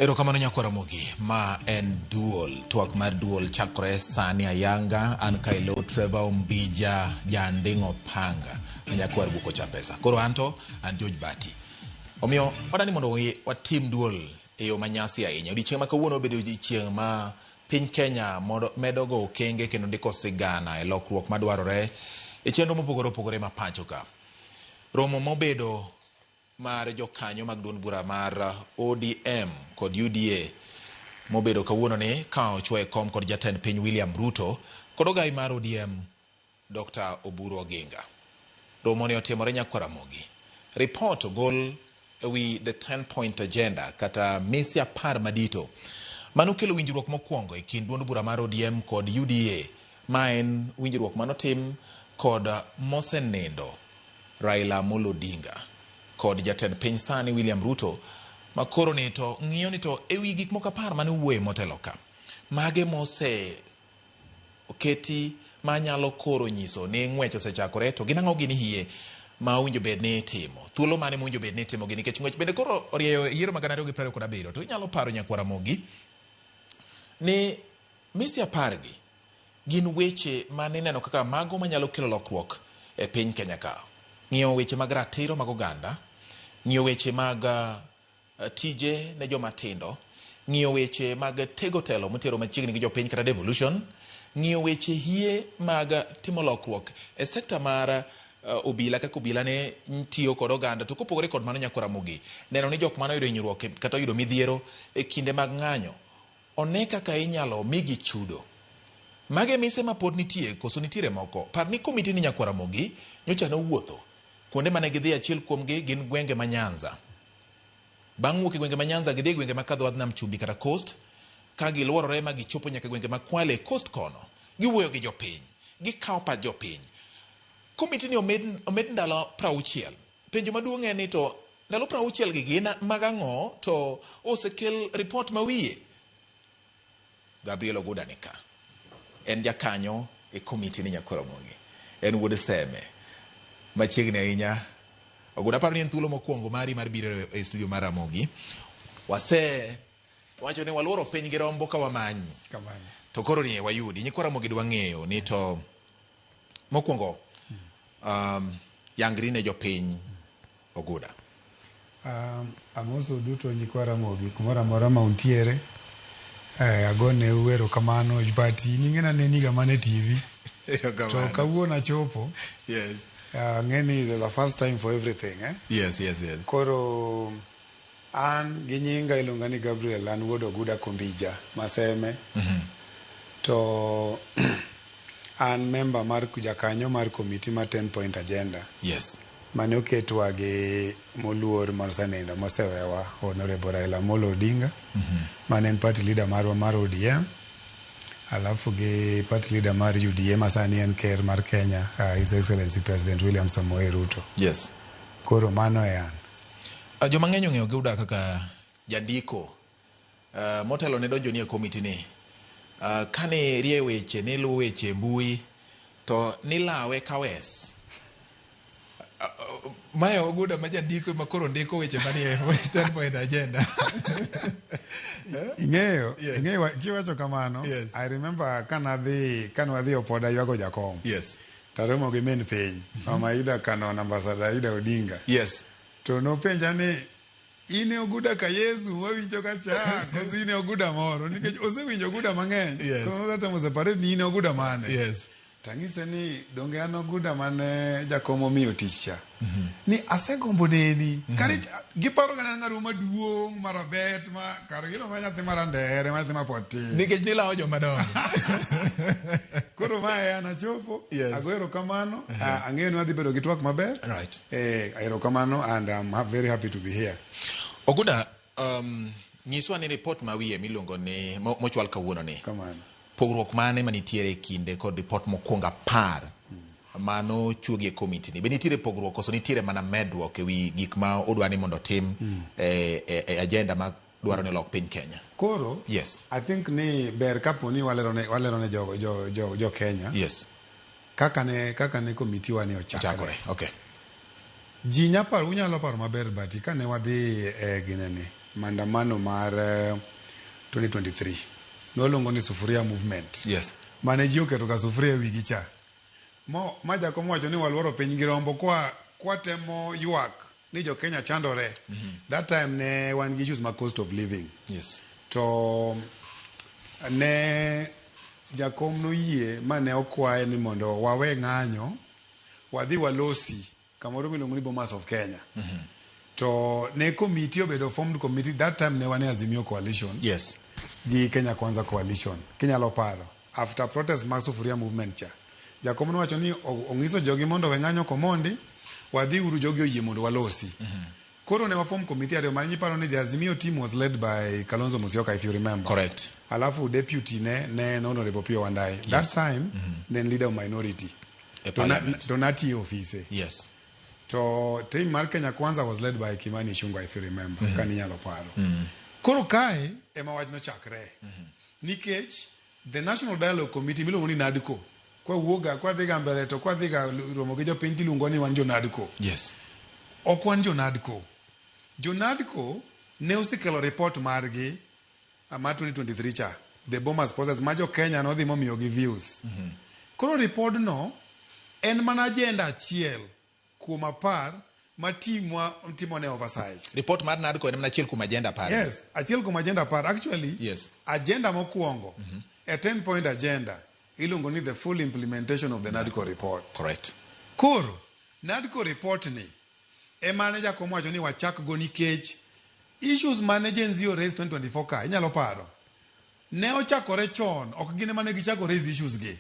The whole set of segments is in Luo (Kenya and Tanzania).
Erokamano nyakwar Ramogi, ma en duol, twak mar duol chakore sani ayanga, an ka ilo Trevor Ombija Janding'o Panga, ma nyakwar Buko cha pesa. Koro anto, an George Bati. Omiyo, wadani mondo watim duol e yo manyasi ahinya. Odiechieng' ma kawuono obedo odiechieng' ma piny Kenya medo go okenge kendo ndiko sigana e lokruok madwarore e chenro mopogore opogore ma pacho ka. Romo mobedo mar jokanyo mag duond bura mar ODM kod UDA mobedo kawuono ni ka ochwo e kom kod jatend piny William Ruto kod ogai mar ODM Dr. Oburu Oginga. Romo ni otimore nyakwar Ramogi. Report ogol ewi the 10 point agenda kata mise 10 madito mano kelo winjruok mokwongo e kind duond bura mar ODM kod UDA, ma en winjruok manotim kod mosenindo Raila Amolo Odinga kod jatend piny sani William Ruto, ma koro ni to ng'iyo ni to ewi gik moko 10 mane owuoye motelo ka, mage mose oketi ma nyalo koro nyiso ni ng'wech osechakore, to gin ang'o gini hie ma owinjo bed ni itimo, thuolo mane mowinjo bed ni itimo gi, nikech ng'wech bende koro orieyo e yiero mag 2027. To inyalo paro nyakwar Ramogi ni mise 10 gi gin weche mane ineno kaka mago manyalo kelo lokruok e piny Kenya ka. Ng'iyo weche mag ratiro mag oganda, ng'iyo weche mag tije ne joma tindo, ng'iyo weche mag tego telo motero machiegni gi jopiny kata devolution, ng'iyo weche hie mag timo lokruok e sekta mar obila kaka obila ne tiyo kod oganda. To kopogore kod mano nyakwar Ramogi, neno ni jok mane oyudo hinyruok kata oyudo midhiero e kinde mag ng'anyo one kaka inyalo migi chudo. Mage mise ma pod nitie koso nitiere moko? Par ni komiti ni nyakwar Ramogi nyocha nowuotho kuonde mane gidhi, achiel kuomgi gin gwenge ma Nyanza. Bang' wuok e gwenge ma Nyanza gidhi e gwenge ma kadho wadh nam chumbi kata Coast, ka giluorore ma gichopo nyaka gwenge ma Kwale Coast kono. Giwuoyo gi jopiny, gikawo pach jopiny. Komiti ni omed ndalo 60. Penjo maduong' en ni to ndalo 60 gi gin mag ang'o, to osekel report ma wiye? Gabriel Oguda ni ka. En jakanyo e komiti ni nyakwar Ramogi. En wuod Seme. Machiegni ahinya. Oguda, aparo ni en thuolo mokwongo mari mar biro e studio mar Ramogi. Wase wacho ni waluoro piny gi rombo ka wamanyi. Kamano. To koro ni wayudi. Nyikwa Ramogi dwa ng'eyo ni to mokwongo yangri ne jopiny Oguda. Amoso duto nyikwa Ramogi kumoro amora ma untiere. Agone u erokamano. But nyingena ne niga mana e TV. To kawuono achopo. Ang'e ni there's a first time for everything, eh? Yes. Koro an gi nyinga iluonga ni Gabriel, an wuod Oguda Kombija Maseme. To an member mar jakanyo mar komiti mar 10 point agenda. Mane oketwa gi moluor mosenindo mosewewa Honorable Raila Amolo Odinga. Mane en party leader marwa mar ODM. Alafu gi party leader mar UDA ma sani en ker mar Kenya, His Excellency President William Samoei Ruto. Koro mano e an. Joma ng'eny ong'eyo Oguda kaka jandiko. Motelo ne donjo ni e komiti ni. Kane rie weche, ne luwo weche e mbui, to nilawe kawes. Mae Oguda ma jandiko ma koro ndiko weche manie 10 point agenda. Ing'eyo, ing'eyo kiwacho kamano, I remember kanadhi, kanwadhi Opoda ywago jakom. Taromo gi min piny, Mama Ida Kanon, Ambassador Ida Odinga. To nopenja ni, in e Oguda ka Yesu wawinjo ka cha, koso in e Oguda moro? Nikech osewinjo Oguda mang'eny. Koro nodwa temo separate ni in e Oguda mane. Tang'ise ni donge an Oguda mane jakom omiyo tich cha. Ni asegombo neni. Kare giparo ga ni an ng'at maduong' marabet ma kare gino ma nyathi marandere ma nyathi ma pod tin. Nikech nilawo joma dongo. Koro mae an achopo. Ago erokamano. Ang'eyo ni wadhi bedo gi twak maber. Erokamano and I'm very happy to be here. Oguda, nyiswa ni report ma wiye miluongo ni mochwal kawuono ni. Kamano. Pogruok mane manitiere e kinde kod report mokwongo 10 mano chuogi e komiti ni? Be nitiere pogruok koso nitiere mana medruok e wi gik ma odwa ni mondo otim e agenda ma dwaro ni lok piny Kenya? Koro, I think ni ber kapo ni walero ne jo Kenya. Kaka ne komiti wa ni ochakore. Ochakore. Okay. Ji nya paro, unyalo paro maber bati kane wadhi e ginene. maandamano mar 2023 noluongo ni sufuria movement. Yes. Mane ji oketo ga sufuria e wigi cha. Mo ma jakom wacho ni waluoro piny gi rombo kwa kwa temo ywak ni jo Kenya chandore. That time ne wan gi issues mag cost of living. Yes. To ne jakom noyie ma ne okwaye ni mondo wawe ng'anyo wadhi walosi kamoro miluongo ni Bomas of Kenya. To ne committee obedo formed committee that time ne wan e Azimio coalition. Yes. Gi Kenya Kwanza coalition. Kinyalo paro after protest mag Sufuria movement cha. Jakom nowacho ni ong'iso jogi mondo we ng'anyo komondi wadhi uru jogi oyie mondo walosi. Koro ne waform committee ariyo mane iparo ni the Azimio team was led by Kalonzo Musyoka if you remember. Correct. Alafu deputy ne en Honorable Opiyo Wandayi. Yes. That time then leader of minority. E parliament. To natiyo ofise. Yes. To team mar Kenya Kwanza was led by Kimani Ichung'wah if you remember. Ka ninyalo paro. Koro kae ema wach nochakre. Nikech the National Dialogue Committee miluongo ni NADCO kwa wuoga kwa dhiga mbele to kwa dhiga romo gi jopiny tiluongo ni wan jo NADCO. Yes. Ok wan jo NADCO. Jo NADCO ne osekelo report margi mar 2023 cha the Bomas process ma jo Kenya nodhi momiyogi views. Koro report no en mana agenda achiel kuom apar ma timwa timo ne oversight. Report mar NADCO en mana achiel kuom agenda apar. Yes, achiel kuom agenda apar. Actually, yes. Agenda mokwongo, a 10 point agenda iluongo ni the full implementation of the NADCO report. Correct. Koro, NADCO report ni ema ne jakom wacho ni wachak go nikech issues mane Gen Z o raise 2024 ka inyalo paro ne ochakore chon ok gin ema ne gichako raise issues gi.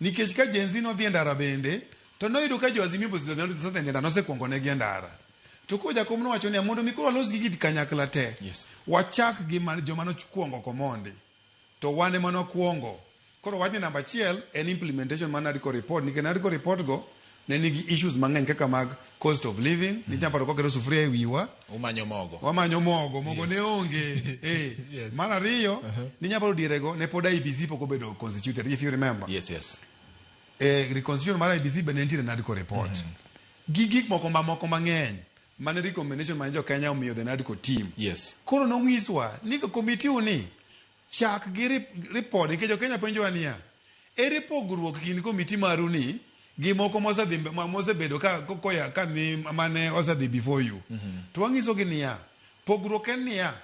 Nikech ka Gen Z nodhi e ndara bende to noyudo ka jo Azimio osedhi e ndara nosekuongo negi e ndara. To koro jakom nowacho niya mondo mi koro walos gigi kanyakla te. Yes. Wachak gi joma nokuongo komondi. To wan ema nokuongo. Koro wach ni namba achiel en implementation mar NADCO report nikech NADCO report go ne nigi issues mang'eny kaka mag cost of living. Nitie paro koketo sufuria e wiwa. Umanyo mogo. Wamanyo mogo, mogo ne onge. Yes. Mar ariyo, ninya paro dierego ne pod IEBC pok obedo constituted if you remember. Yes, yes. Reconstitution mar IEBC be ne nitiere NADCO report. Gi gik moko mamoko mang'eny mane recommendation mane jo Kenya omiyo the NADCO team. Yes. Koro nong'iswa ni committee uni chak gi report nikech jo Kenya penjowa niya ere pogruok kind committee maru ni gi moko mosedhi mosebedo ka koya ka ni mane osedhi before you. To wang'iso gi niya pogruok en niya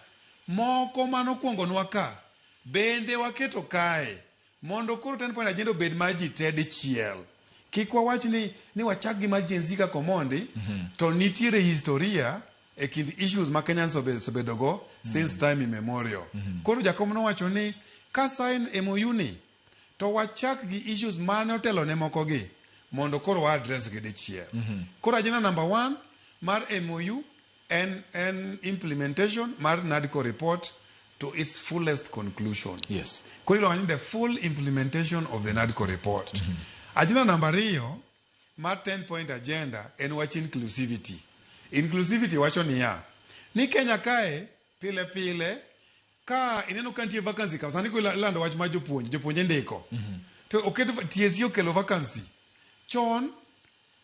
moko manokuongonwa ka bende waketo kae mondo koro 10 point agenda obed mar ji te dichiel. Kik wawach ni wachak gi mar Gen Z kaka Omondi, to nitiere historia e kind issues ma Kenyans osebedo go since time immemorial. Koro jakom nowacho ni ka sign MOU ni to wachak gi issues mane otelo ne moko gi mondo koro wa address gi dichiel. Koro agenda number 1 mar MOU en implementation mar NADCO report to its fullest conclusion. Yes. Koro iluongo ni the full implementation of the NADCO report. Agenda number 2 mar 10 point agenda en wach inclusivity. Inclusivity wacho niya ni Kenya kae pile pile ka ineno ka nitie vacancy ka sani ko ilando wach mar jopuonj, jopuonje ndiko. To oket TSC okelo vacancy. Chon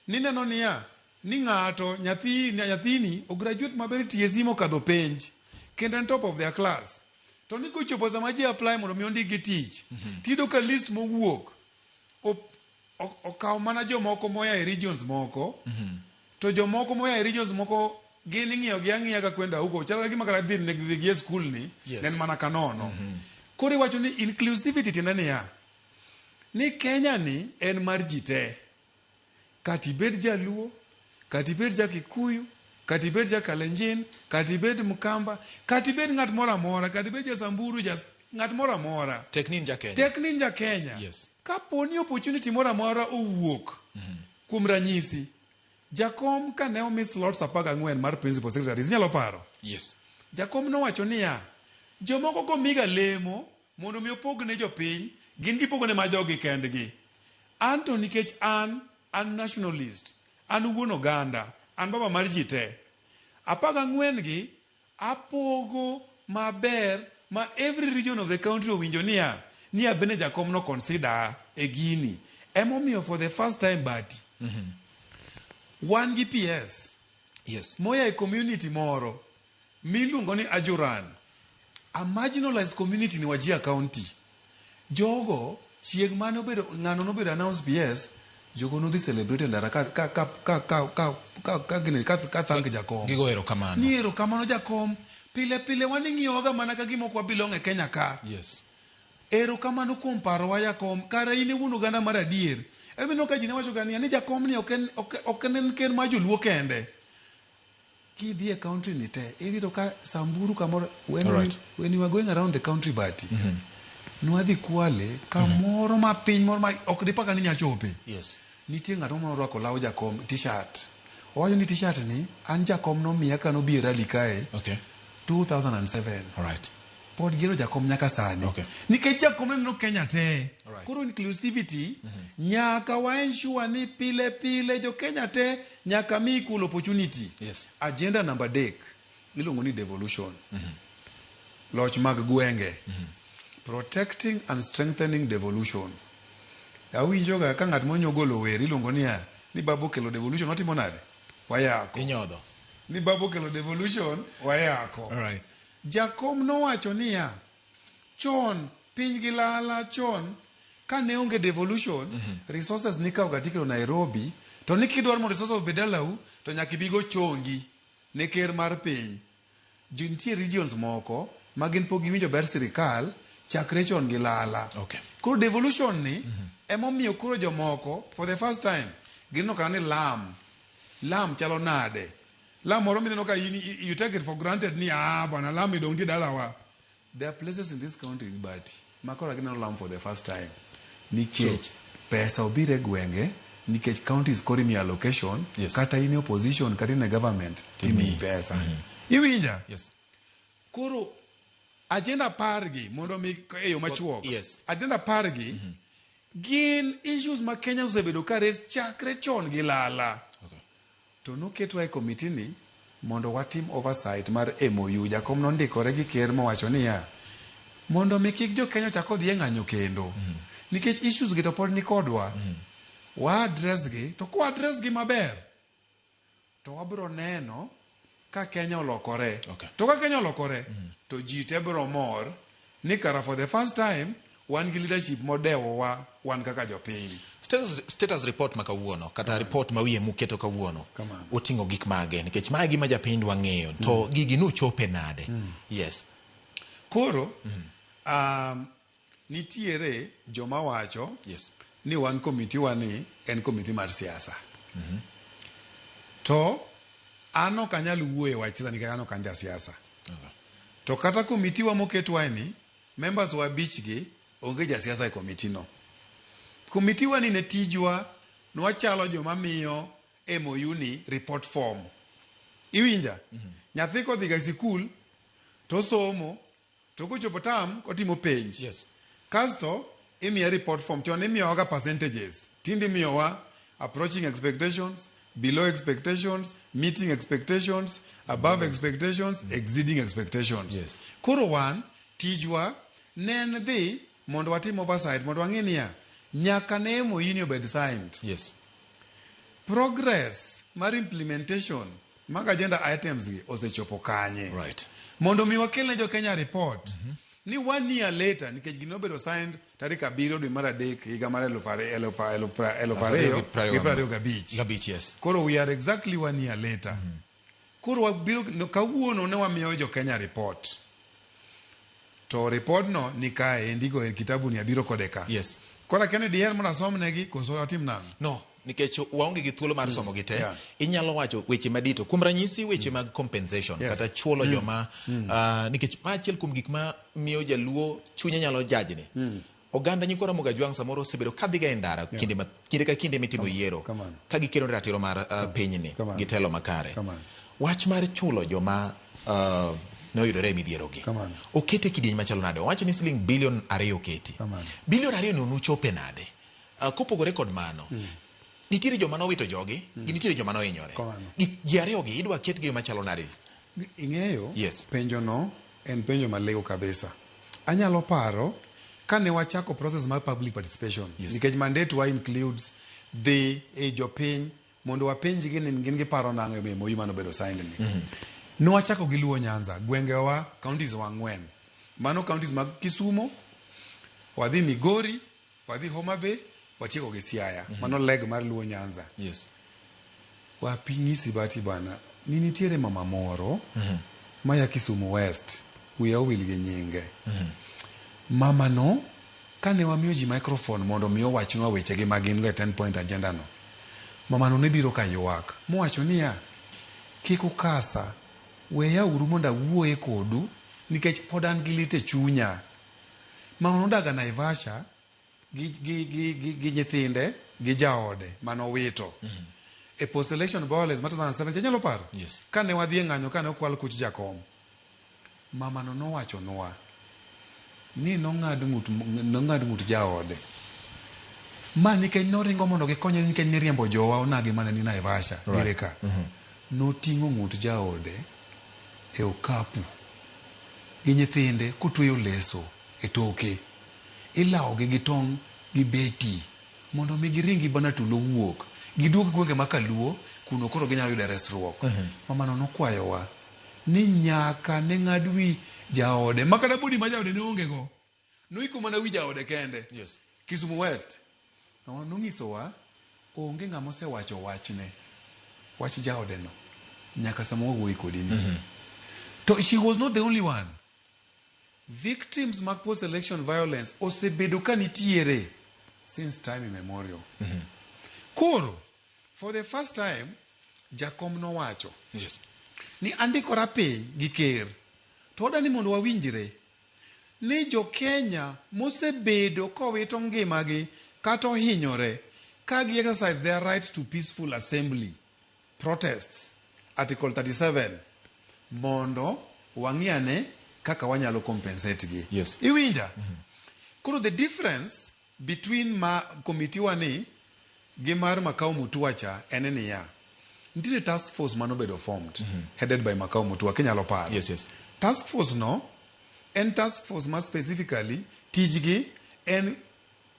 nineno niya ni ng'ato nyathini o graduate maber TSC mokadho penj kendo en top of their class. To ni kochopo sama ji apply mondo mi ondikgi tich, tiyudo ka list mowuok okawo mana jomoko moya e regions moko, to jomoko moya e regions moko gin ing'iyo gi ang'iya ka kwenda huko chalo ka gima kata dhi ne gi e school ni Yes. ne en mana kanono. Koro iwacho ni inclusivity tiende niya ni Kenya ni en mar ji te. Kata ibed Jaluo, kata ibed ja Kikuyu, kata ibed ja Kalenjin, kata ibed Mkamba, kata ibed ng'at moro amora, kata ibed ja Samburu, ja ng'at moro amora. Tek ni in ja Kenya. Tek ni in ja Kenya. Yes. Kapo ni opportunity moro amora owuok, kuom ranyisi, jakom kane omi slots 14 mar principal secretaries, inyalo paro? Yes. Jakom nowacho niya, jomoko komiga lemo mondo mi opog ne jopiny, gin gipogo ne ma jogi kendgi. An to nikech an nationalist, an wuon oganda, an baba mar ji te. 14 gi apogo maber ma every region of the country owinjo niya, ni abende jakom no consider e gini. Emomiyo for the first time Bati, wan gi PS Yes. moya e community moro Miluongo ni Ajuran. A marginalized community ni Wajir County. Jogo chieng' mane obedo ng'ano nobedo announce PS, jogo nodhi celebrate e ndara ka ka ka ka ka ka ka ka gini ka ka thank jakom. Gigo erokamano. Ni erokamano jakom. Pile pile wan ing'iyowaga mana ka gima ok wa belong e Kenya ka. Yes. Erokamano kuom parowa jakom. Kara in e wuon oganda mar adier. Ema ka ji ne wacho ga niya ni jakom ni ok en ok en ker mar joluo kende. Kidhi e country ni te, idhi to ka Samburu kamoro when, Alright. when you were going around the country bati. Nwadhi Kwale kamoro ma piny moro ma ok dipaka ni nyachope. Yes. Nitie ng'at moro orwako law jakom t-shirt. Owacho ni t-shirt ni an jakom nomiya ka nobi e rally kae Okay. 2007. Alright. Pod gihero jakom nyaka sani. Okay. Nikech jakom ne neno Kenya te. Alright. Koro inclusivity nyaka wa ensure ni pile pile jo Kenya te nyaka mi equal opportunity. Yes. Agenda namba 3 iluongo ni devolution. Loch mag gwenge. Protecting and strengthening devolution. Awinjoga ka ng'at monyo golo wer iluongo niya ni babu okelo devolution watimo nade? Wayako. Inyodho. Ni babu okelo devolution wayako. Alright. Jakom nowacho niya, chon piny gi lala chon kane onge devolution resources nikawo ga tikelo Nairobi to ni kidwaro mondo resources obed dalau to nyaka ibi go chongi ne ker mar piny. Jo nitie regions moko ma gin pok giwinjo ber sirikal chakre chon gi lala. Okay. Koro devolution ni emomiyo koro jomoko for the first time gineno kata ni lam lam chalo nade lam moro mineno ka in you take it for granted ni ah bwana lam idong' nitie dalawa there are places in this country but makoro gineno lam for the first time nikech pesa obiro e gwenge nikech counties koro imiyo allocation Yes. kata in e opposition kata in e government timiyi pesa iwinja Yes. koro agenda apar gi mondo mi e yo machuok Yes. agenda apar gi gin issues ma Kenya osebedo ka raise chakre chon gi lala Okay. to noketwa e committee ni mondo watim oversight mar MOU jakom nondikore gi ker mowacho niya mondo mi kik jo Kenya ochak odhi e ng'anyo kendo nikech issues gi to pod ni kodwa wa address gi to kwa address gi maber to wabiro neno ka Kenya olokore Okay. to ka Kenya olokore to ji te biro mor ni kara for the first time wan gi leadership modewowa wan kaka jopiny Status report ma kawuono kata report ma wiye muketo kawuono Kamano. oting'o gik mage nikech mae gima japiny dwa ng'eyo to gigi nuchope nade yes koro nitiere joma wacho yes ni wan komiti wa ni en komiti mar siasa to an ok anyal wuoyo e wach siasa nikech an ok an jasiasa okay. to kata komiti wa moketwa ni members wa abich gi onge jasiasa e komiti no komiti wa ni ne tijwa nwachalo joma miyo MOU ni report form iwinja nyathi kodhi ga sikul to somo to kochopo term otimo penj Yes. kasto imiye report form chon imiyowaga percentages tinde imiyowa approaching expectations below expectations meeting expectations above expectations exceeding expectations Yes. koro wan tijwa ne en dhi mondo watim oversight mondo wang'e niya nyaka ne MOU ni obed signed yes progress mar implementation mag agenda items gi osechopo kanye Right. mondo mi wakel ne jo Kenya report ni one year later nikech gino obedo signed tarik 7 dwe mar 3 higa mar 2025 gabich yes koro we are exactly one year later koro wabiro no, kawuono ne wamiyo jo Kenya report to report no ni kae endigo e kitabu ni abiro kode ka Yes. koro akia ni diher mondo asomnegi koso atim nang'o no nikech waonge gi thuolo mar somo gi te Yeah. inyalo wacho weche madito kuom ranyisi weche mag compensation Yes. kata chulo joma nikech ma achiel kuom gik ma miyo jaluo chunye nyalo jajni oganda nyikwa Ramogi Ajwang' samoro osebedo kadhiga e ndara kinde ka kinde mitimo yiero Kamano. ka giketo ratiro mar pinyni Kamano. gi telo makare Kamano. wach mar chulo joma ne oyudore e midhierogi Kamano. okete kidieny machalo nade owacho ni siling bilion 2 oketi Kamano. bilion 2 no nuchope nade kopogore kod mano nitiere joma nowito jogi gi nitiere joma nohinyore Kamano. Ji ariyo gi idwa ketgi machalo nade Ing'eyo Yes. penjo no en penjo maliw kabisa anyalo paro kane wachako process mar public participation Yes. nikech mandate wa includes dhi e jopiny mondo wapenjgi ni gin giparo nang'o e MOU manobedo signed ni Nwachako gi Luo Nyanza, gwengewa, counties wa ang'wen. Mano counties mag Kisumo, wadhi Migori, wadhi Homa Bay, watieko gi Siaya. Mano leg mar Luo Nyanza. Waping'isi bati bana, ni nitiere mama moro maya Kisumu West, wiya owil gi nyinge. Mama no, kane wamiyo ji microphone mondo mi owachnwa wechegi ma gin go e 10 point agenda no, mama no ne biro ka ywak, mowacho niya, kik ukasa, weya uru mondo awuoye kodu, nikech pod an gi lit e chunya. Mama nodaga Naivasha gi nyithinde gi jaode manowito. E post election violence ma 2007 cha inyalo paro? Yes. Kane wadhi e ng'anyo kane okwal kuch jakom. Mama no nowachonwa ni nong'ad ng'ut nong'ad ng'ut jaode. Ma nikech noringo mondo gikonye nikech niriembo jowa onagi mane ni Naivasha right. Dire ka. Noting'o ng'ut jaode e okapu gi nyithinde kotweyo leso e toke. Ilawogi gi tong' gi beti mondo mi giringi bana tulo wuok. Giduog gwenge ma kaluo kuno koro ginyalo yudo resruok. Mamano nokwayowa ni nyaka ne ng'ad wi jaode ma kata body ma jaode ne onge go. Noiko mana wi jaode kende. Yes. Kisumu West. Nong'isowa onge ng'ama osewacho wachne. Wach jaode no. Nyaka sama wawuoyi kodi ni. To she was not the only one. Victims mag post-election violence osebedo ka nitiere since time immemorial. Koro, for the first time, jakom nowacho ni andikora piny gi ker to odwa ni mondo wawinjre ni jo Kenya mosebedo kowito ngimagi kata ohinyore ka gi exercise their right to peaceful assembly protests article 37 mondo wang'i ane kaka wanyalo compensate gi. Iwinja? Koro the difference between ma committee wa ni gi mar Makau Mutua cha en niya, nitiere task force manobedo formed headed by Makau Mutua kinyalo paro. Yes. Task force no en task force ma specifically tijgi en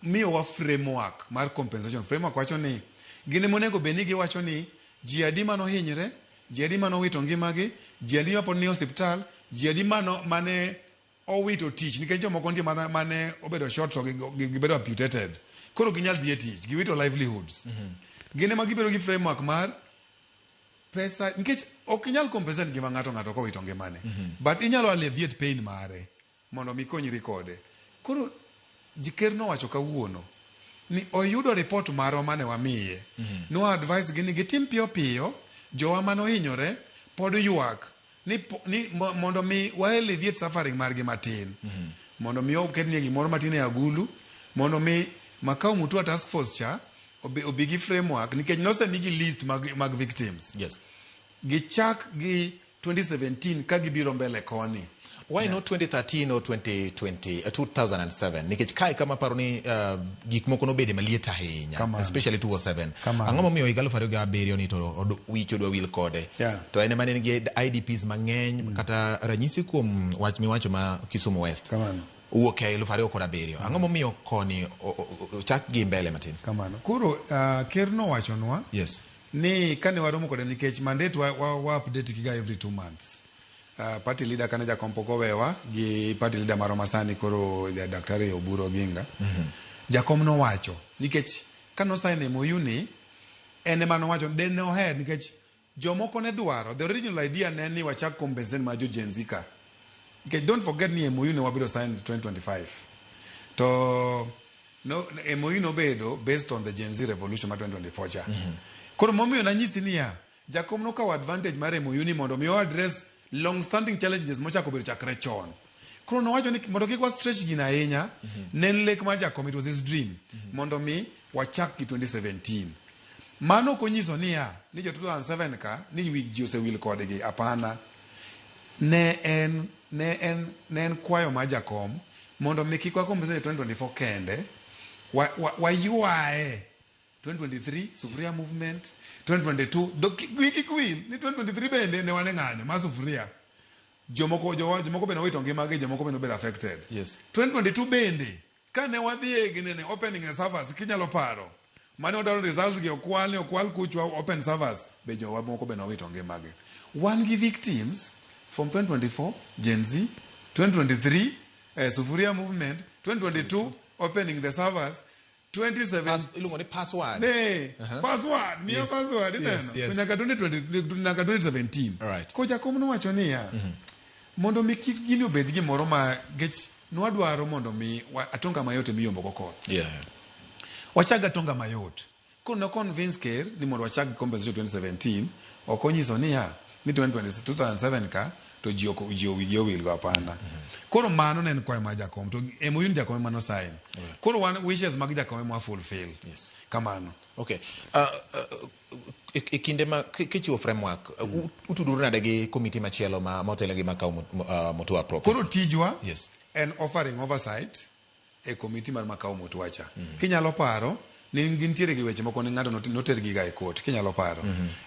miyowa framework mar compensation. Framework wacho ni gin ema onego bed ni giwacho ni ji adi manohinyre, ji adi manowito ngimagi, ji adi mapod nie osiptal, ji adi mane owito tich nikech jomoko nitie mane obedo short to gibedo amputated. Koro ginyal dhi e tich, giwito livelihoods. Gin ema gibedo gi framework mar pesa nikech ok inyal compensate ngima ng'ato ng'ato kowito ngimane. But inyalo alleviate pain mare mondo mi konyri kode. Koro ker nowacho kawuono ni oyudo report marwa mane wamiye. No advice gi ni gitim piyo piyo, jowa manohinyore pod ywak ni mondo mi wa alleviate suffering margi matin. Mondo mi oketnie gimoro matin e agulu, mondo mi Makau Mutua task force cha obi gi framework nikech nosemigi list mag victims. Gichak gi 2017 ka gibiro mbele koni. Why not 2013 or 2020, 2007? Nikech kae kama paro ni gik moko nobede maliet ahinya, especially 2007. Ang'o momiyo higa 2007 ni to wich odwa wil kode? To en ema ne nigi IDPs mang'eny, kata ranyisi kuom wach miwacho ma Kisumu West. Owuok e 2007. Ang'o momiyo koni ochak gi mbele matin? Kamano. Koro ker nowachonwa ni kane waromo kode nikech mandate wa update giga every 2 months. Party leader kane jakom pok owewa gi party leader marwa masani koro Daktari Oburu Oginga. Jakom nowacho nikech kano sign MOU ni en ema nowacho de ne oher nikech jomoko ne dwaro the original idea ne ni wachak compensate mar jo Gen Z ka. Nikech don't forget ni MOU ne wabiro sign 2025. To no, MOU nobedo based on the Gen Z revolution mar 2024 cha. Koro momiyo nanyisi niya jakom nokawo advantage mar MOU ni mondo mi o address long standing challenges mochako bedo chakre chon. Koro nowacho ni mondo kik wa stretch gino ahinya, ne en lek mar jakom, it was his dream, mondo mi wachak gi 2017. Mano ok onyiso niya ni jo 2007 ka ni wi ji osewil kodgi, hapana. Ne en kwayo mar jakom mondo mi kik wa compensate 2024 kende, waywaye 2023 Sufuria movement, 2022 wiki kwil ni 2023 bende ne wan e ng'anyo mar Sufuria. Jomoko bende owito ngimagi, jomoko bende obedo affected. 2022 bende kane wadhi e ginene opening a servers kinyalo paro mane wadwaro results gi okwal ni okwal kuchwa open servers be jowa moko bende owito ngimagi. Wan gi victims from 2024 Gen Z, 2023 Sufuria movement, 2022 opening the servers, 27 Iluongo ni password. Ne, password, miya password ineno. Yes. To nyaka 2020 nyaka 2017. Alright. Ko jakom nowacho niya, mondo mi kik gini obed gimoro ma gech nwadwaro mondo mi atonga mayot emiyombo go koth. Wachag atonga mayot. Koro no convince ker ni mondo wachag compensation 2017, ok onyiso niya ni 2020 2007 ka to ji ok ji wigi owil go hapana. Koro mano ne en kwayo mar jakom to MOU ni jakom ema no sign. Koro wan wishes mag jakom ema wa fulfill. Kamano. Okay. E kinde ma kichiwo framework, utuduru nade gi committee machielo ma motelo gi Makau Mutua Properties? Koro tijwa en offering oversight e committee mar Makau Mutua cha. Kinyalo paro ni gintiere gi weche moko ni ng'ato noter giga e court, kinyalo paro.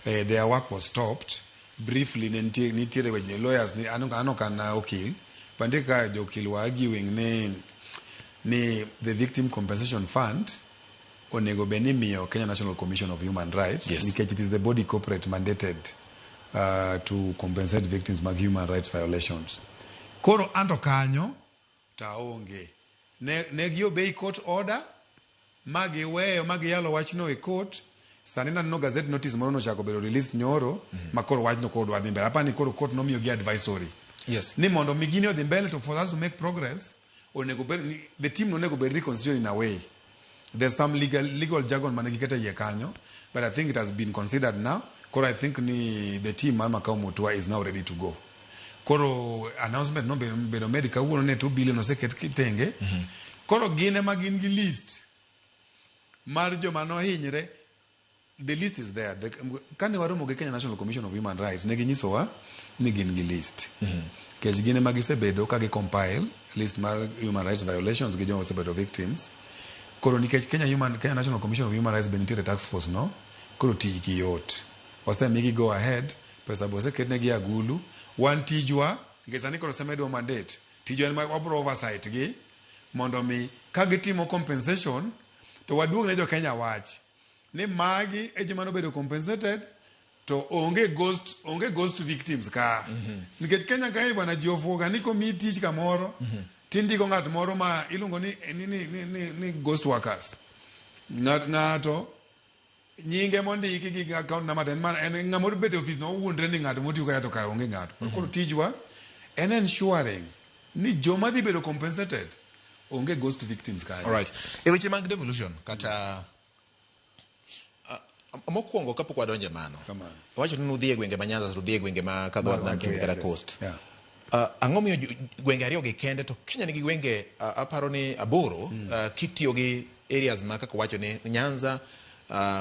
Their work was stopped briefly, ne nitiere weche lawyers ni an ok an okil, but nitie kaka jokil were arguing ni the Victim Compensation Fund onego bed ni imiyo Kenya National Commission of Human Rights, nikech it is the body corporate mandated to compensate victims mag human rights violations. Koro anto kanyo to aonge. Ne gi obey court order ma giweyo ma giyalo wachno e court. Sani naneno gazette notice moro nochako bedo released nyoro, ma koro wachno koro dwa dhi mbele. Apani ni koro court nomiyo gi advisory. Ni mondo mi gini odhi mbele to for us to make progress, onego bed ni the team onego bed reconstituted in a way. There's some legal jargon mane giketo iye kanyo, but I think it has been considered now. Koro I think ni the team mar Makau Mutua is now ready to go. Koro announcement no bedo med kawuono ne 2 billion oseket tenge. Koro gin ema gin gi list mar joma nohinyre. The list is there. Kane waromo gi Kenya National Commission of Human Rights, ne ginyisowa ni gin gi list. Nikech gin ema gisebedo ka gi compile list mar human rights violations gi joma osebedo victims. Koro nikech Kenya National Commission of Human Rights be nitiere task force no, koro tijgi yot. Osemigi go ahead, pesa be oseketnegi agulu. Wan tijwa, nikech sani koro osemedwa mandate, tijwa en ma wabro oversight gi mondo mi ka gitimo compensation to waduog ne jo Kenya wach ni magi e joma nobedo compensated to onge ghost victims ka. Nikech Kenya kae bwana ji ofuoga ni komiyi tich kamoro, tindiko ng'at moro ma iluongo ni ghost workers. Ng'ato nyinge mondiki gi account number to en mana en ng'ama obet e ofis no owuondre ni ng'ato motiyo kae to kare onge ng'ato. Koro tijwa en ensuring ni joma dhi bedo compensated onge ghost victims kae. Alright. E weche mag devolution kata mokwongo kapok wadonjo e mano. Kamano. Wacho ni nudhi e gwenge ma Nyanza to udhi e gwenge ma Kadho Ma- Nam Chumbi kata yes. Coast. Yeah. Ang'o miyo gwenge ariyo gi kende to Kenya nigi gwenge aparo ni 8 kitiyo gi areas ma kaka wacho ni Nyanza,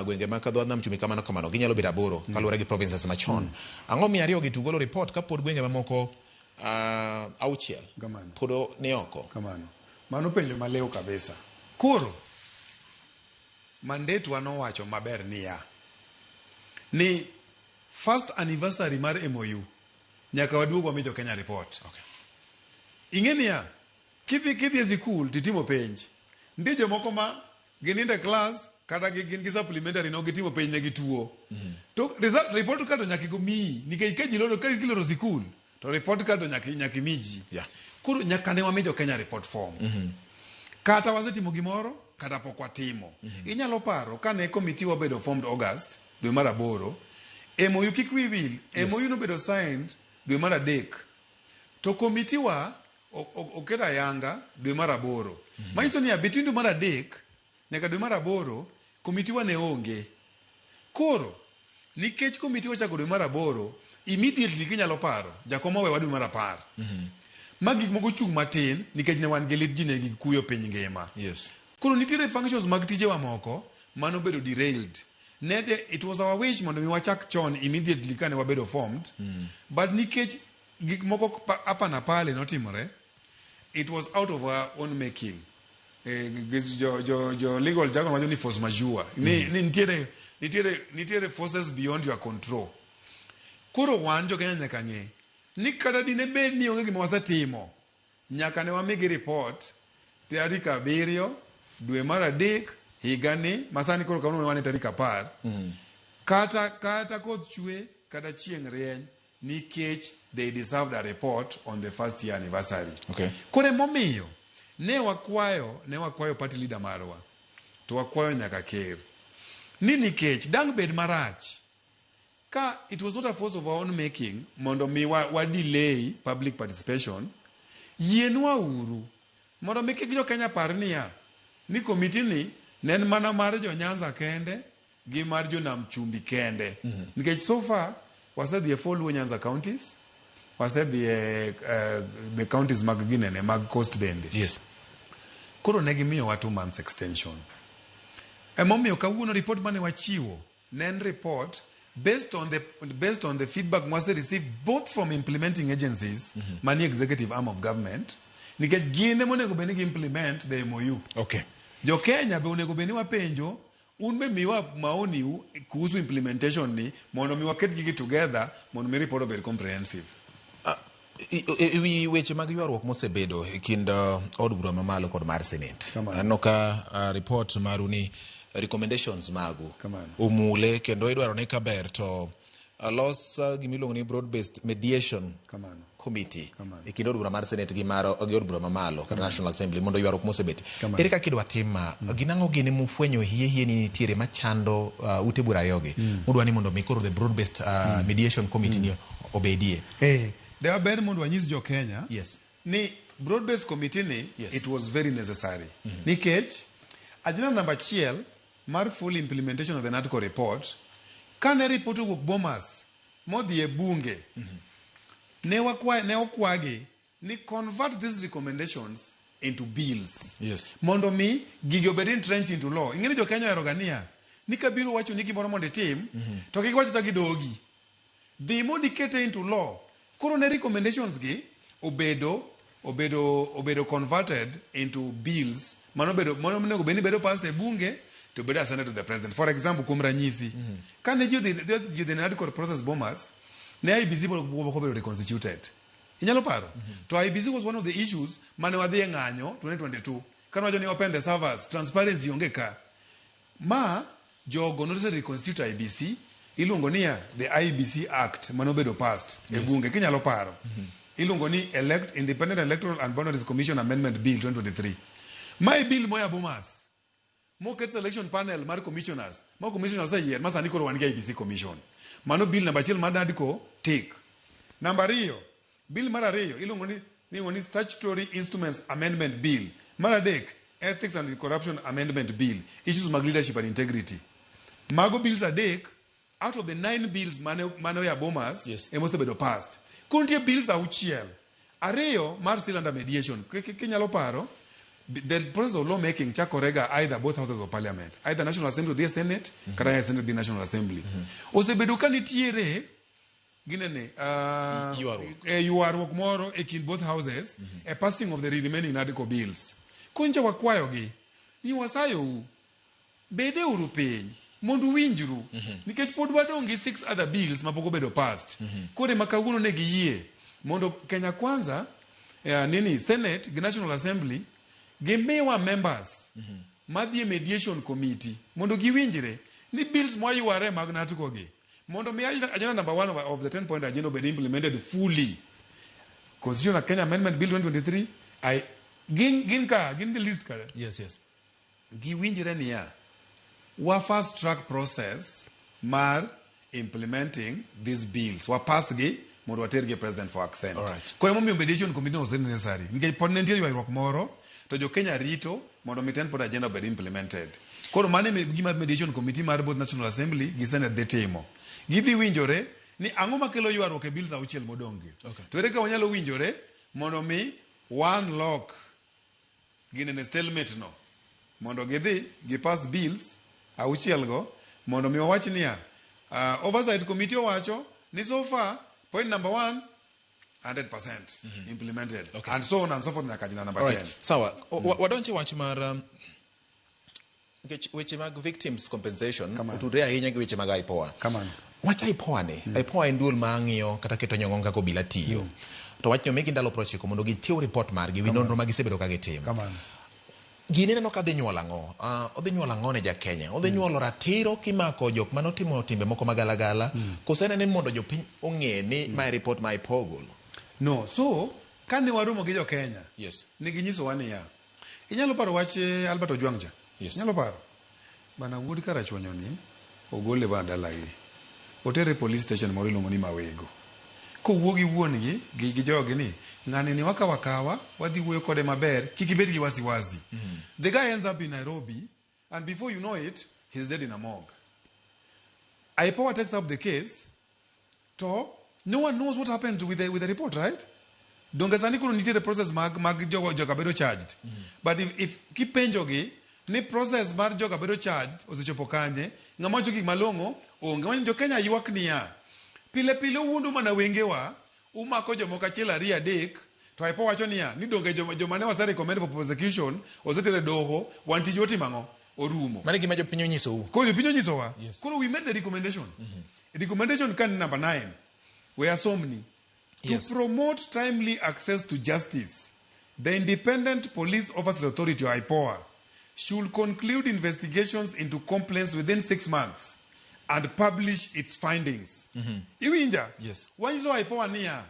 gwenge ma Kadho Nam Chumbi kamano kamano ginyalo bedo 8 kaluwore gi provinces machon. Ang'o miyo ariyo gi to golo report kapod gwenge mamoko 6 Kamano. pod ni oko? Kamano. Mano penjo maliw kabisa. Koro mandate wa nowacho maber niya ni first anniversary mar MOU nyaka waduog wami jo Kenya report. Ing'e niya, kidhi e sikul titimo penj, nitie jomoko ma ginindo e class kata gin gi supplementary no gitimo penj ne gituo. To result report card to nyaka miyi nikech ka ji loro ka giloro sikul to report card to nyaka imi ji. Koro nyaka ne wami jo Kenya report form. Kata wasetimo gimoro kata pok watimo. Inyalo paro kane committee wabedo formed August dwe mar 8, MOU kik wi wil, MOU nobedo signed dwe mar 3. To committee wa oketo ayanga dwe mar 8. Manyiso niya between dwe mar 3 nyaka dwe mar 8 committee wa ne onge. Koro nikech committee ochako dwe mar 8, immediately kinyalo paro jakom owewa dwe mar 10. Ma gik moko chung' matin nikech ne wan gi lit ji ne gi kuyo piny ngima. Koro nitiere functions mag tijewa moko manobedo derailed. Nede, it was our wish mondo mi wachak chon immediately kane wabedo formed. But nikech gik moko hapa na pale notimore, it was out of our own making. Jo legal jargon wacho ni force majeure. Ni nitiere forces beyond your control. Koro wan jo Kenya nyaka ng'e ni kata dine bed ni onge gima wasetimo, nyaka ne wamigi report tarik 7 dwe mar 3 higani masani koro kawuono wan e tarik 10. Kata koth chwe kata chieng' rieny, nikech they deserved a report on the first year anniversary. Okay. Koro emomiyo ne wakwayo ne wakwayo party leader marwa to wakwayo nyaka ker ni nikech dang' bed marach ka it was not a force of our own making mondo mi wa, wa delay public participation yienwa uru mondo mi kik jo Kenya par niya ni komiti ni ne en mana mar jo Nyanza kende gi mar jo Nam Chumbi kende mm -hmm. nikech so far wasedhi e four Luo Nyanza counties wasedhi e the counties mag ginene mag coast bende Yes. koro ne gimiyowa 2 months extension emomiyo kawuono report mane wachiwo ne en report based on the feedback mwase receive both from implementing agencies mm -hmm. manie executive arm of government nikech gin ema onego bed ni gi implement the MOU Jo Kenya be onego bed ni wapenjo un be miwa maoni u kuhusu implementation ni mondo mi waket gigi together mondo mi report obed comprehensive. E wi weche mag ywaruok mosebedo e kind od bura mamalo kod mar senate Kamano. Aneno ka report maru ni recommendations magu Kamano. omule kendo idwaro ni kaber to los gimiluongo ni broad based mediation Kamano. committee Kamano. e kind od bura mar senate gi mar gi od bura mamalo kata National Assembly mondo ywaruok mosebet Kamano. ere kaka idwa tim ma gin ang'o gini mufwenyo hie hie ni nitiere machando ute bura ariyogi mudwa ni mondo mi koro the broad based mediation committee ni obedie? Eh, de ber mondo wanyis jo Kenya ni broad based committee ni it was very necessary mm -hmm. nikech agenda namba achiel mar full implementation of the NADCO report kane report owuok Bomas modhi e bunge mm -hmm. ne wakwa ne okwagi ni convert these recommendations into bills mondo mi gigi obed entrenched into law. Ing'e ni jo Kenya ohero ga niya ni kabiro wacho ni gimoro mondo itim mm -hmm. to kik iwach gi dhogi dhi mondo ikete into law. Koro ne recommendations gi obedo converted into bills mano bedo mano onego bed ni bedo passed e bunge to bedo assented to the president. For example, kuom ranyisi mm -hmm. kane ji odhi NADCO process Bomas ne IEBC pok obedo reconstituted inyalo paro mm -hmm. to IEBC was one of the issues mane wadhi e ng'anyo 2022 kane wacho ni open the servers, transparency onge ka ma jogo nose reconstitute IEBC iluongo niya the IEBC Act mane obedo passed e bunge kinyalo paro mm -hmm. iluongo ni Elect Independent Electoral and Boundaries Commission Amendment Bill 2023. Mae bill moya Bomas moket selection panel mar commissioners ma commissioners oseyier ma sani koro wan gi IEBC commission. Mano bill namba achiel mar NADCO tik. Namba ariyo, bill mar ariyo iluongo ni Statutory Instruments Amendment Bill. Mar adek, Ethics and Corruption Amendment Bill, issues mag leadership and integrity. Mago bills adek out of the nine bills mane oya Bomas emosebedo passed. Koro nitie bills auchiel. Ariyo mar still under mediation. Kinyalo paro, the process of lawmaking chakore ga either both houses of parliament, either National Assembly dhi e Senate, kata e Senate dhi National Assembly. Osebedo ka nitiere ginene Ywaruok. E ywaruok moro e kind both houses e passing of the remaining NADCO bills. Koro nyocha wakwayogi ni wasayou bede uru piny mondo uwinjru nikech pod wadong' gi six other bills mapok obedo passed. Koro ema kawuono ne giyie mondo Kenya Kwanza nini Senate gi National Assembly gimiwa members madhi e mediation committee mondo giwinjre ni bills mwayware mag NADCO gi mondo mi agenda number one of the 10 point agenda obed implemented fully. Constitution of Kenya Amendment Bill 2023 I, gin ka gin the list ka giwinjre niya wa fast track process mar implementing these bills wa pass gi mondo water gi president for assent. Koro emomiyo mediation committee was necessary nikech pod ne nitie ywaruok moro to jo Kenya rito mondo mi 10 point agenda obed implemented. Koro mano e gima mediation committee mar both National Assembly gi Senate dhi timo. Gidhi winjore ni ang'o makelo ywaruok e bills auchiel modong' gi to ere ka wanyalo winjore mondo mi one lock ginene stalemate no mondo gidhi gipass bills auchiel go mondo mi wawach niya oversight committee owacho ni so far point number one 100% implemented and so on and so forth nyaka agenda number 10. Sawa. Wadonje wach mar nikech weche mag victims compensation Kamano. otudre ahinya gi weche mag IPOA. Kamano. Wach IPOA ni, IPOA en duol ma ng'iyo kata keto nyong'ong kaka obila tiyo. To wach ni omigi ndalo 90 mondo gichiw report margi wi nonro ma gisebedo ka gitimo. Kamano. Gini ineno ka dhi nyuolo ang'o? Odhi nyuolo ang'o ne ja Kenya? Odhi nyuolo ratiro kimako jok mane otimo timbe moko magalagala koso en ni mondo jopiny ong'e ni mae report ma IPOA ogolo? No, so kane waromo gi jo Kenya, Yes. ne ginyisowa niya, inyalo paro wach Albert Ojwang cha? Yes. Inyalo paro? Bana wuod Karachuonyo ni ogole bana dalagi. Otere e police station moro iluongo ni Mawego. Kowuo gi wuon gi gi jogi ni ng'ani ni wakawa akawa wadhi wuoyo kode maber kik ibed gi wasiwasi. The guy ends up in Nairobi and before you know it he's dead in a morgue. IPOA takes up the case to no one knows what happened with the report, right? Donge sani koro nitiere process mag jogo joka bedo charged. But if kipenjogi ni process mar joka bedo charged osechopo kanye, ng'ama wacho gik malong'o onge. Manyo jo Kenya ywak niya, pile pile uwuondo mana wengewa, umako jomoko achiel ariyo adek, to IPOA wacho niya, ni donge joma ne wase recommend for prosecution oseter e doho, wan tijwa otimo ang'o? Orumo. Mano e gima jopiny onyisou. Koro jopiny onyisowa. Yes. Koro we made the recommendation. Recommendation kan number 9. We asomni. To Yes. promote timely access to justice, the Independent Police Oversight Authority, or IPOA, should conclude investigations into complaints within 6 months and publish its findings. Iwinja? Yes. Wanyiso IPOA niya,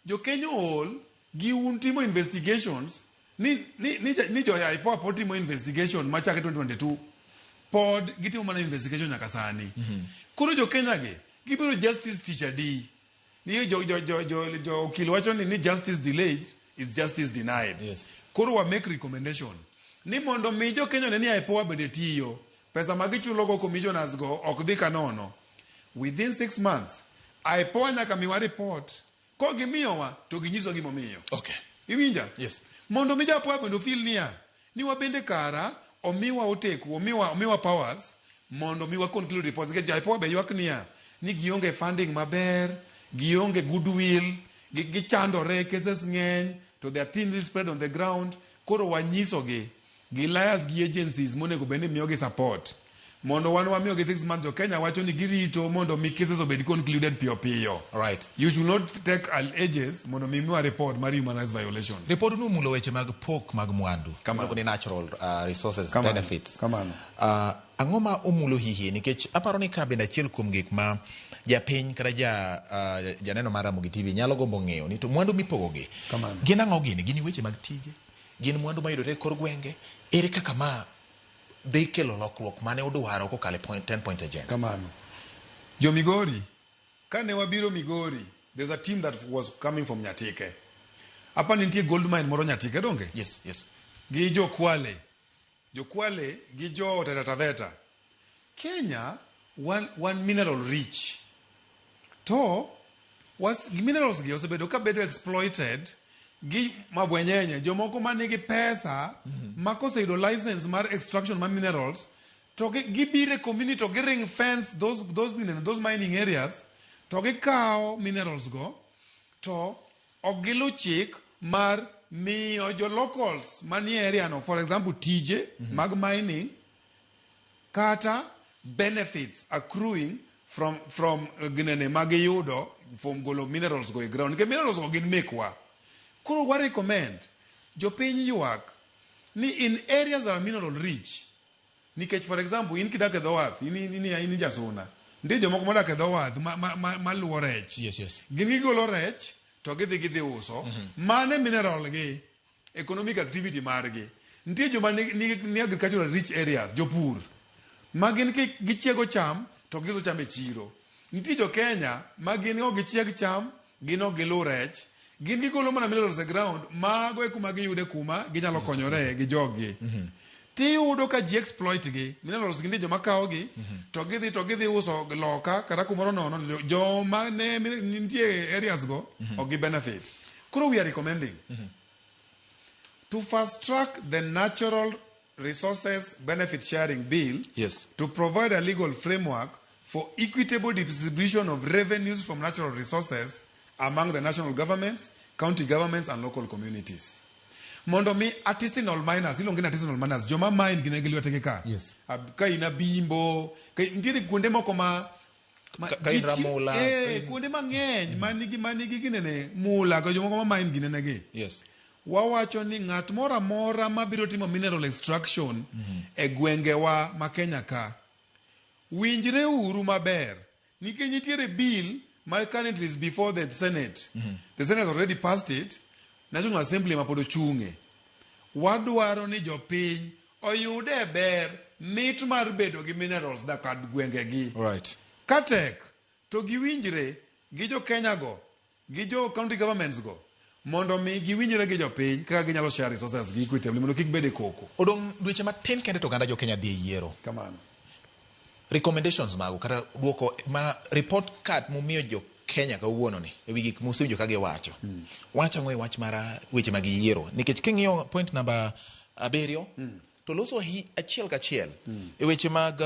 jo Kenya ool gi un timo investigations ni jo IPOA pod timo investigation machake 2022 pod gitimo mana investigation nyaka sani. Koro jo Kenya gi gibiro justice tich adi? Ni jo okil wacho ni justice delayed is justice denied. Yes. Koro wa make recommendation ni mondo mi jo Kenya ne ni IPOA bende tiyo, pesa ma gichulo go commissioners go ok dhi kanono. Within 6 months IPOA nyaka miwa report. Ko gimiyowa to ginyiso gimomiyo. Okay. Iwinja? Yes. Mondo mi jo IPOA bende ofil niya, ni wabende kara omiwa oteku, omiwa powers mondo mi wa conclude reports. Nikech jo IPOA be ywak niya, ni gionge funding maber, gionge goodwill, gichandore, cases ng'eny, to they are thinly spread on the ground. Koro wanyisogi, gi liars gi agencies monego bed ni miyogi support. Mondo wan wamiyogi 6 months, jo Kenya wacho ni girito mondo mi cases obed concluded piyo piyo. Right. You should not take ages mondo mi miwa report mar human rights violations. Report no omulo weche mag pok mag mwandu. Kamano. Iluongo ni natural resources Kamano. benefits. Kamano. Ang'o ma omulo hihie? Nikech aparo ni ka bende achiel kuom gik ma japiny kata janeno mar Ramogi TV nyalo gombo ng'eyo ni to mwandu mipogogi Kamano. gin ang'o gini? Gin weche mag tije? Gin mwandu mayudore e kor gwenge? Ere kaka ma dhi kelo lokruok mane udwaro kokalo e 10 point agenda? Kamano. Jo Migori, kane wabiro Migori, there's a team that was coming from Nyatike. Apa nitie gold mine moro Nyatike, donge? Yes, yes. Gi jo Kwale. Jo Kwale gi jo Taita Taveta. Kenya, one mineral rich. To, was, minerals gi osebedo ka bedo exploited gi mabwenyenye. Jomoko manigi pesa, ma koseyudo license mar extraction mar minerals, to gibiro e community to gi ring fence those mining areas, to gikawo minerals go, to ok gilu chik mar miyo jo locals manie area no, for example, tije mag mining, kata benefits accruing from ginene magiyudo from golo minerals go e ground. Nikech minerals go gin mekwa. Koro wa recommend jopiny ywak ni in areas that are mineral rich, nikech for example in kidak e dho wath, in jasuna, nitie jomoko modak e dho wath maluwo rech. Yes, yes. Gin gigolo rech to gidhi uso. Mane mineral gi economic activity margi. Nitie joma ni agricultural rich areas, jopur, ma gin gichiego cham to giuso cham e chiro. Nitie jo Kenya ma gin ok gichieg cham, gin ok gilu rech, gin gigolo mana minerals e ground, mago e kuma giyude kuma ginyalo konyore gi joggi. Tiyudo ka ji exploit gi, minerals gi nitie joma kawo gi, to gidhi to gidhi uso loka kata kumoro nono, joma ne nitie areas go ok gi benefit. Koro we are recommending to fast track the Natural Resources Benefit Sharing Bill Yes. to provide a legal framework for equitable distribution of revenues from natural resources among the national governments, county governments, and local communities. Mondo mi artisanal miners, iluongo ni artisanal miners, joma mine gine gi lwetegi ka. Yes. Ka in Abimbo, ka nitiere kuonde moko ma Ka in ji ti- Ramula, ka in kuonde mang'eny manigi ginene mula, ka jomoko ma mine ginene gi. Yes. Wawacho ni ng'at moro amora mabiro timo mineral extraction e gwengewa ma Kenya ka, winjre uru maber nikech nitiere bill ma currently is before the Senate. The Senate already passed it, National Assembly ema pod ochung'e. Wadwaro ni jopiny oyude ber mit mar bedo gi minerals da kar gwengegi. Ka tek to giwinjre gi jo Kenya go gi jo county governments go mondo mi giwinjre gi jopiny kaka ginyalo share resources gi equitably mondo kik bed e koko. Odong' dweche matin kende to oganda jo Kenya dhi e yiero. Kamano. Recommendations magu kata duoko ma report card mumiyo jo Kenya kawuono ni ewi gik musewinjo ka giwacho. Wacho ang'o e wach mar weche mag yiero? Nikech king'iyo point number abiriyo to loso achiel kachiel e weche mag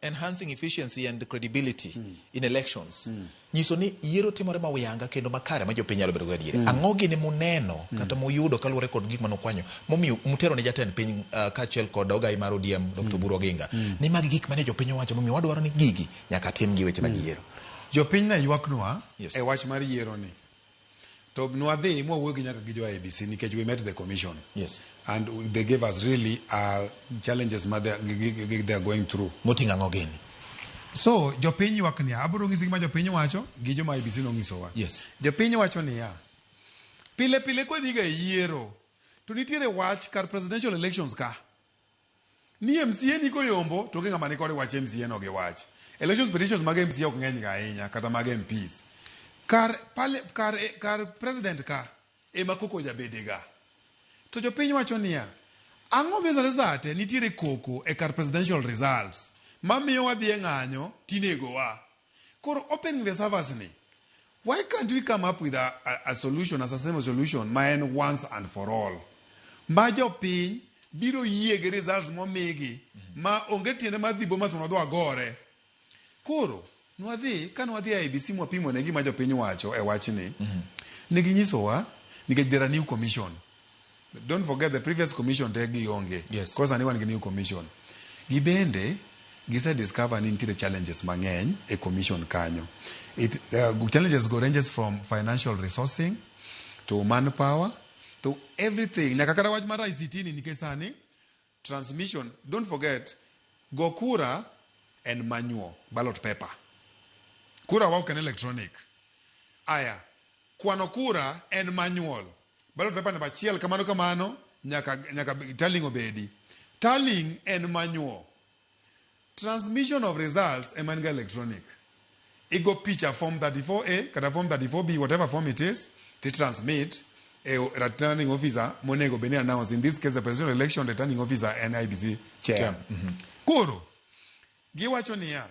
enhancing efficiency and credibility in elections. Nyiso ni yiero timore ma uyanga kendo makare ma jopiny nyalo bedo go adieri. Ang'o gini muneno kata muyudo kaluwore kod gik manokwanyo momiyo mutero ne jatend piny kaachiel kod ogai mar ODM Dr. Oburu Oginga ni magi gik mane jopiny owacho momiyo wadwaro ni gigi nyaka tim gi weche mag yiero. Jopiny ne ywaknwa e wach mar yiero ni. To nwadhi mwawuoyo gi nyaka gi jo IEBC nikech we met the commission. And they gave us really challenges ma they are going through. Moting'o ang'o gini? So jopiny ywak niya, abiro nyisi gima jopiny wacho gi joma IEBC nonyisowa. Jopiny wacho niya, pile pile kwadhiga e yiero to nitiere wach kar presidential elections ka. Ni MCA ni koyombo to onge ng'ama nikode wach MCA no gi wach. Elections petitions mag MCA ok ng'eny ga ahinya kata mag MPs. Kar, pale, kar, kar president ka ema koko jabede ga. To jopiny wacho niya, ang'o mi sate nitiere koko e kar presidential results mamiyo wadhi e ng'anyo tinegowa. Koro opening the servers ni, why can't we come up with a solution, a sustainable solution ma en once and for all? Ma jopiny biro yie gi results momigi ma onge tiende mar dhi Bomas mondo wadhi wagore. Koro nwadhi ka nwadhi e IEBC mwapimo ne gima jopiny wacho e wachni, ne ginyisowa nikech there are new commission. Don't forget the previous commission te gionge. Koro sani wan gi new commission. Gibende gise discover ni nitiere challenges mang'eny e commission kanyo. Challenges go ranges from financial resourcing to manpower to everything. Nyaka kata wach mar ICT ni nikech sani transmission, don't forget, go kura en manual ballot paper. Kura wa ok en electronic. Aya, kwano kura en manual. Ballot paper namba achiel kamano kamano nyaka tallying obedi. Tallying en manual. Transmission of results ema en ga electronic. Igo picha form 34A kata form 34B, whatever form it is, ti transmit e returning officer monego bed ni announce. In this case, the presidential election returning officer en IEBC chair. Chair. Koro, giwacho niya,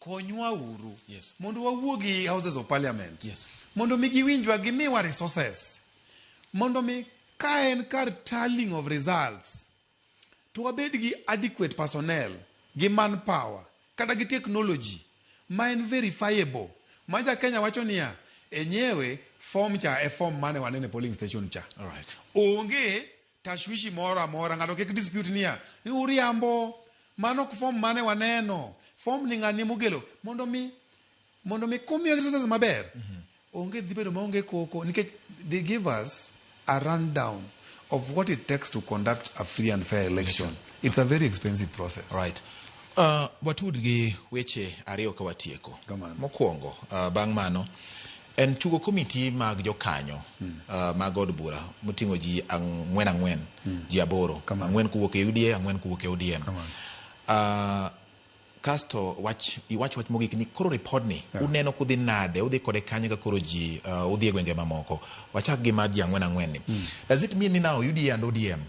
konywa uru mondo wawuo gi houses of parliament. Mondo mi giwinjwa, gimiwa resources. Mondo mi ka en kar tallying of results, to wabed gi adequate personnel, gi manpower, kata gi technology ma en verifiable. Ma ja Kenya wacho niya, enyewe form cha e form mane wanene polling station cha. Onge tashwishi moro amora, ng'ato kik dispute niya, ni uriambo, mano ok form mane waneno, form ni ng'ani mogelo, mondo mi kumiyo resources maber, onge dhi bedo maonge koko, nikech they give us a rundown of what it takes to conduct a free and fair election. It's a very expensive process. Right. Watud gi weche ariyo ka watieko. Kamano. Mokwongo, bang' mano, en tugo komiti mag jokanyo mag od bura moting'o ji ang'wen ang'wen, ji aboro. Kamano. Ang'wen kowuok e UDA, ang'wen kowuok e ODM. Kamano. Kasto iwach wach mogik ni koro report ni uneno kudhi nade, udhi kode kanye ka koro ji udhi e gwenge mamoko. Wachak gi mar ji ang'wen ang'wen ni. Does it mean ni now UDA and ODM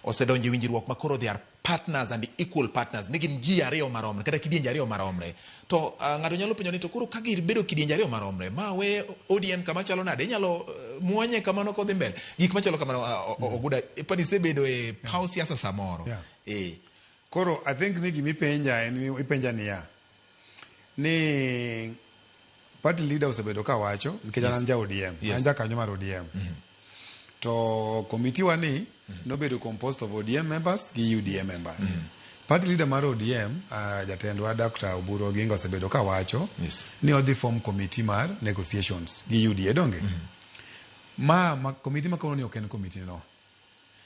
osedonjo e winjruok ma koro they are partners and equal partners, ni gin ji ariyo maromre kata kidienje ariyo maromre? To ng'ato nyalo penjo ni to koro ka gibedo kidienje ariyo maromre, ma we ODM kama chalo nade, inyalo muonye kamano kodhi mbele. Gik machalo kamano, Oguda, ipani isebedo e paw siasa samoro. Koro I think ni gimipenja en ipenja niya ni party leader osebedo ka wacho nikech an ja ODM, an jakanyo mar ODM. To committee wa ni nobedo composed of ODM members gi UDA members. Party leader mar ODM, jatendwa Dr. Oburu Oginga osebedo ka wacho ni odhi form committee mar negotiations gi UDA donge. Ma komiti ma kawuono ni ok en komiti no.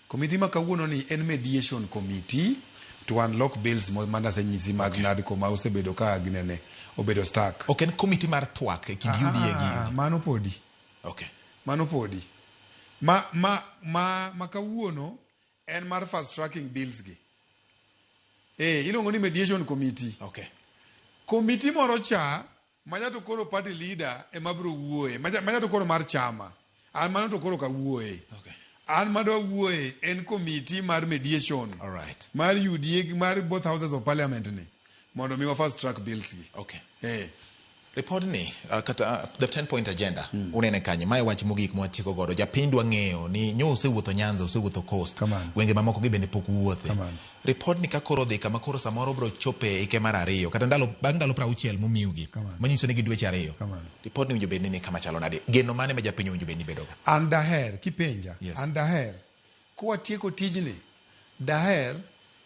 Komiti ma kawuono ni en mediation committee to unlock bills manasenyisi mag NADCO ma osebedo ka ginene obedo stuck. Ok en komiti mar twak e kind UDA gi Mano podi. Okay. Mano podi. Ma kawuono en mar fast tracking bills gi. Iluongo ni mediation committee. Okay. Komiti moro cha maja to koro party leader ema biro wuoye. Maja to koro mar chama. An mano to koro ka wuoye. Okay. An madwa wuoye en committee mar mediation. All right. Mar UDA mar both houses of parliament ni mondo mi wa fast track bills gi. Okay. Report ni kata the 10 point agenda unene kanye mae wach mogik mwatieko godo japiny dwa ng'eyo ni nyo osewuotho Nyanza osewuotho Coast gwenge mamoko gi bende pok wuothe. Report ni ka koro dhi kama koro samoro bro chope ike mar 2 kata ndalo bang' ndalo 60 momiugi manyiso ni gi dweche 2. Report ni winjo bed ni kama chalo nade geno mane ma japiny owinjo bed ni bedogo? An daher kipenja. Yes. An daher kwatieko tijni daher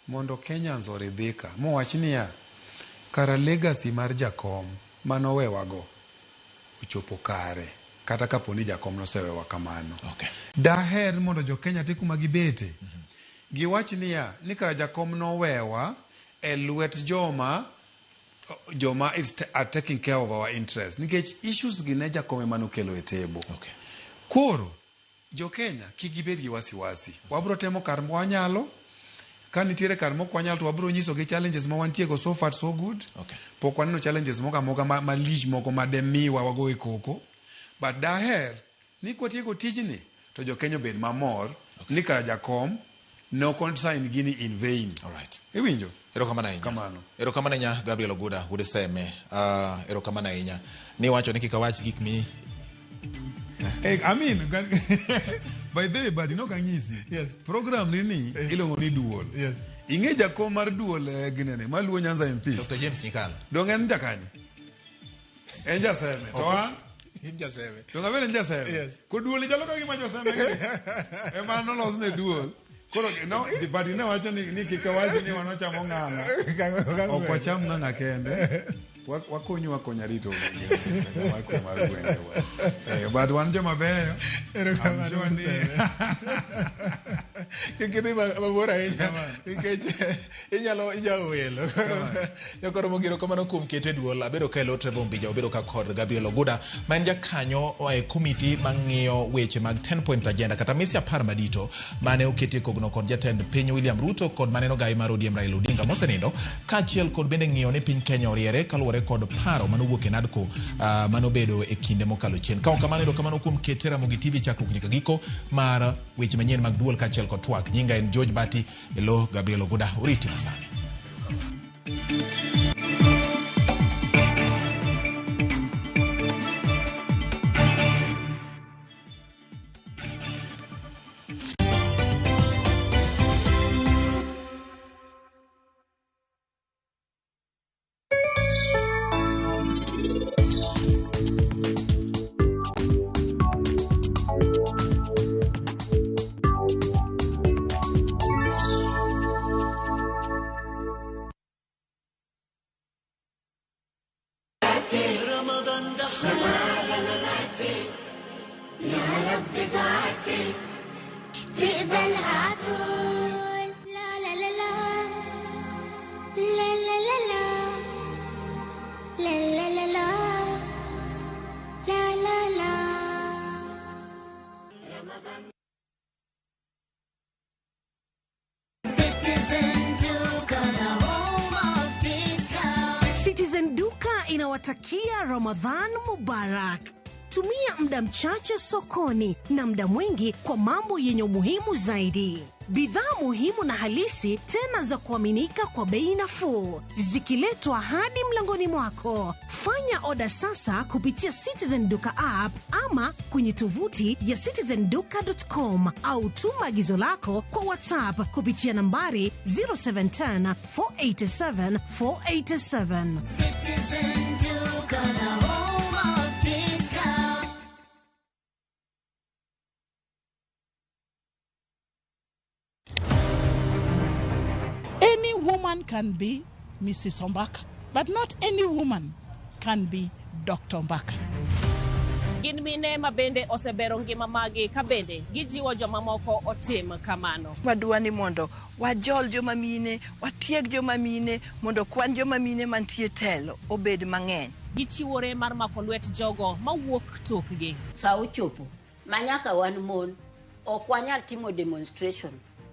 mondo Kenyans oridhika mowach niya kara legacy mar jakom manowewago ochopo kare kata kapo ni jakom nosewewa kamano. Okay. Daher mondo jo Kenya te kuma gibete giwach niya ni kara jakom nowewa e lwet joma are taking care of our interest nikech issues gi ne jakom ema nokelo e table. Okay. Koro jo Kenya kik gibed gi wasiwasi. Wabro temo kar mwanyalo. Ka nitiere kar mok wanyal to wabro nyiso gi challenges ma wantie go so far so good. Okay. Pok waneno challenges moko amoka malich moko mademiwa wago e koko. But daher ni kwatieko tijni to jo Kenya obed mamor. Okay. Ni kara jakom ne ok sign gini in vain. All right. Iwinjo? Erokamano ahinya. Kamano. Erokamano ahinya Gabriel Oguda wuod Seme. Erokamano ahinya. Ni wacho ni kik awach gik mi I mean, by the way, but you know kangisi. Yes. Program nini iluongo ni duol. Yes. Ing'e jakom mar duol ginene maluwo Nyanza MP. Dr. James Nyikal. Dong en jakanye? En jaseme. To an? In jaseme. Dong abende en jaseme. Yes. Ko duol chalo ka gima joseme. Ema nolos ne duol. Koro no, but ne wacho ni kik awach ni wanochamo ng'ang'a. Ok wacham ng'ang'a kende. Wakonyu wakonya rito mar gwenge. But wan joma beyo. Erokamano. Kik idhi mabor ahinya nikech inyalo ijawo welo. Jokoro mogiro kamano kuom kete duol abedo ka elo Trevor Ombija obedo ka kod Gabriel Oguda ma en jakanyo e komiti mang'iyo weche mag 10 point agenda kata mise 10 madito mane oketi e kogno kod jatend piny William Ruto kod maneno gai mar ODM Raila Odinga mosenindo kaachiel kod bende ng'iyo ni piny Kenya oriere kaluwore kod paro manowuok e NADCO manobedo e kinde mokalo chien. Ka ok kamano erokamano kuom kete Ramogi TV chakruok nyaka giko mar weche manyien mag duol kaachiel kod twak. Nyinga en George Bati elo Gabriel Oguda oriti masani. Citizen Duka inawatakia Ramadhan Mubarak. Tumia muda mchache sokoni na muda mwingi kwa mambo yenye umuhimu zaidi. Bidhaa muhimu na halisi tena za kuaminika kwa bei nafuu, zikiletwa hadi mlangoni mwako. Fanya oda sasa kupitia Citizen Duka app ama kwenye tovuti ya citizenduka.com au tuma agizo lako kwa WhatsApp kupitia nambari 0710 487 487. Citizen Duka, the home of discount. Any woman can be Mrs. Ombaka, but not any woman can be Dr. Ombaka. Gin mine ma bende osebero ngima magi ka bende gijiwo jomamoko otim kamano. Wadwa ni mondo wajol joma mine, watieg joma mine, mondo kwan joma mine mantie telo obed mang'eny. Gichiwore mar mako lwet jogo mawuok tokgi. Sa ochopo ma nyaka wan mon ok wanyal timo demonstration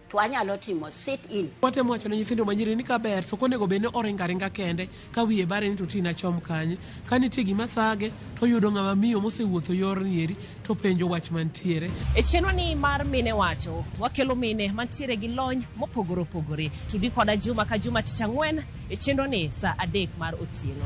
to wanyalo timo sit in. Watemo wacho ne nyithindo manyiri ni kaber to ok onego bed ni oringo aringa kende ka wiye bare ni to tina chom kanye. Ka nitie gima thage to oyudo ng'ama miyo mosewuotho yorni eri to penjo wach mantiere. E chenro ni mar Mine Wacho, wakelo mine mantiere gi lony mopogore opogore. Tudi koda juma ka juma tich ang'wen e chenro ni saa 3 mar otieno.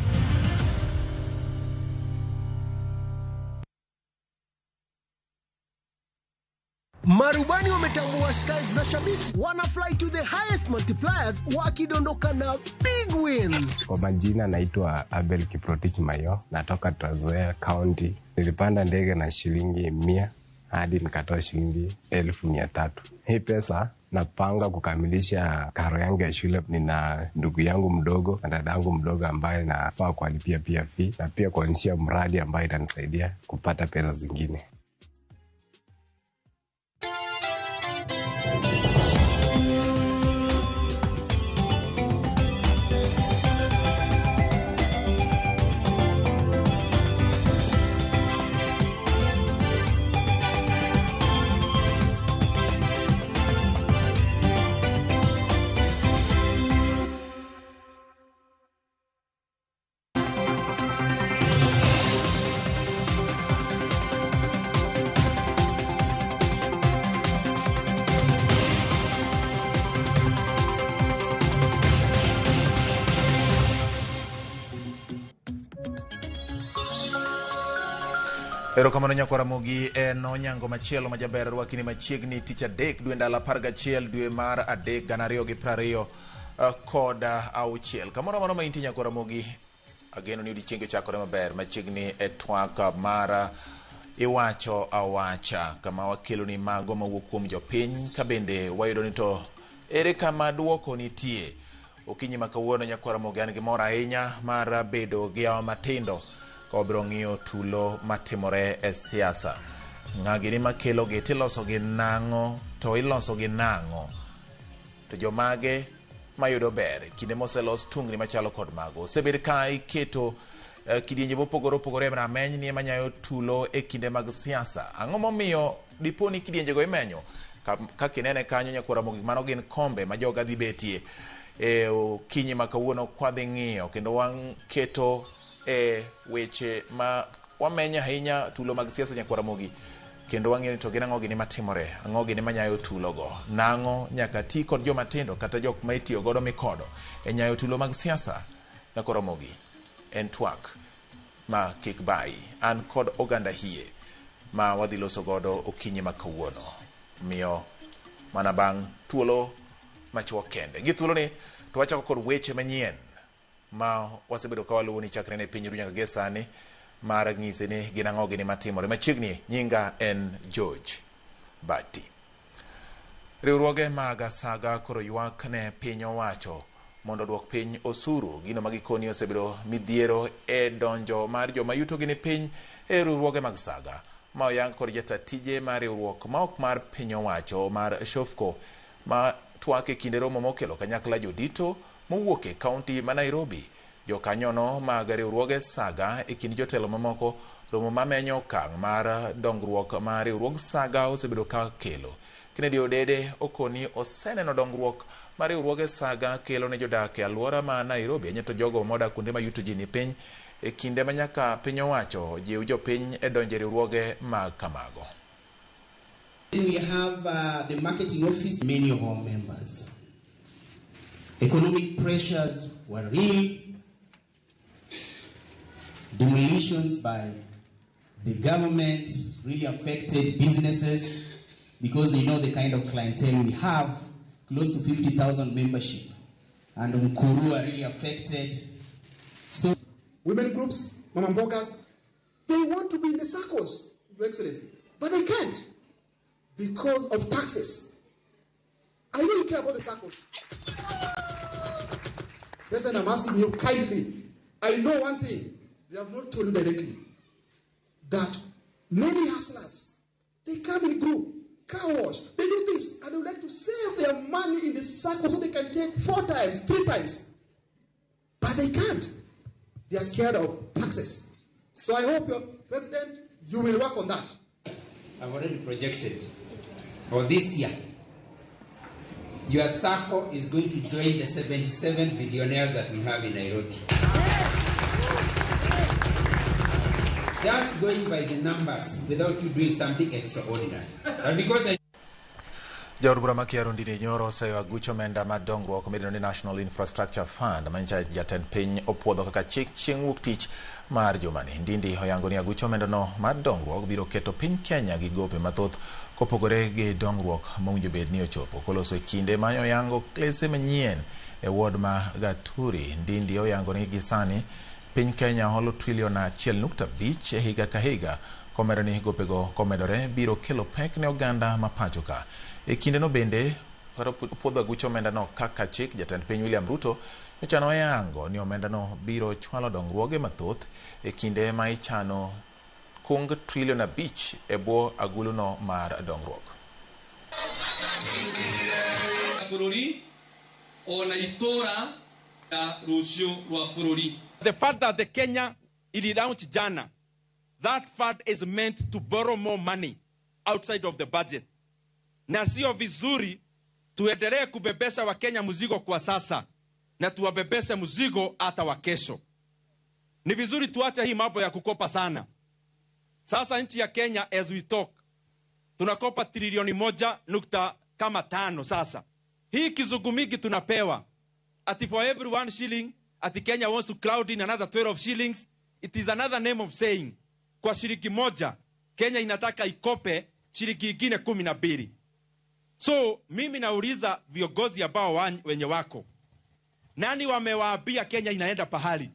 Marubani wametambua skies za shabiki, wana fly to the highest multipliers wakidondoka na big wins. Kwa majina naitwa Abel Kiprotich Mayo, natoka Trans Nzoia County. Nilipanda ndege na shilingi 100 hadi nikatoa shilingi 300,000. Hii pesa napanga kukamilisha karo yangu ya shule. Nina ndugu yangu mdogo na dada yangu mdogo ambaye nafaa kuwalipia pia fee na pia kuanzisha mradi ambayo itanisaidia kupata pesa zingine. Erokamano nyakwara Ramogi, en onyango machielo ma jaber rwakini machiegni tich adek dwe ndalo 11 dwe mar 3 2026. Kamoro amora ma intie nyakwara Ramogi, ageno ni odiochienge ochakore maber machiegni e twak mar Iwacho Awacha, kama wakeloni mago mawuok kuom jopiny ka bende wayudo ni to ere kama duoko nitie. Okinyi ma kawuono nyakwara Ramogi an gi mor ahinya mar bedo gi yawa matindo ka wabiro ng'iyo tulo matimore e siasa. Ng'a gini makelogi tiloso gi nang'o to iloso gi nang'o, to jomage mayudo ber kinde moselos tungni machalo kod mago. Osebed ka iketo kidienje mopogore opogore e rameny ni ema nyayo tulo e kinde mag siasa. Ang'o momiyo dipo ni kidienjego imenyo? Kaka inene kanyo nyakwara Ramogi, mano gin kombe ma joga dhi betie e okinyi ma kawuono kwadhi ng'iyo kendo waketo e weche ma wamenyo ahinya tulo mag siasa nyakwara Ramogi, kendo wang'iyo ni to gin ang'o gini matimore, ang'o gini manyayo tulogo, nang'o nyaka ti kod joma tindo kata jok ma itiyo godo mikodo e nyayo tulo mag siasa. Nyakwara Ramogi, en twak ma kik bayi, an kod oganda hie ma wadhi loso godo okinyi ma kawuono, miyo mana bang' thuolo machuok kende. Gi thuolo ni to wachako kod weche manyien ma wasebedo ka waluwo ni chakre ne piny ru nyaka gie sani mar ng'ise ni gin ang'o gini matimore machiegni. Nyinga en George Bati. Riwruoge mag saga koro ywak ne piny owacho mondo oduok piny osuru, gino ma gikoni osebedo midhiero e donjo mar joma yutogi ni piny e riwruoge mag saga ma oyang kod jata tije mar riwruok ma ok mar piny owacho mar Shofco ma twak e kinde romo mokelo kanyakla jodito mowuok e kaunti ma Nairobi. Jokanyono mag riwruoge saga e kind jotelo mamoko, romo mamenyo okang' mar dongruok ma riwruog saga osebedo ka kelo. Kennedy Odede okoni oseneno dongruok ma riwruoge saga kelo ne jodak e alwora ma Nairobi, ahinya to jogo modak kuonde ma yuto ji ni piny, e kinde ma nyaka piny owacho jiw jopiny e donjo e riwruoge mag kamago. We have the marketing office, many of our members. Economic pressures were real. Demolitions by the government really affected businesses because they know the kind of clientele we have, close to 50,000 membership. And Mkuru are really affected. So women groups, mama mbogas, they want to be in the circles, Your Excellency, but they can't because of taxes. I know you care about the circles. President, I'm asking you kindly. I know one thing. They have not told you directly that Many hustlers, they come in group, car wash, they do this, and they would like to save their money in the circle so they can take 4 times, 3 times. But they can't. They are scared of taxes. So I hope, your President, you will work on that. I've already projected for this year, your SACCO is going to join the 77 billionaires that we have in Nairobi. Just going by the numbers without you doing something extraordinary. But because I Jaod bura ma Kiaru Ndindi Nyoro oseyo aguch omenda mar dongruok midendo ni National Infrastructure Fund manyicha jatend piny opuodho kaka chik chieng' wuok tich mar jumani. Ndindi oyango ni aguch omendano mar dongruok biro keto piny Kenya gi gope mathoth kopogore gi dongruok mowinjo bed ni ochopo. Koloso e kinde ma oyango klese manyien e ward ma Gaturi, Ndindi oyango ni gi sani piny Kenya holo trilion 1.5 e higa ka higa. Komedo ni gopego komedore biro kelo pek ne oganda ma pacho ka. E kindeno bende opuodho aguch omendano kaka chik, jatend piny William Ruto nyocha oyango ni omendano biro chwalo dongruoge mathoth e kinde ma ichano kung trilion 5 e bwo aguluno mar dongruok. The fact that the Kenya ililaunch jana, that fund is meant to borrow more money outside of the budget. Na sio vizuri tuendelee kubebesha Wakenya mzigo kwa sasa na tuwabebeshe mzigo hata wa kesho. Ni vizuri tuache hii mambo ya kukopa sana. Sasa nchi ya Kenya as we talk tunakopa trilioni 1.5 sasa. Hii kizungumiki tunapewa ati for every 1 shilling ati Kenya wants to crowd in another 12 shillings. It is another name of saying kwa shilingi moja Kenya inataka ikope shilingi ingine 12. So mimi nauliza viongozi ambao wenye wako, nani wamewaambia Kenya inaenda pahali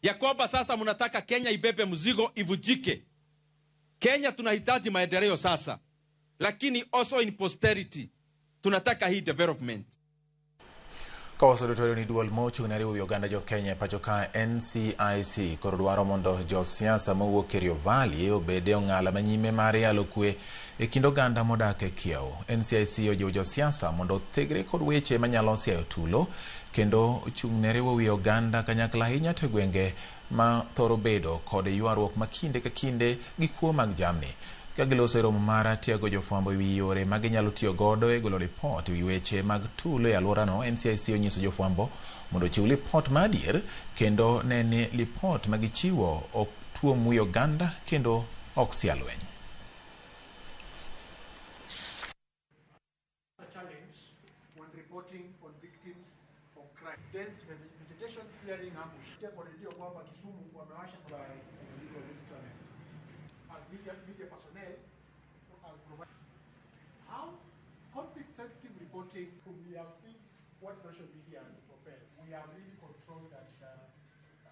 ya kwamba sasa mnataka Kenya ibebe mzigo ivujike? Kenya tunahitaji maendeleo sasa, lakini also in posterity tunataka hii development. Kawaso ni duol mochung' ne riwo oganda jo Kenya e pacho ka NCIC koro dwaro mondo josiasa mowuok Kerio Valley obed e ong'ala manyime mar yalo kwe e kind oganda modak e kiewo. NCIC ojiwo josiasa mondo othegre kod weche manyalo siayo tulo kendo ochung' ne riwo wi oganda kanyakla ahinya to e gwenge ma thoro bedo kod ywaruok ma kinde ka kinde gi kuo mag jamni. Ka giloso e romo mar tiego jofwambo ewi yore ma ginyalo tiyo godo e golo lipot ewi weche mag tulo e alworano, NCIC onyiso jofwambo mondo ochiw lipot ma adier kendo ne ni lipot ma gichiwo ok tuom wi oganda kendo ok sia lweny. How conflict-sensitive reporting, we have seen what social media has propelled. We have really controlled that,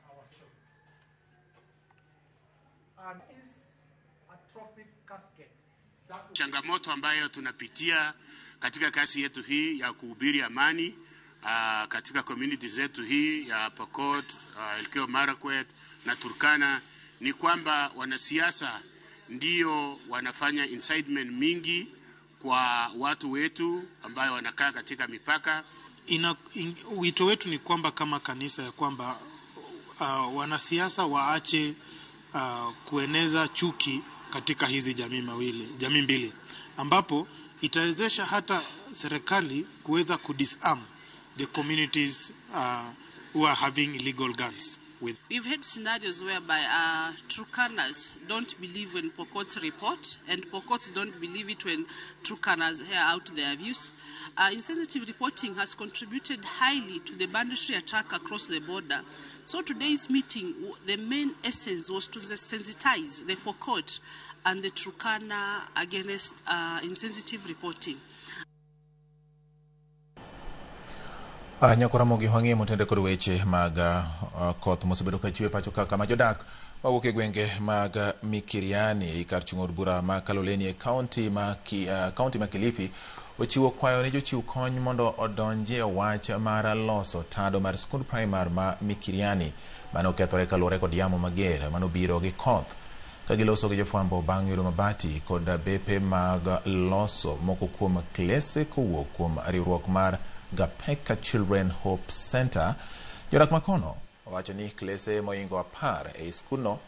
our shows. And is a trophic cascade. Changamoto ambayo tunapitia katika kazi yetu hii ya kuhubiri amani katika community zetu hii ya Pokot, Elgeyo Marakwet na Turkana ni kwamba wanasiasa ndio wanafanya incitement mingi kwa watu wetu ambayo wanakaa katika mipaka. Wito wetu ni kwamba kama kanisa ya kwamba wanasiasa waache kueneza chuki katika hizi jamii mbili, ambapo itawezesha hata serikali kuweza kudisarm the communities who are having illegal guns. With. We've had scenarios whereby Turkanas don't believe when Pokots report, and Pokots don't believe it when Turkanas hear out their views. Insensitive reporting has contributed highly to the banditry attack across the border. So today's meeting, the main essence was to sensitize the Pokot and the Turkana against insensitive reporting. Nyakora mogi wang'e motende kod weche mag koth mosebedo ka chwe pacho kaka ma jodak mawuok e gwenge mag Mikiriani kar chung' od bura ma Kaloleni e kaunti ma Kilifi ochiwo kwayo ne jochiw kony mondo odonjie wach mar loso tado mar skund primar ma Mikiriani mane okethore kaluwore kod yamo mager manobiro gi koth. Ka giloso gi jofwambo bang' yudo mabati kod bepe mag loso moko kuom klese kowuok kuom riwruok mar Gapeka Children Hope Center, jodak makono owacho ni klese moingo 10 ei skundno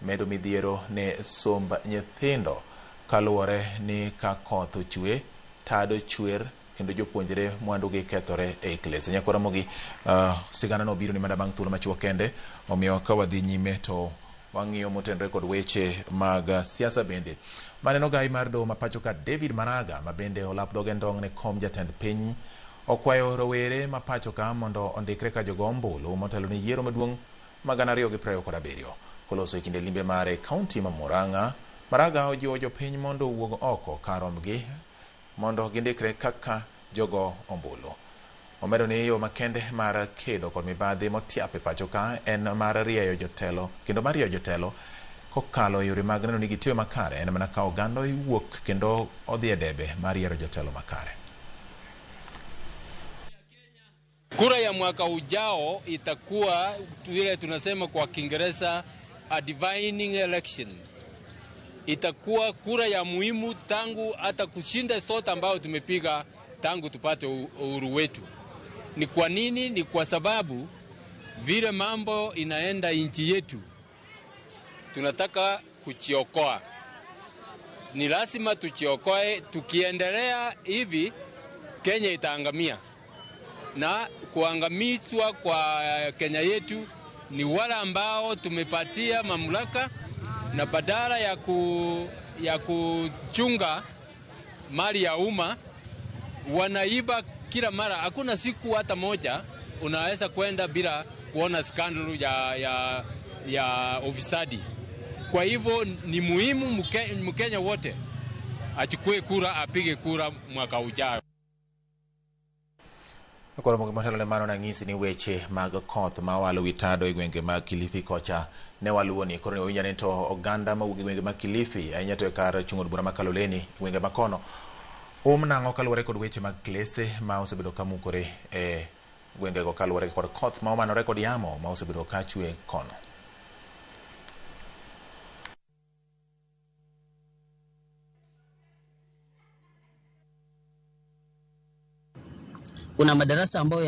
medo midhiero ne somb nyithindo kaluwore ni ka koth ochwe, tado chwer kendo jopuonjre mwandugi kethore ei klese. Nyakwar Ramogi, sigana no biro ni mana bang' thuolo machuok kende, omiyo ka wadhi nyime to wang'iyo motenore kod weche mag siasa bende. Maneno gai mar doho ma pacho ka David Maraga, ma bende olap dhoge ndong' ne kom jatend piny, okwayo rowere ma pacho ka mondo ondikre ka jogo ombulu motelo ne yiero maduong' ma 2027. Koloso e kinde limbe mare e kaunti ma Murang'a, Maraga ojiwo jopiny mondo owuog oko kar rombgi mondo gindikre kaka jogo ombulu. Omedo ni yo makende mar kedo kod mibadhi motiap e pacho ka en mar rieyo jotelo kendo mar rieyo jotelo kokalo e yore mag neno ni gitiyo makare en mana ka oganda owuok kendo odhi e debe mar yiero jotelo makare. Kura ya mwaka ujao itakuwa vile tunasema kwa Kiingereza a divining election. Itakuwa kura ya muhimu tangu hata kushinda sote ambao tumepiga tangu tupate uhuru wetu. Ni kwa nini? Ni kwa sababu vile mambo inaenda nchi yetu, tunataka kujiokoa. Ni lazima tujiokoe. Tukiendelea hivi Kenya itaangamia. Na kuangamizwa kwa Kenya yetu ni wale ambao tumepatia mamlaka, na badala ya kuchunga mali ya umma wanaiba kila mara. Hakuna siku hata moja unaweza kwenda bila kuona scandal ya ufisadi. Kwa hivyo ni muhimu Mkenya wote achukue kura, apige kura mwaka ujao. Koro motelo ne mano nang'isi ni weche mag koth ma walo wi tado e gwenge mag Kilifi kocha ne waluwo ni koro ne wawinjo ni to oganda mawuok e gwenge mag Kilifi ahinya to e kar chung' od bura ma Kaloleni e gwenge ma kono nang'o kaluwore kod weche mag klese ma osebedo ka mukore e gwengego kaluwore kod koth ma omanore kod yamo ma osebedo ka chwe kono. Kuna madarasa ambayo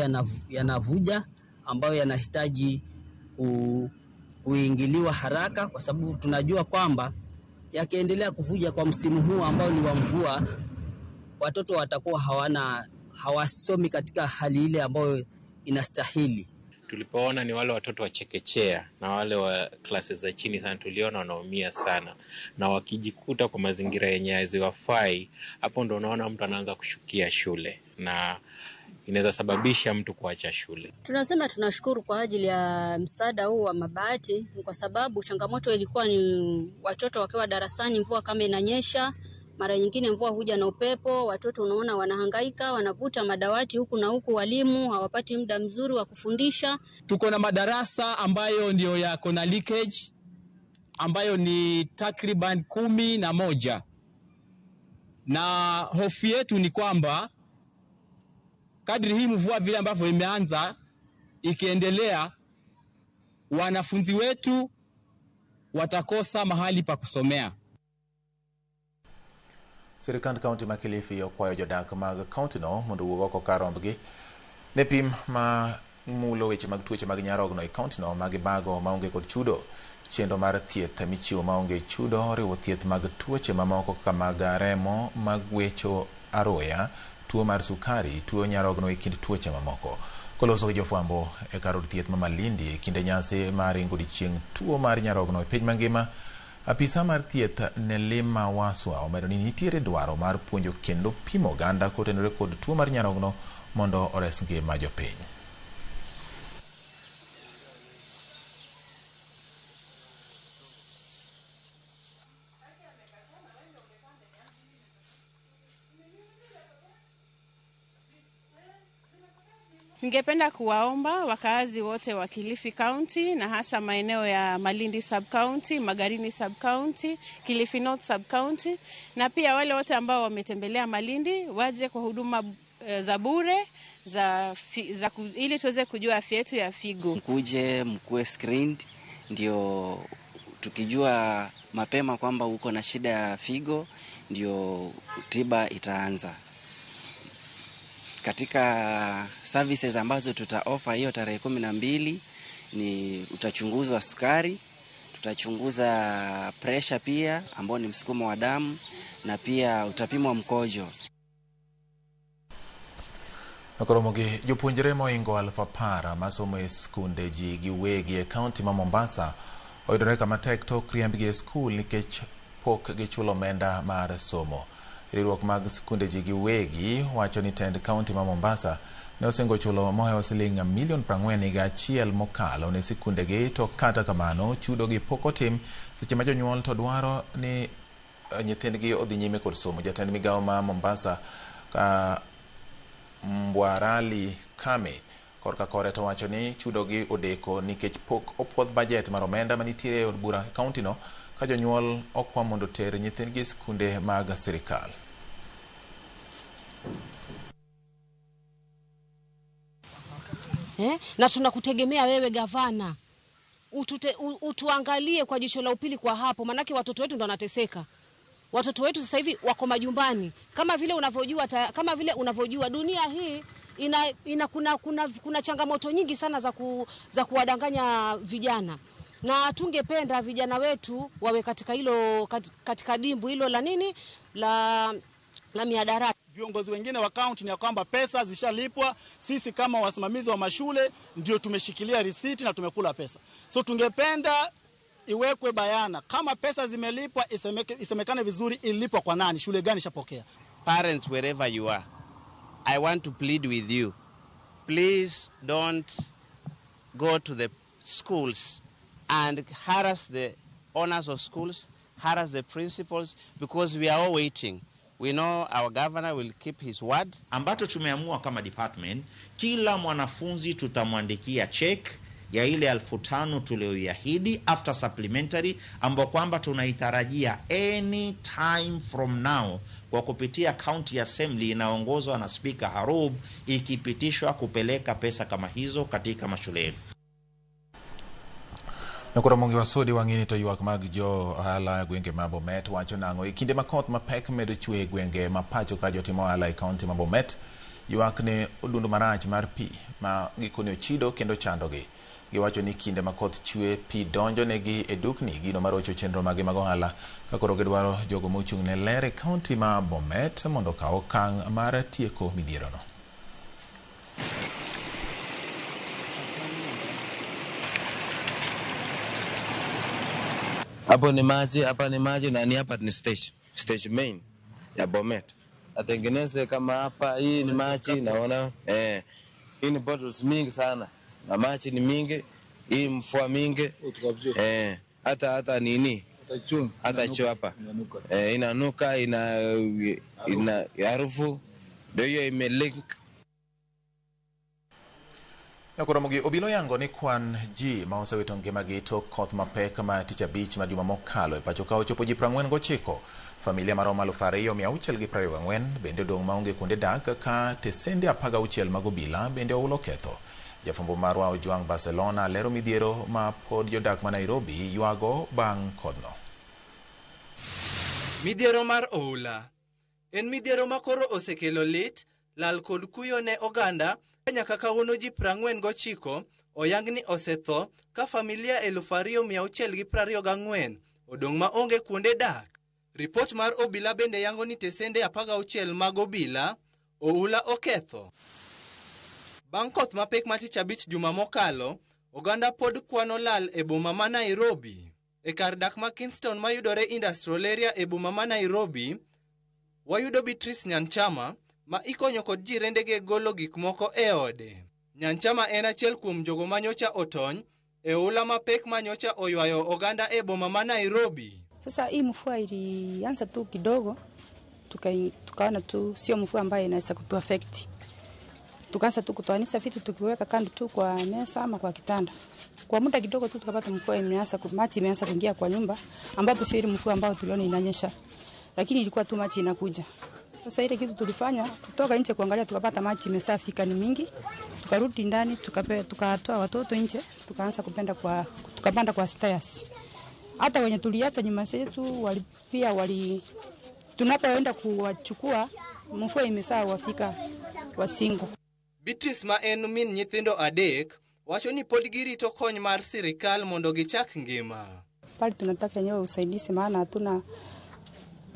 yanavuja, ambayo yanahitaji kuingiliwa haraka, kwa sababu tunajua kwamba yakiendelea kuvuja kwa msimu huu ambao ni wa mvua, watoto watakuwa hawasomi katika hali ile ambayo inastahili. Tulipoona ni wale watoto wa chekechea na wale wa classes za chini sana, tuliona wanaumia sana, na wakijikuta kwa mazingira yenye haziwafai, hapo ndo unaona mtu anaanza kushukia shule na inaweza sababisha mtu kuacha shule. Tunasema tunashukuru kwa ajili ya msaada huu wa mabati, kwa sababu changamoto ilikuwa ni watoto wakiwa darasani, mvua kama inanyesha, mara nyingine mvua huja na upepo, watoto unaona wanahangaika, wanavuta madawati huku na huku, walimu hawapati muda mzuri wa kufundisha. Tuko na madarasa ambayo ndio yako na leakage ambayo ni takriban 11, na hofu yetu ni kwamba kadri hii mvua vile ambavyo imeanza ikiendelea, wanafunzi wetu watakosa mahali pa kusomea. Sirikand kaunti ma Kilifi okwayo jodak mag kaunti no mondo owuog oko kar rombgi ne pim ma mulo weche mag tuoche mag nyarogno e kaunti no ma gibago maonge kod chudo. Chenro mar thieth michiwo maonge chudo oriwo thieth mag tuoche mamoko kaka mag remo, mag wecho aroya, tuo mar sukari, tuo nyarogno e kind tuoche mamoko. Koloso gi jofwambo e kar od thieth ma Malindi e kinde nyasi mar ringo odiechieng' tuo mar nyarogno e piny mangima, apisa mar thieth Nelima Waswa omedo ni nitiere dwaro mar puonjo kendo pimo oganda kotenore kod tuo mar nyarogno mondo ores ngima jopiny. Ningependa kuwaomba wakaazi wote wa Kilifi County na hasa maeneo ya Malindi Sub County, Magarini Sub County, Kilifi North Sub County, na pia wale wote ambao wametembelea Malindi waje kwa huduma za bure ili tuweze kujua afya yetu ya figo. Mkuje mkuwe screened, ndio tukijua mapema kwamba uko na shida ya figo, ndio tiba itaanza. Katika services ambazo tuta offer hiyo tarehe 12 ni utachunguzwa sukari, tutachunguza pressure pia ambao ni msukumo wa damu, na pia utapimwa mkojo. Nakoromogi jopuonjre moingo 10,000 masomo e skunde ji giwegi e kaunti ma Mombasa oyudore kama tek tok riembgi e skul nikech pok gichulo omenda mar somo. Riwruok mag skunde ji giwegi wacho ni tend kaunti ma Mombasa ne osingo chulo mohewo siling milion 41 mokalo ne sikundegi, to kata kamano chudogi pok otim seche ma jonyuol to dwaro ni nyithindgi odhi nyime kod somo. Jatend migawo ma Mombasa ka Mbwarali Kame korka kore to wacho ni chudogi odeko nikech pok opuodh bajet mar omenda manitiere e od bura e kaunti no, ka jonyuol okwa mondo oter nyithindgi e skunde mag sirikal. Na tunakutegemea wewe gavana, utuangalie kwa jicho la upili kwa hapo, manake watoto wetu ndo wanateseka. Watoto wetu sasa hivi wako majumbani. Kama vile unavyojua dunia hii ina kuna changamoto nyingi sana za kuwadanganya vijana. Na tungependa vijana wetu wawe katika hilo, katika dimbu hilo la nini la mihadarati. Viongozi wengine wa county ni ya kwamba pesa zishalipwa, sisi kama wasimamizi wa mashule ndio tumeshikilia risiti na tumekula pesa. So tungependa iwekwe bayana kama pesa zimelipwa, isemekane vizuri ilipwa kwa nani, shule gani ishapokea. Parents, wherever you are, I want to plead with you. Please don't go to the schools and harass the owners of schools, harass the principals, because we are all waiting. We know our governor will keep his word. Ambacho tumeamua kama department, kila mwanafunzi tutamwandikia check ya ile 5,000 tulioiahidi after supplementary, ambao kwamba tunaitarajia any time from now kwa kupitia county assembly inaongozwa na Speaker Harub, ikipitishwa kupeleka pesa kama hizo katika mashule yetu. Nakoromongi wasodi wang'ini to ywak mag jo ohala e gwenge ma Bomet wacho nang'o e kinde ma koth mapek medo chwe e gwenge ma pacho ka jotimo ohala e kaunti ma Bomet ywak ne odundu marach mar pi ma gikone ochido kendo chandogi. Giwacho ni kinde ma koth chwe pi donjo negi e dukni, gino marocho chenro mage mag ohala, ka koro gidwaro jogo mochung' ne ler e kaunti ma Bomet mondo okaw okang' mar tieko midhierono. Hapo ni maji, hapa ni maji na ni hapa ni stage main ya Bomet. Atengeneze kama hapa, hii ni maji naona, hii ni bottles mingi sana. Na maji ni mingi, hii mvua mingi. Hata nini? Hata choo hapa. Inanuka, ina harufu. Ndio hiyo imelink. Nakoromogi obilo yango ni kwan ji ma osewito ngimagi tok koth mapek ma tich abich ma juma mokalo e pacho ka ochopo ji 49. Familia maromo 2,624 bende odong' maonge kuonde dak ka tesende 16 mag obila bende oulo ketho. Jafwambo marwa Ojwang Barcelona lero midhiero ma pod jodak ma Nairobi ywago bang' kodhno. Midhiero mar oula en midhiero ma koro osekelo lit, lal kod kuyo ne oganda. Nyaka kawuono ji 49 oyang ni osetho ka familia 2,624 odong' ma onge kuonde dak. Ripot mar obila bende yango ni tesende 16 mag obila oula oketho. Bang' koth mapek ma tich abich juma mokalo, oganda pod kwano lal e boma ma Nairobi. E kar dak ma Kingston mayudore Industrial Area e boma ma Nairobi, wayudo Beatrice Nyanchama ma ikonyo kod jirendege golo gik moko e ode. Nyanchama en achiel kuom jogo manyocha otony e oula mapek manyocha oywayo oganda e boma ma Nairobi. Sasa hii mvua ilianza tu kidogo, tukaona tu sio mvua ambayo inaweza kutuaffect. Tukaanza tu kutoanisha vitu tukiweka kando tu kwa meza ama kwa kitanda. Kwa muda kidogo tu tukapata mvua imeanza, maji imeanza kuingia kwa nyumba, ambapo sio ile mvua ambayo tuliona inanyesha. Lakini ilikuwa tu maji inakuja. Sasa ile kitu tulifanya kutoka nje kuangalia, tukapata maji imesafika ni mingi. Tukarudi ndani, tukatoa watoto nje, tukaanza kupanda kwa tukapanda kwa stairs. Hata wenye tuliacha nyuma zetu wali, pia wali tunapoenda kuwachukua mvua imesaa wafika Wasingo. Beatrice ma en min nyithindo 3 wacho ni pod girito kony mar sirikal mondo gichak ngima. Pale tunataka yenyewe usaidizi, maana hatuna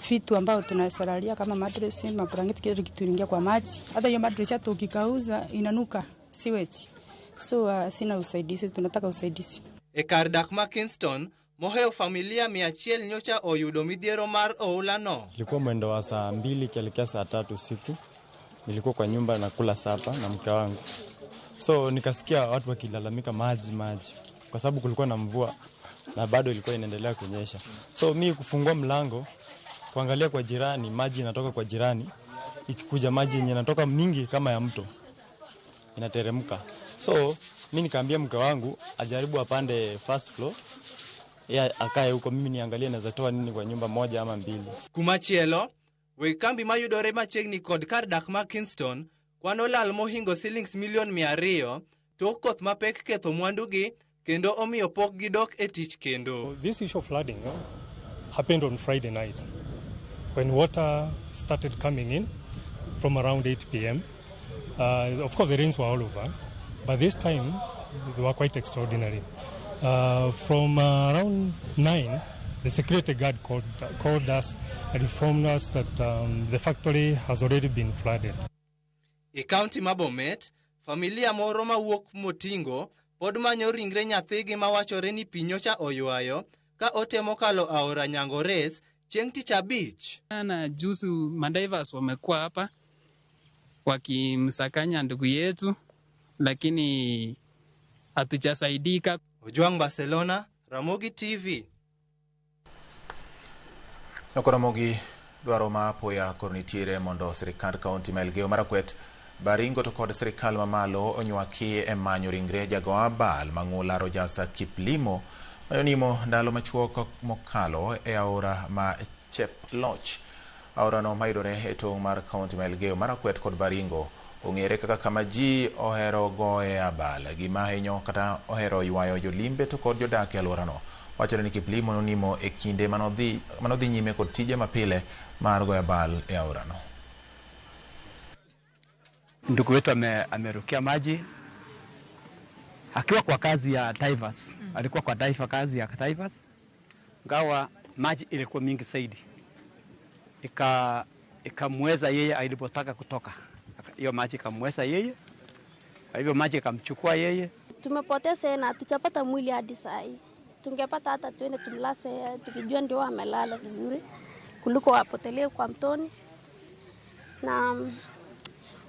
vitu ambao tunasalalia kama matresi, mablanketi, kile kitu inaingia kwa maji. Hata hiyo matresi hata ukikauza inanuka sewage. So sina usaidizi, tunataka usaidizi. E kar dak ma Kingston, mohewo familia 100 nyocha oyudo midhiero mar oula no. Ilikuwa mwendo wa saa 2 kuelekea saa 3 usiku. Nilikuwa kwa nyumba nakula sapa na mke wangu. So nikasikia watu wakilalamika maji maji, kwa sababu kulikuwa na mvua na bado ilikuwa inaendelea kunyesha. So mi kufungua mlango kuangalia kwa jirani, maji inatoka kwa jirani, ikikuja maji yenye inatoka mingi kama ya mto inateremka. So mi nikaambia mke wangu ajaribu apande first floor, yeye akae huko, mimi niangalie naweza toa nini kwa nyumba moja ama mbili. Kumachielo, weg kambi mayudore machiegni kod kar dak ma Kingston kwan olal mohingo silings milion 200 tok koth mapek ketho mwandugi kendo omiyo pok gidok e tich kendo. This issue of flooding happened on Friday night when water started coming in from around 8 p.m. Of course the rains were all over, but this time they were quite extraordinary. From around 9, the security guard called us and informed us that the factory has already been flooded. E kaunti ma Bomet, familia moro mawuok Motingo pod manyo ringre nyathigi mawachore ni pi nyocha oywayo ka otemo kalo aora Nyangores chieng' tich abich. Na juzi madivers wamekuwa hapa wakimsakanya ndugu yetu, lakini hatujasaidika. Ojwang Barcelona, Ramogi TV. Nokoromogi dwaro ma apoya koro nitiere mondo sirikand kaunti ma Elgeyo Marakwet, Baringo to kod sirikal mamalo onywaki e manyo ringre jago abal mang'ula Rogers Kiplimo mayonimo ndalo machuok mokalo e aora ma Cheploch. Aorano mayudore e tong' mar kaunti ma Elgeyo Marakwet kod Baringo ong'ere kaka kama ji ohero goye abal, gima hinyo kata ohero ywayo jolimbe to kod jodak e alworano. Wachore ni Kiplimo nonimo e kinde manodhi nyime kod tije mapile mar goyo abal e aorano. Ndugu wetu amerukia maji akiwa kwa kazi ya divers. Alikuwa kwa diver, kazi ya divers. Ngawa maji ilikuwa mingi zaidi, ikamweza yeye alipotaka kutoka. Hiyo maji ikamweza yeye, kwa hivyo maji ikamchukua yeye. Tumepoteza na tutapata mwili hadi saa hii. Tungepata hata tuende tumlase tukijua ndio amelala vizuri kuliko wapotelee kwa mtoni. Na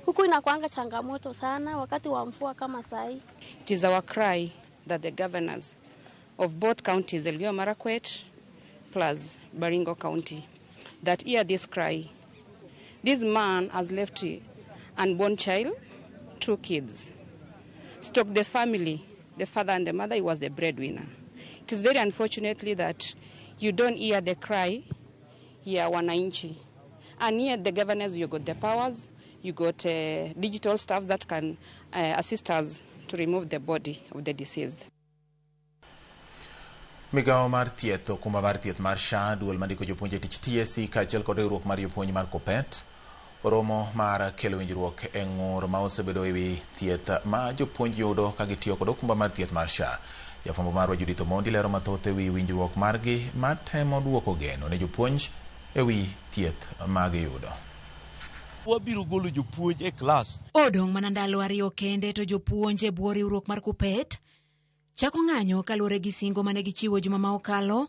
huku inakuanga changamoto sana wakati wa mvua kama saa hii. It is our cry that the governors of both counties, Elgeyo Marakwet plus Baringo County, that hear this cry. This man has left unborn child, 2 kids. Stock the family, the father and the mother, he was the breadwinner. It is very unfortunately that you don't hear the cry ya wananchi. And here the governors, you got the powers, you got digital staff that can assist us to remove the body of the deceased. Migawo mar thieth, okumba mar thieth mar SHA, duol mandiko jopuonj e tich TSC kaachiel kod riwruok mar jopuonj mar KUPPET oromo mar kelo winjruok e ng'ur ma osebedo ewi thieth ma jopuonj yudo ka gitiyo kod okumba mar thieth mar SHA. Jafwambo marwa Judith Omondi lero mathoth ewi winjruok margi ma temo duoko geno ne jopuonj ewi thieth ma giyudo. Wabiro golo jopuonj e klas. Odong' mana ndalo 2 kende to jopuonj e bwo riwruok mar KUPPET chako ng'anyo kaluwore gi singo mane gichiwo juma ma okalo.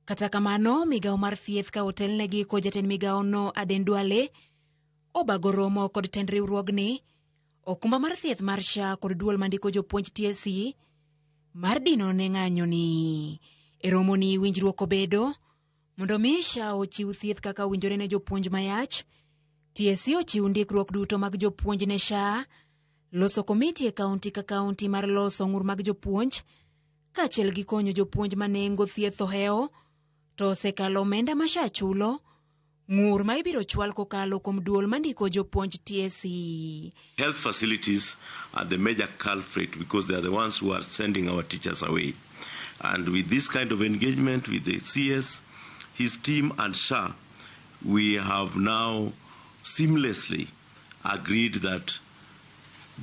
Kata kamano, migawo mar thieth ka otelnegi kod jatend migawono Aden Duale obago romo kod tend riwruogni, okumba mar thieth mar SHA kod duol mandiko jopuonj TSC mar dino ne ng'anyoni. E romoni winjruok obedo mondo mi SHA ochiw thieth kaka owinjore ne jopuonj mayach, TSC ochiw ndikruok duto mag jopuonj ne SHA, loso komiti e kaunti ka kaunti mar loso ng'ur mag jopuonj, kaachiel gi konyo jopuonj ma nengo thieth ohewo to osekalo omenda ma SHA chulo, ng'ur ma ibiro chwal kokalo kuom duol mandiko jopuonj TSC. Health facilities are the major culprit because they are the ones who are sending our teachers away. And with this kind of engagement with the CS, his team and SHA, we have now seamlessly agreed that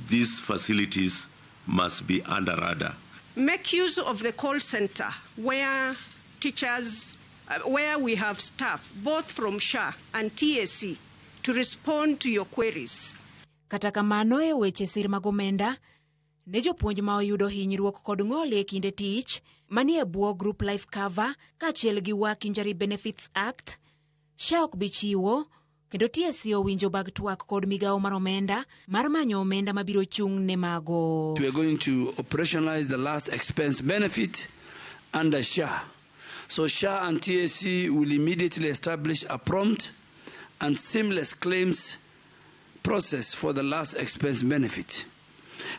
these facilities must be under radar. Make use of the call center where teachers, where we have staff, both from SHA and TSC, to respond to your queries. Kata kamano e weche sir mag omenda ne jopuonj ma oyudo hinyruok kod ng'ol e kinde tich manie bwo Group Life Cover kaachiel gi Work Injury Benefits Act, SHA ok bi chiwo kendo TSC owinjo bag twak kod migawo mar omenda mar manyo omenda mabiro chung' ne mago. We are going to operationalize the last expense benefit under SHA. So SHA and TSC will immediately establish a prompt and seamless claims process for the last expense benefit.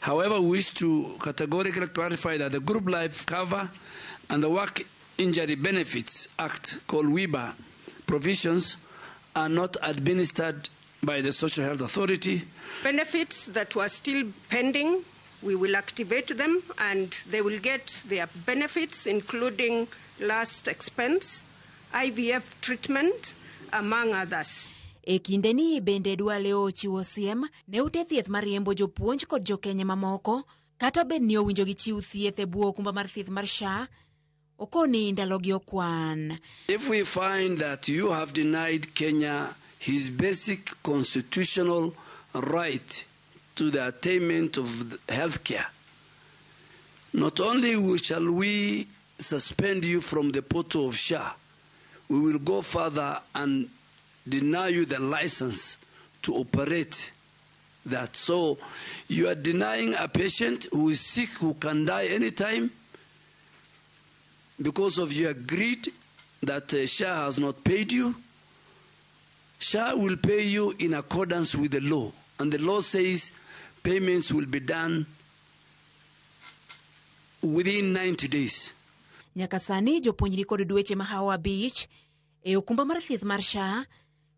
However, we wish to categorically clarify that the Group Life Cover and the Work Injury Benefits Act, called WIBA, provisions are not administered by the Social Health Authority. Benefits that were still pending, we will activate them and they will get their benefits, including last expense, IVF treatment, among others. E kindeni bende Duale ochiwo siem ne ute thieth mariembo jopuonj kod jokenya mamoko kata bed ni owinjo gichiw thieth e bwo okumba mar thieth mar SHA okoni ndalogi okwan. If we find that you have denied Kenya his basic constitutional right to the attainment of health care, not only shall we suspend you from the portal of SHA, we will go further and deny you the license to operate that. So you are denying a patient who is sick, who can die anytime, because of your greed that SHA has not paid you. SHA will pay you in accordance with the law. And the law says payments will be done within 90 days. Nyaka sani jopuonj ni kod dweche mahawo 5 e okumba mar thieth mar SHA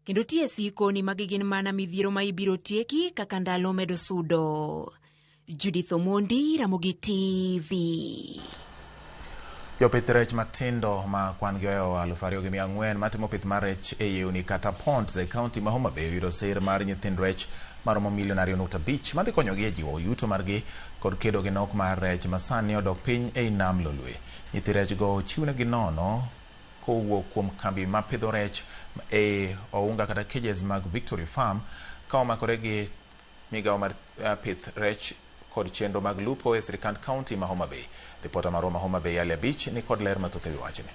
kendo TSC koni magi gin mana midhiero ma ibiro tieki kaka ndalo medo sudo. Judith Omondi, Ramogi TV. Jopith rech matindo ma kwan gi ohewo 2,400 matimo pith mar rech e yewni kata ponds e kaunti ma Homa Bay oyudo sir mar nyithind rech maromo milion 2.5 madhi konyogi e jiwo yuto margi kod kedo gi nok mar rech ma sani odok piny ei nam Lolwe. Nyithi rech go ochiwnegi nono kowuok kuom kambi ma pidho rech e ounga kata cages mag Victory Farm ka omakore gi migawo mar pith rech kod chenro mag lupo e sirkand kaunti ma Homa Bay. Ripota marwa ma Homa Bay Ali Abich ni kod ler mathoth e wi wachni.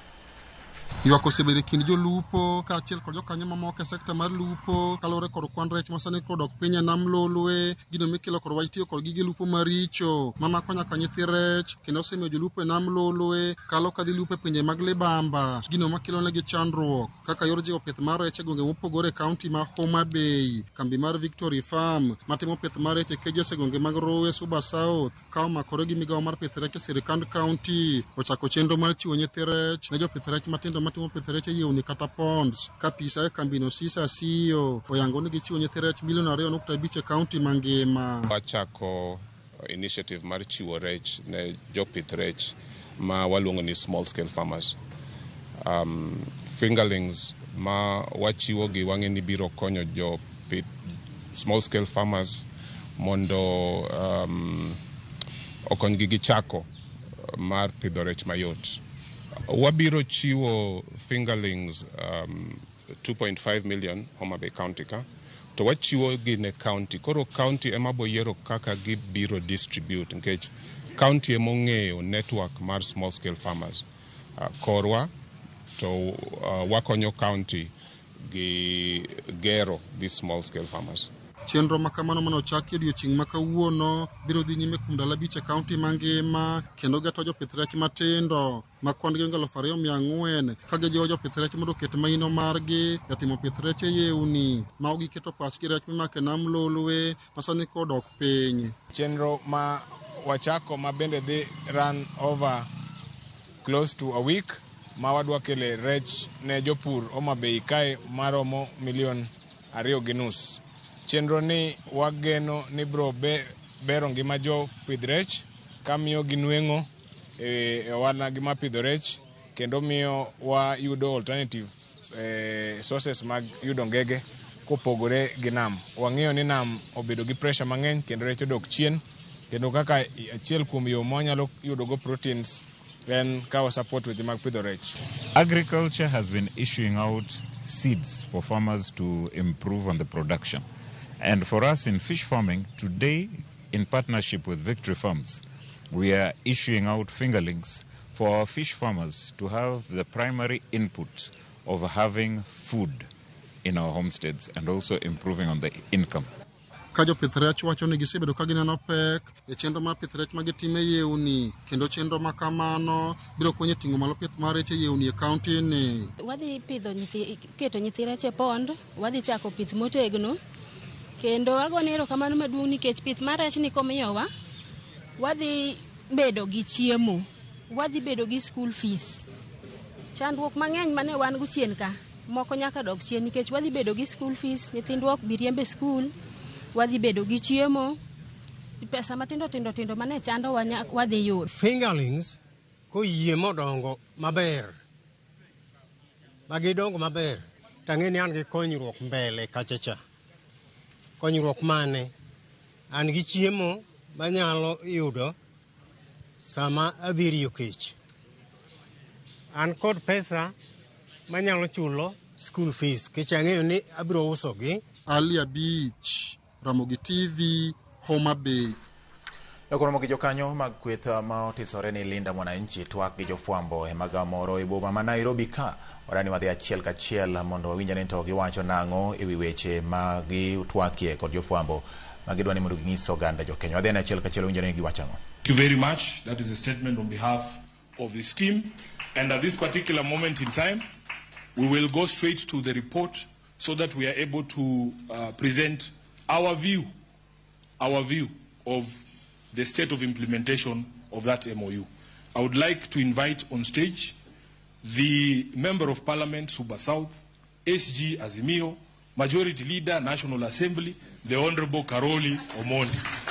Ywak osebedo e kind jolupo kaachiel kod jokanyo mamoko e sekta mar lupo kaluwore kod kwan rech ma sani koro odok piny e nam Lolwe, gino mikelo kod wach tiyo kod gige lupo maricho mamako nyaka nyithi rech kendo osemiyo jolupo e nam Lolwe kalo kadhi lupo e pinje mag libamba, gino makelo negi chandruok kaka yor jiwo pith mar rech e gwenge mopogore e kaunti ma Homa Bay. Kambi mar Victory Farm matimo pith mar rech e cages e gwenge mag Rowe, Suba South ka omakore gi migawo mar pith rech e sirkand kaunti ochako chenro mar chiwo nyithi rech ne jopith rech matindo matimo pith rech e yewni kata ponds. Ka apisa e kambino Sisa CEO oyango ni gichiwo nyithi rech milion 2.5 e kaunti mangima. Wachako initiative mar chiwo rech ne jopith rech ma waluongo ni small scale farmers. Fingerlings ma wachiwo gi wang'e ni biro konyo jopith small scale farmers mondo okonygi gi chako mar pidho rech mayot. Wabiro chiwo fingerlings 2.5 million Homa Bay County ka, to wachiwo gi ne county. Koro county ema bo yiero kaka gibiro distribute nikech county ema ong'eyo network mar small scale farmers. Korwa to wakonyo county gi gero these small scale farmers. Chenro ma kamano mane ochaki odiochieng' ma kawuono biro dhi nyime kuom ndalo 5 e kaunti mangima kendo geto jopith rech matindo ma kwan gi 2,400 ka gijiwo jopith rech mondo oket maino margi e timo pith rech e yewni ma ok giketo pachgi rech mimako e nam Lolwe ma sani koro odok piny. Chenro ma wachako ma bende dhi run over close to a week ma wadwa kele rech ne jopur Homa Bay kae maromo milion 2.5. Chenro ni wageno ni bro bero ngima jopidh rech ka miyo gi nweng'o e ohala gi mar pidho rech kendo miyo wayudo alternative sources mag yudo ngege kopogore gi nam. Wang'eyo ni nam obedo gi pressure mang'eny kendo rech odok chien, kendo kaka achiel kuom yo mwanyalo yudogo proteins en ka wa support weche mag pidho rech. Agriculture has been issuing out seeds for farmers to improve on the production. And for us in fish farming, today, in partnership with Victory Farms, we are issuing out fingerlings for our fish farmers to have the primary input of having food in our homesteads and also improving on the income. Ka jopith rech wacho ni gisebedo ka gineno pek e chenro mar pith rech ma gitimo e yewni, kendo chenro ma kamano biro konyo e ting'o malo pith mar rech e yewni e kaunti ni. Wadhi pidho nyithi, keto nyithi rech e pond, wadhi chako pith motegno, kendo agone erokamano maduong' nikech pith mar rech ni komiyowa, wadhi bedo gi chiemo, wadhi bedo gi school fees. Chandruok mang'eny mane wan go chien ka, moko nyaka dog chien nikech wadhi bedo gi school fees, nyithindwa ok bi riemb e school, wadhi bedo gi chiemo, pesa matindo tindo tindo mane chandowa wadhi yudo. Fingerlings koyie modongo maber, ma gidongo maber, tang'e ni an gi konyruok mbele kacha cha. Konyruok mane? An gi chiemo manyalo yudo sama adhi riyo kech. An kod pesa manyalo chulo school fees, kech ang'eyo ni abiro usogi. Ali Abich, Ramogi TV, Homa Bay. Jokoromo gi jokanyo mag kweth ma otisore ni Linda Mwananchi twak gi jofwambo e magawo moro e boma ma Nairobi ka. Wadani wadhi achiel kachiel mondo wawinj ane to giwacho nang'o e wi weche ma gitwakie kod jofwambo ma gidwa ni mondo ginyis oganda jo-Kenya. Wadhi ane achiel kachiel wawinj ane giwacho ang'o. Thank you very much. That is a statement on behalf of this team. And at this particular moment in time, we will go straight to the report so that we are able to present our view of the state of implementation of that MOU. I would like to invite on stage the Member of Parliament, Suba South, SG Azimio, Majority Leader, National Assembly, the Honorable Karoli Omondi.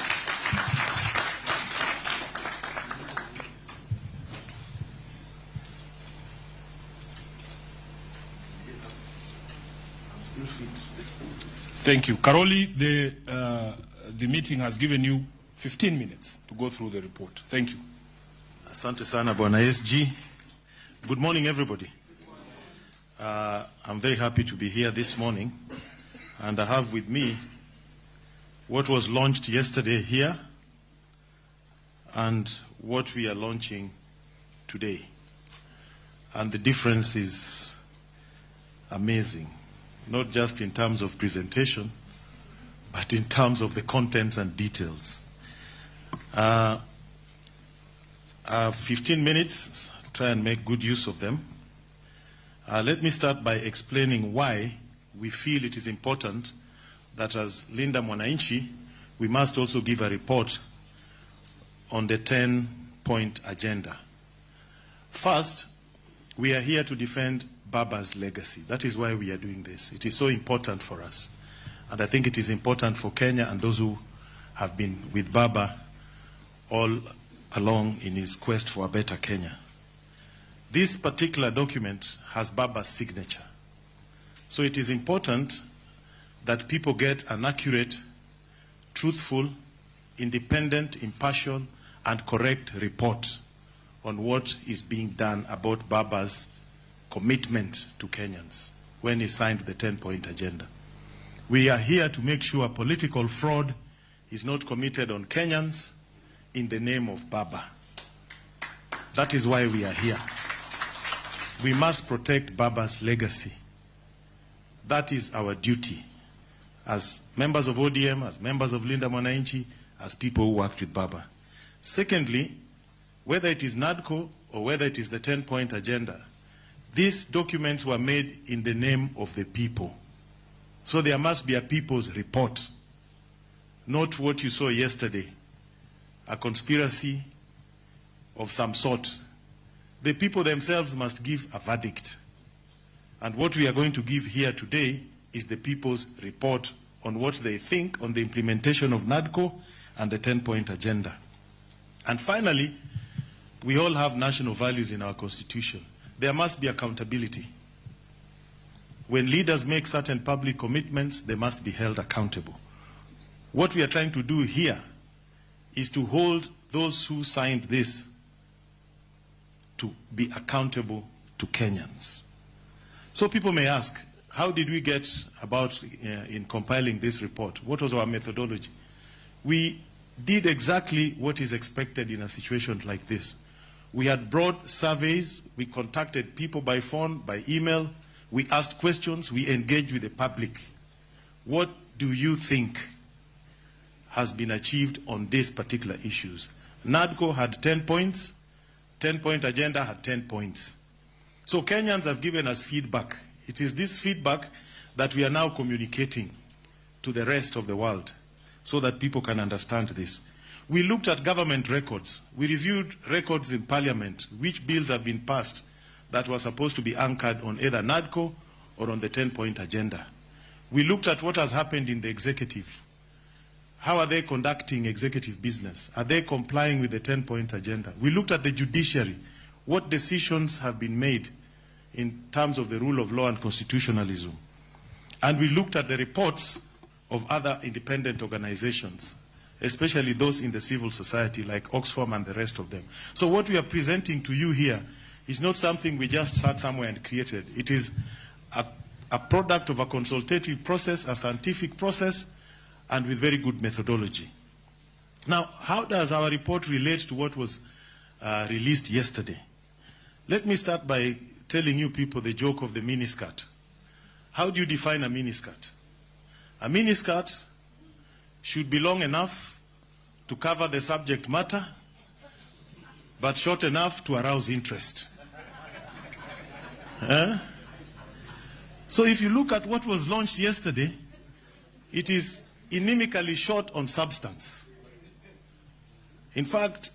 Thank you. Karoli, the meeting has given you 15 minutes to go through the report. Thank you. Asante sana, Bwana SG. Good morning, everybody. I'm very happy to be here this morning, and I have with me what was launched yesterday here and what we are launching today. And the difference is amazing, not just in terms of presentation, but in terms of the contents and details. 15 minutes, try and make good use of them. Let me start by explaining why we feel it is important that as Linda Mwananchi, we must also give a report on the 10-point agenda. First, we are here to defend Baba's legacy. That is why we are doing this. It is so important for us. And I think it is important for Kenya and those who have been with Baba all along in his quest for a better Kenya. This particular document has Baba's signature. So it is important that people get an accurate, truthful, independent, impartial, and correct report on what is being done about Baba's commitment to Kenyans when he signed the 10-point agenda. We are here to make sure political fraud is not committed on Kenyans in the name of Baba. That is why we are here. We must protect Baba's legacy. That is our duty as members of ODM, as members of Linda Mwananchi, as people who worked with Baba. Secondly, whether it is NADCO or whether it is the 10-point agenda, these documents were made in the name of the people. So there must be a people's report, not what you saw yesterday, a conspiracy of some sort. The people themselves must give a verdict. And what we are going to give here today is the people's report on what they think on the implementation of NADCO and the 10-point agenda. And finally, We all have national values in our constitution. There must be accountability. When leaders make certain public commitments, they must be held accountable. What we are trying to do here is to hold those who signed this to be accountable to Kenyans. So people may ask, how did we get about in compiling this report? What was our methodology? We did exactly what is expected in a situation like this. We had broad surveys, we contacted people by phone, by email, we asked questions, we engaged with the public. What do you think has been achieved on these particular issues? NADCO had 10 points, 10-point agenda had 10 points. So Kenyans have given us feedback. It is this feedback that we are now communicating to the rest of the world so that people can understand this. We looked at government records. We reviewed records in parliament, which bills have been passed that were supposed to be anchored on either NADCO or on the 10-point agenda. We looked at what has happened in the executive. How are they conducting executive business? Are they complying with the 10-point agenda? We looked at the judiciary. What decisions have been made in terms of the rule of law and constitutionalism? And we looked at the reports of other independent organizations, especially those in the civil society like Oxfam and the rest of them. So what we are presenting to you here is not something we just sat somewhere and created. It is a product of a consultative process, a scientific process, and with very good methodology. Now, how does our report relate to what was released yesterday? Let me start by telling you people the joke of the miniskirt. How do you define a miniskirt? A miniskirt should be long enough to cover the subject matter, but short enough to arouse interest. Huh? So if you look at what was launched yesterday, it is inimically short on substance. In fact,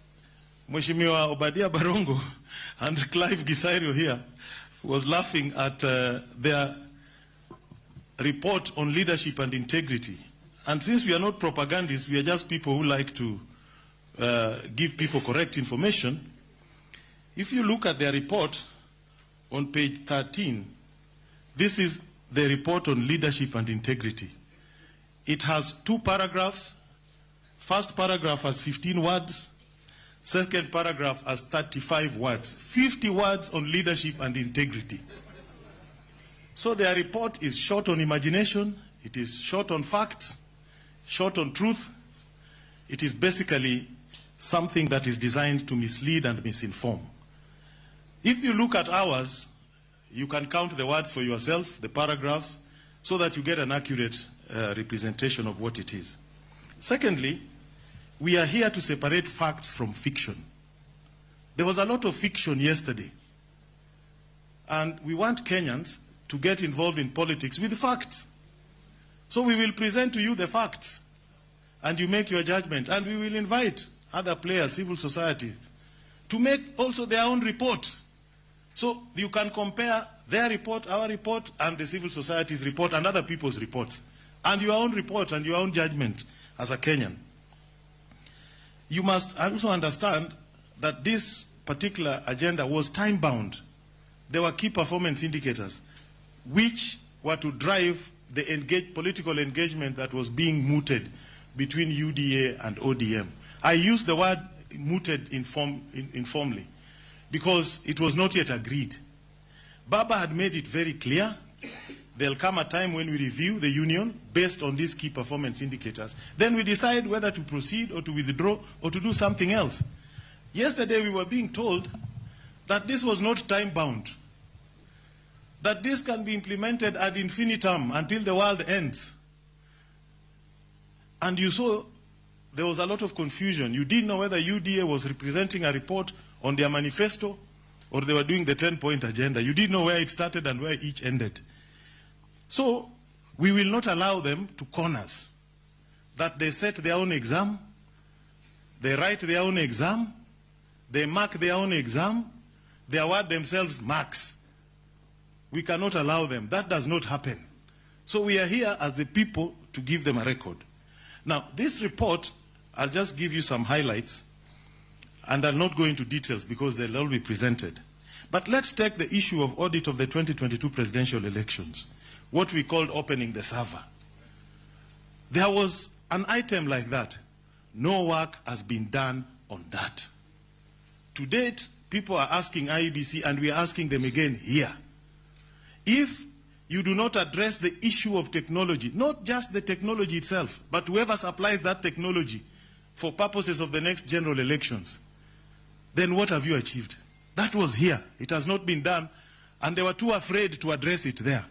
Mheshimiwa Obadia Barongo and Clive Gisairio here was laughing at their report on leadership and integrity. And since we are not propagandists, we are just people who like to give people correct information. If you look at their report on page 13, this is the report on leadership and integrity. It has two paragraphs. First paragraph has 15 words. Second paragraph has 35 words. 50 words on leadership and integrity. So their report is short on imagination. It is short on facts, short on truth. It is basically something that is designed to mislead and misinform. If you look at ours, you can count the words for yourself, the paragraphs, so that you get an accurate representation of what it is. Secondly, we are here to separate facts from fiction. There was a lot of fiction yesterday. And we want Kenyans to get involved in politics with facts. So we will present to you the facts, and you make your judgment. And we will invite other players, civil society, to make also their own report. So you can compare their report, our report, and the civil society's report, and other people's reports, and your own report and your own judgment as a Kenyan. You must also understand that this particular agenda was time-bound. There were key performance indicators which were to drive the political engagement that was being mooted between UDA and ODM. I use the word mooted informally because it was not yet agreed. Baba had made it very clear there'll come a time when we review the union based on these key performance indicators. Then we decide whether to proceed or to withdraw or to do something else. Yesterday we were being told that this was not time-bound, that this can be implemented ad infinitum until the world ends. And you saw there was a lot of confusion. You didn't know whether UDA was representing a report on their manifesto or they were doing the 10-point agenda. You didn't know where it started and where each ended. So we will not allow them to con us, that they set their own exam, they write their own exam, they mark their own exam, they award themselves marks. We cannot allow them. That does not happen. So we are here as the people to give them a record. Now, this report, I'll just give you some highlights. And I'll not go into details because they'll all be presented. But let's take the issue of audit of the 2022 presidential elections, what we called opening the server. There was an item like that. No work has been done on that. To date, people are asking IEBC, and we are asking them again here. If you do not address the issue of technology, not just the technology itself, but whoever supplies that technology for purposes of the next general elections, then what have you achieved? That was here. It has not been done, and they were too afraid to address it there.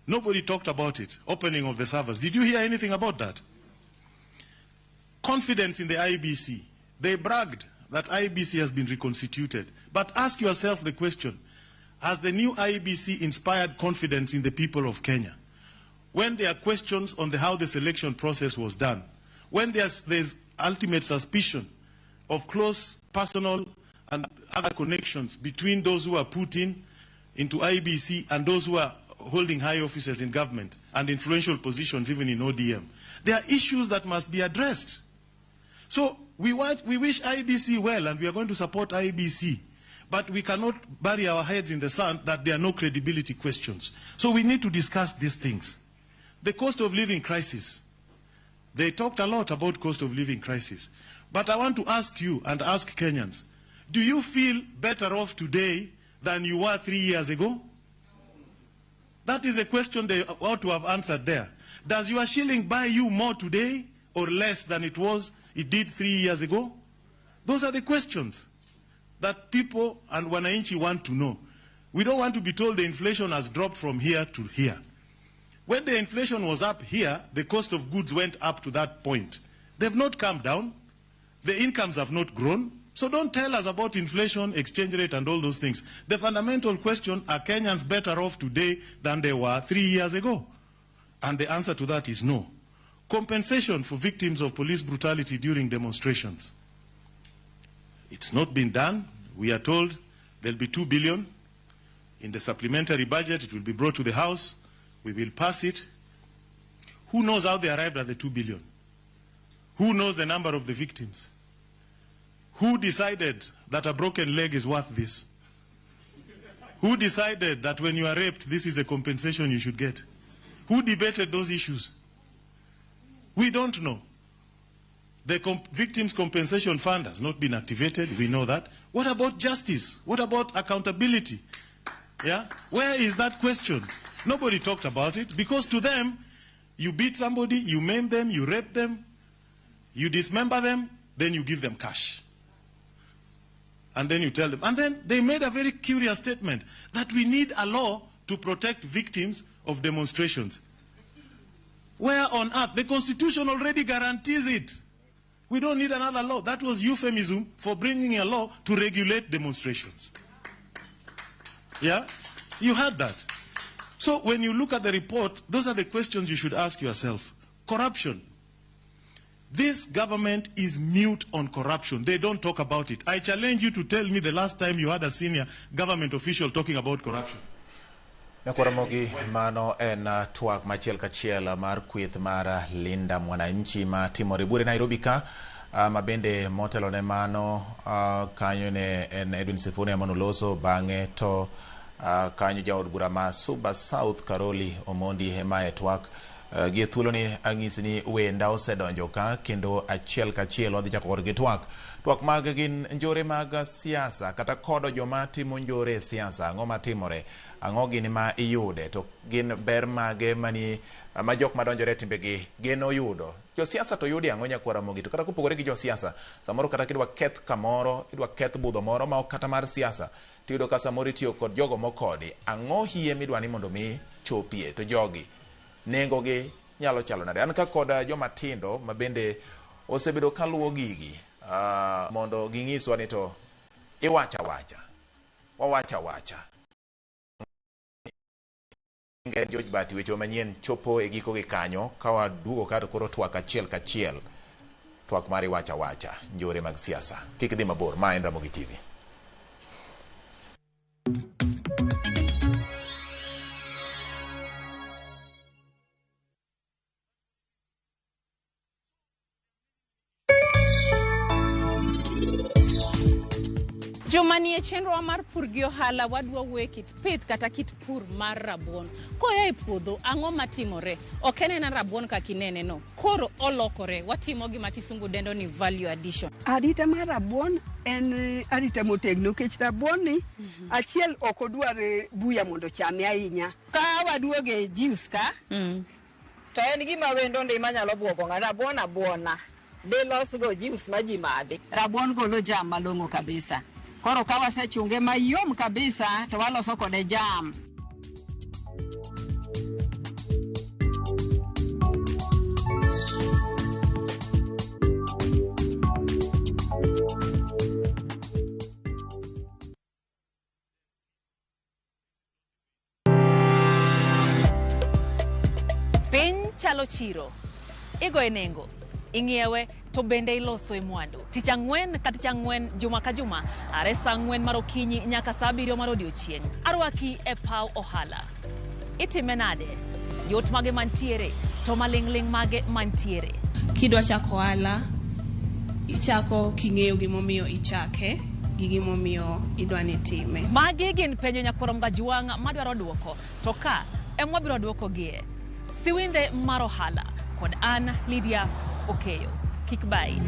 Nobody talked about it, opening of the servers. Did you hear anything about that? Confidence in the IEBC. They bragged that IEBC has been reconstituted. But ask yourself the question, has the new IEBC inspired confidence in the people of Kenya? When there are questions on how the selection process was done, when there's ultimate suspicion of close personal and other connections between those who are put into IEBC and those who are holding high offices in government and influential positions even in ODM. There are issues that must be addressed. So we wish IEBC well, and we are going to support IEBC, but we cannot bury our heads in the sand that there are no credibility questions. So we need to discuss these things. The cost of living crisis. They talked a lot about cost of living crisis. But I want to ask you and ask Kenyans, do you feel better off today than you were 3 years ago? That is a question they ought to have answered there. Does your shilling buy you more today or less than it did 3 years ago? Those are the questions that people and wananchi want to know. We don't want to be told the inflation has dropped from here to here. When the inflation was up here, the cost of goods went up to that point. They've not come down. The incomes have not grown. So don't tell us about inflation, exchange rate, and all those things. The fundamental question, are Kenyans better off today than they were 3 years ago? And the answer to that is no. Compensation for victims of police brutality during demonstrations. It's not been done. We are told there'll be 2 billion. In the supplementary budget, it will be brought to the House. We will pass it. Who knows how they arrived at the 2 billion? Who knows the number of the victims? Who decided that a broken leg is worth this? Who decided that when you are raped, this is a compensation you should get? Who debated those issues? We don't know. The Victims Compensation Fund has not been activated. We know that. What about justice? What about accountability? Yeah? Where is that question? Nobody talked about it because to them, you beat somebody, you maim them, you rape them, you dismember them, then you give them cash. And then you tell them. And then they made a very curious statement that we need a law to protect victims of demonstrations. Where on earth? The Constitution already guarantees it. We don't need another law. That was euphemism for bringing a law to regulate demonstrations. Yeah? You heard that. So when you look at the report, those are the questions you should ask yourself. Corruption. This government is mute on corruption. They don't talk about it. I challenge you to tell me the last time you had a senior government official talking about corruption. Nyakwaramogi mano en twak machiel kachiel mar kweth mar Linda Mwananchi ma timore buore Nairobi ka ma bende motelo ne mano kanyo ne en Edwin Sifuna ema noloso bang'e to kanyo jaod bura ma Suba South Karoli Omondi ema e twak. Gi thuolo ni ang'isi ni wenda osedonjo ka kendo achiel kachiel wadhi chako kodgi twak. Twak mag gin njore mag siasa kata kodo joma timo njore e siasa, ang'o matimore, ang'o gini ma iyude, to gin ber mage mani ma jok madonjore e timbegi geno yudo. Josiasa to yudi ang'o nyakwara Ramogi? To kata kopogore gi josiasa, samoro kata kidwa keth kamoro, idwa keth budho moro ma ok kata mar siasa, tiyudo ka samoro itiyo kod jogo mokodi. Ang'o hie midwa ni mondo mi chopie to jogi nengo gi nyalo chalo nade? An ka kod joma tindo ma bende osebedo kaluwo gigi mondo ging'iswa ni to iwacha wacha, wawacha wacha. George Bati weche manyien chopo e giko gi kanyo ka waduogo ka to koro twak achiel kachiel, twak mar iwacha wacha, njore mag siasa. Kik dhi mabor, ma en Ramogi TV. Juma nie chenro mar pur gi ohala wadwa wuoye kit pith kata kit pur mar rabuon. Koya e puodho, ang'o matimore? Ok en ena rabuon kaka inene no. Koro olokore, watimo gima kisungu dendo ni value addition. Arita mar rabuon en arita motegno nikech rabuon ni achiel ok odwar buya mondo ochame ahinya. Ka waduoge juice ka, to en gima wendo ndi manyalo buogo ng'ato rabuon abuona. Dilosgo juice ma ji madhi. Rabuon golo jam malong'o kabisa. Koro ka wasechunge mayom kabisa to waloso kode jam. Piny chalo chiro. Igoye nengo, ing'iewe to bende iloso e mwandu. Tich ang'wen ka tich ang'wen, juma ka juma, are saa 4 mar okinyi nyaka saa 7 mar odiochieng'. Arwaki e paw ohala. Itime nade? Yot mage mantiere, to maling'ling' mage mantiere. Kidwa chako ohala, ichako king'eyo gimomiyo ichake gi gimomiyo idwa ni itime. Magi gin penjo nyakwar Mgajwang' madwaro duoko, to ka ema wabiro duokogie. Siwinde mar ohala kod an Lydia Okeyo. Kik bayi.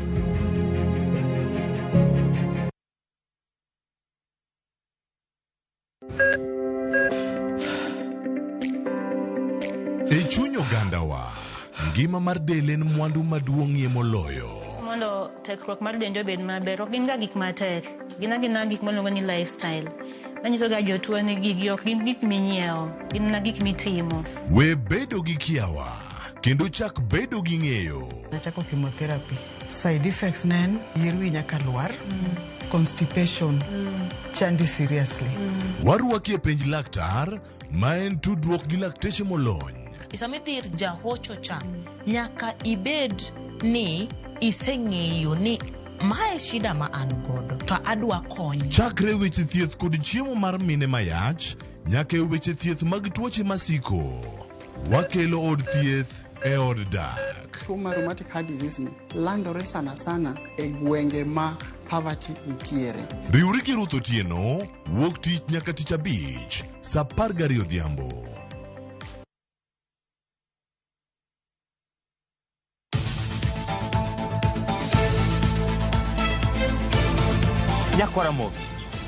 E chuny ogandawa, ngima mar del en mwandu maduong'ie moloyo. Mondo tekruok mar dendi obed maber, ok gin ga gik matek. Gin agina gik miluongo ni lifestyle. Manyiso ga jotuo ni gigi ok gin gik minyiewo, gin mana gik mitimo. We bedo gi kiawa, kendo chak bedo gi ng'eyo. Nachako chemotherapy. Side effects ne en yier wi nyaka lwar, constipation, chandi seriously. Warwaki e penj laktar, ma en tudruok gi lakteche molony. Sama idhi ir jahocho cha, nyaka ibed ni iseng'eyo ni mae shida ma an godo to adwa kony. Chakre weche thieth kod chiemo mar mine mayach, nyaka e weche thieth mag tuoche masiko. Wakelo od thieth e od dak. Tuo mar rheumatic heart disease ni landore sana sana e gwenge ma poverty nitiere. Riwri gi Ruth Otieno, wuok tich nyaka tich abich, saa 12 odhiambo. Nyakwara Ramogi,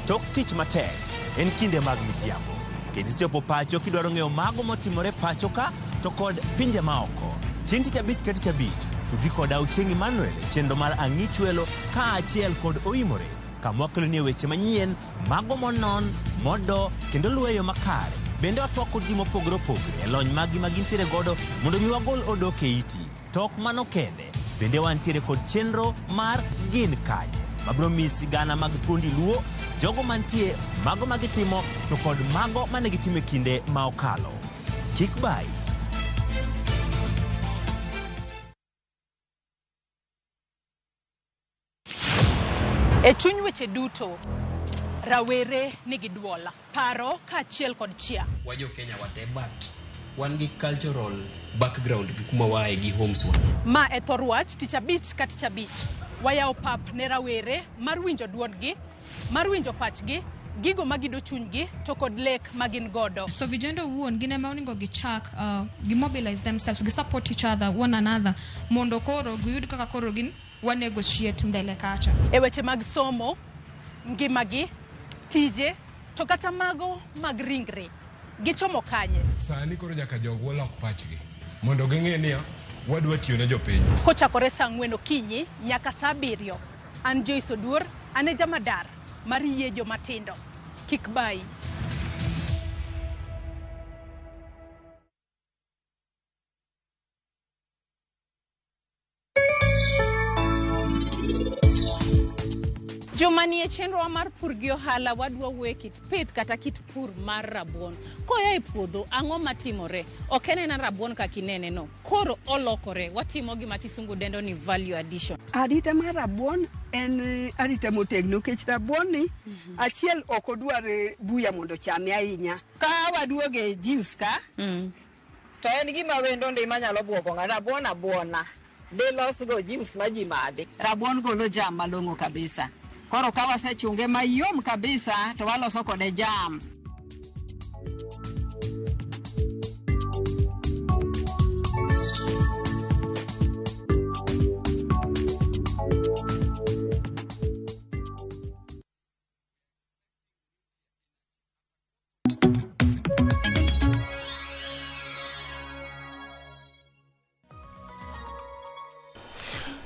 tok tich matek en kinde mag midhiambo. Kendo isechopo pacho kidwaro ng'eyo mago motimore pacho ka to kod pinje maoko. Chieng' tich abich ka tich abich, tudri koda Ochieng' Emmanuel e chenro mar Ang'ichwelo kaachiel kod Oimore, kama wakeloni weche manyien, mago monon, modo kendo luwo e yo makare. Bende watwak kod ji mopogore opogore e lony maggi ma gintiere godo mondo mi wagol odok e iti. To ok mano kende, bende wantiere kod chenro mar Gin Kanye, mabiro miyi sigana mag thuondi Luo, jogo mantie, mago ma gitimo to kod mago mane gitimo e kinde ma okalo. Kik bayi. E chuny weche duto, rawere nigi duol, paro kaachiel kod chia. Wajo Kenya wate, but wan gi cultural background gi kuma waaye gi homes wa. Ma e thor wach tich abich ka tich abich. Wayawo pap ne rawere mar winjo duondgi, mar winjo pachgi, gigo magido chunygi to kod lek ma gin godo. So vijana owuon gin ema onego gichak gimobilize themselves, gi support each other, one another, mondo koro giyud kaka koro gin wa negotiate mbele kacha. E weche mag somo, ngimagi, tije, to kata mago mag ringre, gichomo kanye? Sani koro nyaka jogwa lok pachgi mondo ging'e niya wadwa tiyo ne jopiny. Kochakore saa 4 okinyi nyaka saa 7. An Joyce Oduor, an e jamadar mar yie jomatindo. Kik bayi. Juma nie chenro mar pur gi ohala wadwa wuoye kit pith kata kit pur mar rabuon. Koya e puodho, ang'o matimore? Ok en ena rabuon kaka inene no. Koro olokore, watimo gima kisungu dendo ni value addition. Arita mar rabuon en arita motegno nikech rabuon ni achiel ok odwar buya mondo ochame ahinya. Ka waduoge juice ka, to en gima wendo ndi manyalo buogo ng'ato rabuon abuona. Dilosgo juice ma ji madhi. Rabuon golo jam malong'o kabisa. Koro ka wasechunge mayom kabisa to waloso kode jam.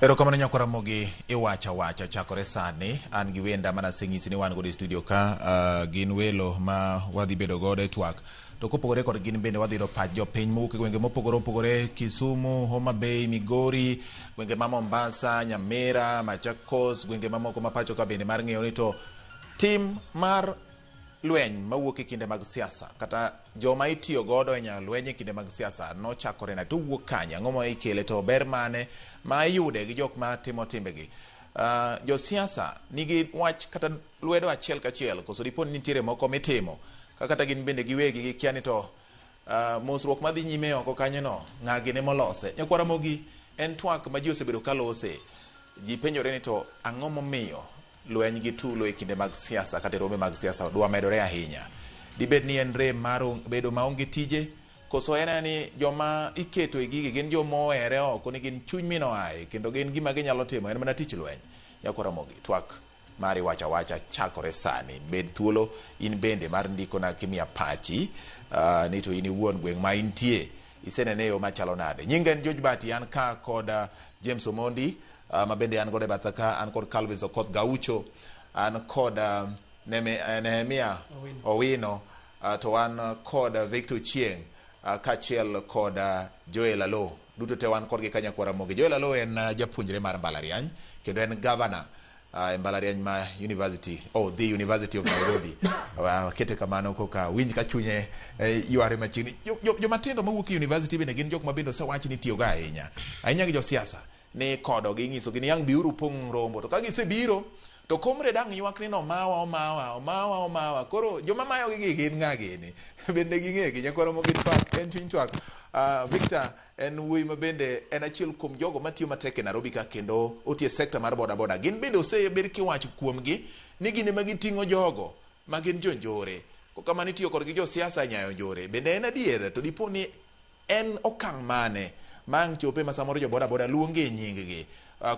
Erokamano nyakwar Ramogi, iwacho awacha chakore sani. An gi wenda mana aseng'isi ni wan godo e studio ka, gin welo ma wadhi bedo godo e twak. To kopogore kod gin bende wadhi yudo pach jopiny mowuok e gwenge mopogore opogore, Kisumu, Homa Bay, Migori, gwenge ma Mombasa, Nyamira, Machakos, gwenge mamoko ma pacho ka bende mar ng'eyo ni to tim mar lweny mawuok e kinde mag siasa kata joma itiyo godo e nyayo lweny e kinde mag siasa nochakore nade, to owuok kanye, ang'o ma ikele, to ber mane ma iyude gi jok ma timo timbegi. Josiasa nigi wach kata lwedo achiel kachiel, koso dipo ni nitiere moko mitimo ka kata gin bende giwegi gikia ni to mosruok madhi nyime oko kanyono ng'a gini molose. Nyakwar Ramogi, en twak ma ji osebedo ka lose. Ji penjore ni to ang'o momiyo lweny gi tulo e kinde mag siasa kata e rombe mag siasa dwa medore ahinya. Dibed ni en rem mar bedo maonge tije, koso en ni joma iketo e gigi gin joma ohere oko ni gin chuny min oaye kendo gin gima ginyalo timo en mana tich lweny. Nyakwar Ramogi, twak mari wacha wacha chakore sani. Bed thuolo in bende mar ndikona kimiya pachi, ni to in iwuon gweng' ma intie isenene e yo machalo nade. Nyinga en George Bati, an ka kod James Omondi, ma bende an godo e batha ka, an kod Calvin Okoth Gaucho, an kod Nehemia Owino, to an kod Victor Chieng, kaachiel kod Joel Alo. Duto te wan kodgi ka nyakwar Ramogi. Joel Alo en japuonjre mar mbalariany kendo en governor e mbalariany ma University, oh, the University of Nairobi. Kete kamano koka winj ka chunye yware machiegni. Jomatindo mawuok e university bende gin jok ma bende osewach ni tiyogo ahinya. Ahinya gi josiasa ni kodo gi nyisogi ni ang' biuru pong' rombo. To ka gisebiro to comrade ang' ywak ni no mawa omawa omawa omawa. Koro joma mayogi gi gin ng'a gini? Bende ging'e gi nyakwar Ramogi twak en chuny twak. Victor en wuoyi ma bende en achiel kuom jogo matiyo matek e Nairobi ka kendo otiyo e sekta mar boda boda. Gin bende osebed kiwacho kuomgi ni gin ema giting'o jogo ma gin jonjore. Kokamano itiyo kodgi josiasa e nyayo njore. Bende en adier to dipo ni en okang' mane ma ang' chope ma samoro jo boda boda luonge e nying gi.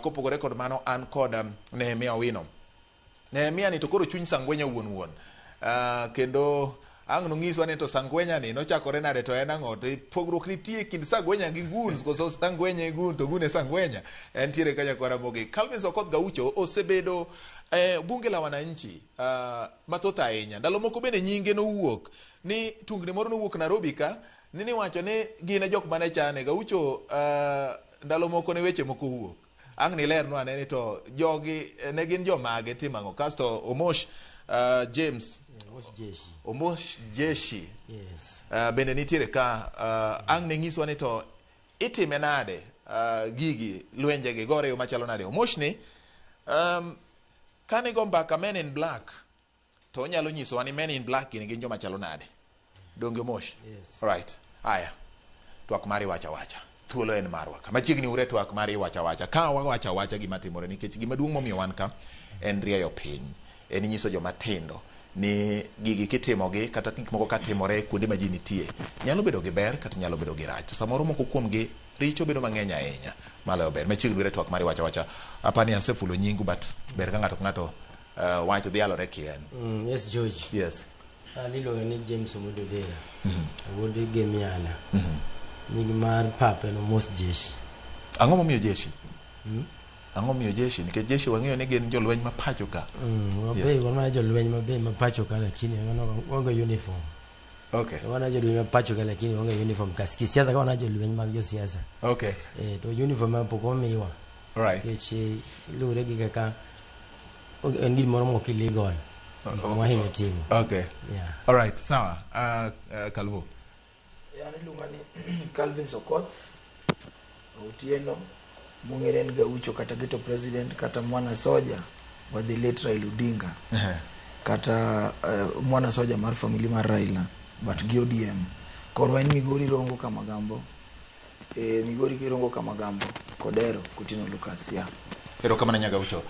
Kopogore kod mano an kod Nehemia Owino. Nehemia ni to koro chuny Sangwenya wuon wuon. Kendo ang' nonyiswa ni to Sangwenya ni nochakore nade to en ang'o? To pogruok nitie e kind Sangwenya gi goons, koso Sangwenya e goon to goon e Sangwenya. Entiere ka nyakwar Ramogi. Calvin Okoth Gaucho osebedo bunge la wananchi mathoth ahinya. Ndalo moko bende nyinge nowuok ni tungni moro nowuok Nairobi ka ni niwacho ni gin e jok mane chane. Gaucho ndalo moko ne weche moko owuok. Ang' nilernwa ane ni to jogi ne gin jomage timo ang'o? Kasto Omosh James Omosh Jeshi. Omosh Jeshi. Yes. Bende nitiere ka ang' ne nyiswa ni to itime nade gigi lwenje gi gore yo machalo nade. Omosh ni kane go mbaka Men in Black to onyalo nyisowa ni Men in Black gin joma chalo nade. Donge Omosh? Yes. Right. Aya. Twak mari wacha wacha. Thuolo en marwa ka. Machiegni ure twak mari wacha wacha. Ka wawacha wacha gima timore nikech gima duong' momiyo wan ka en rieyo piny. En nyiso joma tindo ni gigi kitimogi kata gik moko katimore kuonde ma ji nitie nyalo bedo gi ber kata nyalo bedo gi rach. To samoro moko kuomgi richo bedo mang'eny ahinya maloyo ber. Machiegni ure twak mari wacha wacha. Apani asefulo nyingu but ber ka ng'ato ka ng'ato wacho dhi alore kien. Yes, George. Yes. An iluonga ni James Omondi Odera. Wuod Gemiana. Nying mar papa en Omos Jeshi. Ang'o momiyo Jeshi? Ang'o momiyo Jeshi? Nikech Jeshi wang'eyo ni gin jolweny ma pacho ka. Wabe wan mana jolweny mabe ma pacho ka lakini waonge uniform. Okay. Wan jolweny ma pacho ka lakini waonge uniform kas kisiasa ka wan jolweny mag josiasa. Okay. To uniform ma pok omiwa. Right. Nikech luwore gi kaka en gimoro mok illegal. Gik timo. Okay. Yeah. All right. Sawa. Kalvo. An iluonga ni Calvin Sokoth Otieno mong'ere en Gaucho kata Ghetto President kata mwana soja wa the late Raila Odinga kata mwana soja mar family mar Raila but gi ODM. Korwa en Migori Rongo Kamagambo. Migori Rongo Kamagambo Kodero Kutino Lucas. Yeah. Erokamano nya Gaucho.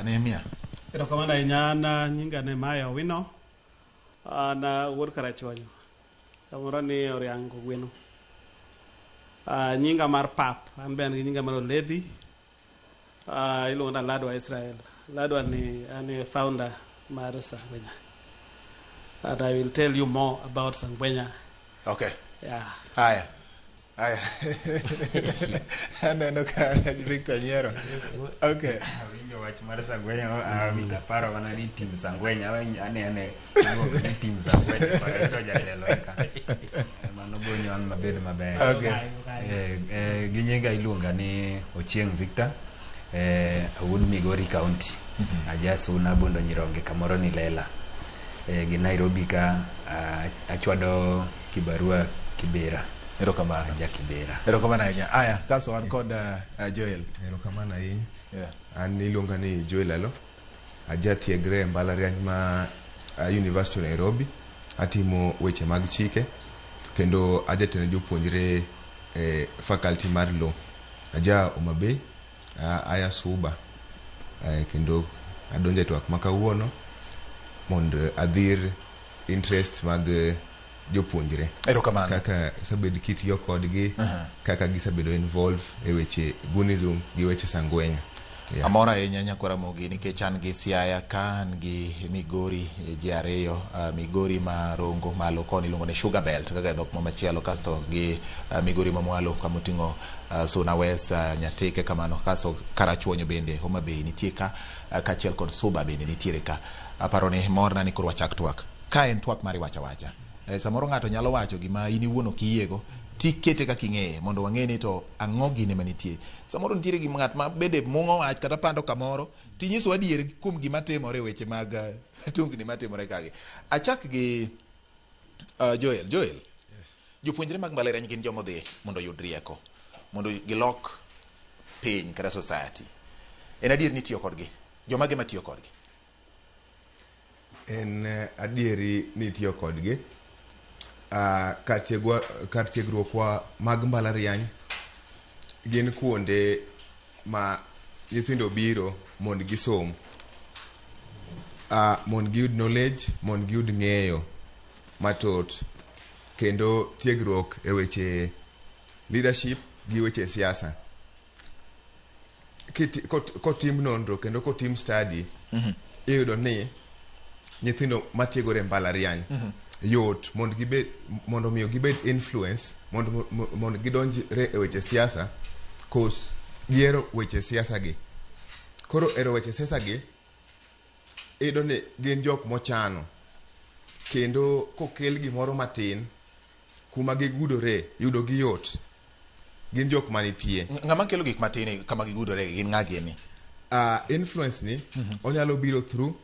Nehemia. Erokamano ahinya an nyinga ne Maya Owino. An wuod Karachuonyo. Kamoro ni Oriang' Kogweno. Nyinga mar pap, an be an gi nyinga mar Oledhi. Iluongo na Ladwa Israel. Ladwa ni an e founder mar Sangwenya. And I will tell you more about Sangwenya. Okay. Yeah. Haya. Haya. Aneno ka Victor nyiero. Okay. Awinjo wach mar Sangwenya, aparo mana ni team Sangwenya, anene iluongo ni team Sangwenya, koro to jatelo eka. Mano gonyo an mabed maber. Okay. Gi nyinga iluonga ni Ochieng Victor, awuod Migori County. Aja Suna Bondo Nyironge kamoro ni Lela. Gi Nairobi ka achwado kibarua Kibera. Erokamano. Aja Kibera. Erokamano ahinya. Aya, sasa wan kod Joel. Erokamano ahinya. Yeah. An iluonga ni Joel Alo. Ajatiegre e mbalariany ma University of Nairobi. Atimo weche mag chike kendo ajatend jopuonjre e faculty mar law. Aja Homa Bay, aya Suba kendo adonjo e twak ma kawuono mondo adhir interest mag jopuonjre. Erokamano. Kaka isebed kitiyo kodgi, kaka gisebedo involved e weche Gunism gi weche Sangwenya. Yeah. Amor ahinya nyakwara Ramogi nikech an gi Siaya ka, an gi Migori ji ariyo, Migori ma Rongo malo koni iluongo ni Sugar Belt kaka e dhok ma machielo, kasto gi Migori ma mwalo kama oting'o Suna West, Nyatike kamano, kasto Karachuonyo bende Homa Bay nitie ka, kaachiel kod Suba bende nitiere ka. Aparo ni morna ni koro wachak twak. Ka en twak mar iwacho awacha. Samoro ng'ato nyalo wacho gima in iwuon ok iyiego, tikete kaka ing'eye mondo wang'e ni to ang'o gine manitie. Samoro nitiere gima ng'at ma bende mung'o wach kata pando kamoro, tinyiso adier kuom gima timore e weche mag tungni matimore kagi. Achak gi Joel. Joel, yes. Jopuonjre mag mbalariany gin joma odhi mondo oyud rieko, mondo gilok piny kata society. En adier ni itiyo kodgi? Joma ge matiyo kodgi? En adieri ni itiyo kodgi. Kar tiegruokwa mag mbalariany gin kuonde ma nyithindo biro mondo gisom, mondo giyud knowledge, mondo giyud ng'eyo mathoth, kendo tiegruok e weche leadership gi weche siasa. Kotim nonro kendo kotim study, iyudo ni nyithindo matiegore e mbalariany yot mondo gibed, mondo miyo gibed influence, mondo gidonjre e weche siasa, kos gihero weche siasa gi. Koro hero weche siasa gi, iyudo ni gin jok mochano, kendo kokel gimoro matin kuma gigudore yudo gi yot. Gin jok manitie. Ng'ama kelo gik matin kama gigudore gin ng'a gini? Influence ni onyalo biro through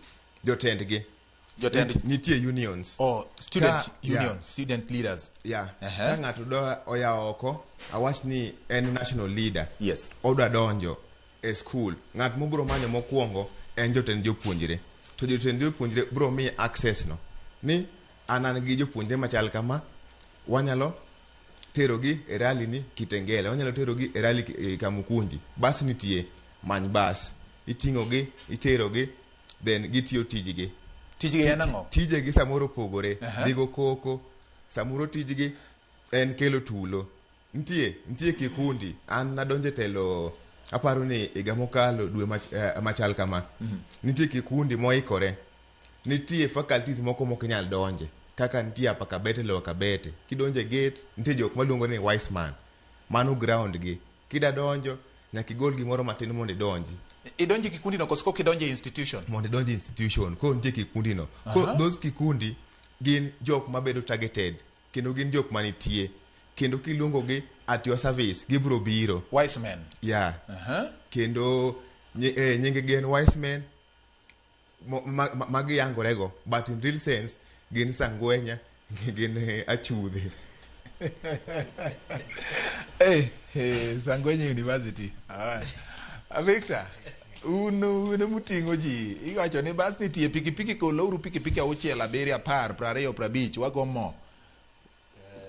jotendgi. Nitie unions. Oh, student unions, student leaders. Yeah. Ka ng'ato dwa oya oko, awach ni en national leader. Yes. Odwa donjo e school. Ng'at mobiro manyo mokwongo en jotend jopuonjre. To jotend jopuonjre biro miye access no. Ni an gi jopuonjre machal kama, wanyalo terogi e rally ni Kitengela, wanyalo terogi e rally Kamukunji. Bas nitie, many bas. Iting'ogi, iterogi, then gitiyo tijgi. Tijgi en ang'o? Tijegi samoro opogore. Dhigo koko, samoro tijgi en kelo tulo. Nitie kikundi. An nadonjo e telo, aparo ni higa mokalo dwe machal kama. Nitie kikundi moikore. Nitie faculties moko mok inyal donje. Kaka nitie Upper Kabete, Lower Kabete. Kidonjo e gate, nitie jok maluongo ni wise man. Mano ground gi. Kida donjo, nyaka igol gimoro matin mondo idonji. Idonje kikundi no koso kidonje institution? Mondo idonje institution. Koro nitie kikundi no. Koro those kikundi gin jok mabedo targeted. Kendo gin jok manitie. Kendo kiluongo gi at your service, gibiro biro. Wise men. Yeah. Kendo nyinge gin wise men magiyangorego, but in real sense gin sangwenya, gin achudhe. Hey, Sangwenya University. Alright. Victor, un muting'o ji, iwacho ni bas nitie pikipiki kolouru pikipiki 6, 7, 10, 20, 50 wago mo.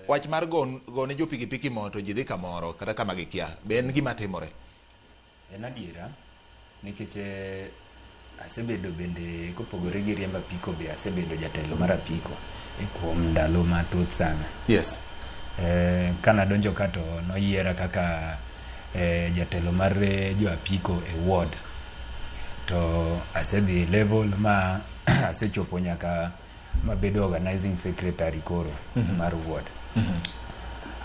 Wach mar gone jo pikipiki mo to ji dhi kamoro kata kama gikia, be en gima timore? En adiera, nikech Asebedo bende kopogore gi riembo apiko be asebedo jatelo mar apiko e kuom ndalo mathoth sana. Yes. Kanadonjo ka to noyiera kaka jatelo mar jo apiko e ward. To asedhi e level ma asechopo nyaka mabedo organizing secretary koro mar ward.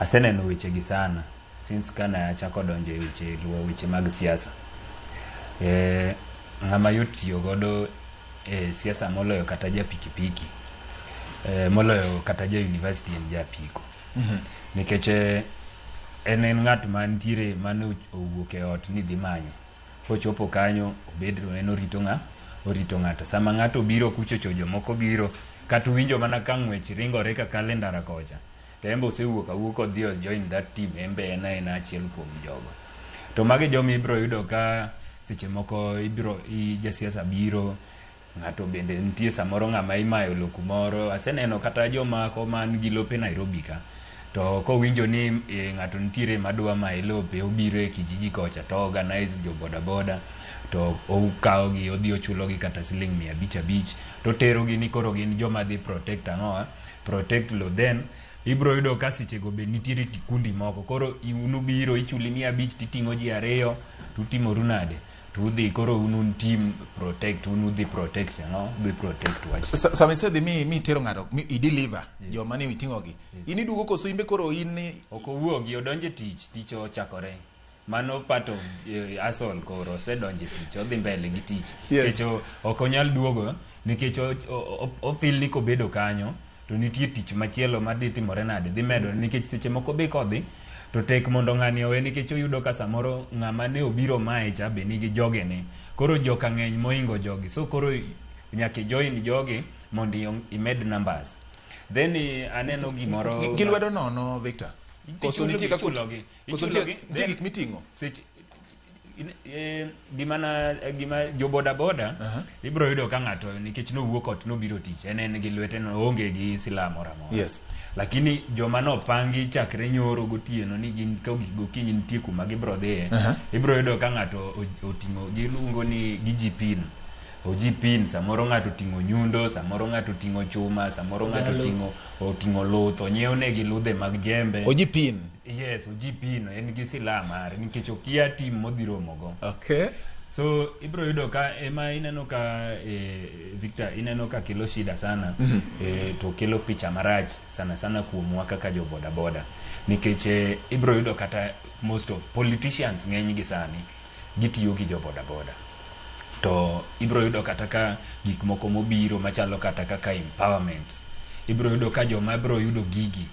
Aseneno weche gi sana since kana achako donjo e weche luwo weche mag siasa. Ng'ama yot tiyo godo e siasa moloyo kata ja pikipiki, moloyo kata ja university en ja apiko. Nikech en ng'at mantiere mane owuok e ot ni dhi manyo. Kochopo kanyo obed en orito ng'a? Orito ng'ato. Sama ng'ato obiro kuchocho jomoko biro kata uwinjo mana ka ng'wech ringore ka kalo e ndara kocha. To en be osewuok awuoka odhi o join that team en be en aena achiel kuom jogo. To magi joma ibiro yudo ka seche moko ibiro jasiasa biro ng'ato bende nitie samoro ng'ama imayo lo kumoro. Aseneno kata jomako man gi lope Nairobi ka. To kowinjo ni ng'ato nitiere madwa maye lope obiro e kijiji kocha to organize jo boda boda to okawo gi odhi ochulo gi kata siling 500 500 to otero gi ni koro gin joma dhi protect ang'owa protect lo. Then ibro yudo ka seche go be nitiere kikundi moko koro unubiro ichuli 500 titing'o ji ariyo tutimoru nade tudhi koro un un team protect un udhi protect ang'o udhi protect wach. Sama isedhi mi itero ng'ato mi ideliver joma ne iting'o gi. In iduogo koso in be koro in ni Ok owuogi odonjo e tich tich ochakore mano part of hustle koro osedonjo e tich odhi mbele gi tich. Yes. Nikech ok onyal duogo nikech o feel ni kobedo kanyo to nitie tich machielo madhi timore nade dhi medore nikech seche moko be kodhi to tek mondo ng'ani owe nikech oyudo ka samoro ng'ama ne obiro mae cha be nigi jogene koro joka ng'eny mohingo jogi so koro nyaka ijoin jogi mondo imed numbers. Then aneno gimoro Gi lwedo nono Victor. Koso nitie kaka Ichulogi. Koso Ichulogi, nitie gik miting'o. Gima na gima jo boda boda ibiro yudo ka ng'ato nikech nowuok ot nobiro tich en gi lwete no oonge gi silaha moro amora. Yes. Lakini joma nopangi chakre nyoro gotieno ni gin kogik gokinyi nitie kuma gibiro dhiye. Ibiro yudo ka ng'ato oting'o giluongo ni gijipin. Ojipin samoro ng'ato oting'o nyundo, samoro ng'ato oting'o chuma, samoro ng'ato oting'o luth, onyiew negi ludhe mag jembe. Ojipin. Yes, ojipin en gi silaha mare nikech okia team modhi romogo. Okay. So ibiro yudo ka ema ineno ka Victor ineno ka kelo shida sana. To kelo picha marach sana sana kuomwa kaka jo boda boda nikech ibiro yudo kata most of politicians ng'eny gi sani gitiyo gi jo boda boda to ibiro yudo kata ka gik moko mobiro machalo kata kaka empowerment ibiro yudo ka joma biro yudo gigi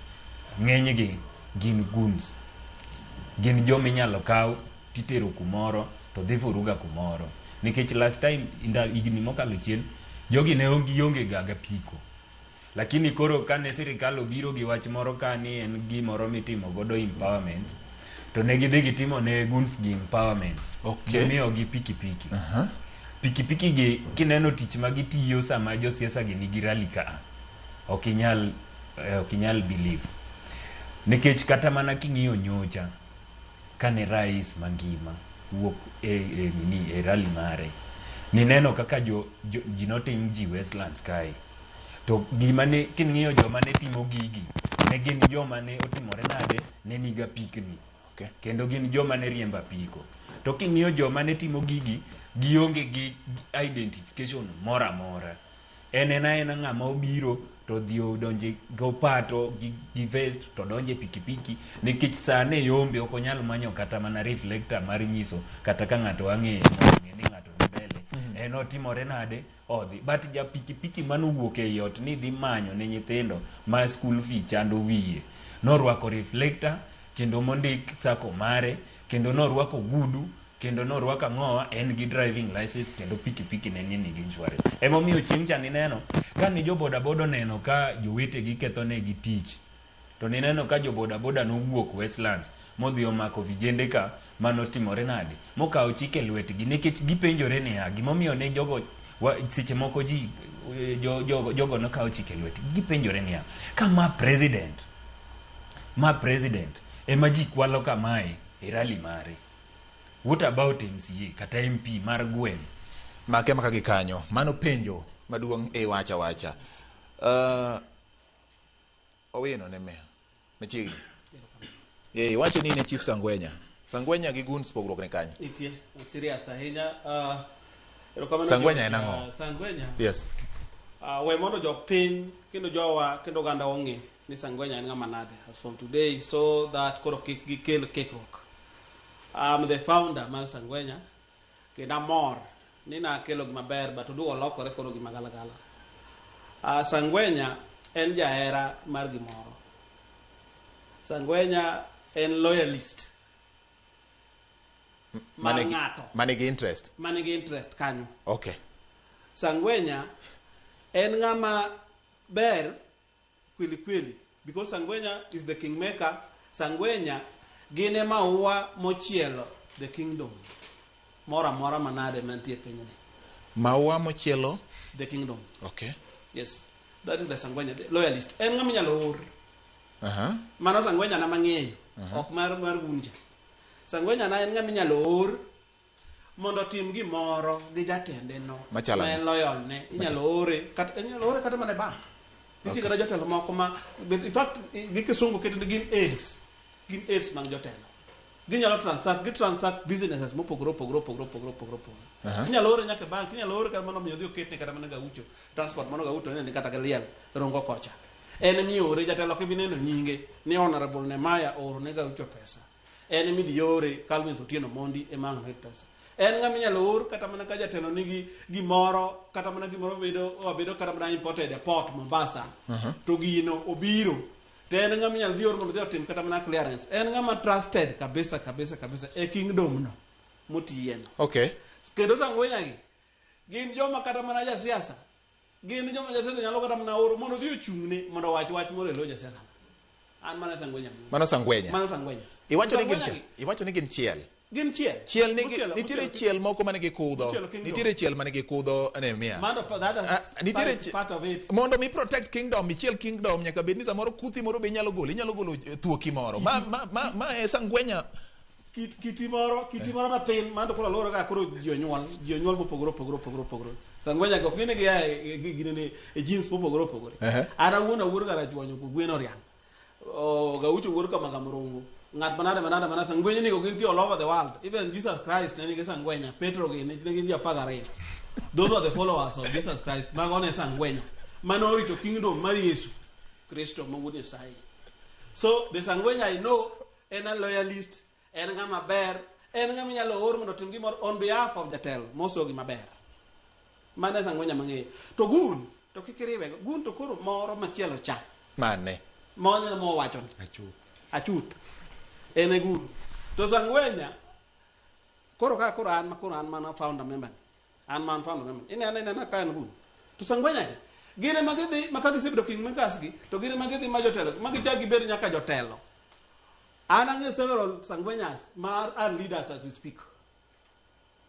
ng'enygi gin goons gin joma inyalo kaw titero kumoro to dhi vuruga kumoro nikech last time higni mokalo chien jogi ne gionge ga gapiko lakini koro kane sirikal obiro gi wach moro ka ni en gimoro mitimo godo empowerment to ne gidhi gitimo ne goons gi empowerment. Okay. Gimiyogi pikipiki. Pikipiki gi kineno tich ma gitiyo sama josiasa gi nigi rally ka ok inyal believe nikech kata mana king'iyo nyocha kane rais mangima wuok e rally mare nineno kaka ji notim ji Westlands kae to gima ne king'iyo joma ne timo gigi ne gin joma ne otimore nade ne niga pikni. Okay. Kendo gin joma ne riembo apiko to king'iyo joma ne timo gigi gionge gi identification moro amora en aena ng'ama obiro to dhi odonje gopato gi vest to donje pikipiki nikech sane yombe ok onyal manyo kata mana reflector mar nyiso kata ka ng'ato ang'eye mondo ong'e ni ng'ato ni mbele. En otimore nade odhi but ja pikipiki manowuok ei ot ni dhi manyo ne nyithindo ma school fee chando wiye norwako reflector kendo mondik sako mare kendo norwako gudu kendo norwako ang'owa en gi driving license kendo pikipiki ne nigi insurance. Emomiyo chieng' cha nineno kane jo boda boda oneno ka jowetegi ketho negi tich to nineno ka jo boda boda nowuok Westlands modhi omako vijende ka manotimore nade mokawo chik e lwetgi nikech gipenjore niya gimomiyo ne jogo seche moko ji jogo nokawo chik e lwetgi gipenjore niya ka ma president ema ji kwalo kamae e rally mare, what about MCA kata MP mar gweng'? Make maka gi kanyo. Mano penjo maduong' e wacha wacha. Owino ne meya. Machiegni. Iwacho ni in e Chief Sangwenya. Sangwenya gi goons pogruok ne kanye? Nitie, serious ahinya. Erokamano Sangwenya George. en ang'o? Sangwenya. Yes. We mondo jopiny kendo jowa kendo oganda ong'e ni Sangwenya en ng'ama nade as from today, so that koro kik gikel kikruok. I'm the founder mar Sangwenya kendo amor ni nakelo gima ber, but oduogo olokore koro gima galagala. Sangwenya en jahera mar gimoro. Sangwenya en loyalist mar ng'ato Manigi interest. Manigi interest kanyo. Okay. Sangwenya en ng'ama ber kweli kweli, because Sangwenya is the kingmaker. Sangwenya gin e maua mochielo the kingdom moro amora manade mantie e pinyni. Maua mochielo the kingdom. Okay. Yes, that is the Sangwenya, the loyalist. En ng'ama inyalo or. Mano Sangwenya na mang'eyo, ok mar gunja. Sangwenya na en ng'ama inyalo or mondo otim gimoro gi jatende no Machalo ma en loyal ne. Inyalo ore kata, inyalo ore kata mana e bank. Nitie kata jotelo moko ma, in fact, gi kisungu keto ni gin aides, gin aides mag jotelo. Ginyalo transact, gi transact businesses mopogore opogore opogore opogore opogore opogore. Inyalo ore nyaka e bank, inyalo ore kata mana miyo odhi oketne kata mana gaucho transport, mano gaucho ne ni kata gi liel rongo kocha. En miore jatelo, ok ibi neno nyinge ni Honorable Nemaya ooro ne gaucho pesa. En midhi ore Calvin Otieno Mondi ema ang' noyud pesa. En ng'ama inyalo or kata mana ka jatelo nigi gimoro, kata mana gimoro bedo obedo kata mana imported e port Mombasa, to gino obiro, to en ng'ama inyalo dhi or mondo odhi otim kata mana clearance. En ng'ama trusted kabisa kabisa kabisa e kingdom no motiye no. Kendo Sangwenya gi gin joma kata mana jasiasa, gin joma jasiasa nyalo kata mana oro mondo odhi ochung'ne mondo owach wach moro e lo jasiasa. An mana Sangwenya. Mano Sangwenya. Mano Sangwenya. Iwacho ni gin Sangwenya iwacho ni gin chiel. Gin chiel. Chiel nigi Mochielo, nitiere mochielo. chiel moko manigi kudho. Mochielo kingdom. Nitiere chiel manigi kudho Nehemia. Mano the other Ah, nitiere side, part of it. Mondo mi protect kingdom, ichiel kingdom, nyaka bed ni samoro kuthi moro be inyalo golo, inyalo golo thuoki moro. Ma e Sangwenya. Kiti moro mathin mano koro luwore kaka koro ji onyuol mopogore opogore opogore opogore. Sangwenya go ok gin gia e ginene e jeans mopogore opogore. An awuon awuor ga Rachuonyo kogwen oriang'. O gaucho wuor kamaga morongo. Ng'at manade manade manade Sangwenya ni go gintie all over the world. Even Jesus Christ ne nigi Sangwenya, Petro gi ne gin ji 12. Those were the followers of Jesus Christ. Mago ne Sangwenya. Mano orito kingdom mar Yesu Kristo ma wuod Nyasaye. So the Sangwenya I know en a loyalist, en ng'ama ber, en ng'ama inyalo or mondo otim gimoro on behalf of jatelo moso gima ber. Mano e Sangwenya mang'eyo. To gun, to kik iriwe. Gun to koro moro machielo cha. Mane. Mano mowacho ni. Achuth. Achuth. En e gun. To Sangwenya, koro ka koro an ma koro an mana founder member ni. An man founder member. Ineno inena ka en gun. To Sangwenya gi, gin ema gidhi ma ka gisebedo kingmakers gi, to gin ema gidhi ma jotelo, ma gichak gibed nyaka jotelo. An ang'eyo several Sangwenyas ma are leaders as we speak.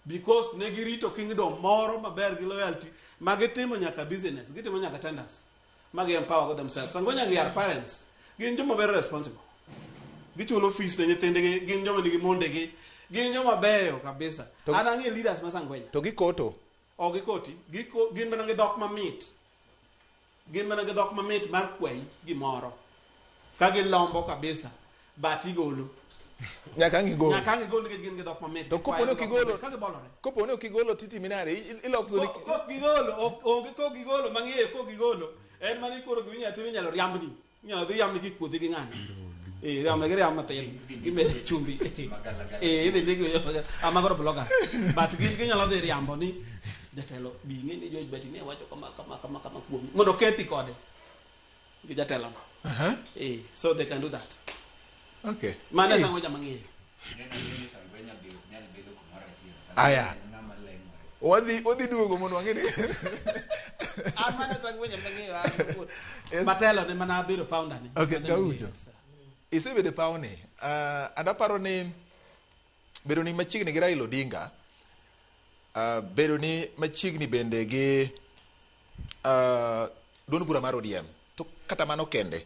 Because ne girito kingdom moro maber gi loyalty ma gitimo nyaka business, gitimo nyaka tenders, ma gi empower go themselves. Sangwenya gi are parents. Gin joma very responsible. Gichulo fees ne nyithindgi, gin joma nigi mondegi, gin joma beyo kabisa. An ang'eyo leaders ma Sangwenya. To gikoto. Ok gikoti, gin mana gi dhok mamit. Gin mana gi dhok mamit mar kwayi gimoro. Ka gilombo kabisa, but igolo. Nyaka ang' igol. Nyaka ang' igol nikech gin gi dhok mamit. To kopo ni ok Gikwayo gi dhok igolo, mamit, ka gibolore. Kopo ni ok igolo titimi nade? Ilokso ni Kok gigolo, onge kok gigolo, mang'eyo kok gigolo. En mana ni koro giminyalo tim, inyalo riambni. Inyalo dhi riambni kikuodhi gi ng'ane. Riambe gi riamb matin. Gimede chumbi. Idhi ndiki amagoro bloggers. But gin ginyalo dhi riambo ni jatelo bi ing'e ni George Bati ne wacho kama kama kama kama kuomi. Mondo okethi kode. Gi jatelo no. So they can do that. Okay. Mano e Sangwenya mang'eyo. Sangwenya be ok nyal bedo kumoro achiel. Aya. En ng'ama leng'ore. Wadhi duogo mondo wang'e ni An mano e Sangwenya mang'eyo an owuon. Matelo ne mana abedo founder ni. Okay, Mano e Gaucho. mang'eyo. Isebedo e pawni. And aparo ni bedo ni machiegni gi Raila Odinga, bedo ni machiegni bende gi duond bura mar ODM, to kata mano kende,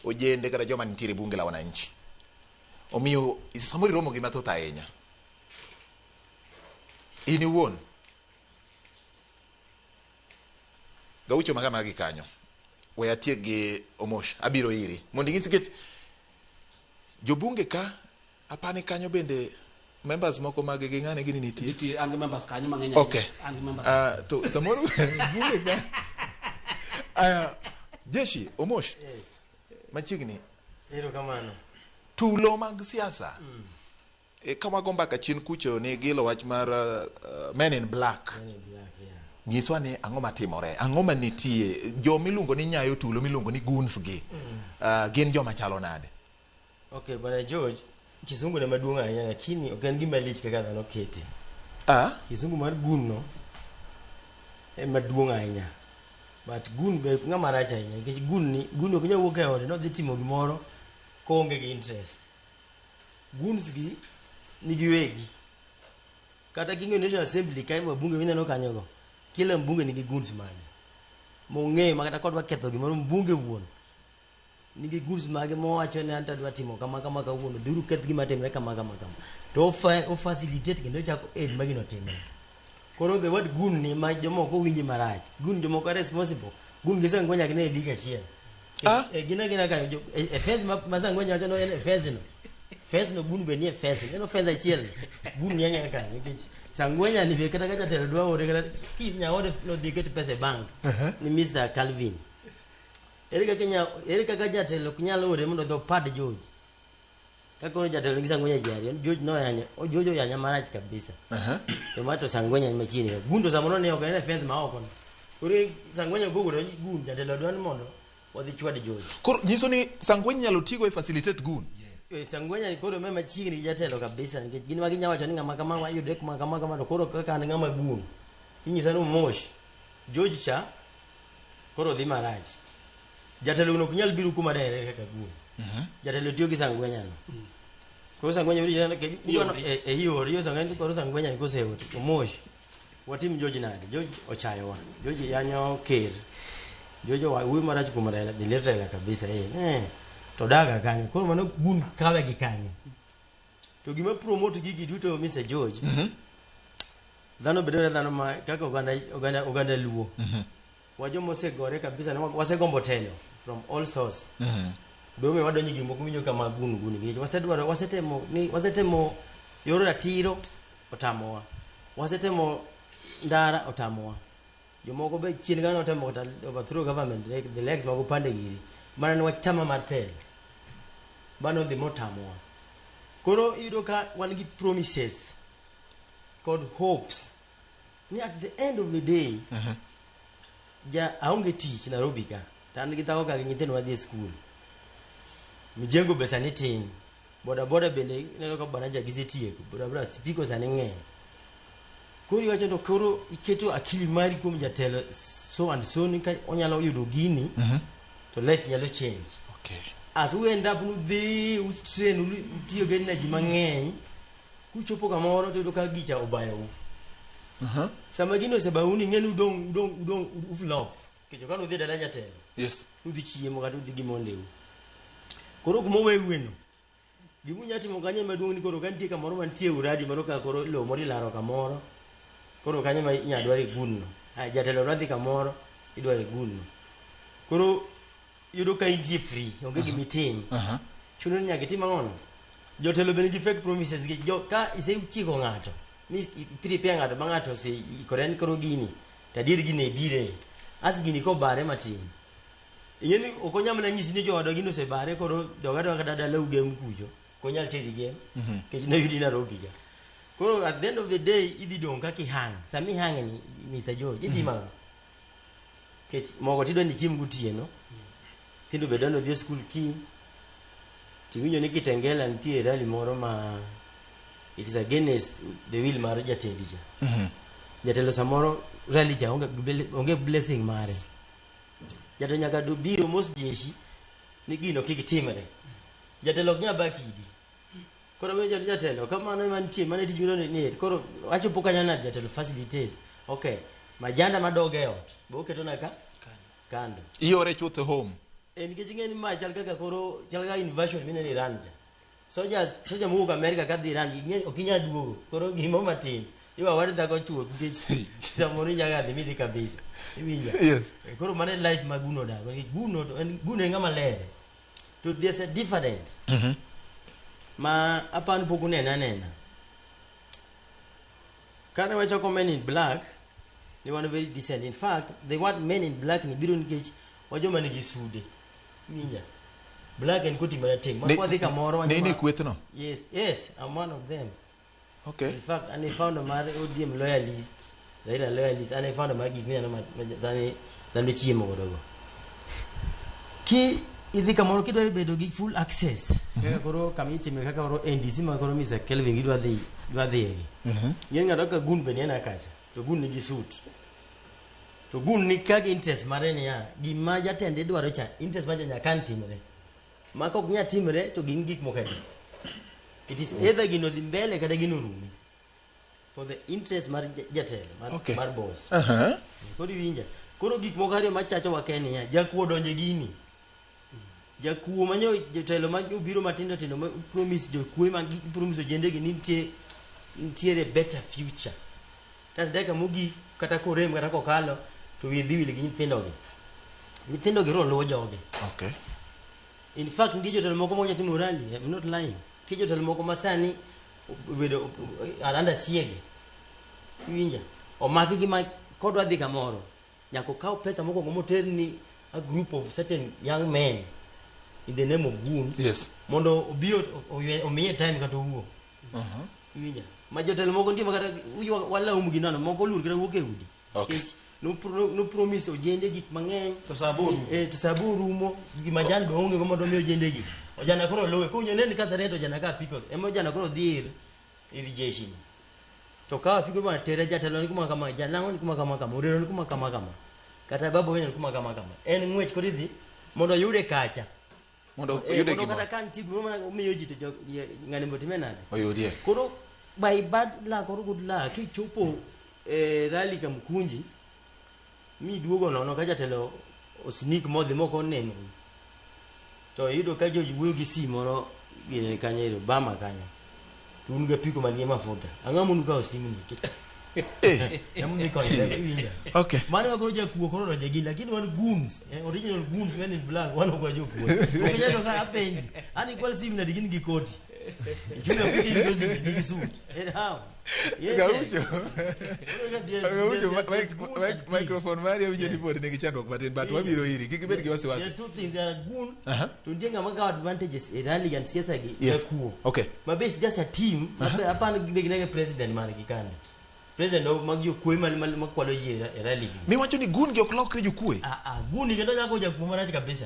ojende kata joma nitiere e bunge la wananchi. Omiyo samoro iromo gi mathoth ahinya. In iwuon, Gaucho maga gi kanyo. We atiek gi Omosh, abiro iri. Mondo ing'is nikech jobunge ka apani kanyo bende members moko mag gi ng'ane gini nitie. Nitie, an gi members kanyo mang'eny. Okay. An gi members. To samoro bunge ka. Jeshi, Omosh. Yes. Machiegni. Erokamano. Tulo mag siasa. Ka wago mbaka chien kucho ni gilo wach mar Men in Black. Men in Black, yeah. Nyiswa ni ang'o matimore, ang'o manitie, joma iluongo ni nyayo tulo miluongo ni goons gi, gin joma chalo nade? Okay, Bwana George, kisungu ne maduong' ahinya lakini ok en gima lich kaka dhano kete. Kisungu mar gun no ema duong' ahinya. But gun be ng'ama rach ahinya nikech gun ni gun ok nyal wuok e ode nodhi timo gimoro koonge gi interest. Goons gi nigi wegi. Kata king'iyo National Assembly kae wabunge mineno kanyogo, kila mbunge nigi goons mage. Mong'eyo ma kata kodwa ketho gimoro mbunge wuon nigi goons mage mowacho ni an to adwa timo kama kama kawuono, dhiuru keth gima timre kama kama kama. To o facilitate kendo ochako aid ma gino timre. Koro the word goon ni ma jomoko winje marach. Goon jomoko are responsible. Goon gi Sangwenya gin e league achiel. Gin agina kanyo e fence ma Sangwenya wacho no en e fence no. Fence no goon be nie fence. Neno fence achiel. Goon ni ang'e kanyo nikech Sangwenya ni be kata ka jatelo dwa ore kata ki nyaore nodhi ket pesa e bank ni Mr. Calvin. Ere kaka jatelo ok nyal ore mondo odhi opad George. Ka koro jatelo nigi Sangwenya ji ariyo, George noyanyo, George oyanya marach kabisa. To ma to Sangwenya ni machiegni. Gundo samoro ne ok en e fence ma oko no. Koro Sangwenya kogolo gun jatelo dwa ni mondo odhi chwad George. Koro nyiso ni Sangwenya nyalo tigo e facilitate gun. Sangwenya ni koro me machiegni gi jatelo kabisa nikech gin ma ginya wacho ni ng'ama kama wayude kuma kama kama to koro kaka an ng'ama gun. Inyisa ni Omosh George cha koro dhi marach. Jatelo no ok nyal biro kuma dere kaka gun. Jatelo tiyo gi Sangwenya no. Koro Sangwenya biro jatelo ke e iore yo Sangwenya koro Sangwenya ni koseot Omosh watim George nade? George ochayowa. George yanyo ker. George wuoyo marach kuom Raila, dhi lit Raila kabisa To daga kanyo. Koro mano gun kawe gi kanyo. To gima promote gigi duto Mr. George. Dhano bedo dhano ma kaka oganda Luo. Wa joma osegore kabisa wasegombo telo from all source. Be omiyo wadonjo gik moko winjo kama gun gun nikech wasedwaro wasetemo yor ratiro otamowa. Wasetemo ndara otamowa. Jomoko be chien kanyo notemo kata overthrow government like the legs mag opande giri. Mana ni wach tama mar telo. Mano dhi motamowa. Koro iyudo ka wan gi promises kod hopes ni at the end of the day ja aonge tich Nairobi ka to an gi dhako ka gi nyithindo madhi e skul. Mijengo be sani tin. Boda boda bende ineno ka bwana gisetieko. Boda boda spiko sani ng'eny. Koro iwacho to koro iketo akili mari kuom jatelo so and so ni ka onyalo yudo gini to life nyalo change. Okay. As we end up nudhi ustrain utiyo gi energy mang'eny kuchopo kamoro to iyudo ka gicha obayou. Sama gino osebayou ni ing'e ni udong uflop. Nikech ok anudhi e dala jatelo. Yes. Udhi chiemo kata udhi gi mondeu. Koro kuma oweueno. Gima unyalo timo kanyo maduong' ni koro ka nitie kamoro mantie uradi moro ka koro lowo moro ilaro kamoro. Koro kanyo ma inyalo dwar e gun no. Jatelo dwa dhi kamoro idwaro e gun no. Koro yudo ka intie free, onge gima itim. Chuno ni nyaka itim ang'ono? Jotelo be nigi fake promises nikech jo ka isechiko ng'ato ni prepare ng'ato ma ng'ato oseikore ni koro gini to adier gini bire. As gini kobare matin. Ing'e ni ok onyal mana nyisi ni joodwa gino osebare koro dog adoga kata dalau gem kucho. Ok onyal teri gem nikech noyudi Nairobi ka. Koro at the end of the day idhi dong' kaka ihang. Sama ihang ni Mr. George itimo ang'o? Nikech mogo tidwa ni ichiem gotieno. Nyithindo be dwa ni odhi e skul kiny. Tiwinjo ni Kitengela nitie rally moro ma it is against the will mar jatendi cha. Jatelo samoro rally cha onge blessing mare. Jatelo nyaka biro mos jeshi ni gino kik timre. Jatelo ok nyal bakidi. Koro winjo ni jatelo kamano ema nitie mano e tich midwa ni koro wachopo kanyo nade jatelo facilitate. Okay. Majanda madog e ot be oketona ka kando. Iore chuth home. Nikech ing'e ni ma chal kaka koro chal kaka invasion mineno Iran cha. Soldiers soja mowuok America kadhi Iran ing'e ok inyal duogo. Koro gimo matin. Iwa war dhako chuth nikech samoro inyalo dhi midhi kabisa. Iwinja? Yes. Koro mano e life ma guno odago. Nikech guno to en guno en ng'ama ler. To there's a different ma apani pok unene anena. Kane wachako men in black, ne wan very decent. In fact, the word men in black ni biro nikech wajoma nigi sude. Iwinja? Black en koti marateng'. Ma kwadhi kamoro wan ne in e joma- kwethno? Yes, I'm one of them. Okay. In fact, an e founder mar ODM loyalist, Raila loyalist, an e founder mar gik mineno ma dhano chiemo godo go. Ki idhi kamoro kidwa bedo gi full access, kaka koro kama itime kaka koro NDC ma koro Mr. Kelvin gidwa dhi dwa dhiye gi. Ng'eny ng'ato kaka gun be ni en kacha, to gun nigi suit. To gun ni kaka interest mare niya, gima jatende dwaro cha, interest mar nyaka kan timre. Ma kok nyal timre to gin gik moko adi. It is either gino dhi mbele kata gino rumi. For the interest mar jatelo, mar, Okay. mar boss. Koro iwinja. Koro gik moko ariyo machacho wa ken niya, jakuo donje gini. Jakuo manyo jotelo ma obiro matindo tindo ma promise jokuo ma gi promise ojende gi ni nitie nitiere better future. Tas dakika mogik kata korem kata kokalo to wiye dhi wil gi nyithindo gi. Nyithindo gi ro luwo jogi. Okay. In fact, nitie jotelo moko ma timo rally, I'm not lying. Nitie jotelo moko ma sani obedo are under siege. Iwinja? Omaki gi ma kodwa dhi kamoro. Nyaka okaw pesa mokwongo moter ni a group of certain young men in the name of goons. Yes. Mondo obi omiye time kata owuo. Iwinja? Ma jotelo moko nitie ma kata walaumu gi nono, moko oluor kata wuok e udi. Okay. Nikech no promise ojende gik mang'eny. To sabo orumo. To sabo orumo, gi majan be onge go mondo omi ojende gi. Ojana koro luwe, kowinjo neni ka sare to ojana ka apiko, ema ojana koro dhi ir jeshi ni. To kawo apiko ma tere jatelo ni kuma kama, jalang'o ni kuma kama kama, orero ni kuma kama kama. Kata baba Owenyo ni kuma kama kama. En ng'wech koro idhi mondo oyude kacha. Mondo oyude mondo gimoro. kata ka nitie gimoro mana omiyo ji to ng'ani mondo time nade? Oyudie. Koro by bad luck or good luck kichopo rally Kamkunji miduogo nono ka jatelo osnik modhi mok oneno to iyudo ka joji wuoyo gi si moro gine kanyo ero Obama kanyo to un gi apiko man gi mafuta ang'o monu kawo simu ni Ema konyre iwinja. Okay. Mano ema koro jakuo koro odonjo e gini lakini wan goons, original goons men in black wan ok wajokuo. Ok inyalo ka apenji. An ikwal simu nadi gin gi koti. Ichunga apiko in gi suit, nigi suit. How? Gaucho. Gaucho, microphone mari awinjo ni pod nigi chandruok matin but wabiro iri kik ibed gi There wasiwasi. are two things. There are goon. To nitie ng'ama kawo advantages e rally and siasa gi Yes. jakuo. Okay. Ma be it's just a team. Ma be apani be ginege president margi kande. President mag jokuoe makwalo ji e rally gi. Miwacho ni gun gi ok lokre jokuoe. Ah, gun kendo nyako jakuo marach kabisa.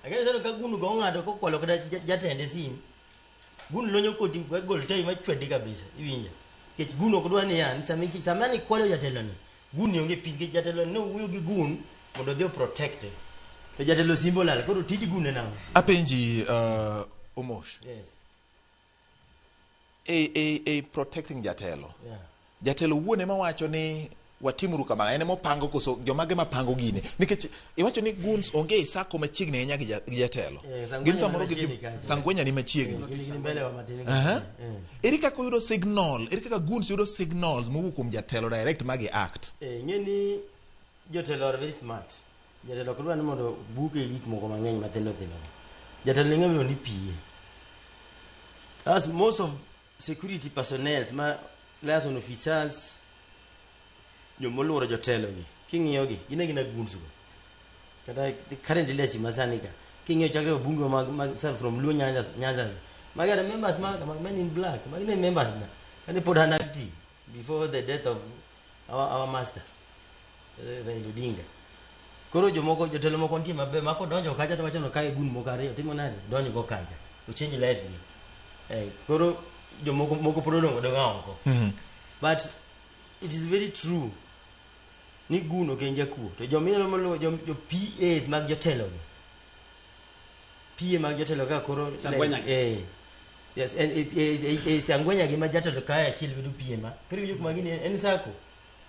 Lakini sasa ka gun go ng'ato kokwalo kata jatende sim. Gun lonyo koti gol tai machwadi kabisa. Iwinja. Nikech gun ok dwa niya ni sama sama ni kwalo jatelo ni. Gun ni onge piny nikech jatelo ni owuoyo gi gun mondo odhi o protect. To jatelo simbo lal koro tij gun en ang'o? Apenji Omosh. Yes. E protecting jatelo. Yeah. Jatelo wuon ema wacho ni watimuru kama en ema opango koso jomage mapango gini nikech iwacho ni goons onge e sako machiegni ahinya gi jatelo. Gin samoro machiegni kacha. Sangwenya ni machiegni. Gin mbele wa matin. Ere kaka oyudo signal, ere kaka goons yudo signals mowuok kuom jatelo direct magi act. Ng'e ni jotelo are very smart. Jatelo ok dwa ni mondo buke gik moko mang'eny mathindo thindo. Jatelo ni ng'ama ni PA. As most of security personnel ma liaison officers jomoluoro jotelo gi king'iyo gi gin agina goons go. Kata the current leadership masani ka king'iyo chakre wabunge mag from Luo Nyanza magi are members mag men in black magi ne members na kane pod an active before the death of our master Raila Odinga. Koro jomoko jotelo moko nitie maber ma kodonjo kacha to wacho no kae gun moko ariyo timo nade donjo go kacha o change life gi. Koro jomoko moko pod odong' odong'a oko. But it is very true ni gun ok en jakuo to joma moluwo jo PAs mag jotelo gi PA mag jotelo ka koro Sangwenya gi. Yes, en Sangwenya gi ma jatelo kae achiel bedo PA ma koro iwinjo kuma gini en sako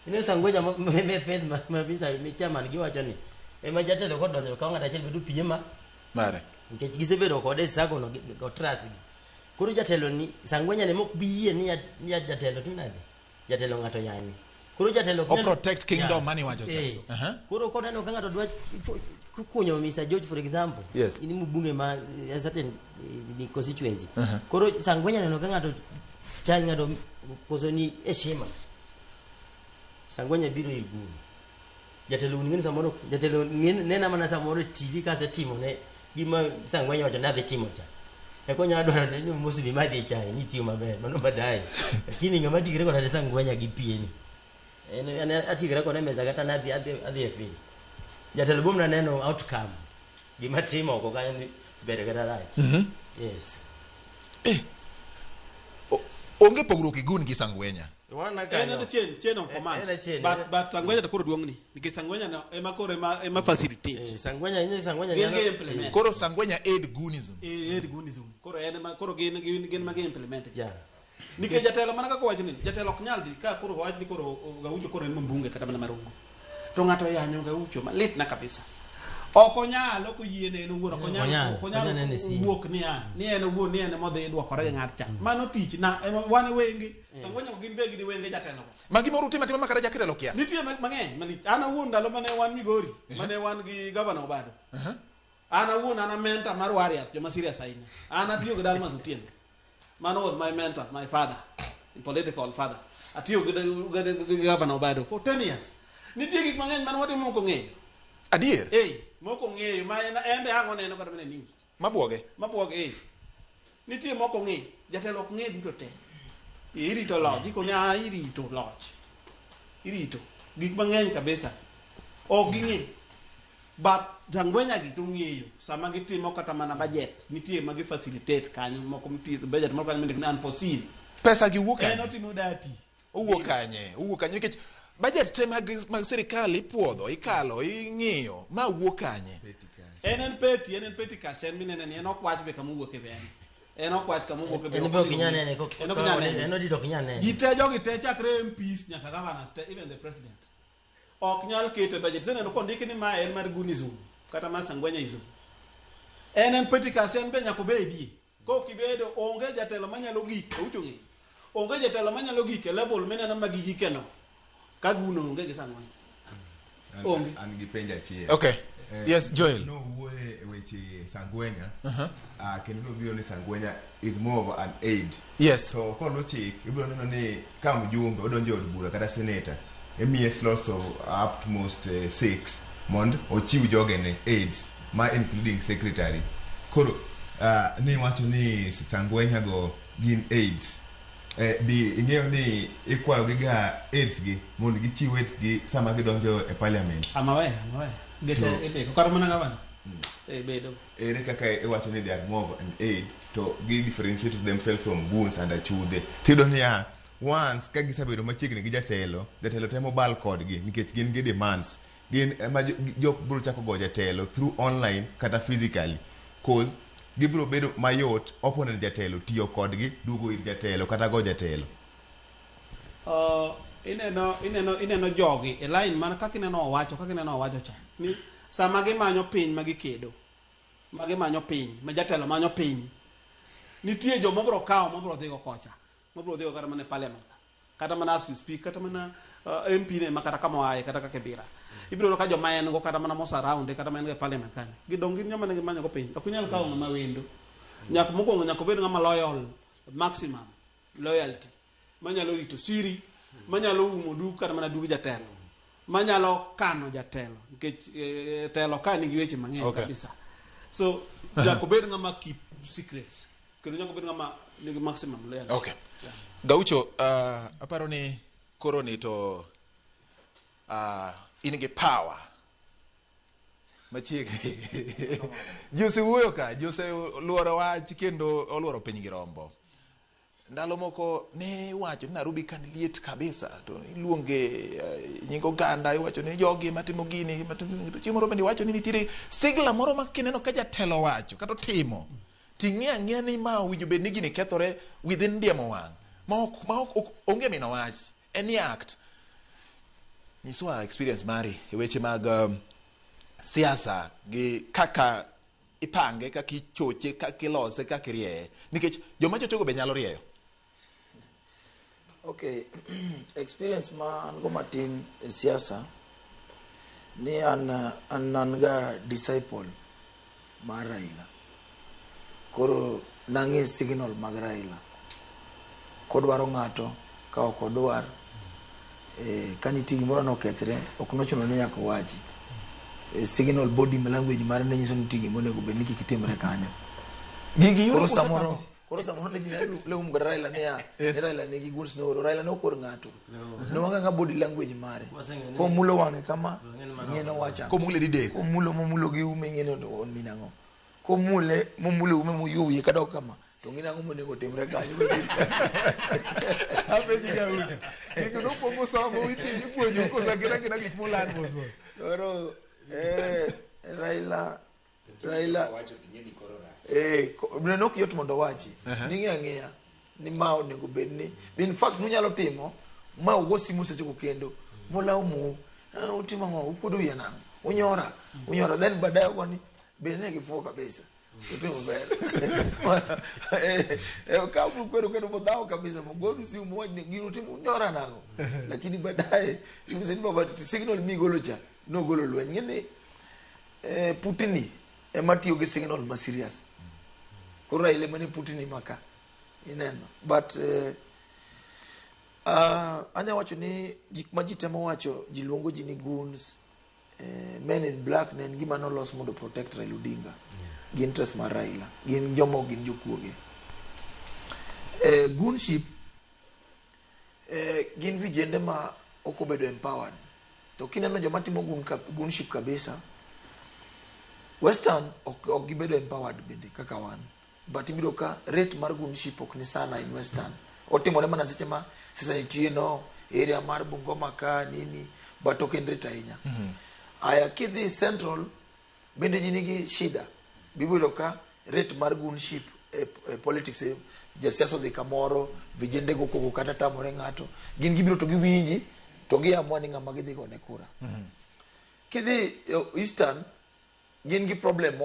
ineno Sangwenya ma face ma visa mi chairman giwacho ni ema jatelo kodonjo kawo ng'ato achiel bedo PA ma mare nikech gisebedo kode e sako no go trust gi koro jatelo ni Sangwenya ni mok bi yie ni jatelo timo nade Jatelo ng'ato yanyi. Koro jatelo ok O nyal- protect kingdom Yeah. mane iwacho cha. Eh. Aha. Koro koneno ka ng'ato dwa kunyo Mr. George for example. Yes. In mbunge ma a certain ni constituency. Aha. Koro Sangwenya neno ka ng'ato chai ng'ato koso ni heshima. Sangwenya biro ir gun. Jatelo ng'eni samoro jatelo nena mana samoro e TV kasetimo ne gima Sangwenya wacho ni adhi timo cha. Eko nyalo dwaro ni mosbi madhi chae ni tiyo maber mano baadaye. Lakini ng'ama tigre koda Sangwenya gi pieni. En en atigre kode e mesa kata nadhi adhi adhi e field. Jatelo bom naneno outcome. Gima timo oko kanyo ni ber kata rach. Yes. Onge pogruok e gun gi Sangwenya. Wana En en chain of command. En a chain, But en a- but Sangwenya to koro duong'ni. Nikech Sangwenya no ema koro ema facilitate. Sangwenya ni Sangwenya Gin nyalo- gi implement. Koro Sangwenya aid gunism. Eh, aid gunism. Koro en ema koro gin ma gi implement. Yeah. Nikech jatelo mana kaka wacho ni jatelo ok nyal dhi ka koro wach ni koro Gaucho koro en mbunge kata mana Marungu. To ng'ato yanyo Gaucho malit na kabisa. Ok onyal ok oyiene en owuon ok Onyal, onyal ok onyal onyal nene simu. wuok niya ni en owuon ni en modhi dwokore gi ng'at cha. Mano tich na ema wan e wenge. Sangwenya ok gin be gin wenge jatelo go. Ma gimoro utimo atima makata jakirelo kia. Nitie mang'eny malich. An awuon ndalo mane wan Migori, mane wan gi gavana Obado. An awuon an a mentor mar Warriors, joma serious ahinya. An atiyo gi Dalmas Otieno. Mano was my mentor, my father, political father. Atiyo gi gavana Obado for 10 years. Nitie gik mang'eny mane watimo mok ong'eyo. Adier? Eh, mok ong'eyo ma en be ang' oneno kata mana e news. Mabuoge? Mabuoge, eh. Nitie mok ong'e. Jatelo ok ng'e duto te. Irito loch, ikone ah, irito loch. Irito. Gik mang'eny kabisa. Ok ging'e. But Sangwenya gi to ng'eyo sama gitimo kata mana budget nitie ma gi facilitate kanyo moko nitie budget moro kanyo mindiko ni unforeseen. Pesa gi wuok En kanye? otimo dati. Owuok kanye? Owuok kanye nikech budget te mag sirikal ipuodho, ikalo, ing'iyo, ma wuok kanye? En petty cash en minene ni en ok wach be kama owuok e be en. En ok wach kama owuok e be. En be ok inyal nene En ok inyal nene. en odid ok inyal nene. Ji te jogi te chakre MPs nyaka governors te even the president. Ok nyal keto e budget. Iseneno kondiki ni mae en mar Gunism kata mar Sangwenyaism. En petty cash en be nyaka obedie. Kok ibedo onge jatelo manyalo gik, Aucho ng'eyo. Onge jatelo manyalo gik e level mineno ma gigike no. Ka guno onge gi Sangwenya. Onge. An gi penjo achiel. Okay. Yes, Joel. Nowuoye e weche Sangwenya. Kendo nodhiro ni Sangwenya is more of an aid. Yes. To koluw chik, ibiro neno ni ka mjumbe odonjo e od bura kata senator, imiye slots of up to most 6 mond ochiw jogene aids ma including secretary. Koro ni wacho ni Sangwenya go gin aids. Bi ing'eyo ni ikwayo gi ga aids gi mondo gichiw aids gi sama gidonjo e parliament. Amawe. Gete indiko kata mana gavana. Eh bedo. Ere kaka iwacho ni they are more of an aid to gi differentiate themselves from goons and achudhe. Tiyudo niya, once ka gisebedo machiegni gi jatelo, jatelo temo bal kodgi nikech gin gi demands. Gin ema jok biro chako go jatelo through online kata physically. Cause gibiro bedo mayot opponent jatelo tiyo kodgi duogo ir jatelo kata go jatelo. Ineno jogi e line mana kaka ineno owacho cha. Ni sama gimanyo piny ma gikedo. Ma gimanyo piny, ma jatelo manyo piny. Nitie joma biro kawo ma biro dhigo kocha. Ma biro dhigo kata mana e parliament ka. Kata mana as we speak, kata mana MP ne ma kata kama oaye, kata kaka Kibera. Ibiro yudo ka joma en go kata mana mosurround kata ma en go e parliament kanyo. Gidong' gin joma ne gimanyo go piny. Ok inyal kawo ng'ama wendo. Nyaka mokwongo nyaka obed ng'ama loyal, maximum loyalty. Manyalo rito siri, manyalo umo duk kata mana dug jatelo. Manyalo kano jatelo. Nikech telo ka nigi weche mang'eny kabisa. So nyaka obed ng'ama keep secrets. Kendo nyaka obed ng'ama nigi maximum loyalty. Okay. Gaucho, aparo ni koro ni to in gi power machiegni. Ji osewuoyo ka, ji oseluoro wach kendo oluoro piny gi rombo. Ndalo moko ne iwacho ni Nairobi ka liet kabisa to iluonge nying oganda iwacho ni jogi matimo gini matimo gini. To chieng' moro bende iwacho ni nitiere sigla moro ma kineno ka jatelo wacho kata otimo ting'e ang'eya ni ma owinjo bed ni gini kethore within diemo wang' ma ok onge mino wach any act. Nyiswa experience mari e weche mag siasa gi kaka ipange, kaka ichoche, kaka ilose, kaka irieye. Nikech joma chochogo be nyalo rieyo. Okay, experience ma an go matin e siasa ni an an ga disciple mar Raila. Koro nang'e signal mag Raila. Kodwaro ng'ato ka ok odwar ka nitie gimoro nokethre ok nochuno ni nyaka owachi. Signal body language mare ne nyiso ni nitie gima onego bed ni kik timre kanyo. Gigi yudo Koro kuse samoro koro samoro ne ji leumo kata Raila niya ni Raila nigi goons nooro Raila ne ok or ng'ato. Nowang'e body language mare. Waseng'e ni- Komulo wang'e kama Wang'e ni mano ing'e nowacho ang'o. Komule didek. Komulo momulo gi ume ing'e ni on min ang'o. Komule momulo ume moyuo wiye kadok kama to ng'e nang'o monego timre kanyo. Apenji Gaucho. Gigo nokwongo somo ipenji ipuonjo kosa gin agina gik moland mos mos. Koro Raila Owacho to ing'e ni koro rach. Ne ok yot mondo owachi. Ning'e ang'eya ni ma onego bed ni in fact nunyalo timo ma ugo simu sechego kendo molaw mu utimo ang'o ukuodo wiya nang'o unyora unyora then baadaye ugo ni bende ne gifuo kabisa utimo ber ka ukwedo kendo modhawo kabisa mogonu simu muwach ni gino utimo unyora nang'o lakini baadaye inyise ni baba signal migolo cha nogolo lweny ng'e ni Putini ema tiyo gi signal ma serious koro Raila ema ne Putini maka ineno but anya wacho ni gik ma ji temo wacho ji luongo ji ni goons men in black ne en gima nolos mondo protect Raila Odinga gi interest mar Raila gin joma ok gin jokuoge goonship gin vijende ma ok obedo empowered to kineno joma timo goonship kabisa western ok gibedo empowered bende kaka wan but ibiro ka rate mar goonship ok ni sana in western otimore mana seche ma sasa nitie no area mar Bungoma ka nini but ok en rate ahinya aya kidhi central bende ji nigi shida bibiro ka rate mar goonship e politics jasiasa odhi kamoro vijende go koko kata tamore ng'ato gin gibiro to giwinji to giamua ni ng'ama gidhi gone kura kidhi eastern gin gi problem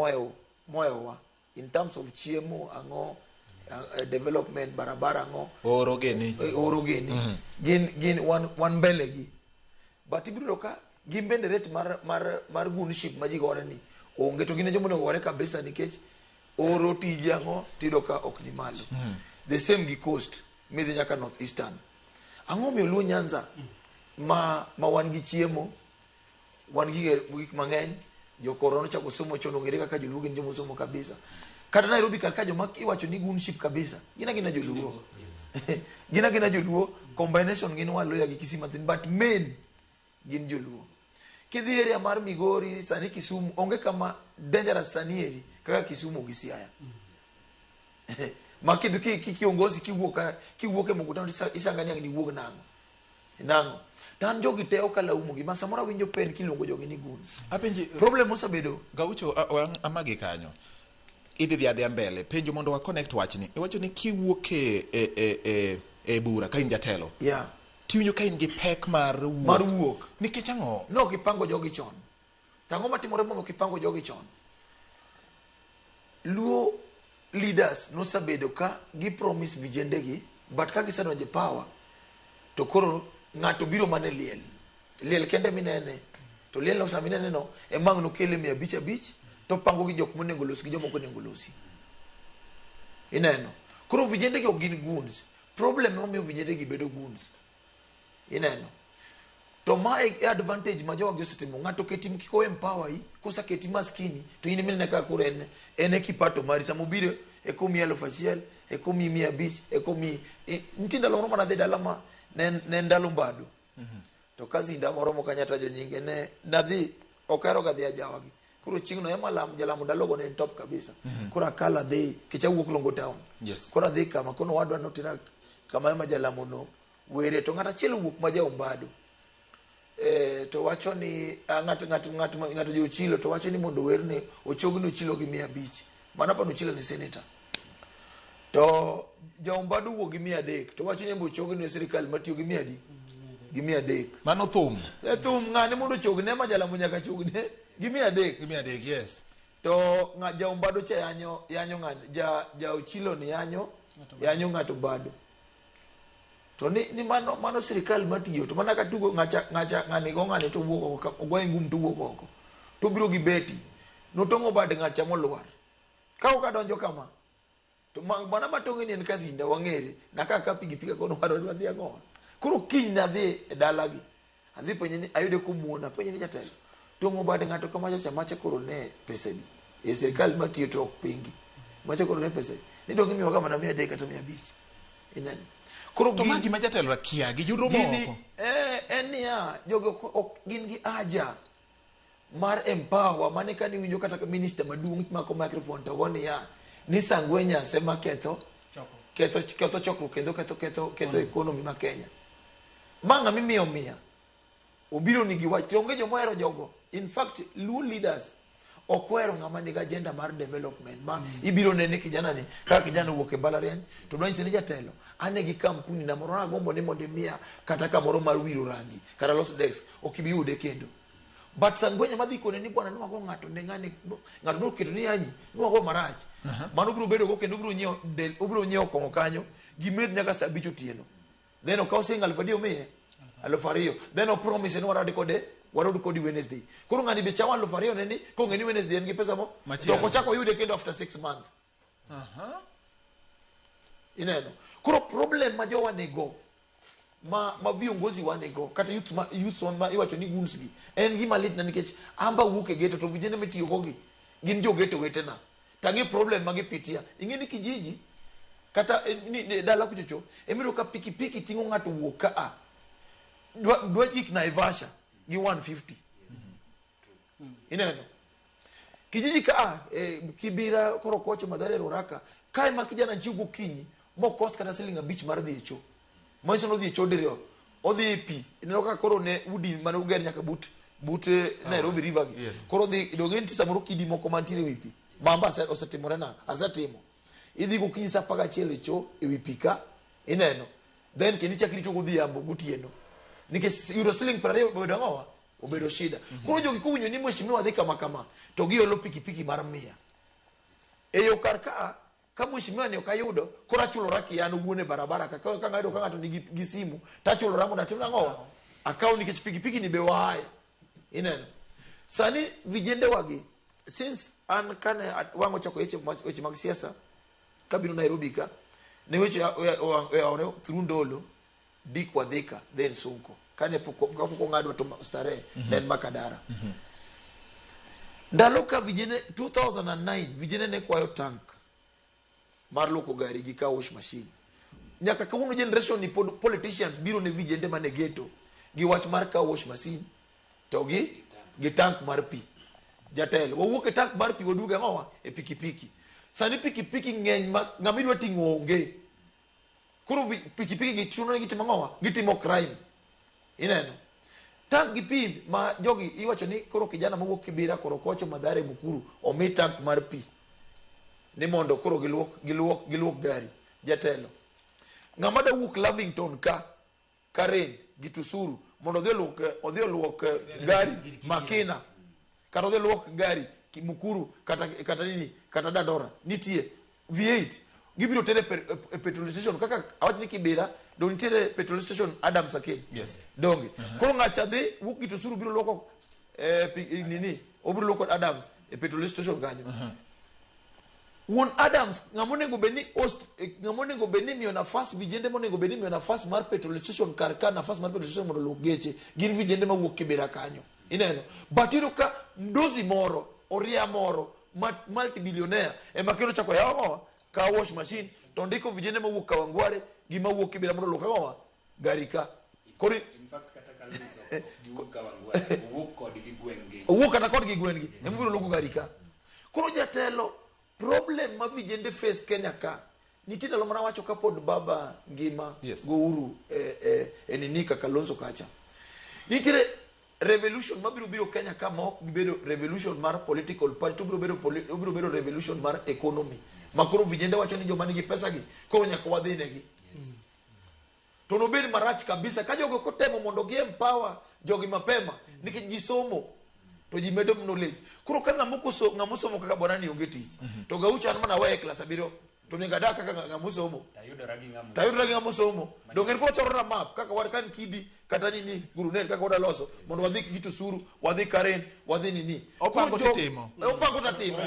mohewowa in terms of chiemo ang'o development barabara ang'o Oro gini. Oro gini gin wan mbele gi but ibiro yudo ka gin bende rate mar goonship ma ji gore ni onge to gin e joma onego gore kabisa nikech oro tije ang'o tiyudo ka ok ni malo the same gi coast midhi nyaka north eastern ang'o omiyo Luo Nyanza ma wan gi chiemo wan gi gik mang'eny jokoro nochako somo chon ong'ere kaka joluo gin joma osomo kabisa kata Nairobi kar ka joma iwacho ni goonship kabisa gin agina joluo gin agina joluo combination gin Waluya gi Kisii mathin but main gin joluo kidhi area mar Migori sani Kisumu onge kama dangerous sani eri kaka Kisumu gi Siaya ma kidhi ki kiongozi kiwuok e mkutano isanga ni ang' niwuog nang'o to an jogi te ok alaumo gi ma samoro awinjo pen kiluongo jogi ni goons Apenji problem osebedo Gaucho amagi kanyo. Idhi dhi adhiya mbele penjo mondo wa connect wachni iwacho ni kiwuok e bura ka in jatelo tiwinjo ka in gi pek mar wuok mar wuok nikech ang'o no kipango jogi chon to ang'o matimore mondo kipango jogi chon Luo leaders nosebedo ka gi promise vijende gi but ka gisedonjo e power to koro ng'ato biro mana e liel liel kende minene to liel no sama minene no ema ang' nokele 500 500 to pango gi jok monego los gi joma ok onego losi ineno koro vijende gi ok gin goons problem emomiyo vijende gi bedo goons ineno to ma e advantage ma jogi osetimo ng'ato keti kik o empower yi koseketi maskini to in minene kaka koro en e kipato mari sama obiro ekomiyi 1000 ekomiyi 500 ekomiyi nitie ndalo moro manadhi dala ma ne en ndalo mbado to kazinda moro mokanyatajo nyinge ne nadhi ok ahero ga dhi ajawa gi koro chieng'no ema lam jalamo ndalogo ne en top kabisa koro akalo adhi kech awuok Rongo town koro adhi kama kono wadwa notera kama ema jalamo no were to ng'at achiel owuok ma jaombado to wacho ni ng'ato jo Ochilo to wacho ni mondo werne ochogni Ochilo gi 500 mano pano Ochilo ni senator to jaombado wuok gi 300 to wacho ni embe ochogni sirikal matiyo gi 100 gi 300 mano thum thum ng'ane mondo ochogne ma jalamo nyaka chogne gi 300 gi 300 yes to jaombado cha yanyo ng'ane ja Ochilo ni yanyo ng'ato bado To ni, ni mano, mano sirikal matiyo to mana katugo ng'acha ng'acha ng'ani go ng'ani to wuok oko ogoye ngum to wuok oko. To biro gi beti. Notong'o bad ng'acha molwar. Ka ok adonjo kama to mana matong'e ni en kazinda wang'ere naka ka pikipiki kono wadwa dhi ang'owa. Koro kiny nadhi e dalagi. Adhi penje ni ayude komuona penje ni jatelo. Tong'o bad ng'ato kama chacha macha koro ne pesa adi. E sirikal matiyo to ok pingi. Macha koro ne pesa adi. Ni dong imiyoga mana 300 kata 500. Ineno. Koro To ma gima jatelo akia gi yudo moko. En niya, jogi ok gin gi aja mar empower mane kane iwinjo kata ka minister maduong' mako microphone to go niya ni Sangwenya sema ketho ketho ketho chokruok kendo ketho ketho ketho economy ma Kenya. Ma ng'ama imiyo miya obiro ni gi wach to onge joma ohero jogo. In fact, Luo leaders ok ohero ng'ama nigi agenda mar development ma ibiro nene kijana ni kaka kijana owuok e mbalariany to dwa nyise ni jatelo ane gi kampuni na moro agombo ni mondo imiya kata kamoro mar wiro rangi kata los desk ok ibi yude kendo. But Sangwenya madhi kone ni bwana nwago ng'ato ne ng'ani ng'ato noketo ni yanyi nwago marach. Mano biro bedo go kendo obiro nyiewo del obiro nyiewo kong'o kanyo gimeth nyaka saa 5 otieno. Then okaw siling 1000 omiye 2000. Then opromise ni warad kode warod kodi Wednesday. Koro ng'ani be chamo 2000 ne ni kong'e ni Wednesday en gi pesa mo to ok ochako oyude kendo after 6 months. Ineno. Koro problem ma jowa nigo ma viongozi wa nigo kata youth ma youth ma iwacho ni goons gi en gima lit na nikech amba wuok e ghetto to vijende mitiyo go gi gin jo ghetto wetena. Tang'e problem ma gipitia. Ing'e ni kijiji kata ni dala kuchocho emiyudo ka pikipiki ting'o ng'ato wuok ka a dwa gik Naivasha gi 150. Ineno. Kijiji ka a Kibira Korokocho Mathare Ruaraka kae ma kijana chiew gokinyi mokos kata siling 5 mar dhi e cho. Manyiso ni odhi e cho diriyo. Odhi e pi. Ineno kaka koro ne udi mane oger nyaka but Nairobi River gi. Koro odhi donge nitie samoro kidi moko mantiere ewi pi. Mamba osetimore na asetimo. Idhi gokinyi saa 11 e cho ewi pi ka ineno. Then kendo ichak irito godhiambo gotieno. Nikech yudo siling 20 obedo ang'owa? Obedo shida. Koro jogi kowinjo ni mheshimiwa dhi kama kama to giolo pikipiki mar 100. E yo kar ka ka mheshimiwa ni ok ayudo koro achulora kian owuon e barabara ka ka ng'ado ka ng'ato nigi gi simu tachulora mondo atim nang'owa akaw nikech pikipiki ni be wahaya. Ineno. Sani vijende wagi since an kane wang' ochako weche mag siasa kabiro Nairobi ka ne weche oyawore through Ndolo Dick Wadhika then Sunko kane pok ong'adwa to starehe ne en Makadara. Ndalo ka vijende 2009 vijende ne kwayo tank mar luoko gari gi car wash machine. Nyaka kawuono generation ni pod politicians biro ne vijende mane ghetto gi wach mar car wash machine to gi tank mar pi. Jatelo wawuok e tank mar pi waduogo ang'owa e pikipiki. Sani pikipiki ng'eny ma ng'ama idwa ting'o onge. Koro pikipiki gi chuno ni gitimo ang'owa? Gitimo crime. Ineno. Tank gi pi ma jogi iwacho ni koro kijana mowuok Kibira, Korokocho, Mathare, Mukuru omi tank mar pi ni mondo koro giluok gari. Jatelo ng'ama da wuok Lavington ka Karen gi Tusuru mondo odhi oluok gari Makina kata odhi oluok gari Mukuru kata nini kata Dandora nitie V8 gibiro tere e petrol station kaka awach ni Kibira do nitiere petrol station Adams Arcade. Donge. Koro ng'acha dhi wuok gi Tusuru biro luoko nini obiro luoko Adams e petrol station kanyo. Wuon Adams ng'ama onego bed ni host ng'ama onego bed ni miyo nafas vijende monego bed ni miyo nafas mar petrol station kar ka nafas mar petrol station mondo oluok geche gin vijende mawuok Kibera kanyo. Ineno. But iyudo ka mdozi moro oria moro multi-billionaire ema kendo chako yawo car wash machine to ndiko vijende mawuok Kawangware gi mawuok Kibera mondo oluok ang'owa gari ka. Koro in fact kata Kalonzo giwuok Kawangware owuok kodgi gweng'gi. Owuok kata kodgi gweng'gi ema biro luoko gari ka. Koro jatelo problem ma vijende face Kenya ka nitie ndalo mana wacho kapod baba ngima go Uhuru e nini kaka Kalonzo kacha. Nitiere revolution mabiro biro Kenya ka ma ok bibedo revolution mar political party to obiro bedo revolution mar economy. Ma koro vijende wacho ni joma nigi pesa gi koro nyaka wadhi negi. To nobed marach kabisa ka jogo kotemo mondo gi empower jogi mapema nikech ji somo to ji medo knowledge. Koro ka ng'ama osomo kaka bwana ni onge tich to Gaucho an mana weye class 7 To onego adak kaka ng'ama osomo. Tayudora gi ng'ama Tayudora gi ng'ama osomo. Donge en koro choro na map kaka wan kan kidi kata nini gurunel kaka wada loso mondo wadhi gi Osuru, wadhi Karen, wadhi nini. Opango Koro jo- titimo. Opango tatimo.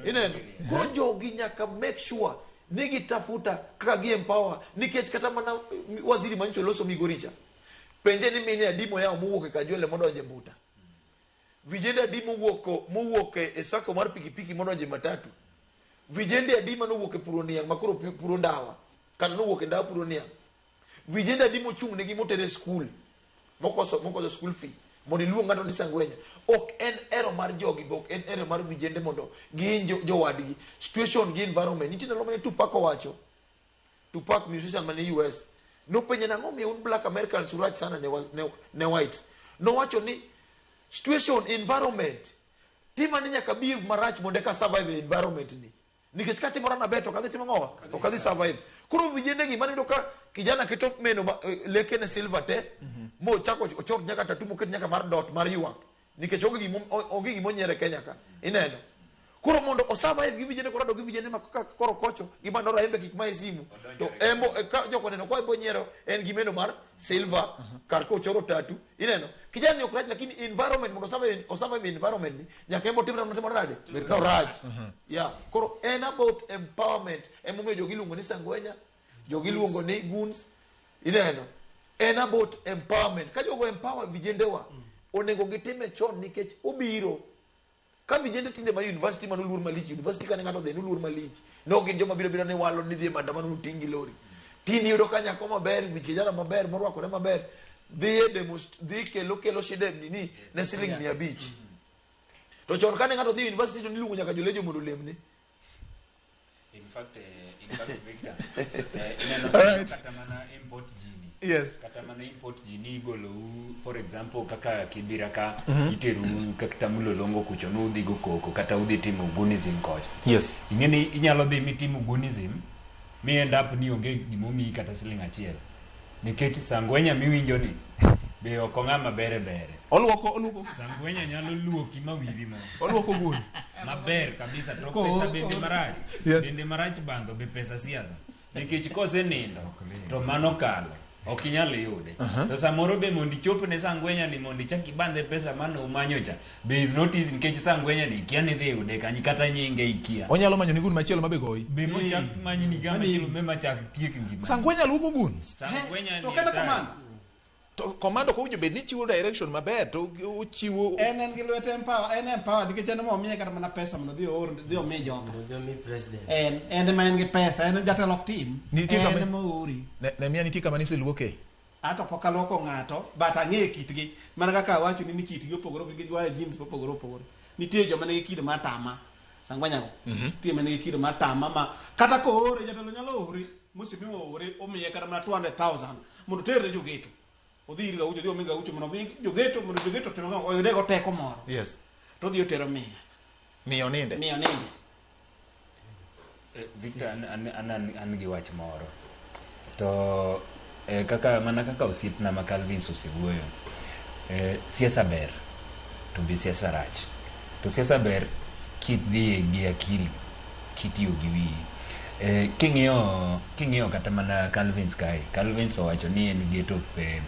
Ineno? Koro jogi nyaka make sure ni gitafuta kaka gi empower nikech kata mana waziri manyicho loso Migori cha. Penje ni mine adi moyawo mowuok e Kajwele modonjo e Mbuta. Vijende adi mowuok e sako mar pikipiki modonjo e matatu. Vijende adi manowuok e puro niang' makoro puro ndawa kata nowuok e ndawa puro niang'. Vijende adi mochung' negi moter e skul mokoso school fee mondo iluong ng'ato ni sangwenya. Ok en ero mar jogi be ok en ero mar vijende mondo gihiny jowadgi. Situation gi environment. Nitie ndalo mane Tupac owacho. Tupac musician mane US. Nopenje nang'o miyo un black Americans urach sana ne white. Nowacho ni situation environment tima ni nyaka behave marach mondo eka survive e environment ni. Nikech ka timora maber to ok adhi timo ang'owa? Ok adhi survive. Koro vijende gi maneno ka kijana keto meno leke ne silver te mochako ochor nyaka tatu moket nyaka mar dot mar ywak. Nikech onge gima onyiero e Kenya ka. Ineno. Koro mondo o survive gi vijende korado gi vijende ma kaka koro kocho gi bandora embe kik maye simu. To embo ka joko neno kwa embo nyiero en gi meno mar silver kar kochoro tatu. Ineno. Kijana ni ok rach lakini environment mondo o survive environment ni nyaka embo timre timore nade? No rach. Yeah. Koro en about empowerment. Emomiyo jogi iluongo ni sangwenya, jogi iluongo ni goons. Ineno. En about empowerment. Ka jogo empower vijendewa, onego gitime chon nikech obiro. Ka vijende tinde ma university mano luor malich, university kane ng'ato odhi noluor malich. Ne ok gin joma biro biro ni walo ni dhi e maandamano noting' gi lori. Tinde iyudo ka nyako maber, wich kijana maber, morwakore maber, dhi e dhi kelo shida e nini ne siling 500. To chon kane ng'ato dhi university to niluongo nyaka jolejo mondo olemne. In fact, Victor, ineno kata mana import gini. Yes. Kata mana import gini igolou, for example, kaka Kibira ka iterou kata Mlolongo kucho nudhi go koko kata udhi timo gunism kocha. Yes. Ing'eni inyalo dhi mitimo gunism mi end up ni onge gimomiyi kata siling achiel. Nikech sangwenya miwinjo ni be ok ong'ama bere bere. Oluoko. Sangwenya nyalo luoki ma wivi mo. Oluoko gun. Maber kabisa to pesa bende marach. Yes. Bende marach bandho be pesa siasa. Nikech kosenindo to mano kalo. Ok inyal yude. To samoro be mondo ichop ne sangwenya ni mondo ichak ibandhe pesa mane umanyo cha. Be is not easy nikech sangwenya ni ikia ni dhi yude kanyo kata nyinge ikia. Onyalo manyo ni gun machielo mabe goyi. Be mochak manyi ni gama chielo me machak tiek ngima. Sangwenya luoko gun. Sangwenya To ni kata hatari. kamano To komando ok owinjo bed ni chiwo direction maber to ochiwo en gi lwete empower, en empower nikech en ema omiye kata mana pesa mondo odhi oor dhi omi joka. Odhi omi president. En ema en gi pesa, en jatelo ok tim. Nitie En kama- ema oori. Ne miya nitie kama niseluoke. Ato pok aluoko ng'ato, but ang'eyo kitgi. Mana kaka awacho ni kitgi opogore opogore nikech wae jeans mopogore opogore. Nitie joma nigi kido mar tama. Sangwanyago. Nitie ma nigi kido mar tama ma kata koore jatelo nyalo ore, mheshimiwa oore omiye kata mana 200,000 mondo oter ne jogeto. Odhi ir Gaucho, odhi omi Gaucho mondo omi jogeto mondo jogeto otim ang'o, oyudego teko moro. Yes. To odhi otero miya. Miyo ninde. Miyo ninde. Victor, an gi wach moro. To kaka mana kaka osiepna ma Calvins osewuoyo, siasa ber to be siasa rach. To siasa ber kidhi gi akili, kitiyo gi wiyi. King'iyo kata mana Calvins kae, Calvins owacho ni en ghetto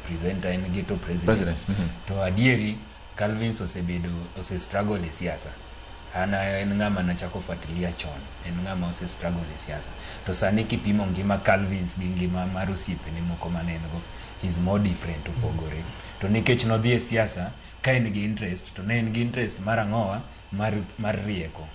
presenter, en ghetto president. President, To adieri Calvins osebedo ose struggle e siasa. An en ng'ama nachako fuatilia chon, en ng'ama ose struggle e siasa. To sani kipimo ngima Calvins gi ngima mar osiepene moko mane en go, is more different, opogore. To nikech nodhi e siasa ka en gi interest, to ne en gi interest mar ang'owa, mar rieko.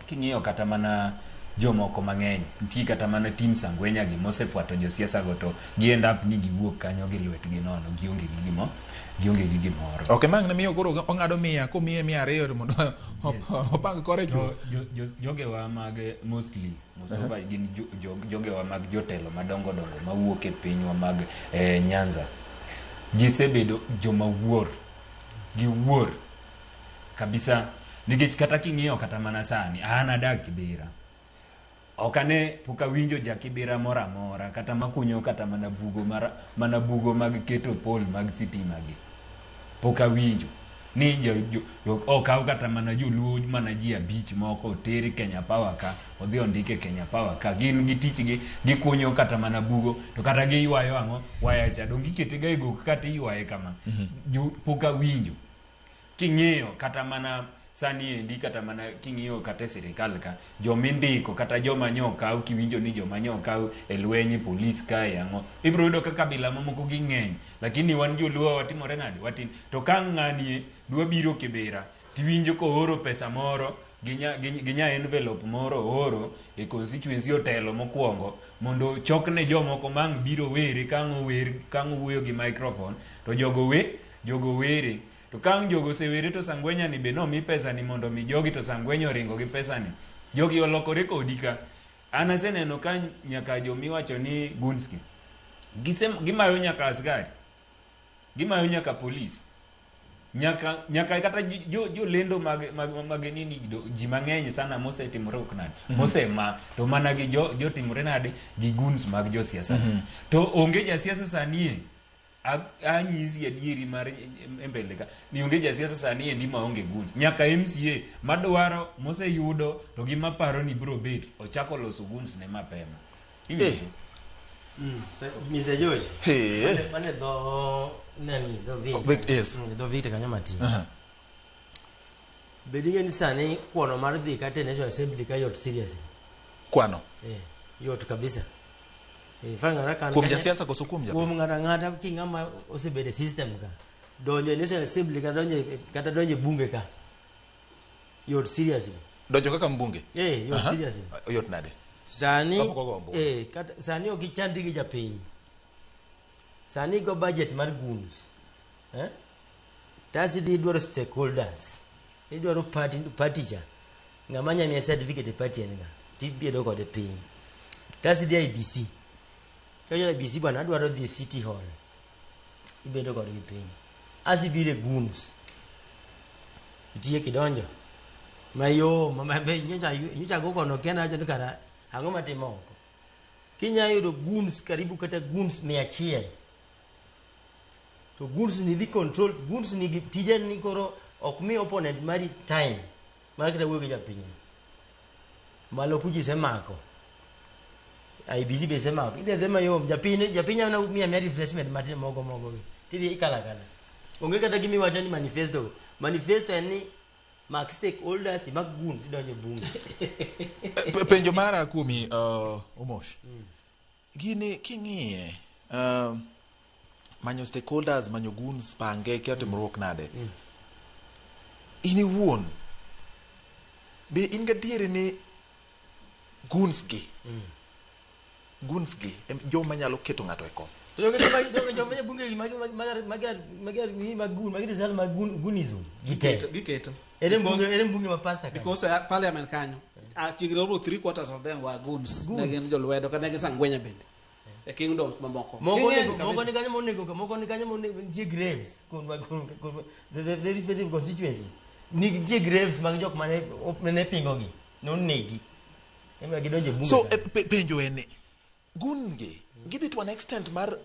King'iyo kata mana jomoko mang'eny, nitie kata mana team Sangwenya gi mosefuato josiasa go to gi end up ni giwuok kanyo gi lwetgi nono, gionge gi gimoro. Ok mang' ne miyo koro ong'ado 100 komiye 200 mondo opang kore chuth. Jogewa mag mostly Musoba gin jogewa mag jotelo madongo dongo mawuok e pinywa mag Nyanza. Gisebedo joma wuor, giwuor kabisa nikech kata king'iyo kata mana sani an adak Kibera. Ok ane pok awinjo ja Kibera moro amora kata makunyo kata mana bugo mar, mana bugo mag keto pole mag sitima gi. Pok awinjo. Ni okaw kata mana joluo mana ji 5 moko oter Kenya Power ka, odhi ondike Kenya Power ka. Gin gi tichgi, gikunyo kata mana bugo, to kata giywayo ang'o, waya cha, donge ikete ga e gok kata iywaye kama. Pok awinjo. King'iyo kata mana sani endi, kata mana king'iyo kata e sirikal ka, jomindiko kata joma nyokaw, kiwinjo ni joma nyokaw e lweny e polis kae ang'o, ibiro yudo ka kabila mamoko ging'eny, lakini wan joluo watimore nade, watin. To ka ng'ani dwa biro Kibera, tiwinjo kooro pesa moro gi nya envelope moro ooro e constituency otelo mokwongo mondo chokne jomoko mang' biro were, kang' ower, kang' owuoyo gi microphone, to jogo were. To kang' jogo osewere to Sangwenya ni be nomi pesa ni mondo mi jogi, to Sangwenya oringo gi pesa ni. Jogi olokore kodi ka. An aseneno ka nyaka jomiwacho ni goons gi. Gimayo nyaka askari. Gimayo nyaka polis. Nyaka kata jolendo mag nini, ji mang'eny sana mosetimore ok nade. Mosema to mana gi jotimore nade gi goons mag josiasa. To onge jasiasa sani e. Anyisi adieri mar mbele ka ni onge jasiasa sani endi maonge goons. Nyaka MCA madwaro moseyudo to gima paro ni biro bet ochako loso goons ne mapema. Iwinjo? Mr. George. Mane dho nani dho Victor. Yes. Dho Victor kanyo matin. Bed ni sani kwano mar dhi kata National Assembly ka yot seriously. Kwano? Yot kabisa. Kuom jasiasa koso kuom japiny? Kuom ng'ato ang'ata ki ng'ama osebedo e system ka. Donjo e National Assembly kata donjo e bunge ka. Yot seriously. Donjo kaka mbunge? Yot seriously. Yot nade? Sani sani ok ichandi gi japiny. Sani go budget mar goons. Tasi dhi idwaro stakeholders. Idwaro party cha. Ng'ama nya miya certificate e party en ng'a? Tibedo kode piny. Tasi dhi IBC. Kajo IBC bwana adwaro dhi City Hall. Ibedo kodgi piny. Asi biro e goons. Itiye kidonjo. Mayom, nyocha go kono kia nawacho ni kara ang'o matimo oko. Kinya yudo goons karibu kata goons 100. To goons ni dhi control, goons ni gi tije ni koro ok mi opponent mari time mar kata wuoyo gi japiny. Malo kuji semako. IBC be semako. Idhi adhiya mayom, japiny ana miya refreshment matin mogo gi. Tidhi ikala kala. Onge kata gimi wacho ni manifesto. Manifesto en ni mak stakeholders, mak goons idonjo e bunge. Penjo mara kuomi Omosh. Gini king'iye manyo stakeholders, manyo goons, pange kia timruok nade. In iwuon be in gadieri ni goons gi joma nyalo keto ng'ato e kom. Joma bunge gi mag goonism giketo. Ere mbunge ma pastor kanyo. Because parliament kanyo chiegni romo 3/4 of them were goons. Ne gin jolwedo kata ne gin Sangwenya bende. E kingdoms mamoko. Moko ni kanyo monego, moko ni kanyo monego nitie graves the respective constituencies. Nitie graves mag jok mane pingo gi nonegi. Ema gidonje bunge. So penjo en ni gun gi gidhi to an extent mar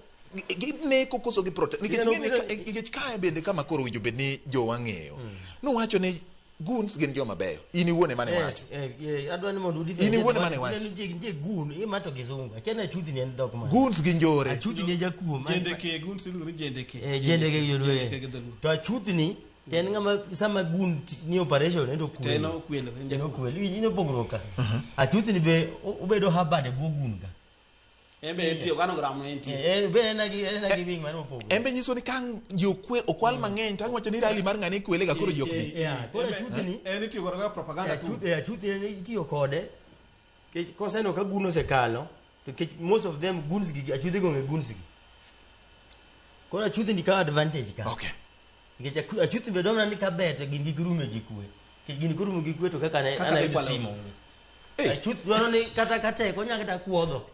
gineko koso gi protest. Nikech kae bende kama koro winjo bed ni jowa ng'eyo. Nowacho ni goons gin joma beyo. In iwuon ema ne wacho. Adwa ni mondo In iwuon ema ne wacho. Nitie goon, ima to kizungu. Akia ni achuthi ni en dhok mane. Goons gin njore. Achuthi ni jakuo. Jendeke, goons iluongo ni jendeke. Jendeke joluo. To achuthi ni to en ng'ama sama goon ni operation en to kwelo. En okwelo. En okwelo. Iwinjo pogruok ka. Achuthi ni be obedo habad e bwo goon ka. Embe entie, organogram no entie. Be en gi wing mane opogore. Embe nyiso ni kang' ji okwal mang'eny to wacho ni rally mar ng'ani ikwele ga koro ji ok bi. Koro achuthi ni en itiyo kode kaka propaganda tool. Achuthi ni itiyo kode. Koseneno ka goon osekalo, to nikech most of them goons gi achuthi go onge goons gi. Koro achuthi ni kawo advantage ka. Okay. Nikech achuthi be dwaro ni ka ber to gin girume gi kwe. Nikech gin korumo gi kwe to kaka ne ana yudo simu onge. Achuth dwaro ni kata katek onya kata kuodho.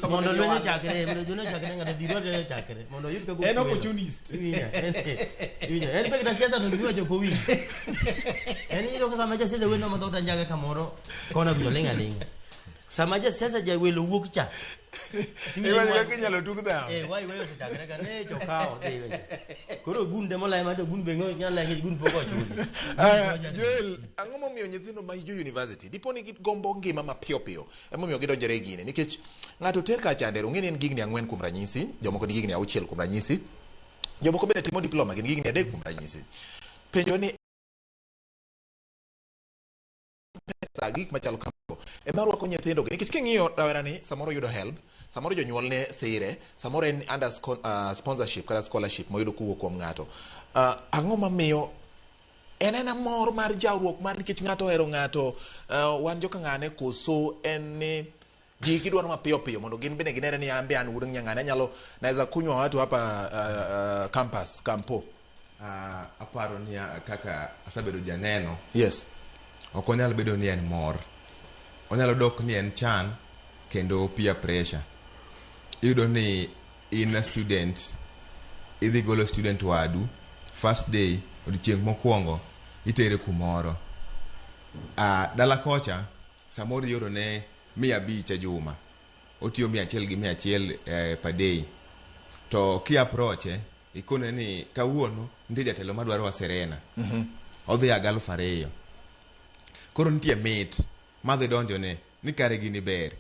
Mondo lweny ochakre, mondo lweny ochakre ng'ato dhi lweny ochakre mondo oyud kaka En opportunist. Iwinjo. En be kata siasa no giwacho ok owinj. En iyudo ka sama jasiasa wendo madho tanjaga kamoro kona kucho ling' aling'a. Sama jasiasa jawelo wuok cha. Iwacho kaka inyalo tug dhawo. Eh, wai wai osechakre ka ne to kawo dhi weche. Koro gunde molai ma to gun be ng'o nyalo nikech gun pok ochuli. Aya, Joel, ang'o momiyo nyithindo ma jo university dipo ni gigombo ngima mapiyo piyo emomiyo gidonjore e gini nikech ng'ato ter ka chandero ong'e ni en gi higni ang'wen kuom ranyisi jomoko nigi higni auchiel kuom ranyisi jomoko bende timo diploma gin gi higni adek kuom ranyisi penjo ni pesa gik machalo kamago ema rwako nyithindo gi nikech king'iyo rawera ni samoro yudo help samoro jonyuolne sire samoro en under sponsorship kata scholarship moyudo kowuok kuom ng'ato ang'o mamiyo en ena mor mar jawruok mar nikech ng'ato ohero ng'ato wan joka ng'ane koso en ni ji gidwaro mapiyo piyo mondo gin bende ginere ni an be an wuod nyang'ane anyalo naweza kunywa watu hapa campus campo Aparo ni kaka asebedo janeno yes ok onyal bedo ni en mor onyalo dok ni en chan kendo peer pressure iyudo ni in a student idhi golo student wadu first day odiochieng' mokwongo itere kumoro dala kocha samoro ioro ne 500 e juma otiyo 100 gi 100 per day to ki approach ikone ni kawuono nitie jatelo madwaro wa Serena odhi aga 2000 koro nitie mit madhi donjone ni kare gini ber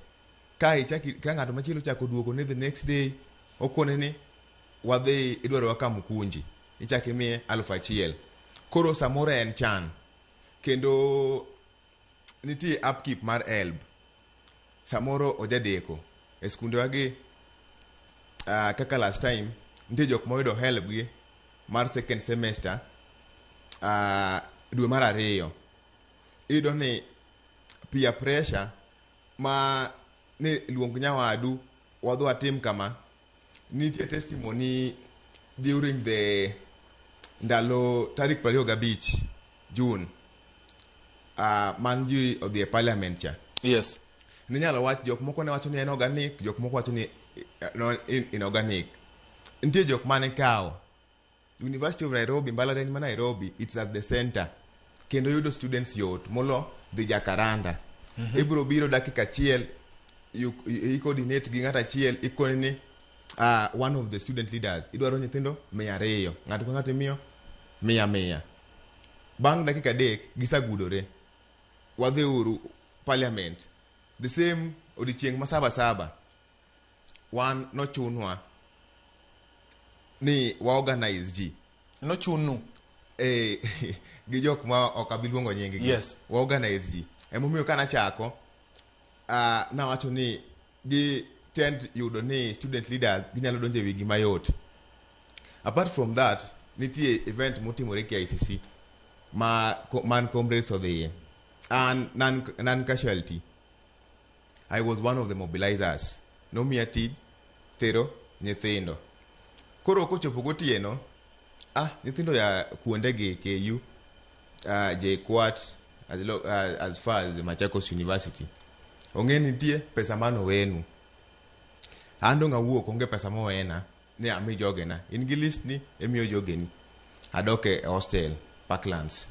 ka ichaki ka ng'ato machielo ochako duogo ni the next day okone ni wadhi idwarowa Kamukunji ichako imiye 1000 koro samoro en chan kendo nitie upkeep mar HELB samoro ojadeko e skundewa gi kaka last time nitie jok moyudo HELB gi mar second semester dwe mar ariyo iyudo ni peer pressure ma ni luong nyawadu wadhi watim kama nitie testimony during the ndalo tarik 25 June man ji odhi e parliament cha yes ninyalo wach jok moko ne wacho ni en organic jok moko wacho ni no, inorganic nitie jok mane kawo University of Nairobi mbalariany ma Nairobi it's at the center kendo yudo students yot molo dhi Jacaranda ibiro biro dakika achiel i coordinate gi ng'ato achiel ikone ni one of the student leaders idwaro nyithindo 200 ng'ato ka ng'ato imiyo 100 100 bang' dakika 3 gisagudore wadhi uru parliament the same odiochieng' ma saba saba wan nochunwa ni wa organize ji nochunu gi jok ma ok abi luongo nying gi Yes. wa organize ji emomiyo kanachako nawacho ni gi tend yudo ni student leaders ginyalo donjo e wigi mayot apart from that nitie event motimore KICC ma man comrades odhiye an non casualty I was one of the mobilizers nomiya tij tero nyithindo koro kochopo gotieno nyithindo ya kuondegi KU JKUAT as far as Machakos University ong'e ni nitie pesa manowenu an dong' awuok onge pesa mowena ni ami jogena in gi list ni imiyo jogeni adok e hostel Parklands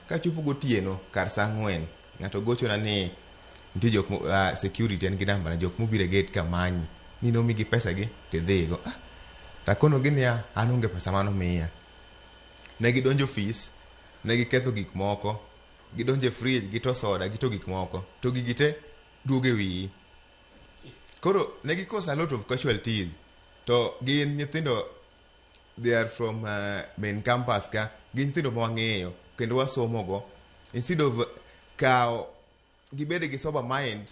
kachopo gotieno kar saa 4 ng'ato gochona ni nitie jok security en gi namba na jok mobiro e gate ka manyi ni nomigi pesa gi tidhigo takonogi niya an onge pesa manomiya ne gidonjo ofis ne giketho gik moko gidonjo e fridge gito soda gito gik moko to gigi te duogo e wiyi koro ne gi cause a lot of casualties to gin nyithindo they are from main campus ka gin nyithindo ma wang'eyo kendo wasomogo instead of kawo gibed gi sober mind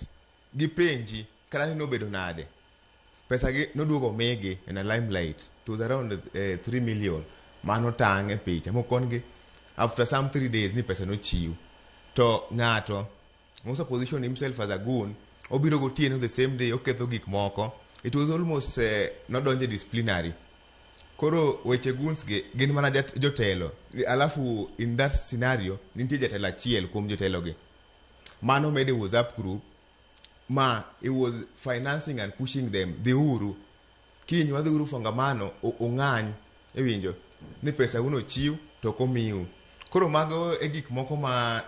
gipenji kata ni nobedo nade pesa gi noduogo migi in a limelight it was around 3 million mano tang' e picha mokon gi after some 3 days ni pesa nochiw to ng'ato mose position himself as a goon obiro gotieno the same day oketho gik moko it was almost nodonje disciplinary koro weche goons gi gin mana jotelo alafu in that scenario nitie jatelo achiel kuom jotelo gi mano made a WhatsApp group ma it was financing and pushing them dhiuru kiny wadhiuru kongamano ung'any iwinjo ni pesa uno chiw to ok omiu koro mago e gik moko ma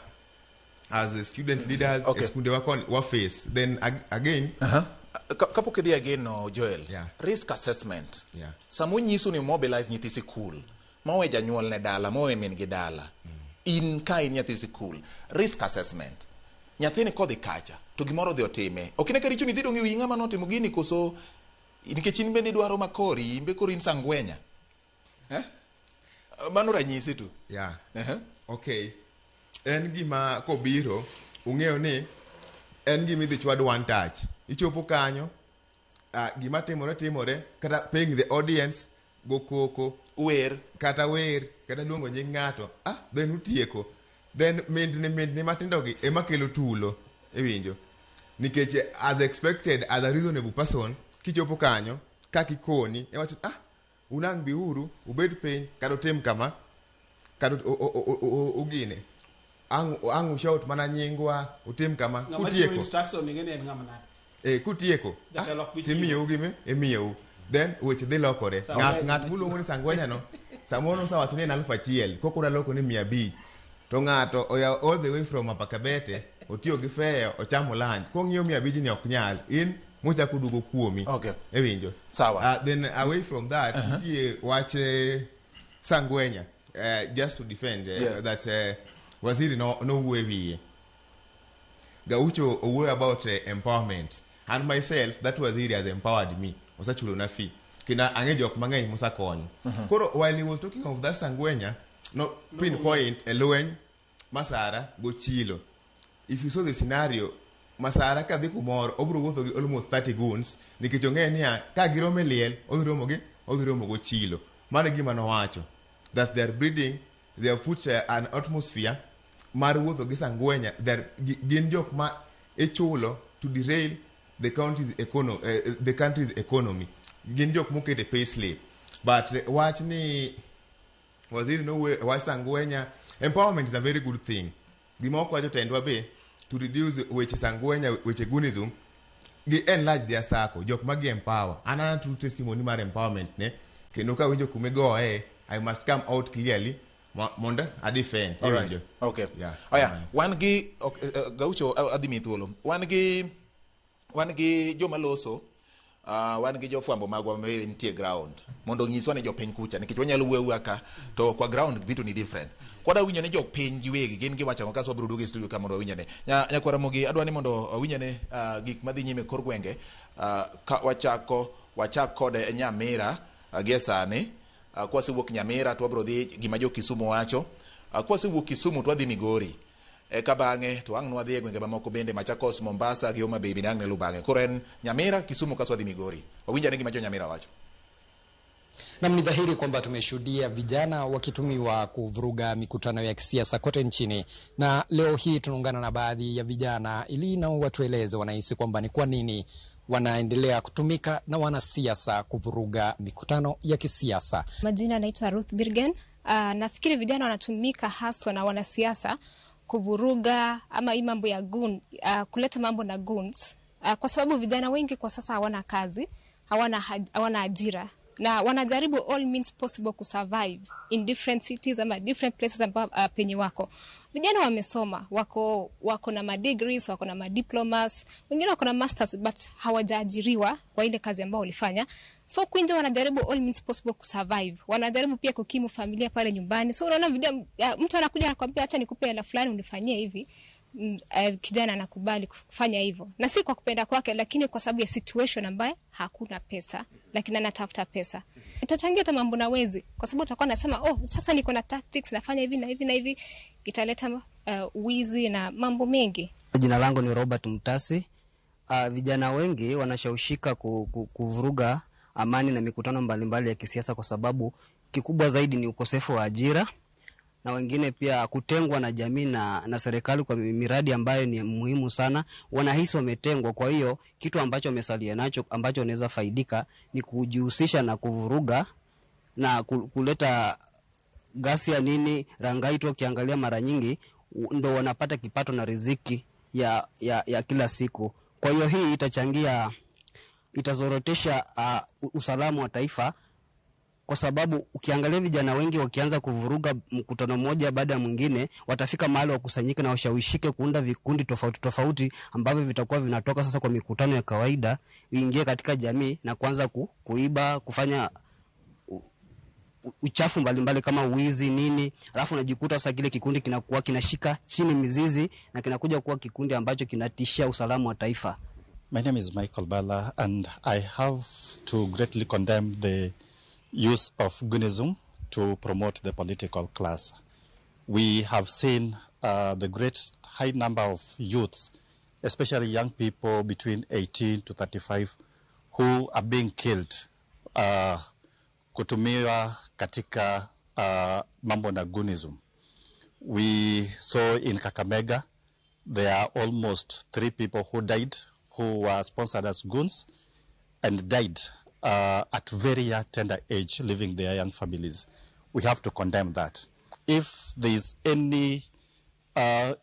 As a student leaders, okay, skunde wa koni wa face. Then again, Kapok idhi again no, Joel, risk assessment. Sama onyisu ni mobilize nyithi sikul mawe janyuol ne dala, mawe min gi dala, in ka in nyathi sikul, risk assessment, nyathini kodhi kacha to gimoro odhi otime, ok ine ka richo ni dhi dong' e wi ng'ama notimo gini, koso nikech in bende idwaro makori, in be koro in sangwenya, eh? Mano ranyisi tu. Okay, en gima kobiro ung'eyo ni en gima idhi chwad one touch. Ichopo kanyo, gima timore timore, kata paying the audience, go koko, wer, kata wer, kata luongo nying ng'ato, then utieko. Then mindni mindni matindo gi ema kelo tulo, iwinjo. Nikech as expected, as a reasonable person, kichopo kanyo, kaka ikoni, iwacho, unang' biuru, ubed piny, kata utim kama, kata ugine. Ang' ushout mana nyingwa, utim kama, Ng'ama chiwo kutieko. instruction ing'e ni en ng'ama nade. Kutieko, Jatelo ok bi chiwo. timiyou gime, imiyou. Then weche dhi lokore. Sangwenya Ng'at muluongo ni sangwenya no, samoro osewacho ni en 1000, koko naloko ni 500. To ng'ato oya all the way from Apakabete, otiyo gi fare, ochamo lunch. Kong'iyo 500 ni ok nyal, in mochako duogo kuomi. Okay. Iwinjo. Sawa. Then away from that, nitie wach sangwenya, just to defend that waziri no nowuoyo e wiye. Gaucho owuoyo about empowerment. And myself, that waziri has empowered me. Osechulo na fee. Kendo ang'e jok mang'eny mosekonyo. Koro while he was talking of that sangwenya, no pinpoint e lweny Masara go Chilo. If you saw the scenario, Masara kadhi kumoro, obiro wuotho gi almost 30 goons, nikech ong'eyo niya, ka giromo e liel, odhi romo go Chilo. Mano e gima nowacho. That they are breeding, they have put an atmosphere mar wuotho gi sangwenya, they are, gin jok ma ichulo to derail the country's economy, the country's economy. Gin jok mokete pay slip. But wach ni waziri no wach sangwenya, empowerment is a very good thing. Gima ok jotendwa be to reduce weche sangwenya, weche gunism, gi enlarge their circle, jok ma gi empower. An ana true testimony mar empowerment ne, kendo ka winjo kuma igoye, I must come out clearly mondo a defend. All right. Iwinjo? Okay. Yeah. Oya, wan gi ok, Gaucho, adhi miyi thuolo. Wan gi joma loso, wan gi jofwambo magwa ma nitie ground mondo onyiswa ni jopiny kucha, nikech wanyalo wuoyo awuoya ka to kwa ground vitu ni different. Kwada winjo ni jopiny giwegi gin giwacho ang'o, kaso wabiro duogo e studio ka mondo wawinjane. Nyakwara Ramogi, adwa ni mondo wawinjane gik madhi nyime e kor gwenge, ka wachako wachak kod Nyamira gie sani. Kwasewuok Nyamira to wabiro dhi gima jo Kisumu wacho. Kwasewuok Kisumu to wadhi Migori. Eka bang'e to ang' nwadhi e gwenge mamoko bende, Machakos, Mombasa gi Homa Bay bende ang' ne lu bang'e. Koro en Nyamira, Kisumu, kaso wadhi Migori. Wawinjane gima jo Nyamira wacho. Nam, ni dhahiri kwamba tumeshuhudia vijana wakitumiwa kuvuruga mikutano ya kisiasa kote nchini, na leo hii tunaungana na baadhi ya vijana ili nao watueleze wanahisi kwamba ni kwa nini wanaendelea kutumika na wanasiasa kuvuruga mikutano ya kisiasa. Majina naitwa Ruth Birgen. Nafikiri vijana wanatumika haswa na wanasiasa kuvuruga ama hii mambo ya gun, kuleta mambo na goons, kwa sababu vijana wengi kwa sasa hawana kazi, hawana ajira na wanajaribu all means possible kusurvive in different cities ama different places amba, penye wako. Vijana wamesoma, wako na madegrees, wako na madiplomas, wengine wako na masters, but hawajaajiriwa kwa ile kazi ambayo walifanya. So kwinje wanajaribu all means possible kusurvive. Wanajaribu pia kukimu familia pale nyumbani. So unaona vijana, mtu anakuja anakuambia, "Acha nikupe hela fulani unifanyie hivi." Kijana anakubali kufanya hivyo, na si kwa kupenda kwake, lakini kwa sababu ya situation ambaye hakuna pesa, lakini anatafuta pesa. Itachangia hata mambo na wezi, kwa sababu utakuwa nasema, "Oh, sasa niko na tactics, nafanya hivi na hivi na hivi." Italeta wizi na mambo mengi. Jina langu ni Robert Mutasi. Vijana wengi wanashawishika kuvuruga amani na mikutano mbalimbali ya kisiasa kwa sababu kikubwa zaidi ni ukosefu wa ajira na wengine pia kutengwa na jamii na serikali kwa miradi ambayo ni muhimu sana. Wanahisi wametengwa, kwa hiyo kitu ambacho wamesalia nacho ambacho wanaweza faidika ni kujihusisha na kuvuruga na kuleta ghasia nini rangaito. Ukiangalia mara nyingi ndo wanapata kipato na riziki ya kila siku. Kwa hiyo hii itachangia, itazorotesha usalama wa taifa. kwa sababu ukiangalia vijana wengi wakianza kuvuruga mkutano mmoja baada ya mwingine, watafika mahali wakusanyike na washawishike kuunda vikundi tofauti tofauti ambavyo vitakuwa vinatoka sasa kwa mikutano ya kawaida ingie katika jamii na kuanza kuiba, kufanya uchafu mbalimbali kama wizi nini, alafu unajikuta sasa kile kikundi kinakuwa kinashika chini mizizi na kinakuja kuwa kikundi ambacho kinatishia usalama wa taifa. My name is Michael Bala, and I have to greatly condemn the use of Gunism to promote the political class. We have seen the great high number of youths, especially young people between 18 to 35, who are being killed kutumiwa katika mambo na Gunism. We saw in Kakamega, there are almost 3 people who died, who were sponsored as goons and died at very young, tender age, leaving their young families. We have to condemn that. If there is any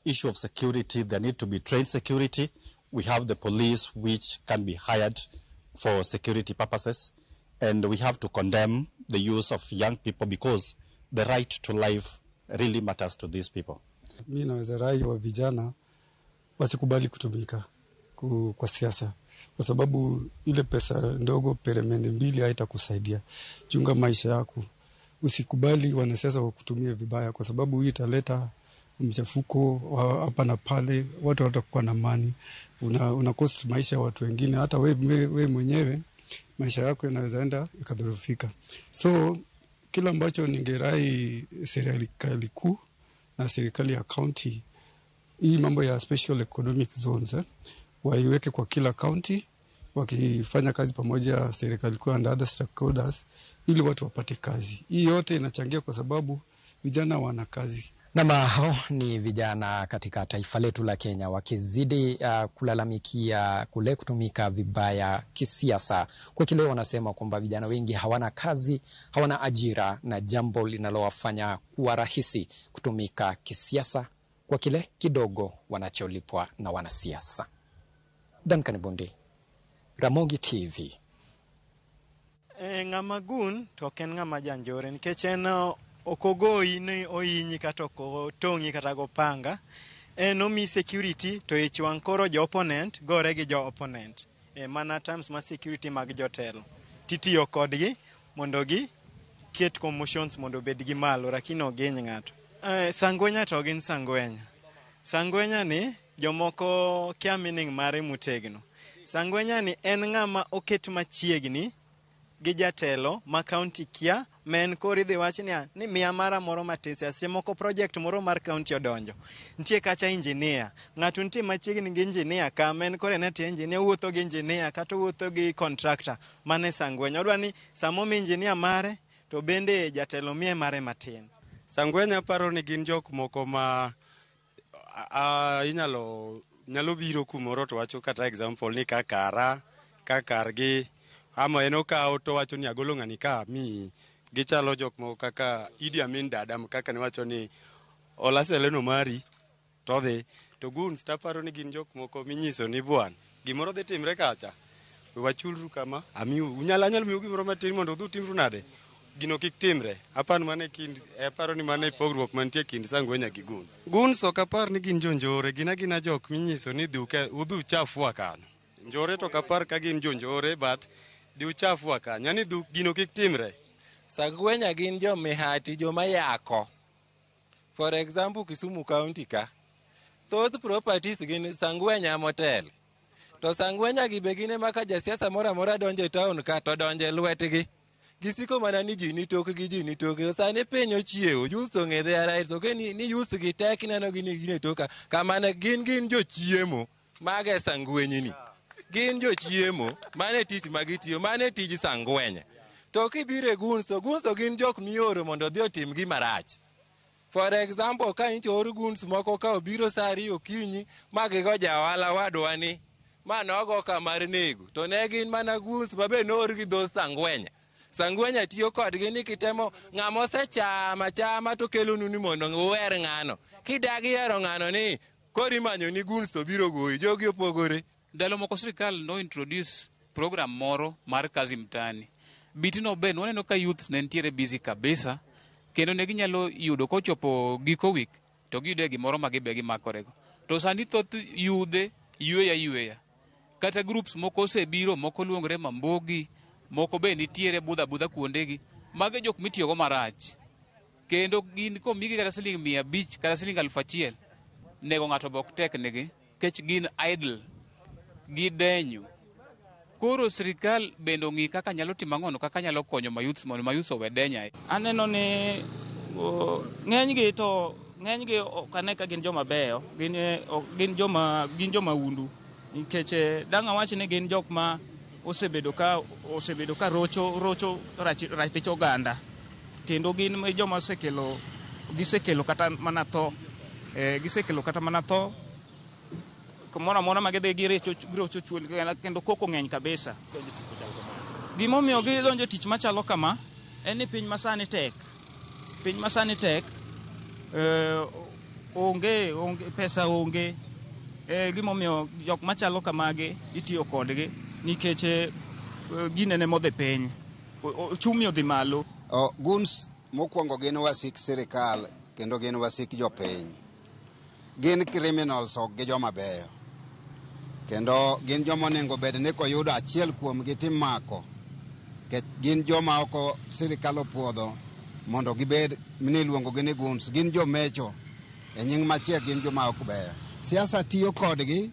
issue of security, there need to be trained security. We have the police which can be hired for security purposes. And we have to condemn the use of young people because the right to life really matters to these people. Mi naweza rai wa vijana wasikubali kutumika kwa siasa, kwa sababu ile pesa ndogo peremende mbili haitakusaidia. Chunga maisha yako, usikubali wanasiasa wakutumie vibaya, kwa sababu hii italeta mchafuko hapa na pale, watu watakuwa na amani, una cost maisha ya watu wengine, hata we mwenyewe maisha yako yanaweza enda ikadhoofika. So kila ambacho ningerai serikali kuu na serikali ya county, hii mambo ya special economic zones waiweke kwa kila county, wakifanya kazi pamoja serikali kuu and other stakeholders, ili watu wapate kazi. Hii yote inachangia kwa sababu vijana wana kazi. Na hao ni vijana katika taifa letu la Kenya wakizidi kulalamikia kule kutumika vibaya kisiasa. Kwa kile wanasema kwamba vijana wengi hawana kazi, hawana ajira, na jambo linalowafanya kuwa rahisi kutumika kisiasa kwa kile kidogo wanacholipwa na wanasiasa. Duncan Bundi, Ramogi TV. Ng'ama gun to ok en ng'ama janjore nikech en ok ogoyi ni ohinyi kata ok otong'i kata gopanga. En omi security to ich wang' koro jo opponent gore gi jo opponent. Mana terms ma security mag jotelo. Titiyo kodgi mondo gi ket commotions mondo obed gi malo lakini ok gihiny ng'ato. Sangwenya to gin sangwenya. Sangwenya ni jomoko kia meaning mare motegno. Sangwenya ni en ng'ama oket machiegni gi jatelo ma county kia men koro idhi wach ni miya mara moro matis seche moko project moro mar county odonjo. Nitie kacha engineer, ng'ato nitie machiegni gi engineer ka men koro en ati engineer wuotho gi engineer kata wuotho gi contractor mane sangwenya. Odwa ni sama omi engineer mare to bende jatelo miye mare matin. Sangwenya paro ni gin jok moko ma inyalo nyalo biro kumoro to wacho kata example ni kakara kakargi ama en okawo to wacho ni agolo ng'ani ka mi gichalo jok moko kaka Idi Amin Dada kaka ne wacho ni ola seleno mari to dhi to goons taparo ni gin jok moko minyiso ni bwana gimoro dhi timre kacha we wachulru kama amiu unyalo anyalo miu gimoro matin mondo udhi utimru nade gino kik timre. Aparo mane kind aparo ni mane pogruok mantie kind sangwenya gi goons. Goons ok apar ni gin jonjore, gin agina jok minyiso ni dhi udhi uchafua kanyo. Njore to ok apar ka gin jonjore but dhi uchafua kanyo, yani dhi gino kik timre. Sangwenya gin jomihati, joma yako. For example, Kisumu County ka, thoth properties gin sangwenya motel. To sangwenya gi be gin ema ka jasiasa moro amora donjo e town ka to donjo e lwetgi. Gisiko mana ni ji ni tokgi, ji ni tokgi. Sani piny ochiewo, youths ong'e their rights. Ok ni youths gi tek ineno gi ni gin e toka. Kamano gin jochiemo mage sangwenyni. Gin jochiemo, mano e tich ma gitiyo, mano e tij sangwenya. To kibiro e goons, to goons to gin jok mioro mondo odhi otim gima rach. For example, ka nyicha or goons moko ka obiro sa 2 okinyi ma gigo ja ohala wadwa ni ma nogo kamar nego to ne gin mana goons ma be noor gi dho sangwenya. Sangwenya tiyo kodgi ni kitemo ng'ama osechama chama to kelonu ni mondo uher ng'ano. Kidagi hero ng'ano ni koro imanyo ni goons to biro goyi, jogi opogore. Ndalo moko sirikal no introduce program moro mar kazi mtaani. BT no be waneno ka youths ne nitiere busy kabisa, kendo ne ginyalo yudo kochopo giko week to giyudo gimoro ma gibe gimakorego. To sani thoth yudhe yweya yweya. Kata groups moko osebiro, moko luongore Mambogi, moko be nitiere budha budha kuondegi. Mago jok mitiyogo marach. Kendo gin komigi kata siling 500 kata siling 1000, nego ng'ato be ok tek negi, nikech gin idle, gidenyo. Koro sirikal bende ong'i kaka nyalo timo ang'ono, kaka nyalo konyo mayouths mondo mayouths owe denyo. Aneno ni ng'enygi to ng'enygi ok ane ka gin joma beyo, gin joma gin joma undu. Nikech dang' awach ni gin jok ma osebedo ka rocho ratich oganda. Kendo gin joma gisekelo kata mana tho. Gisekelo kata mana tho. Kumoro amora ma gidhi girocho chuol kendo koko ng'eny kabisa. Gimomiyo gidonjo e tich machalo kama en ni piny masani tek. Piny masani tek, onge pesa onge. Gimomiyo jok machalo kamagi itiyo kodgi nikech ginene modhi piny. Ochumi odhi malo. Goons mokwongo gin wasik sirikal kendo gin wasik jopiny. Gin criminals ok gi joma beyo. Kendo gin joma onego bed ni koyudo achiel kuomgi timako. Gin joma oko sirikal opuodho mondo gibed ni iluongo gi ni goons. Gin jomecho. E nying machiek gin joma ok beyo. Siasa tiyo kodgi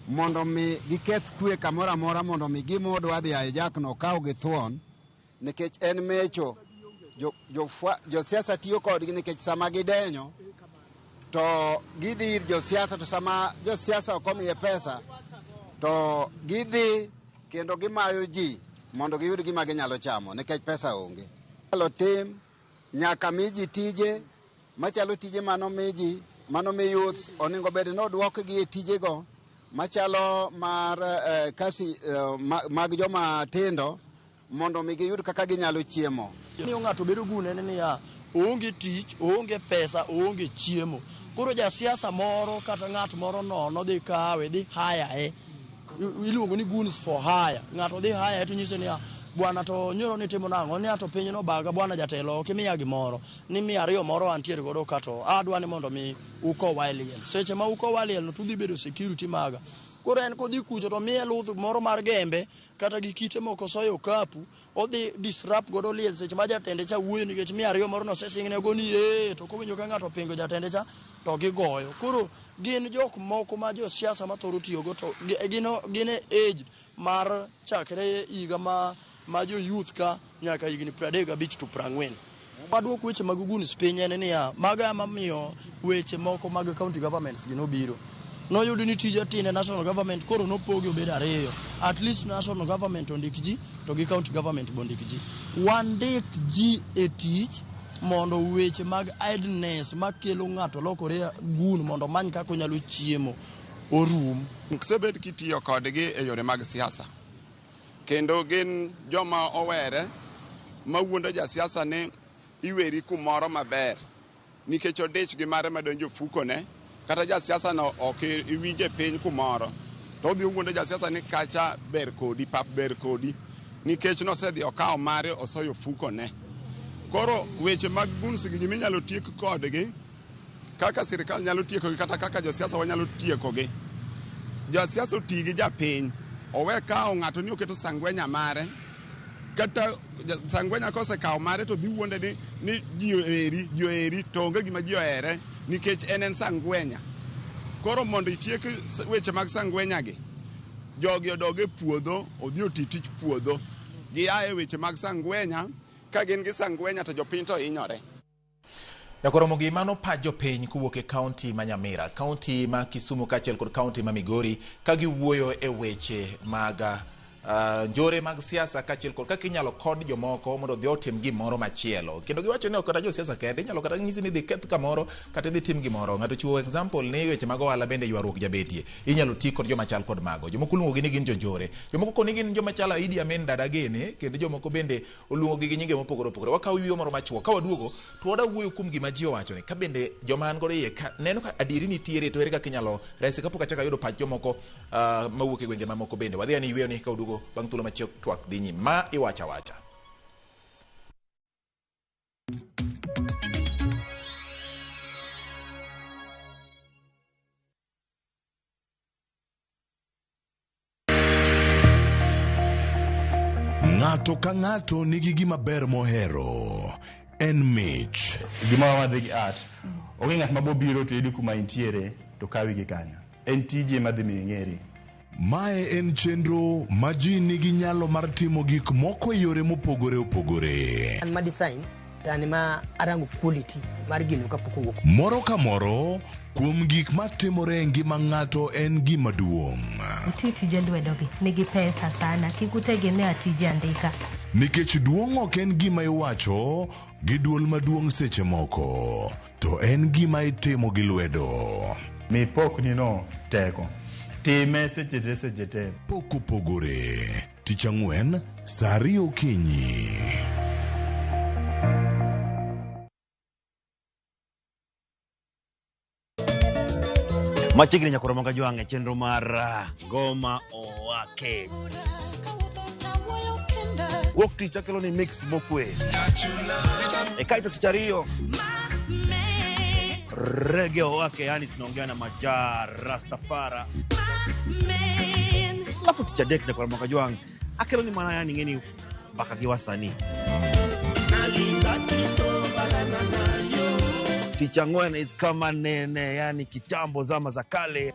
mondo mi giketh kwe kamoro amora mondo mi gima odwa dhi hijack no okaw gi thuon nikech en mecho. Josiasa tiyo kodgi nikech sama gidenyo to gidhi ir josiasa, to sama josiasa ok omiye pesa to gidhi kendo gimayo ji mondo giyud gima ginyalo chamo nikech pesa onge. Inyalo tim nyaka mi ji tije machalo tije mano mi ji mano mi youth onego bed ni oduokgi e tijego machalo mar kasi mag joma tindo mondo mi giyud kaka ginyalo chiemo. Miyo ng'ato bedo gun en niya, oonge tich, oonge pesa, oonge chiemo. Koro jasiasa moro kata ng'at moro nono dhi kawe, dhi hire. Iluongo ni goons for hire. Ng'ato dhi hire to nyise niya, bwana to nyoro nitimo nang'o? Ni to piny nobaga bwana jatelo ok imiya gimoro. Ni 200 moro antiere godo ka to adwa ni mondo mi ukowa e liel. Seche ma ukowa e liel no tudhi bedo security maga. Koro en kodhi kucho to miye luth moro mar gembe kata gi kite moko soyo okapu odhi disrupt godo liel seche ma jatende cha wuoyo nikech 200 moro nosesingne go ni ee to kowinjo ka ng'ato pingo jatende cha to gigoyo. Koro gin jok moko ma josiasa mathoro tiyogo to gin e age mar chakre higa ma jo youth ka nyaka higni 35 to 40. Waduok weche mag goons piny en niya, mago ema miyo weche moko mag county governments gi nobiro. Noyud ni tije tin e national government koro nopogi obed ariyo. At least national government ondik ji to gi county government be ondik ji. Wandik ji e tich mondo weche mag idleness makelo ng'ato lokore gun mondo omany kaka onyalo chiemo orum. Osebed kitiyo kodgi e yore mag siasa. Kendo gin joma owere mawuondo jasiasa ni iweri kumoro maber nikech odich gi mare madonjo ofukone kata jasiasa no ok iwinje piny kumoro to odhi owuondo jasiasa ni kacha ber kodi, pap ber kodi nikech nosedhi okawo mare osoyo ofukone. Koro weche mag goons gi giminyalo tiek kodgi kaka sirikal nyalo tiekogi kata kaka josiasa wanyalo tiekogi. Josiasa oti gi japiny owe kawo ng'ato ni oketo sangwenya mare kata sangwenya kosekawo mare to dhi wuonde ni ji oeri to onge gima ji ohere nikech en sangwenya. Koro mondo itiek weche mag sangwenya gi, jogi odog e puodho, odhi oti tich puodho. Gia e weche mag sangwenya, ka gin gi sangwenya to jopiny to hinyore. Jakoromo gi mano pach jopiny kowuok e kaunti ma Nyamira, kaunti ma Kisumu kaachiel kod kaunti ma Migori ka giwuoyo e weche mag njore mag siasa kaachiel kod kaka inyalo kod jomoko mondo odhi otim gimoro machielo. Kendo giwacho ni ok kata josiasa kende, inyalo kata nyisi ni dhi keth kamoro kata idhi tim gimoro. Ng'ato chiwo example ni weche mag ohala bende ywaruok jabetie. Inyalo ti kod joma chal kod mago. Jomoko luongo gi ni gin jonjore. Jomoko koni gin joma chalo Idi Amin Dada gini, kendo jomoko bende oluongo gi gi nyinge mopogore opogore. Wakawo yueyo moro machuok. Ka waduogo to wada wuoyo kuom gima ji owacho ni ka bende joma an godo iye ka neno ka adieri nitiere to ere kaka inyalo resi kapok achako ayudo pach jomoko mawuok e gwenge mamoko bende. Wadhi ane yueyo ni ka waduogo bang' thuolo machiek twak dhi nyime. Ma iwacho awacha. Ng'ato ka ng'ato nigi gima ber mohero. En mich. Gima wadhi gi art. Onge ng'at ma bobiro to yudi kuma intiere to kawi gi kanyo. En tiji ema dhi miyo ing'eri. Mae en chenro ma ji nigi nyalo mar timo gik moko e yore mopogore opogore. An ma design to an ma arango quality mar gino kapok owuok. Moro ka moro kuom gik matimore e ngima ng'ato en gima duong'. Uti tije lwedogi nigi pesa sana, kik utegemea tije andika. Nikech duong' ok en gima iwacho gi duol maduong' seche moko, to en gima itimo gi lwedo. Mi pokni no teko. Time seche te seche te. Pok opogore. Tich ang'wen, saa ariyo okinyi. Machiegni nyakoro moga jwang' e chenro mar Ngoma Owake. Wuok tich akelo ni mix mokwe. E kaito tich ariyo rege owake, yani tunaongea na Majaa Rastafara. Alafu tich adek nyakwar moga jwang' akelo ni mana yani ng'eni mbaka gi wasanii. Tich ang'wen is kama nene, yani kitambo zama za kale.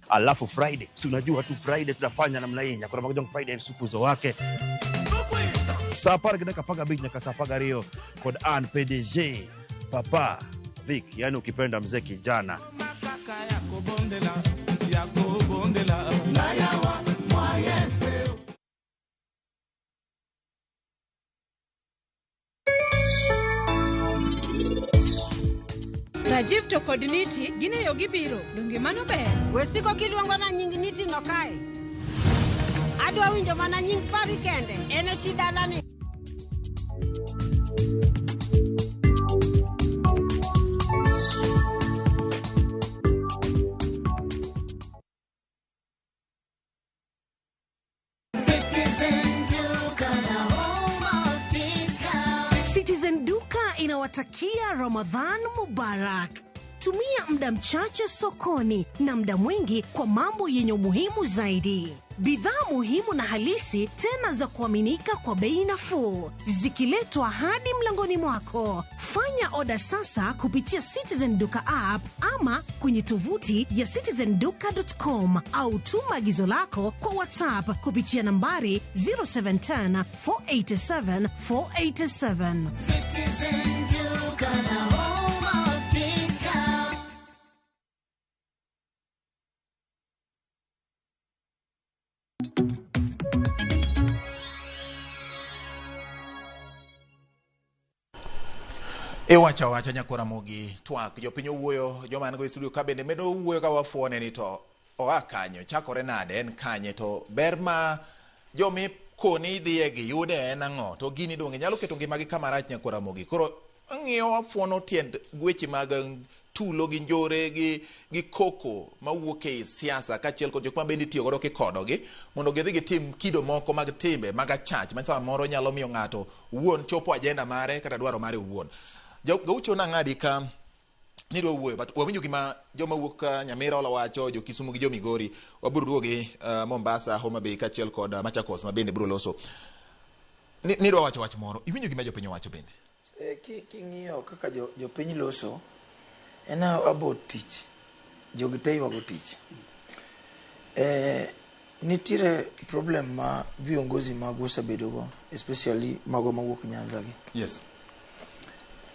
Alafu Friday, si unajua tu Friday tunafanya namna hii, nyakwar moga jwang' Friday supuzo wake saa apar gi dakika apar gabich nyaka saa apar gariyo kod an PDG Papa Vic, yani ukipenda mzee kijana. Rajiv to kod Niti gin e yo gibiro, donge mano ber? We siko kiluongo na nying Niti no kae. Adwa winjo mana nying Pari kende, en e chi dalani. Citizen Duka inawatakia Ramadhan Mubarak. Tumia muda mchache sokoni na muda mwingi kwa mambo yenye umuhimu zaidi. Bidhaa muhimu na halisi tena za kuaminika kwa bei nafuu, zikiletwa hadi mlangoni mwako. Fanya oda sasa kupitia Citizen Duka app ama kwenye tovuti ya citizenduka.com au tuma agizo lako kwa WhatsApp kupitia nambari 0710 487 487. Citizen Duka, the home of discount. Iwacho awacha nyakwar Ramogi twak jopiny owuoyo joma an go e studio ka bende medo wuoyo ka wafuone ni to oa kanyo chakore nade en kanye to ber ma jomi koni idhiye gi yude en ang'o to gini donge nyalo keto ngimagi kama rach nyakwar Ramogi. Koro ang'iyo wafuono tiend weche mag tulo gi njore gi koko mawuok e siasa kaachiel kod jok ma bende itiyo godo kikodogi mondo gidhi gitim kido moko mag timbe mag achach ma samoro nyalo miyo ng'ato owuon chopo agenda mare kata dwaro mare owuon. Gaucho nang'adi ka nidwa wuoyo but wawinjo gima joma wuok Nyamira Ola wacho, jo Kisumu gi jo Migori, wabiro duogo gi Mombasa, Homa Bay kaachiel kod Machakos ma bende biro loso. Nidwa wacho wach moro, iwinjo gima jopiny owacho bende? King'iyo kaka jopiny loso, en about tich. Jogi te ywago tich. Nitiere problem ma viongozi magwa osebedogo, especially mago mawuok Nyanza gi. Yes.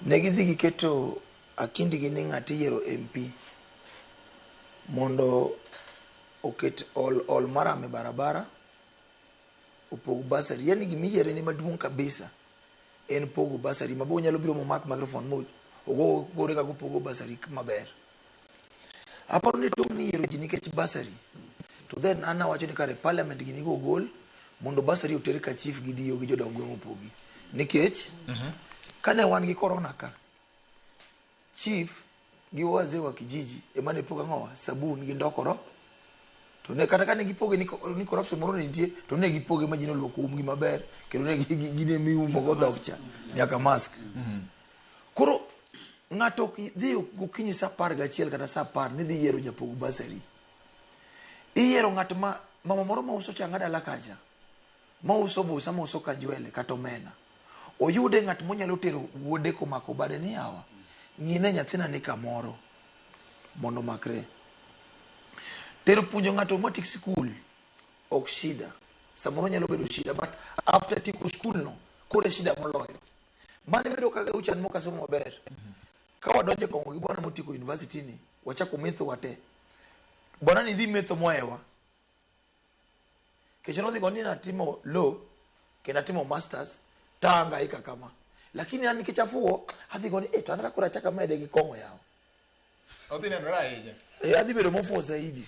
Ne gidhi giketo akindgi ni ng'ato iyiero MP mondo oket ol maram e barabara, opog basari. Yani gimiyiere ni maduong' kabisa en pogo basari. Mabo nyalo biro momak microphone mo ogo kore kaka opogo basari maber. Aparo ni tong' ni yiero ji nikech basari. To then an awacho ni kare parliament gini go gol mondo basari oter ka chief gi DO gi jodong gweng' opogi. Nikech kane wan gi corona ka, chief gi wazee wa kijiji ema ne pogo ang'owa sabun gi ndokoro. To ne kata kane gipoge ni corruption moro ne nitie, to ne gipoge ma ji noluoko umgi maber, kendo ne gine miumo go dhok cha nyaka mask. Koro ng'ato ok dhi gokinyi saa 11 kata saa 10 ni dhi yiero japog basari. Iyiero ng'at ma Mama moro mauso changa dala kacha, mauso busa, mauso kanjwele kata omena, oyude ng'at monyalo tero wuode komako bade ni yawa, ng'ine nyathina ni kamoro mondo omakre. Tero puonjo ng'ato motiek sikul ok shida, samoro nyalo bedo shida, but after tieko skul no koro e shida moloyo. Mano bedo kaka uchan mokasomo maber. Ka wadonjo e kong'o gi bwana motieko university ni, wachako metho wate. Bwana ni dhi metho mohewa. Kech nodhi go ni natimo law kendo atimo masters tahangaika kama. Lakini an nikech afuwo adhi go ni eh to an kaka koro achako amede gi kong'o yawa. Odhi nenore ahinya. Eh, adhi bedo mofuwo zaidi.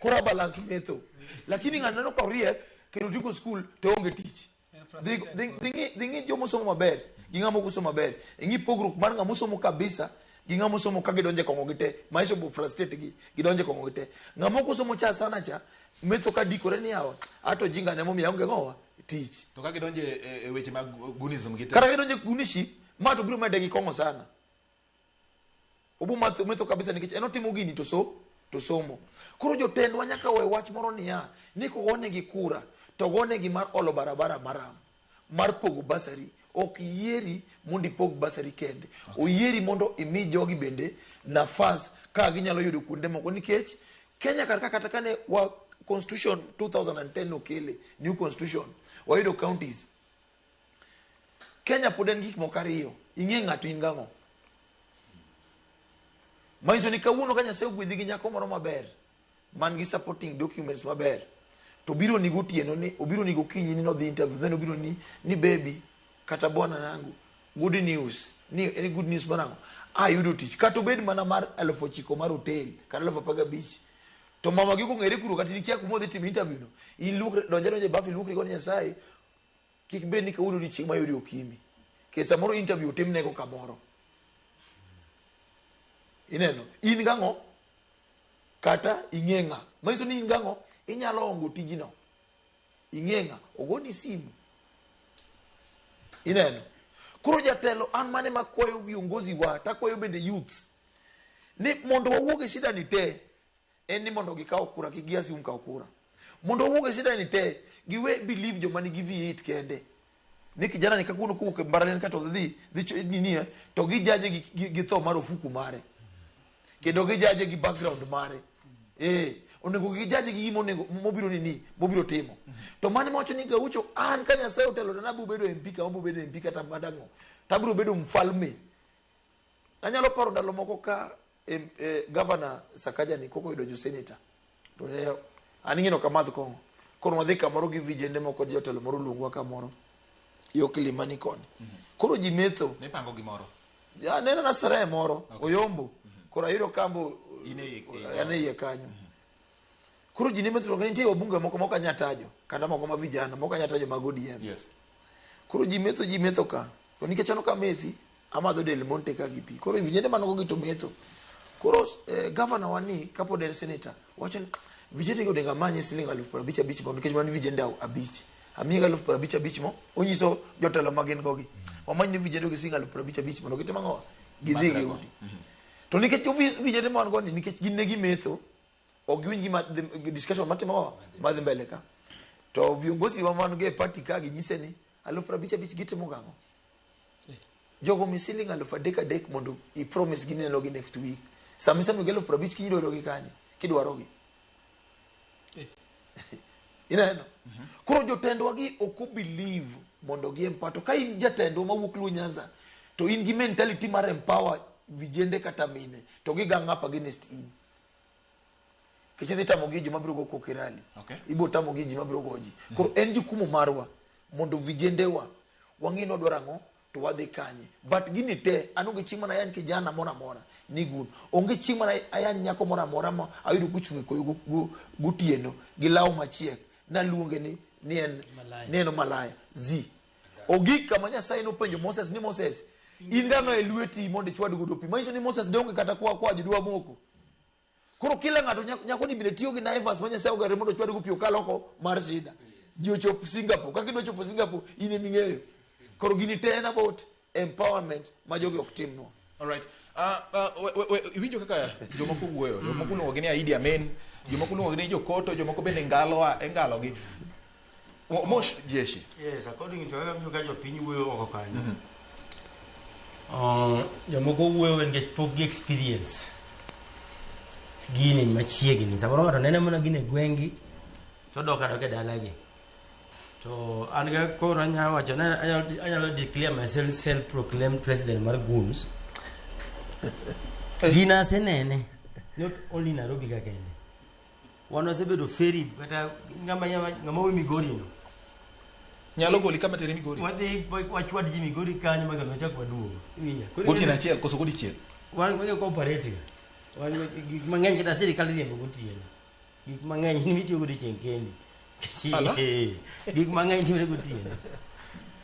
Koro a balance metho. Lakini ng'ano neno ka oriek kendo otieko skul to oonge tich. Dhi ng'i joma osomo maber gi ng'ama ok osomo maber. Ing'i pogruok mar ng'ama osomo kabisa gi ng'ama osomo ka gidonjo e kong'o gite. Maisha bo frustrate gi, gidonjo e kong'o gite. Ng'ama ok osomo cha sana cha metho ka dikore ni yawa ato jinga ne momiyo aonge ng'owa tich. To ka gidonjo e weche mag gunism gite. Kata gidonjo e guniship, ma to biro mede gi kong'o sana. Obo metho kabisa nikech en otimo gini to so to somo. Koro jotendwa nyaka we wach moro niya, ni kogonegi kura to gonegi mar olo barabara maram, mar pogo basari. Ok yieri mondo ipog basari kende. Oyieri mondo imi jogi bende nafas ka ginyalo yudo kuonde moko nikech Kenya kar ka kata kane wa constitution 2010 nokele, new constitution, wayudo counties. Kenya pod en gik moko ariyo. Ing'e ng'ato in gang'o? Manyiso ni kawuono ka Nyasaye ogwedhi gi nyako moro maber man gi supporting documents maber to obiro ni gotieno ni obiro ni gokinyi ni nodhi interview then obiro ni ni baby kata bwana nangu good news ni en good news mar ang'o ayudo tich kata obed mana mar 9,000 mar hotel kata 15,000 to mama gi ok ong'ere kuro kata ikia kuma odhi timo interview no in luokri donj adonja e baf iluokri go ni Nyasaye kik bed ni kawuono odiochieng' mayudi okimi nikech samoro interview otimnego kamoro ineno in gang'o kata ing'e ng'a manyiso ni in gang'o inyalo ongo tijno ing'e ng'a ogoni simu ineno koro jatelo an mane makwayo viongozi wa takwayo bende youth ni mondo wawuog e shida ni te en ni mondo gikaw kura kik gi assume kaw kura mondo wawuog e shida ni te giwe believe joma nigi V8 kende ni kijana ni kawuono kowuok e mbalariany kata odhi dhi nini to gijaje gi tho mar ofuku mare kendo gijaje gi background mare onego gijaje gi gima onego mobiro nini mobiro timo to mane mawacho ni Gaucho an ka Nyasaye otelo na abiro bedo MP kama abiro bedo MP kata madang'o to abiro bedo mfalme. Anyalo paro ndalo moko ka governor Sakaja ni koko oyudo jo senator to ne an ing'e ok amadh kong'o koro wadhi kamoro gi vijende moko jotelo moro oluongowa kamoro yo Kilimani koni koro ji metho Nipango gimoro. Ya, neno na starehe moro oyombo koro ayudo kambo In e iye- an e iye kanyo koro ji ne metho to nitie wabunge moko mok anyal tajo kata moko ma vijana mok anyal tajo mag ODM koro ji metho ji metho ka to nikech an ok amethi amadho Del Monte ka gi pi koro vijende man go gi to metho koro governor wa ni kapod en senator wacho ni vijende gi onego amanye siling 55,000 mondo nikech wan vijende abich amiye 55,000 mo onyiso jotelo ma gin go gi wamany ne vijende gi siling 55,000 mondo gitim ang'o gidhi giudi to nikech vijende ma wan go ni nikech gin ne gimetho ok giwinj gima discussion matimo madhi mbele ka to viongozi wa man go e party ka ginyise ni 55,000 gitimo gang'o jogo mi siling 3,000 mondo i promise gi neno gi next week sama isemiyogi 50,000 kiny idwa gi kanye kidwaro gi ineno koro jotendwa gi ok believe mondo gi empower to ka in jatendwa mawuok Luo Nyanza to in gi mentality mar empower vijende kata mine to gi gang up against in kech idhi tamo gi ji mabiro go koko e rally ibo tamo gi ji mabiro go ji koro en jukumu marwa mondo vijendewa wang'e ni wadwaro ang'o to wadhi kanye but gini te an onge chieng' mana ayany kijana moro amora ni gun onge chieng' mana ayany nyako moro amora ma ayudo kochung' e koyo gotieno gi law machiek naluonge ni ni en ni en malaya zi ogik kama Nyasaye nopenjo Moses ni Moses in gang'o e lweti mondo ichwad godo pi manyiso ni Moses de onge kata kwa kwa jodwa moko koro kila ng'ato nyako ni bende tiyo gi Naivas ma Nyasaye ogere mondo ochwad go pi okal oko mar shida ji ochop Singapore kaka idwa chopo Singapore in ema ing'eyo koro gini te en about empowerment ma jogi ok timnwa. Alright. Iwinjo kaka jomoko wuoyo, jomoko luongogi ni Idi Amin, jomoko luongogi ni Jokoto, jomoko bende ngalowa e ngalogi. Mosh jeshi. Yes, according to kaka winjo ka jopiny wuoyo oko kanyo. Jomoko wuoyo nikech pok gi experience gini machiegni. Samoro ng'ato nene mana gini e gweng'gi to odok adoka e dalagi. To an ga koro anyalo wacho ni anyalo declare myself self proclaimed president mar goons. Gina asenene not only Nairobi ka kende. Wan wasebedo ferried kata ng'ama we Migori no. Nyalo goli kama tere Migori. Wadhi wachwad ji Migori kanyo ma wachak waduogo. Iwinja? Koro Gotieno achiel koso godiechieng'? Wan wadhi cooperate. Wan gik mang'eny kata sirikal riembo gotieno. Gik mang'eny in mitiyo godiechieng' kendi. Ala? Gik mang'eny timore gotieno.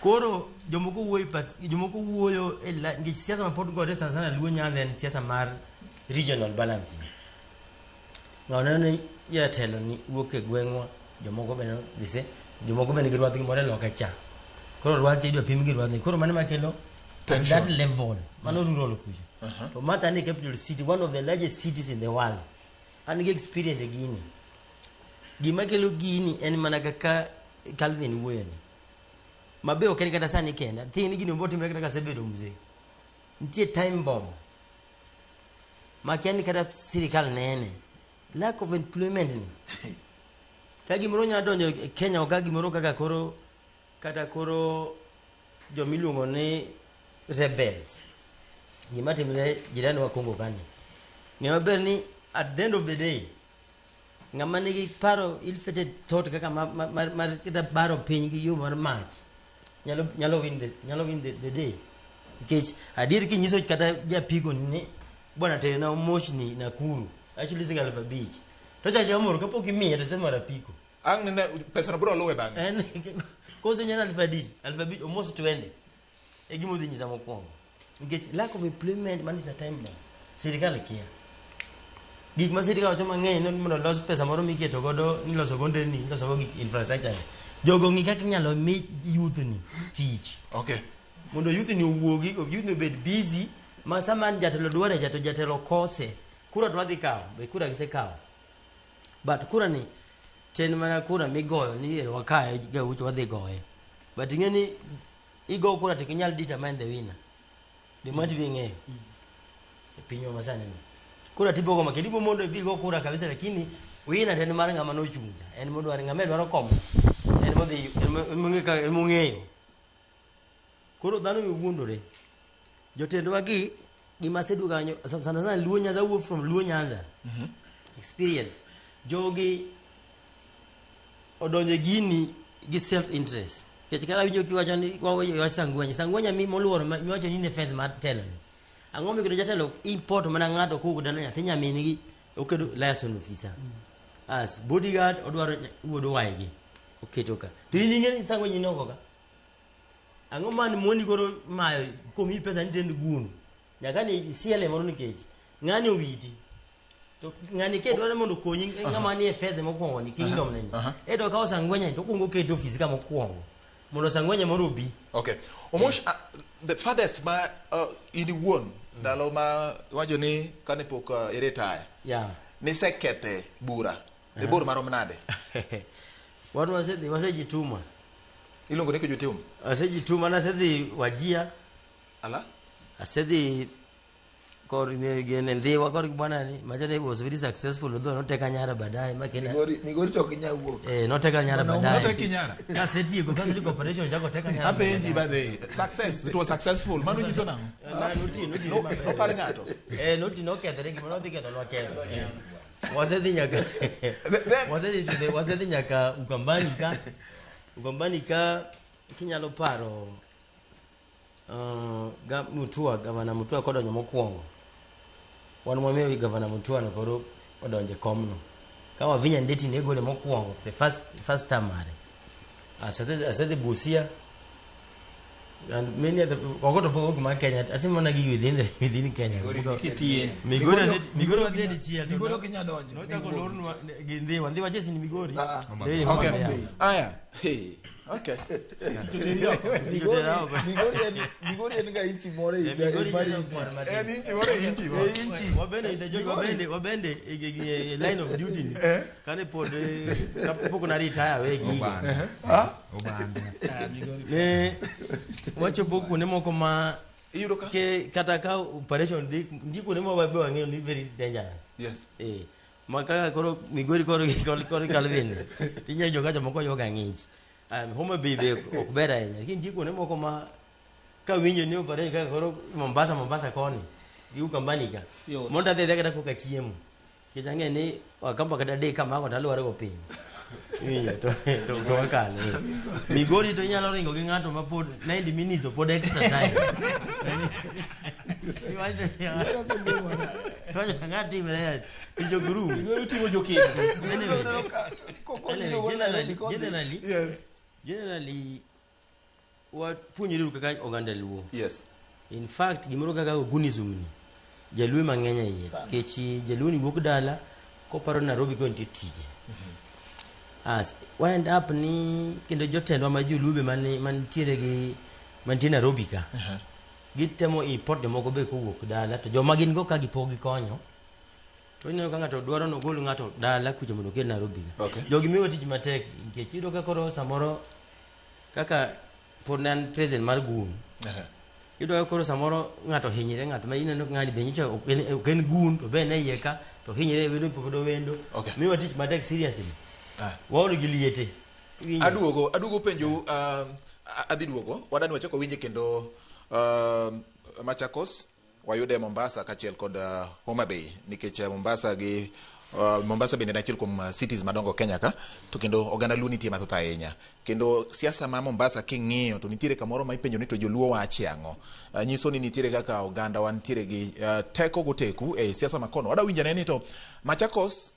Koro jomoko wuoyo jomoko wuoyo e nikech siasa ma pod gore sana sana Luo Nyanza en siasa mar regional balancing. Ng'ato neno ni jatelo ni wuok e gweng'wa, jomoko be dhise, jomoko be nigi rwadhgi moro e loka cha. Koro rwadh cha idwa pim gi rwadhni. Koro mano makelo at that level. Mano rural kucho. To ma tani capital city, one of the largest cities in the world. An gi experience e gini. Gima kelo gini en mana kaka Calvin wuoyo ni. Mabe ok en kata sani kende. Think ni gini obo timore kata kasebedo mzee. Nitie time bomb. Makia ni kata sirikal nene. Lack of employment ni. Ka gimoro nyalo donjo e Kenya ka gimoro kaka koro kata koro jomiluongo ni rebels. Gima timre jirani wa Congo kani. Ng'e maber ni at the end of the day ng'ama nigi paro ill-fated thought kaka mar kata baro piny gi yo mar mach nyalo win the day. Nikech adier kinyiso kata japiko ni bwana terna moshni Nakuru actually siling 5,000 to chacha moro kapok imiye to mar apiko. Ang' ne pesa no biro luwe bang'e. En koso nyana 5,000 5,000 almost 20 e gima odhi nyisa mokwongo. Nikech lack of employment man is a time bomb. Sirikal kia. Gik ma sirikal wacho mang'eny ni mondo los pesa moro miketo godo niloso go nderni, niloso go gik infrastructure. Jogo ng'i kaka inyalo mi youth ni tich. Okay. Mondo youth ni owuogi, youth ni obed busy ma sama jatelo dware cha to jatelo kose. Kura to wadhi kawo, be kura gisekawo. But kura ni ten mana kura migoyo ni ero wakaye gaucho wadhi goye. But ing'e ni igo kura to ok inyal determine the winner. Gima tibi ng'eyo. E pinywa masani ni. Kura tibogo ma kendo ibo mondo ibi go kura kabisa lakini winner to en mar ng'ama nochung' cha. En modwaro ng'ama dwaro kom. En modhi en mong'eyo. Koro dhano wuondore. Jotendwa gi gima aseduogo kanyo sana sana Luo Nyanza wuok from Luo Nyanza. Experience. Jogi odonjo e gini gi self interest. Nikech kata winjo kiwacho ni wach Sangwenya. Sangwenya mi moluoro miwacho ni ne fence mar telo ni. Ang'o miketo jatelo import mana ng'ato kowuok dala nyathi nyamin gi oketo liaison officer. As bodyguard odwaro wuod waygi oketo ka. To in ing'e ni Sangwenya in oko ka. Ang'o man moni koro mayo komiyi pesa ni tend gun. Nyaka ni isiele moro nikech ng'ani owiti. To ng'ani ke dwaro mondo okonyi ng'ama nie fence mokwongo ni kingdom ne ni. Edo kawo Sangwenya to okuongo oketo ofis ka mokwongo. Mondo Sangwenya moro obi. Okay. Omosh, the farthest ma in iwuon ndalo ma iwacho ni kane pok iretire. Yeah. Nisekethe bura. E bor marom nade? Wan wasedhi wasejituma. Iluongo ni kujituma? Asejituma nasedhi Wajia. Ala? Asedhi kor gene Ndhiwa kor bwana ni machate was very successful although noteka nyara baadaye makena Migori to ok inyal wuok. Noteka nyara baadaye. Noteki nyara? Kasetieko kasetieko operation chako teka nyara. Apenji by the success. It was successful. Mano nyiso nang'o? Noti Nopar ng'ato. Noti nokethore gima nodhi ketho nwaketho. Wasedhi nyaka wasedhi nyaka Ukambani ka. Ukambani ka kinyalo paro Mutua, gavana Mutua kodonjo mokwongo. Wan wamiyo gavana Mutua no koro odonje komno. Ka Wavinya Ndeti ne gole mokwongo the first term mare. Asedhi Busia. And many other oko to pok mar Kenya atimo mana gigi within Kenya. Kitie. Migori Migori wadhi dichiel to Migori ok inyal donjo. Nochako lornwa gi Ndhiwa. Ndhiwa chesi ni Migori. Dhi Okay. Homa Bay. Aya. Hey. Okay. Migori Migori en ga inchi moro e Migori mar nyalo inchi. kwano matin. En inchi moro e inchi. E inchi. Wabende is a joke, wabende e line of duty ni. Kane pod kapok na retire we gigi. Ah? Ne wachopo kuonde moko ma ke kata ka operation dhi nitie kuonde ma wabe wang'eyo ni very dangerous. Yes. Ma kaka koro Migori koro koro Calvin tinyalo yudo ka jomoko ywago ang'ich. Homa Bay be ok ber ahinya. Lakini nitie kuonde moko ma kawinjo ni operation kaka koro Mombasa koni gi Ukambani ka. Yot. Mondo adhi adhiya kata koka chiemo. Nikech ang'e ni Wakamba kata adek kamako to aluwore go piny. Iwinjo to wakalo. Migori to inyalo ringo gi ng'ato ma pod 90 minutes to pod extra time. Iwacho ng'a timre ya tich ok rum. Migori oting'o jokedo. Anyway, generally, yes. Generally, wapuonjore kaka oganda Luo. Yes. In fact, gimoro kaka Ogunism ni, Jaluo mang'eny e iye. Nikech Jaluo ni wuok dala koparo Nairobi ko nitie tije. As we end up ni kendo jotendwa ma Joluo be mantiere gi mantie Nairobi ka. Gitemo import jomoko be kowuok dala to joma gin go ka gipok gikonyo. To ineno ka ng'ato dwaro nogol ng'ato dala kucho mondo okel Nairobi ka. Okay. Jogi miwa tich matek nikech iyudo ka koro samoro kaka pod ne an president mar Gun. Iyudo ka koro samoro ng'ato hinyre ng'at ma ineno ng'ani be nyocha ok en gun to be en e iye ka to hinyre wendo pod owendo. Okay. Miwa tich matek seriously. Waol gi liete. Iwinjo? Aduogo penjo adhi duogo wadani wachako winje kendo Machakos wayude Mombasa kaachiel kod Homa Bay nikech Mombasa gi Mombasa bende en achiel kuom cities madongo Kenya ka to kendo oganda Luo nitie mathoth ahinya kendo siasa ma Mombasa king'iyo to nitiere kamoro ma ipenjo ni to joluo wache ang'o. Nyiso ni nitiere kaka oganda wa nitiere gi teko goteku e siasa makono. Wadwa winjo ane ni to Machakos,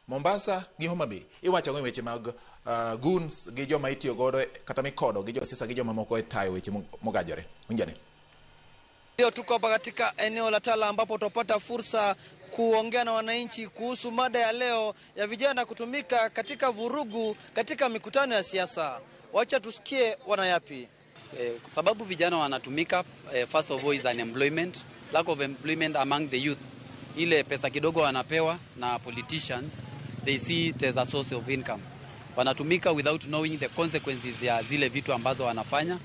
Mombasa gi Homa Bay iwacho ang'o e weche mag goons gi joma itiyo godo kata mikodo gi josiasa gi joma moko e tayo weche mogajore. Winjane. Leo tuko hapa katika eneo la Tala ambapo tutapata fursa kuongea na wananchi kuhusu mada ya leo ya vijana kutumika katika vurugu katika mikutano ya siasa. Wacha tusikie wanayapi. Kwa sababu vijana wanatumika, first of all is unemployment, lack of employment among the youth. Ile pesa kidogo wanapewa na politicians, they see it as a source of income. Wanatumika without knowing the consequences ya zile vitu ambazo wanafanya.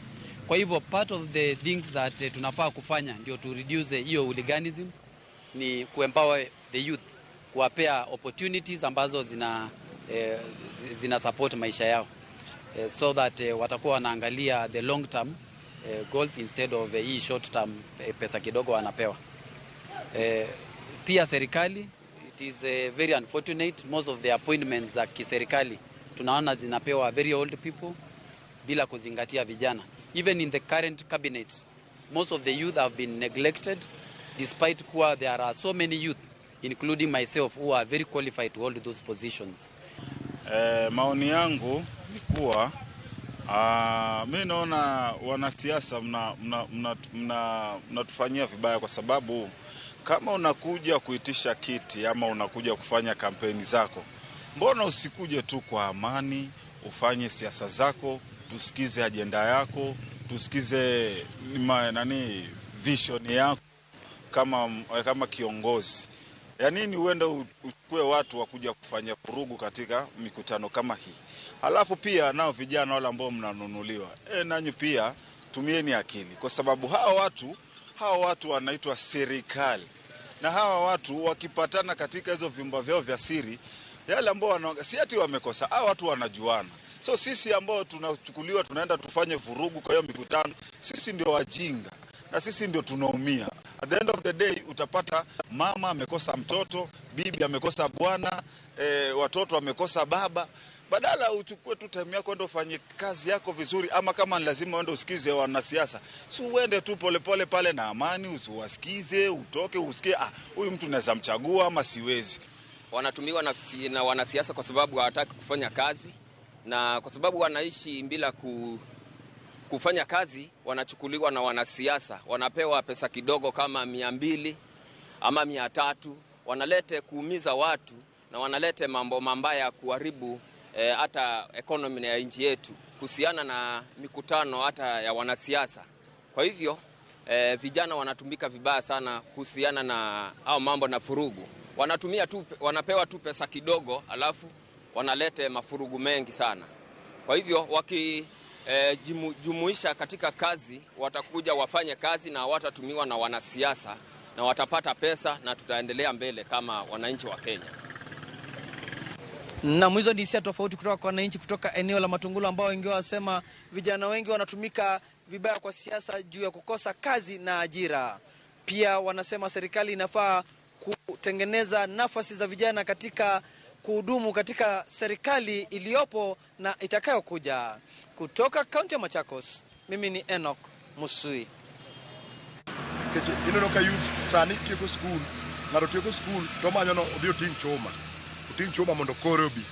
Kwa hivyo part of the things that tunafaa kufanya ndio to reduce hiyo hooliganism ni kuempower the youth, kuwapea opportunities ambazo zina support maisha yao. So that watakuwa wanaangalia the long term goals instead of hii short term pesa kidogo wanapewa. Pia serikali, it is very unfortunate, most of the appointments za kiserikali tunaona zinapewa very old people bila kuzingatia vijana. Even in the current cabinet, most of the youth have been neglected despite kuwa there are so many youth including myself who are very qualified to hold those positions. Maoni yangu ni kuwa mi naona wanasiasa mnatufanyia vibaya, kwa sababu kama unakuja kuitisha kiti ama unakuja kufanya kampeni zako, mbona usikuje tu kwa amani, ufanye siasa zako, tusikize ajenda yako, tusikize vision yako kama kiongozi. Ya nini uende uchukue watu wakuja kufanya vurugu katika mikutano kama hii? Alafu pia nao vijana wale ambao mnanunuliwa, nanyi pia tumieni akili, kwa sababu hawa watu wanaitwa serikali, na hawa watu wakipatana katika hizo vyumba vyao vya siri, yale ambao si ati wamekosa, hawa watu wanajuana. So sisi ambao tunachukuliwa tunaenda tufanye vurugu kwa hiyo mikutano, sisi ndio wajinga na sisi ndio tunaumia. At the end of the day utapata mama amekosa mtoto, bibi amekosa bwana, watoto amekosa baba. Badala uchukue tu time yako ndo ufanye kazi yako vizuri, ama kama ni lazima uende usikize wanasiasa, si uende tu polepole pale na amani, usiwasikize, utoke usikie huyu mtu naweza mchagua ama siwezi. Wanatumiwa na wanasiasa kwa sababu hawataki kufanya kazi, na kwa sababu wanaishi bila kufanya kazi wanachukuliwa na wanasiasa, wanapewa pesa kidogo kama 200 ama 300, wanalete kuumiza watu na wanalete mambo mabaya kuharibu hata economy ya nchi yetu kuhusiana na mikutano hata ya wanasiasa. Kwa hivyo vijana wanatumika vibaya sana kuhusiana na hao mambo na furugu. Wanatumia tu, wanapewa tu pesa kidogo alafu wanalete mafurugu mengi sana. Kwa hivyo wakijumuisha katika kazi watakuja wafanye kazi na watatumiwa na wanasiasa na watapata pesa na tutaendelea mbele kama wananchi wa Kenya. Na hizo ni hisia tofauti kutoka kwa wananchi kutoka eneo la Matungulu ambao wengi wasema vijana wengi wanatumika vibaya kwa siasa juu ya kukosa kazi na ajira. Pia wanasema serikali inafaa kutengeneza nafasi za vijana katika kuhudumu katika serikali iliyopo na itakayokuja. Kutoka kaunti ya Machakos, mimi ni Enoch Musui. Ineno ka youth sani tieko skul, ng'ato tieko skul to manyo no odhi oting' chuma. Oting' chuma mondo kore obi.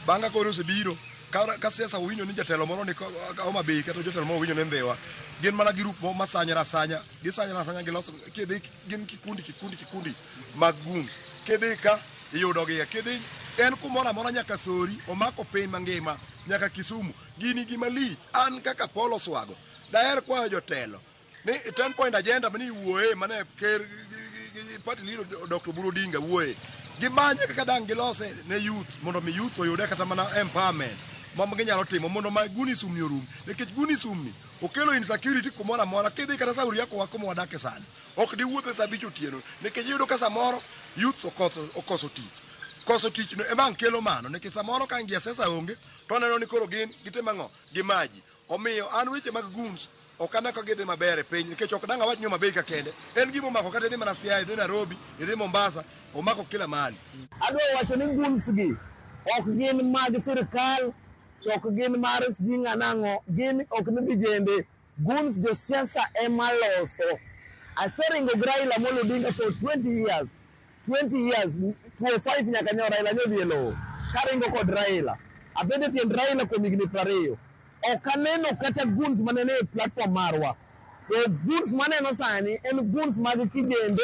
Bang' ka kore osebiro, ka siasa owinjo ni jatelo moro ni Homa Bay kata jatelo moro owinjo ni Ndhiwa, gin mana grup mo masanyore asanya, gisanyore asanya giloso kidhi gin kikundi kikundi kikundi mag goons. Kidhi ka iyudogi, kidhi en kumoro amora nyaka Sori, omako piny mangima nyaka Kisumu. Gini gima lich, an kaka Paul Oswago daher kwayo jotelo ni 10 point agenda mane iwuoye mane ker party leader Dr. Oburu Odinga wuoye, gimanye kaka dang' gilose ne youth mondo mi youth oyude kata mana empowerment ma ginyalo timo mondo ma gunism ni orum, nikech gunism ni okelo insecurity kumoro amora. Kidhi kata Sauri yako kuma wadake sani, ok diwuothe sa 5 otieno nikech iyudo ka samoro youth okoso tich. Koso tich no ema kelo mano, nikech samoro ka ngia siasa onge to aneno ni koro gin gitimo ang'o gimaji. Omiyo an weche mag goons ok aneno ka gidhi maber e piny, nikech ok dang' awach ni Homa Bay ka kende, en gima omako kata idhi mana Siaya, idhi Nairobi, idhi Mombasa, omako kila mahali. Adwa wacho ni goons gi ok gin mag sirikal, to ok gin mar sijui ng'anang'o, gin ok ni vijende. Goons josiasa ema loso. Aseringo gi Raila Amolo Odinga for 20 years. 20 years, 205 nyaka ne Raila ne odhi e lowo. Karingo kod Raila. Abedo e tiend Raila kuom higni 20. Ok aneno kata goons manene e platform marwa. To goons maneno sani en goons mag kijende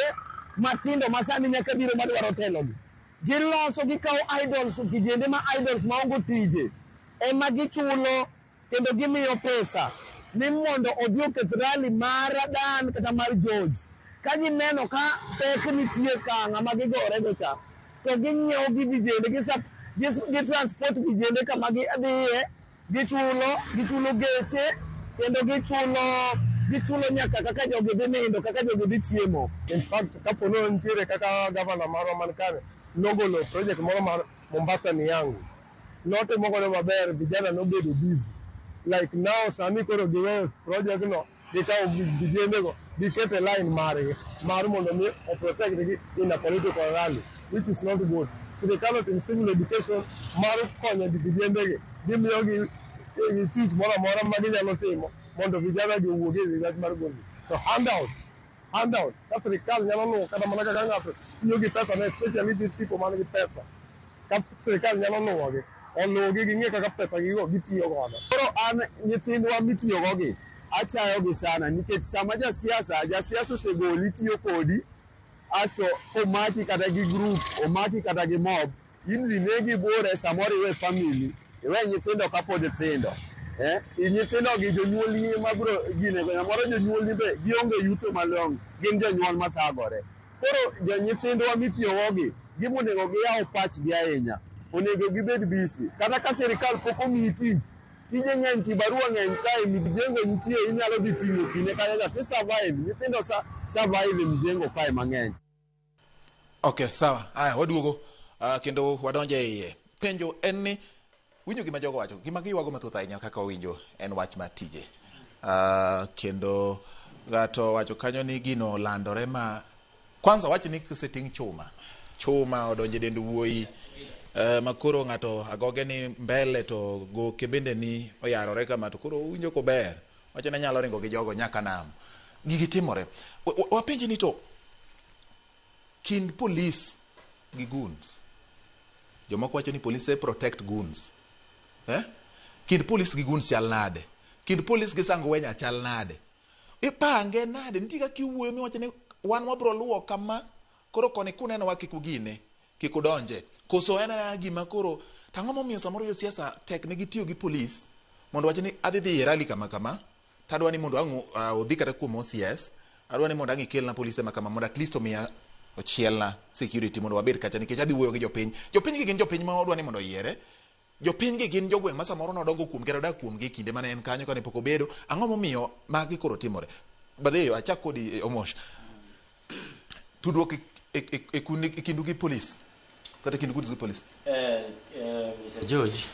matindo ma sani nyaka biro madwaro telogi. Giloso gikawo idols, kijende ma idols maonge tije ema gichulo kendo gimiyo pesa ni mondo odhi oketh rally mar Dan kata mar George. Ka gineno ka pek nitie ka ng'ama gigorego cha, to ginyiewo gi vijende, gi transport vijende kama gidhiye, gichulo geche kendo gichulo nyaka kaka jogi dhi nindo, kaka jogi dhi chiemo. In fact, kapo ni nitiere kaka gavana marwa man kare nogolo project moro mar Mombasa ni yangu, notimo godo maber, vijana nobedo busy. Like now sani koro giweyo project no, gikawo vijende go giketo e line margi mar mondo mi o protect gi in a political rally, which is not good. Sirikal otim civil education mar konyo vijende gi, gimiyogi tich moro amora ma ginyalo timo mondo vijana gi owuog e wach mar gondi. To handout ka sirikal nyalo luwo kata mana kaka ng'ato tiyo gi pesa ne, especially these people man gi pesa, ka sirikal nyalo luwogi, oluwgi ging'e kaka pesa gigo gitiyo godo. Koro an nyithindwa mitiyogo gi achayogi sana, nikech sama jasiasa osegoli tiyo kodi, asto omaki kata gi group, omaki kata gi mob, in dhi negi bure, samoro iwe family, iwe nyithindo kapod tindo. Nyithindo gi jonyuolni ema biro gine, samoro jonyuolni be gionge yuto malong'o, gin jonyuol mathagore. Koro nyithindwa mitiyogo gi, gima onego giyaw pachgi ahinya, onego gibed busy. Kata ka sirikal pok omiyi tich, tije ng'eny, kibarua ng'eny kae, mijengo nitie, inyalo dhi ting'o kinde kanyo cha, ti survive, nyithindo survive e mjengo kae mang'eny. Okay, sawa. Aya, waduogo kendo wadonjo e iye. Penjo en ni winjo gima jogo wacho, gima giywago mathoth ahinya kaka wawinjo en wach mar tije. Kendo ng'ato wacho kanyo ni gino landore ma kwanza wach ni koseting' chuma odonjo e dend wuoyi, ma koro ng'ato agoge ni mbele to goke bende ni oyarore kama, to koro owinjo kober, wacho ni anyalo ringo gi jogo nyaka nam. Gigi timore. Wapenji ni to kind police gi goons, jomoko wacho ni police protect goons. Kind police gi goons chal nade? Kind polis gi Sangwenya chal nade? Ipange nade? Nitie kaka iwuoyo miwacho ni wan wabro luwo kama, koro koni kunenowa kik ugine, kik udonje. Koso en aena gima koro, tang'o momiyo samoro josiasa tek negi tiyo gi polis mondo wach ni adhi dhi e rally kama kama, tadwa ni mondo ang' odhi kata kuom OCS, adwa ni mondo ang' ikelna polise ma kama mondo at least omiya ochielna security mondo wabed kacha nikech adhi wuoyo gi jopiny. Jopiny gi gin jopiny ma odwa ni mondo oyiere. Jopiny gi gin jogweng' ma samoro nodongo kuom kata odak kuomgi e kinde mane en kanyo kane pok obedo. Ang'o momiyo magi koro timore? Badhiyo, achak kodi Omosh. Tudruok e kindu gi polis kata kind goons gi polis. Mr. George,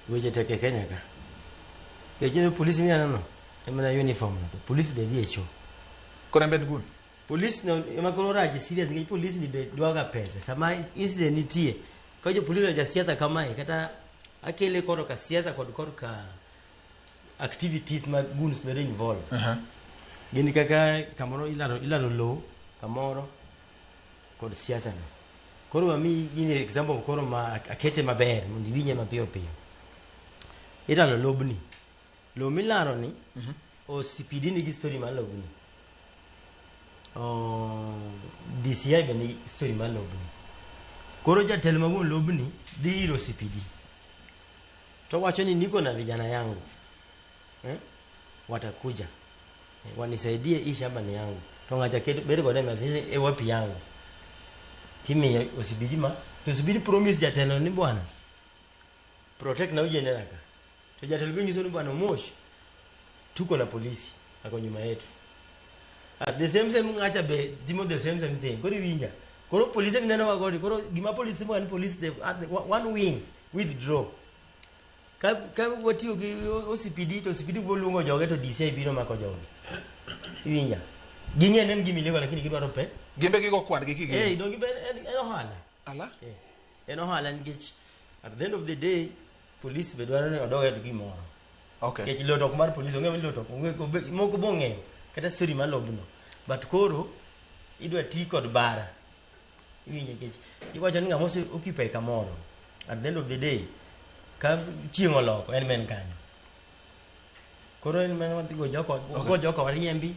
weche tek e Kenya ka. Nikech ineno polisi mineno en mana uniform no, to polisi be dhi e cho. Koro en be en goon? Polis no ema koro rach serious nikech polis ni be dwaga pesa. Sama incident nitie, ka jo polis oja siasa kamae, kata akele korka siasa kod korka activities mag goons bedo involved. Gin kaka kamoro ilaro lowo kamoro kod siasa no. Koro wamiyi gini example koro ma akete maber mondo iwinje mapiyo piyo. Ilaro lobni. Lowo milaro ni OCPD nigi story mar lobni. DCI be nigi story mar lobni. Koro jatelo ma wuon lobni dhi ir OCPD. To wacho ni niko na vijana yangu. Watakuja. Wanisaidie hii shamba ni yangu. To ng'acha keto bedo kode mesa e wapi yangu. Timiyo OCPD ma to OCPD promise jatelo ni bwana protect na uje nena ka. To jatelo be nyiso ni bwana Mosh tuko na polisi ako nyuma yetu. The same same ng'acha be timo the same same thing. Koro iwinja. Koro polisi mineno wa godi. Koro gima polisi mo en police the one wing withdraw. Ka watiyo gi OCPD to OCPD biro luongo joge to DCI biro mako joge. Iwinja. Ging'e ni en gima illegal lakini gidwaro pe. Gin be gigo kwan gi kigin. Eh, donge be en ohala. Ala? En ohala nikech at the end of the day police be dwaro ni odog e gimoro. Okay. Nikech loto ok mar police onge loto onge moko bong'eyo kata story mar lobno. But koro idwa ti kod bara. Iwinjo nikech iwacho ni ng'ama ose occupy kamoro at the end of the day ka chieng' oloko en men kanyo. Koro en men wadhi go joko go joko wariembi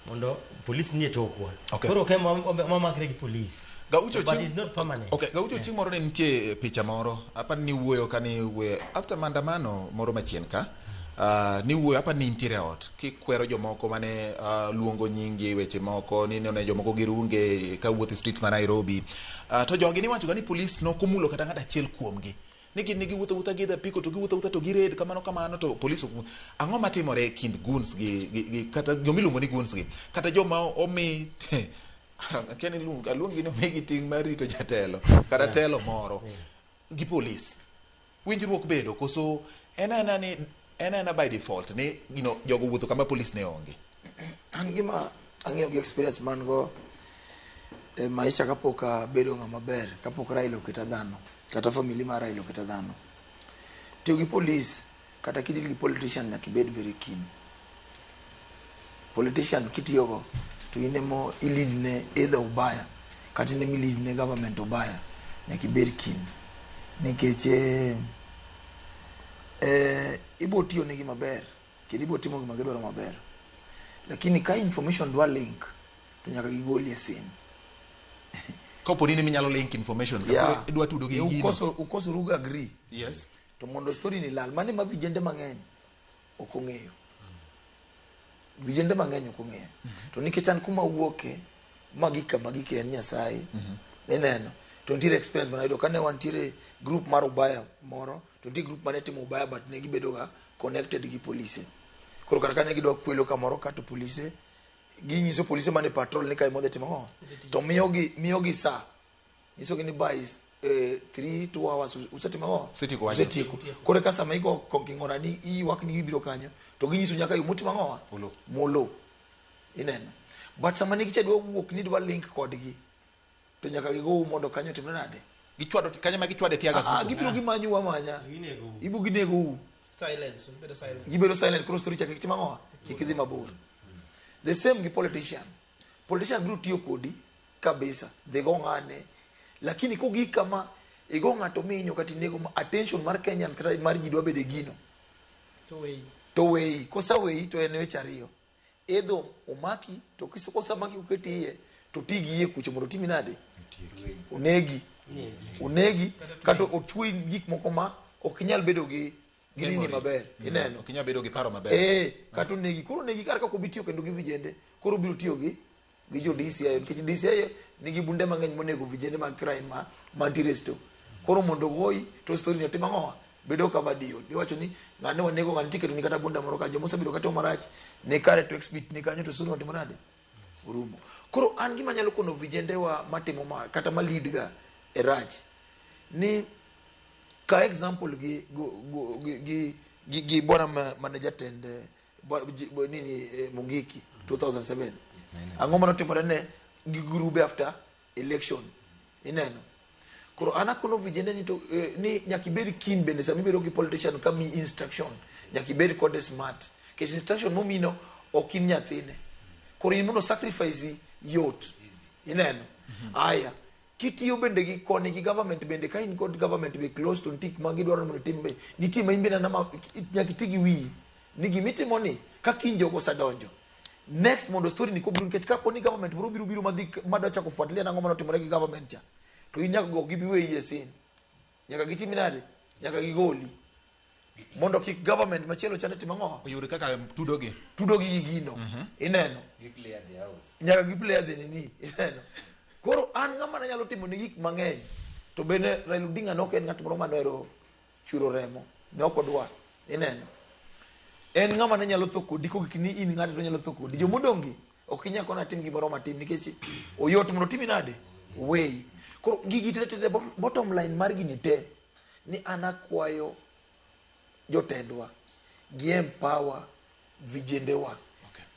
mondo police nie tokwa. Okay. Koro ok ema wamakre gi police. Gaucho But chieng' it's not permanent. Okay, Gaucho chieng' moro ne nitie picha moro apa ni wuoyo ka ni wuoyo after maandamano moro machien ka ni wuoyo apa ni nitiere ot kikwero jomoko mane luongo nyingi weche moko ni neno jomoko gi runge ka wuotho e streets ma Nairobi to jogi niwacho ga ni police nokomulo kata ng'at achiel kuomgi ni gin ne giwuotho wuotha gi apiko to giwuotho wuotha to gired kamano kamano to police ok ang'o matimore e kind goons gi kata jomiluongo ni goons gi kata joma omi akia ni aluong gi ni omigi ting' mar rito jatelo kata telo moro gi polis winjruok bedo koso en aena ni en aena by default ni you know, jogo wuotho kama polis ne onge An gima ang'eyo gi experience man go e maisha kapok abedo ng'ama ber, kapok Raila oketa dhano, kata family mar Raila oketa dhano. Tiyo gi police kata kidil gi politician nyaka ibed very keen. Politician kitiyogo to in emo i-lead ne either ubaya kata in ema i-lead ne government ubaya, nyaka ibed keen. Nikech ibo tiyo negi maber kendo ibo timo gima gidwaro maber. Lakini ka information dwa link to nyaka gigoli e scene. Kapo ni minyalo link information Yeah. idwa tudo gi gino. Ukoso ruga agree. Yes. To mondo story ni lal, mane ma vijende mang'eny ok ong'eyo. Vijende mang'eny ok ong'eyo. To nikech an kuma wuoke, magika magike en Nyasaye. Ineno. To nitiere experience mane ayudo kane wantiere group mar ubaya moro, to nitie group mane timo ubaya but ne gibedo ga connected gi polise. Koro kata kane gidwa kwelo kamoro ka to polise ginyiso polise mane patrol ni kae modhi timo ang'o? To miyogi saa. Nyisogi ni by 3 2 hours usetimo ang'o? Usetieko wachno. Usetieko. Koro ka sama igo kong'ora ni iywak ni gibiro kanyo, to ginyiso nyaka yo mutimo ang'o? Molo. Molo. Ineno. But sama ne gicha dwa wuok ni dwa link kodgi, to nyaka gigo mondo kanyo otimre nade? Gichwado kanyo ma gichwade tear gas. Gibiro gimanyo amanya. Ibo ginego u. Silence, gibedo silent. Gibedo silent koro story cha kik tim ang'o? Kik idhi mabor. The same gi politician. Politician biro tiyo kodi kabisa. Dhi go ng'ane. Lakini kogik kama igo ng'ato mihinyo kata inego ma attention mar Kenyans kata mar ji dwa bedo e gino. To wei. To weyi, koseweyi to en weche ariyo. Either omaki to kosemaki oketi iye to ti gi iye kucho mondo otimi nade? Onegi. Onegi kata ochwoyi gik moko ma ok inyal bedo gi gi nini Memory. maber. Ineno? Ok inyal bedo gi paro maber. Kata onegi. Koro onegi kar ka ok obi tiyo kendo gi vijende, koro obiro tiyo gi gi jo DCI nikech DCI nigi bunde mang'eny monego vijende mag crime ma mantiere sto. Koro mondo goyi to story ni otimo ang'owa? Bedo covered yot. Iwacho ni ng'ane wanego ng'ane tiketo ni kata bunda moro ka joma osebedo katimo marach ni kare to exhibit ni kanyo to story no otimo nade? Orumo. Koro an gima anyalo kono vijende wa matimo ma kata ma lead ga e rach ni ka example gi go, gi, gi, gi, gi bwana mane jatend nini Mungiki 2007. Ang'o mane otimore ne gi grube after election? Ineno. Koro an akono vijende ni to ni nyaka ibed keen bende sama ibedo gi politician ka mi instruction, nyaka ibed kode smart. Nikech instruction momino ok in nyathine. Koro in mondo sacrifice yot. Ineno. Aya, kitiyo bende gi koni gi government bende ka in kod government be close to nitie gik ma gidwaro ni mondo itim be nitie ma in bende nama nyaka iti gi wiyi ni gimitimo ni ka kiny jogo osedonjo next mondo story ni kobiro nikech kapo ni government moro biro biro madhi madwa chako fuatilia nang'o manotimore gi government cha to in nyaka go gibi weyi e sin nyaka gitimi nade nyaka gigoli mondo kik government machielo chande tim ang'o oyud kaka tudogi tudogi gi gino ineno nyaka gi clear the nini ineno koro an ng'ama ne nyalo timo ne gik mang'eny to bende Raila Odinga ne ok en ng'at moro manohero chwero remo ne ok odwar ineno en ng'ama ne nyalo tho kodi kogik ni in ng'ato to nyalo tho kodi jomodong' gi ok inyal kona tim gimoro matin nikech oyot mondo otimi nade oweyi koro gigi te te te bottom line mar gini te ni an akwayo jotendwa gi empower vijendewa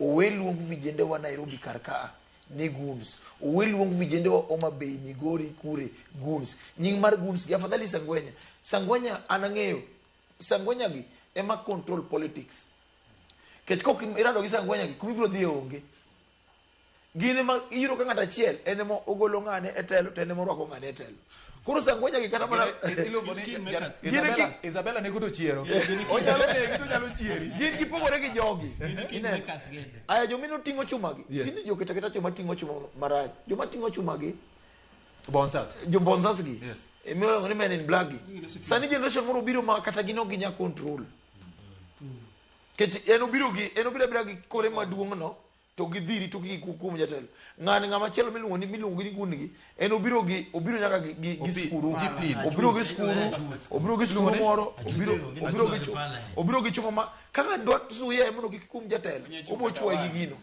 owe luong vijendewa Nairobi kar kaa ni goons owe luong vijendewa Homa Bay Migori kure goons nying mar goons gi afadhali Sangwenya Sangwenya an ang'eyo Sangwenya gi ema control politics kech kok irado gi Sangwenya gi kuma ibiro dhiye onge gin ema iyudo ka ng'ato achiel en ema ogolo ng'ane e telo to en ema orwako ng'ane e telo koro Sangwenya gi kata mana Iluongo ni Gin Isabella, Isabella ne godo chiero. Onyalo negi to onyalo chieri. Gin gipogore gi jogi. Ineno? Aya joma ting'o chuma gi. Yes. Tinde ji oketo aketa joma ting'o chuma marach. Joma ting'o chuma gi. Bouncers. Jo bouncers gi. Yes. Miluongo ni men in black gi. Sani generation moro biro ma kata gin ok ginyal control. Nikech en obiro gi en obiro abira gi kore maduong' no to gidhiri to gi kuom jatelo. Ng'ani ng'ama chielo miluongo ni miluongo ni gun gi en obiro gi obiro nyaka gi gi, gi skuru gi pin. obiro gi skuru obiro gi skuru moro obiro obiro gi chuma obiro gi chuma ma kaka dwa suye mondo kik kum jatelo obo chuoye gi gino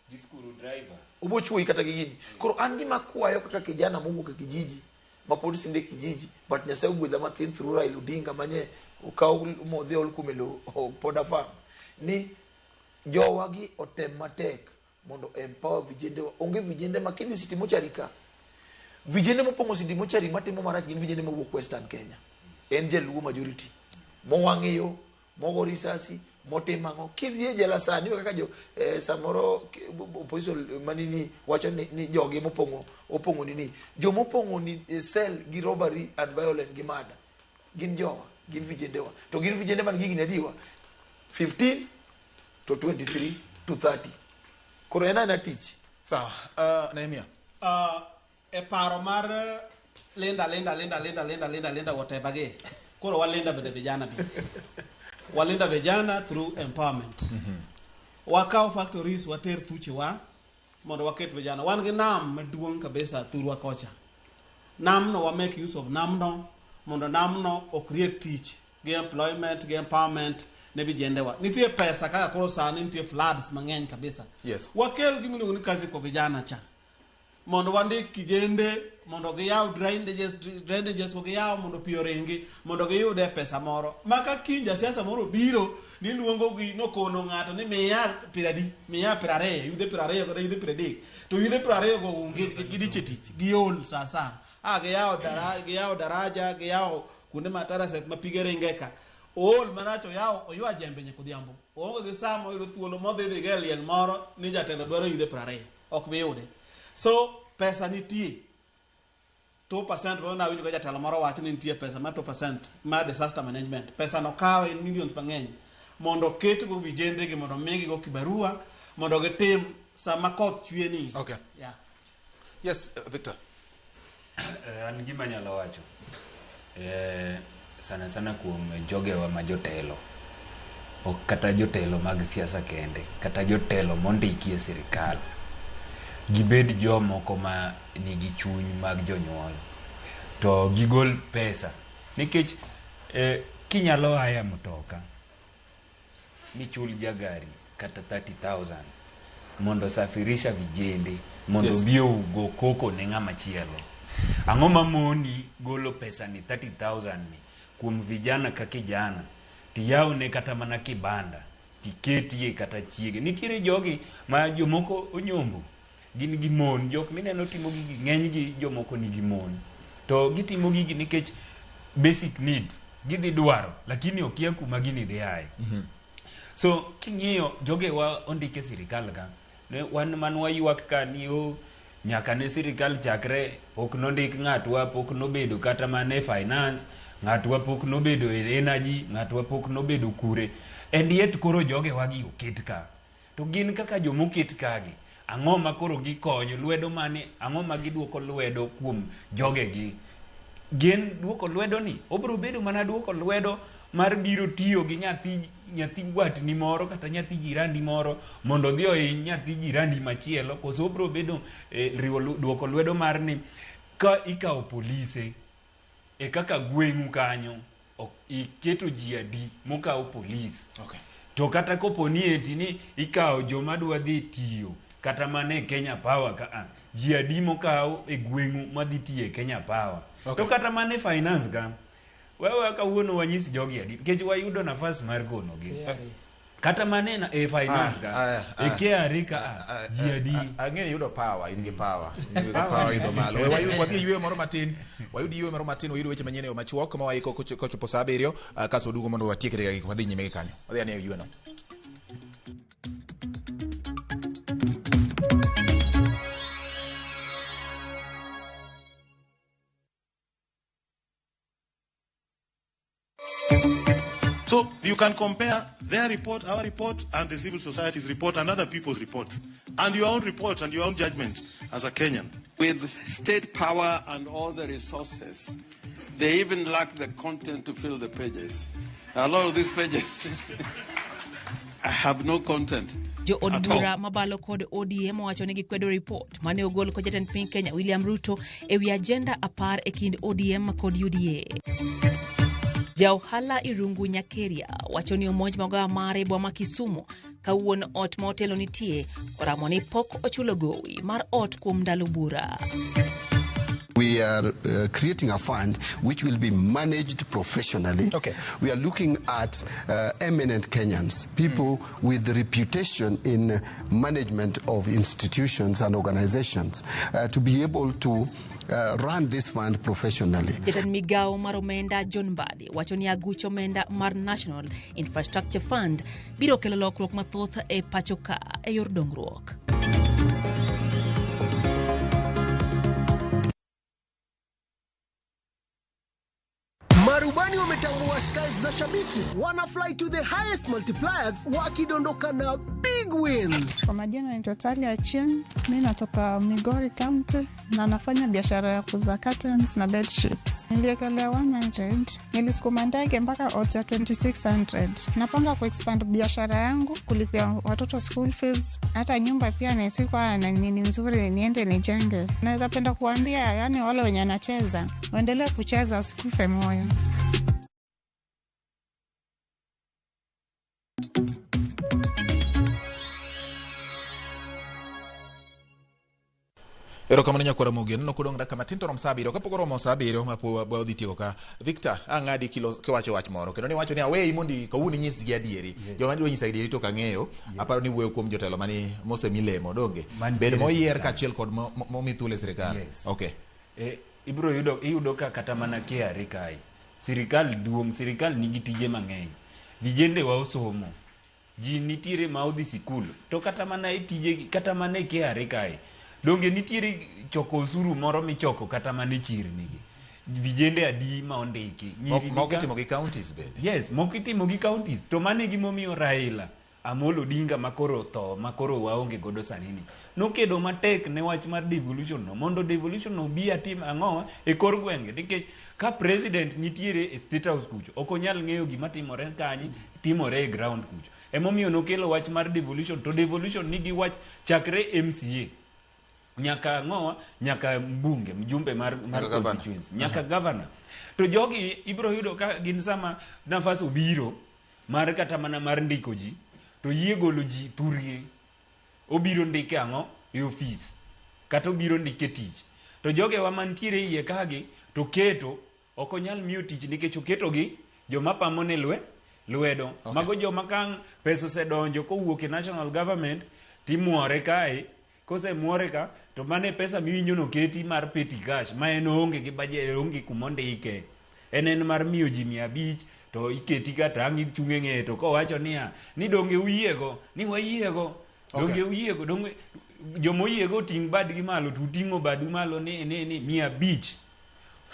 Gi skuru driver. obo chuoyi kata gi gini koro an gima kwayo kaka kijana mowuok e kijiji ma pod sinde kijiji but Nyasaye ogwedha mathin through Raila Odinga manye okaw modhi ol kuome lowo pod afam ni jowa gi otem matek mondo empower vijendewa onge vijende ma kidhi City Mortuary ka vijende mopong'o City Mortuary matimo marach gin vijende mowuok Western Kenya en jaluo majority mowang' e yo mogo risasi motimo ang'o kidhi e jela sani kaka jo samoro opposition manini wacho ni jogi mopong'o opong'o nini jomopong'o ni cell gi robbery and violence gi murder gin jowa gin vijendewa to gin vijende man gi higni adiwa 15 to 23 to 30 koro en aena tich sawa. Nehemia E paro mar linda linda linda linda linda linda linda whatever gi koro walinda bende vijana bi walinda vijana through empowerment. Wakaw factories water thuchewa mondo waket vijana wan gi nam maduong' kabisa thurwa kocha namno wa make use of namno mondo namno o create tich gi employment gi empowerment ne vijendewa nitie pesa kaka koro sani nitie floods mang'eny kabisa. Yes. Wakel gima iluongo ni kazi kwa vijana cha mondo wandik kijende mondo giyaw drainages drainages go giyaw mondo pi oringi mondo giyude pesa moro ma ka kiny jasiasa moro biro niluongo gi nokono ng'ato ni miya piradi miya 20 yudhe 20 kata yudhe 30 to yudhe 20 go onge gidiche tich giol sa sa a giyawo dara giyawo daraja giyawo kuonde ma terraces ma pige ringe ka ool marach oyawo oywa jembe nyaka odhiambo oonge gi saa moyudo thuolo modhi dhi go e liel moro ni jatelo dwaro yudhe 20 ok bi yude so pesa nitie 2% ma nawinjo ka jatelo moro wacho ni nitie pesa mar 2% mar disaster management pesa no kawe in millions mang'eny mondo oketgo vijende gi mondo migigo kibarua mondo gitim sama koth chwe ni. Okay. Yeah. Yes, Victor. An gima anyalo wacho sana sana kuom jogewa ma jotelo, ok kata jotelo mag siasa kende, kata jotelo mondiki e sirikal, gibed jomoko ma nigi chuny mag jonyuol to gigol pesa nikech kinyalo haya mtoka michul jagari kata 30,000 mondo safirisha vijende mondo Yes. obi ogo koko ne ng'ama chielo. Ang'o mamoni golo pesa ni 30,000 ni kuom vijana ka kijana tiyawne kata mana kibanda tiketie kata chiege. Nitiere jogi ma jomoko onyombo gin gi mon, jok mineno timo gigi ng'enygi jomoko nigi mon to gitimo gigi nikech basic need gidhi dwaro lakini okia kuma gini dhi aye. So king'iyo jogewa ondike sirikal ka ne wan man waywak ka ni o nyaka ne sirikal chakre pok nondik ng'atwa pok nobedo kata mana e finance ng'atwa pok nobedo e energy ng'atwa pok nobedo kure and yet koro jogewa gi oket ka to gin kaka jomoket kagi ang'o ma koro gikonyo lwedo mane ang'o ma giduoko lwedo kuom jogegi gin duoko lwedo ni obiro bedo mana duoko lwedo mar biro tiyo gi nyathi watni moro kata nyathi jirandi moro mondo odhi ohiny nyathi jirandi machielo koso obiro bedo riwo duoko lwedo mar ni ka ikawo polise e kaka gweng'u kanyo iketo ji adi mokawo polis. Okay. To kata kopo ni eti ni ikawo joma dwa dhi tiyo kata mana e Kenya Power ka ji adi mokaw e gweng'u madhi tiyo e Kenya Power. Okay. To kata mana e finance ka wewe kawuono wanyis jogi adi nikech wayudo nafas mar konogi. Kata mana e finance ka e KRA ka ji adi. Ang'eyo yudo power, in gi power. In gi power idho malo. Wadhi yweyo moro matin. Wayud yweyo moro matin, wayud weche manyien e yo machuok ma waiko kochopo saa 7 kasto waduogo mondo watiek dakika wadhi nyime gi kanyo. Wadhi ane yweyo no. So you can compare their report, our report, and the civil society's report, and other people's reports, and your own report and your own judgment as a Kenyan. With state power and all the resources, they even lack the content to fill the pages. A lot of these pages have no content. Jo od at all. bura mabalo kod ODM owacho ni gikwedo ripot mane ogol kod jatend piny Kenya William Ruto e wi agenda 10 e kind ODM kod UDA. Ja ohala Irungu Nyakeria wacho ni omonj magawa mare e boma ma Kisumu ka wuon ot ma otelo nitie oramo ni pok ochulo gowi mar ot kuom ndalo bura. We are creating a fund which will be managed professionally. Okay. We are looking at eminent Kenyans, people with reputation in management of institutions and organizations, to be able to run this fund professionally. Jatend migawo mar omenda John Mbadi wacho ni aguch omenda mar National Infrastructure Fund biro kelo lokruok mathoth e pacho ka e yor dongruok. Marubani wametambua skies za shabiki, wana fly to the highest multipliers wakidondoka na big wins. Kwa majina naitwa Talia Achieng, mi natoka Migori County na nafanya biashara ya kuuza curtains na bed sheets. Niliekelea 100, nilisukuma ndege mpaka odds ya 2600. Napanga kuexpand biashara yangu, kulipia watoto school fees, hata nyumba pia nisikuwa na nini nzuri niende nijenge. Naweza penda kuambia yani wale wenye wanacheza, waendelee kucheza wasikufe moyo. Erokamano nyakwara Mogi, aneno kodong' dakika matin to rom saa 7, kapok oromo saa 7 ma wadhi tieko ka. Victor, ang'adi kiwacho wach moro, kendo niwacho ni aweyi mondo kawuono inyisgi adieri. Joma dwa nyisa adieri to ok ang'eyo, aparo ni wuoyo kuom jotelo mani mosemi lemo, donge? Mantiere Bed moyier sirikal. kaachiel kod momi thuolo e sirikal. Yes. Okay. Ibiro iyudo ka kata mana KRA kae, sirikal duong', sirikal nigi tije mang'eny. Vijende wa osomo, ji nitiere ma odhi sikul, to kata mana e tije, kata mana e KRA kae, donge nitiere choko osuru moro michoko kata mana e chirni gi. Vijende adi ma ondiki? Nyiri Moko nika- itimo gi counties bende. Yes, moko itimo gi counties. To mano e gimomiyo Raila Amolo Odinga makoro otho, makoro waonge godo sani ni, nokedo matek ne wach mar devolution no, mondo devolution no obi atim ang'o e kor gwenge. Nikech ka president nitiere e State House kucho, ok onyal ng'eyo gima timore kanye, timore e ground kucho. Emomiyo nokelo wach mar devolution, to devolution nigi wach chakre MCA nyaka ang'owa, nyaka mbunge, mjumbe mar Nyaka governor. constituency, nyaka governor. To jogi ibiro yudo ka gin sama nafas obiro mar kata mana mar ndiko ji, to yie golo ji thurgi, obiro ndike ang'o e ofis, kata obiro ndike tich. To jogewa mantiere iye kagi to keto ok onyal miyo tich nikech oketogi joma pamo ne lwedo. Okay. Mago joma ka pesa osedonjo kowuok e national government timuore kae, kosemuore ka to mano e pesa miwinjo noketi mar petty cash, ma en oonge gi budget, oonge kumondike. En mar miyo ji 500 to iketi ka tang' ichung' e ng'eye to kowacho niya ni donge uyiego ni wayiego. Donge uyiego, donge jomoyiego oting' badgi malo to uting'o badu malo ni 500.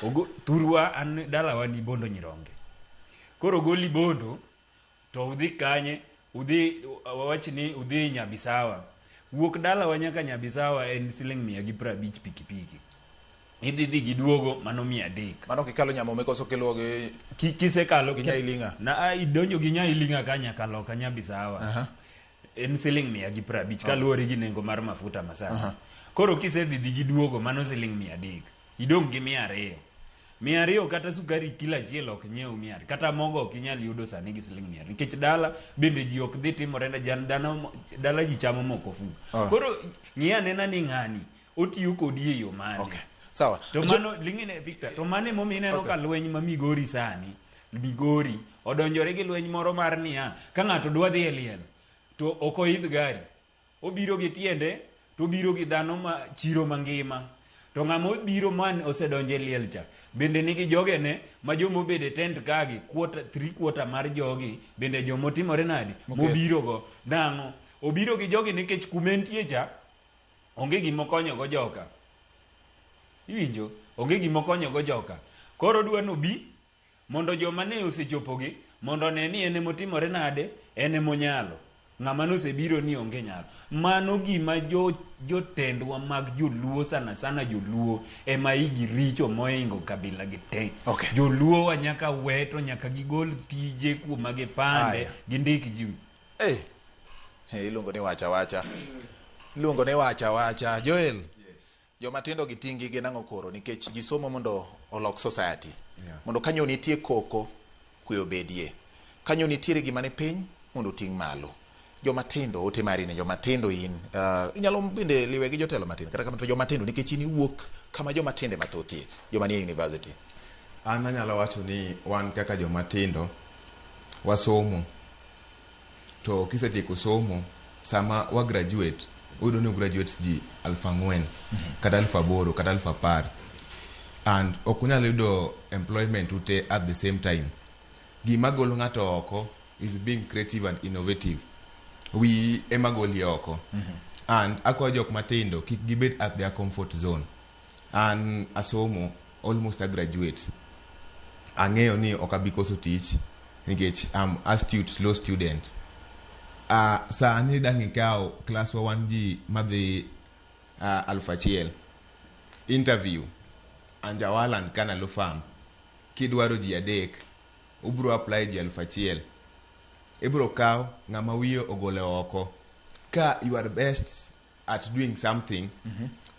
Ogo, thurwa an dalawa ni Bondo Nyironge. Koro goli Bondo to udhi kanye? Udhi, wawach ni udhi Nyabisawa. Wuok dalawa nyaka Nyabisawa en siling 150 pikipiki. Idhi dhi gi duogo mano 300. Mano kikalo Nyamome koso kiluwo gi Kisekalo gi Nyailinga. Na idonjo gi Nyailinga ka nyaka loka Nyabisawa. En siling 150 kaluwore gi nengo mar mafuta masani. Koro kisedhi dhi gi duogo mano siling 300. Idong' gi 200. 200 kata sukari kilo achiel ok nyiew 200. Kata mogo ok inyal yudo sani gi siling 200. Nikech dala bende ji ok dhi timore na jan dano dala ji chamo moko fu. Koro ng'i anena ni ng'ani otiyo kodi e yo mane. Okay. Sawa. To mano ling'ine Victor, to mano emomiyo ineno ka lweny ma Migori sani, Migori odonjore gi lweny moro mar niya, ka ng'ato dwa dhi e liel to ok oidh gari, obiro gi tiende to obiro gi dhano ma chiro mangima. To ng'ama obiro man osedonjo e liel cha bende nigi jogene ma joma obedo e tent kagi, quarter, 3/4 mar jogi bende jomotimore nadi mobiro go. Nang'o? Obiro gi jogi nikech kuma entie cha onge gima okonyo go joka. Iwinjo? Onge gima okonyo go joka. Koro odwa nobi mondo joma ne osechopogi mondo one ni en emotimore nade, en emonyalo. Ng'ama nosebiro ni onge nyalo. Mano gima jotendwa mag joluo, sana sana joluo ema igi richo moingo kabila gi te. Okay. Joluo wa nyaka we to nyaka gigol tije kuma gipande, gindik ji. Iluongo ni wacha wacha. Iluongo ni wacha wacha. Joel. Joma tindo gi tingi gin ang'o koro nikech ji somo mondo olok society. Mondo kanyo nitie koko, kwe obedie. Kanyo nitiere gima ni piny mondo oting' malo. Joma tindo, ote mari ne joma tindo in. Inyalo bende liwe gi jotelo matin, kata kamano to joma tindo nikech in iwuok kama joma tindo ema thothie, joma nie university. An anyalo wacho ni wan kaka joma tindo wasomo. To kisetieko somo, sama wa graduate, uyudo ni graduate ji 4,000 kata 8,000 kata 10,000. And ok unyal yudo employment ute at the same time. Gima golo ng'ato oko is being creative and innovative. Wiyi ema goli oko. And akwayo jok matindo kik gibed at their comfort zone. An asomo, almost a graduate. Ang'eyo ni ok abi koso tich nikech I'm astute law student. Sani dang' ikaw class wa wan ji madhi 1,000. Interview Anjawala and Kana Law Firm. Kidwaro ji 3, ubro apply ji 1,000. Ibro kaw ng'ama wiye ogolo oko. Ka you are best at doing something,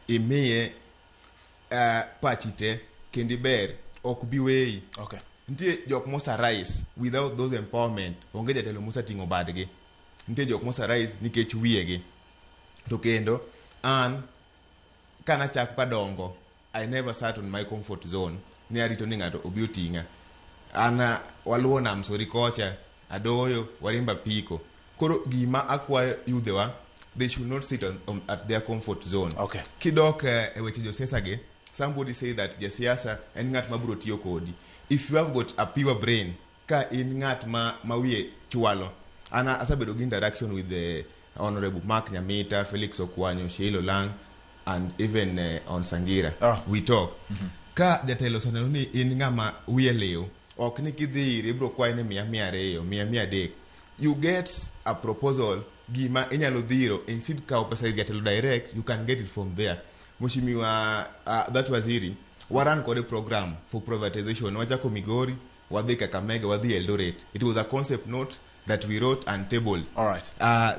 imiye pachi te kendo iber, ok bi weyi. Nitie jok mosa rise without those empowerment, onge jatelo mosating'o badgi. Nitie jok mosa rise nikech wiyegi. To kendo an kanachako kadongo, I never sat on my comfort zone ni arito ni ng'ato obi oting'a. An waluwo nam sori kocha, adoyo, warimba piko. Koro gima akwayo yudhewa, they should not sit at their comfort zone. Kidok e weche josiasa gi, somebody say that jasiasa en ng'at mabiro tiyo kodi. If you have got a pure brain, ka in ng'at ma wiye chwalo, an asebedo gi interaction with the Honorable Mark Nyamita, Felix Okwanyo, Sheila Olang, and even on Sangira. We talk. Ka jatelo oseneno ni in ng'ama wiye liw, ok ni kidhi ire ibiro kwaye ni miya 200, miya 300. You get a proposal gima inyalo dhiro instead kawo pesa ir jatelo direct, you can get it from there. Mheshimiwa that waziri waran kode program for privatization. Wachako Migori, wadhi Kakamega, wadhi Eldoret. It was a concept note that we wrote and tabled. All right.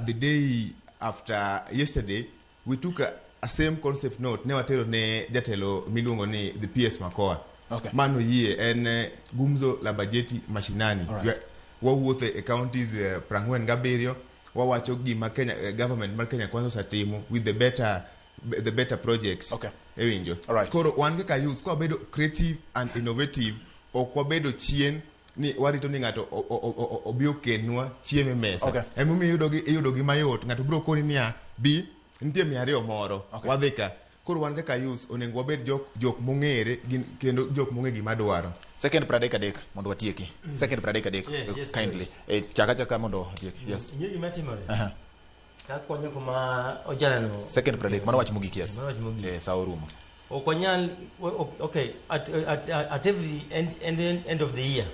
The day after yesterday, we took a same concept note ne watero ne jatelo miluongo ni the PS Makoa. Okay. Mano yie en gumzo la bajeti mashinani. All right. Wawuotho e counties 47 wawacho gima Kenya government mar Kenya Kwanza osetimo with the better projects. Okay. Ewinjo. All right. Koro wan kaka youth ka wabedo creative and innovative, ok wabedo chien ni warito ni ng'ato obi okelnwa chiemo e mesa. Okay. Emomiyo iyudo gi mayot ng'ato biro koni niya bi nitie 200 moro. Okay. Wadhi ka. Koro wan kaka youth onego wabed jok mong'ere kendo jok mong'e gima dwaro. Second 33 mondo watieki. Second 33 Yes, kindly. Chaka chaka mondo watieki. Yes. Ing'e gima timore? Aha. Kakonyo kuma ojalano. Second 30 mano wach mogik, yes. Mano wach mogik. Sa orumo. Ok wanyal, okay, at every end of the year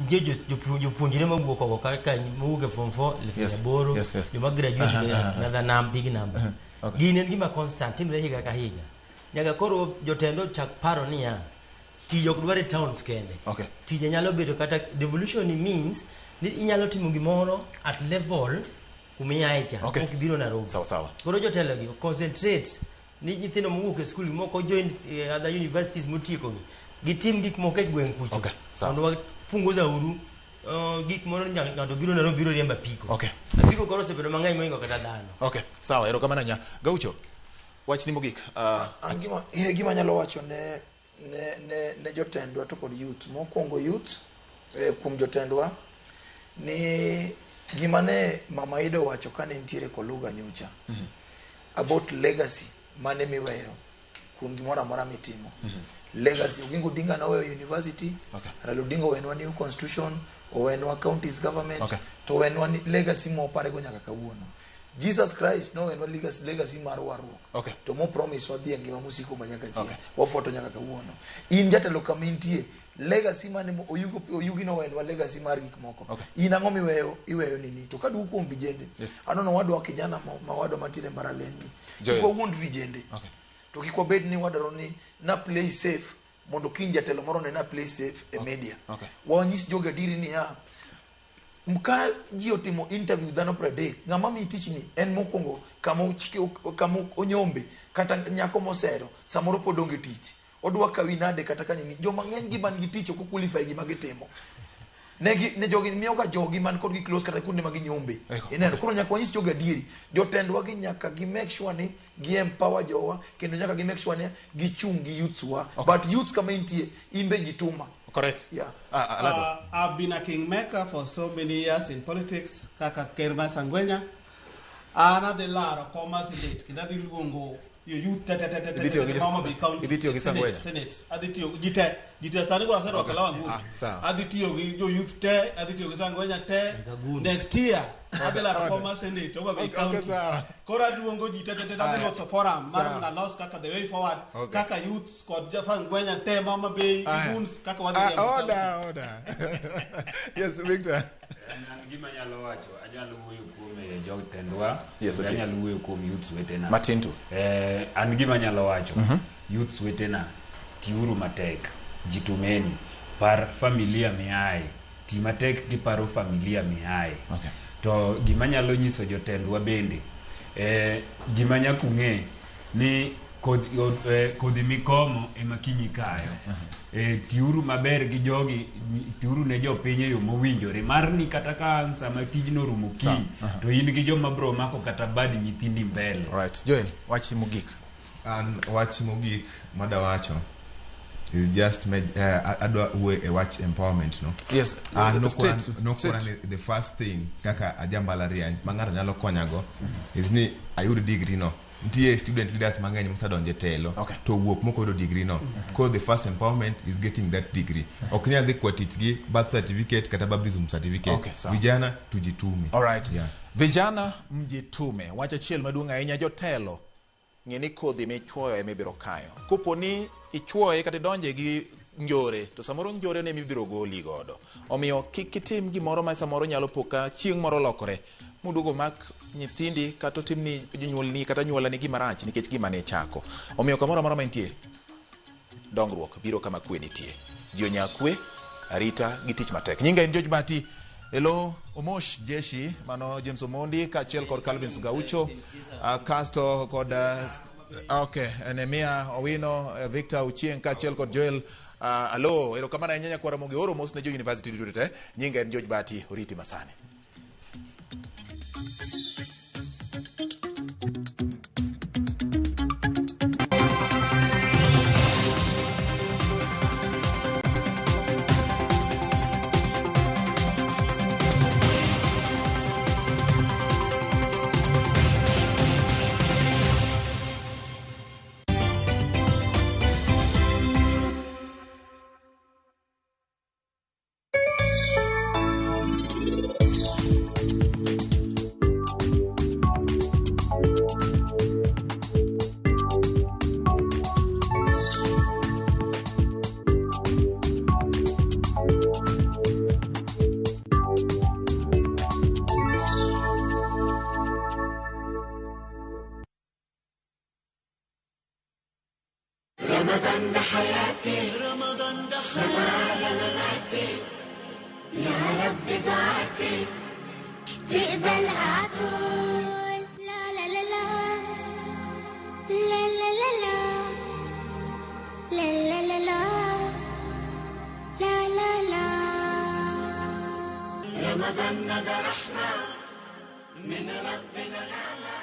nitie jopuonjre mawuok oko kaka mawuok e form 4 elfu 800 joma graduate be another big number. Gini en gima constant timre higa ka higa nyaka koro jotendo chak paro niya tich ok dwar e towns kende. Tije nyalo bedo kata devolution means ni inyalo timo gimoro at level kumiaye cha ok biro Nairobi. Sawa sawa. Koro jotelo gi concentrate ni nyithindo mowuok e skul moko join other universities motieko gi gitim gik moko e gweng' kucho. Sawa. Mondo wapunguza uru gik moro ni ng'ato biro Nairobi biro riembo apiko. Apiko koro osebedo mang'eny mohingo kata dhano. Okay. Sawa, erokamano nya. Gaucho. Wachni mogik. An gima anyalo wacho ne jotendwa to kod youth mokwongo youth kuom jotendwa ni gima ne Mama Ida owacho kane nitiere Koluga nyocha about legacy mane miweyo kuom gimoro amora mitimo. Legacy Oginga Odinga noweyo university. Raila Odinga owenwa new constitution, owenwa counties government. To owenwa legacy moparego nyaka kawuono. Jesus Christ nowenwa legacy mar warruok. To mo promise wadhi e ngima mosiko ma nyaka chieng'. Wafuato nyaka kawuono. In jatelo kama intie, legacy mane Oyugi nowenwa legacy mar gik moko. In ang'o miweyo iweyo nini? To kaduogo kuom vijende. Aneno wadwa kijana ma wadwa mantiere Mbaralel ni. Joel. Kik wawuond vijende. To kik wabed ni wadwaro ni na play safe mondo kiny jatelo moro ne na play safe e media. Wanyis jogi adieri niya ka ji otimo interview dhano 30 ng'ama miyi tich ni en mokwongo kama onyombe kata nyako mosero samoro pod onge tich odwa kawi nade kata ka nini joma ng'eny gi man gi tich ok qualify gima gitimo ne jogi miyo ga jogi man kodgi close kata kuonde ma ginyombe. Ineno koro nyaka wanyis jogi adieri jotendwa gi nyaka gi make sure ni gi empower jowa kendo nyaka gi make sure ni gichung' gi youths wa. But youths kama intie imbe jituma. Correct. Yeah. I've been a kingmaker for so many years in politics kaka ker mar Sangwenya. An adhi laro kom mar senate kendo adhi luongo yo youth te te te te te Idhi tiyo gi te Homa Bay County. Idhi tiyo gi Senate, Sangwenya? Senate. Adhi tiyo ji te ji te sani koro aserwako law ang'wen. Ah, sawa. Adhi tiyo gi jo youth te, adhi tiyo gi Sangwenya te. Next year adhi laro Order. kom mar senate Homa Bay Okay, County. sawa. Koro aluongo ji te te te adhi Aya. loso forum mar Sawa. mondo alos kaka the way forward Okay. kaka youths kod jo Sangwenya te ma Homa Bay Aya. goons kaka wadhi Ah, riembo order, county. order. Yes, Victor. An gima anyalo wacho, anyalo wuoyo kuom jotendwa, Yes, kendo Otieno. anyalo wuoyo kuom youths wetena. Matin tu. An gima anyalo wacho, youths wetena, tiuru matek, jitumeni, par familia miaye, ti matek kiparo familia miaye. To gima anyalo nyiso jotendwa bende, gima nyaka ung'e ni kodhi mikomo ema kiny ikayo. Tiuru maber gi jogi, tiuru ne jopiny e yo mowinjore mar ni kata ka ang' sama tijno orumo kiny to in gi joma bro mako kata bad nyithindi mbele. Right. Joel, wach mogik. An wach mogik madawacho is just adwa wuoyo e wach empowerment no. Yes, An nokona straight. ni the first thing kaka aja mbalariany ma ng'ato nyalo konyago is ni ayud degree no. Nitie student leaders mang'eny mosedonjo e telo to wuok mok oyudo degree no. Koro the first empowerment is getting that degree. Ok inyal dhi kwa tich gi birth certificate kata baptism certificate. Okay, sawa. Vijana tujitume. All right. Yeah. Vijana mjitume. Wach achiel maduong' ahinya jotelo. Ng'e ni kodhi michuoyo ema ibiro kayo. Kopo ni ichuoye kata idonje gi njore, to samoro njore ne mibiro goli godo. Omiyo kik itim gimoro ma samoro nyalo po ka chieng' moro lokore moduogo mak nyithindi kata otimni jonyuolni kata anyuolani gima rach nikech gima ne ichako. Omiyo kamoro amora ma intie, dongruok biro kama kwe nitie. Ji onya kwe, arita gi tich matek. Nyinga en George Bati. Elo Omosh Jeshi, mano James Omondi kaachiel kod Calvins Gaucho, kasto kod okay, Nehemia Owino, Victor Ochieng kaachiel kod Joel Alo. Erokamano ahinya nyakwara Ramogi oro mos ne jo university duto te. Nyinga en George Bati, oriti masani. رمضان ده حياتي، رمضان ده حياتي، يا رب دعاتي تقبلها عطول. لا لا لا لا لا لا لا لا لا لا لا لا لا لا. رمضان ده رحمة من ربنا نعمة.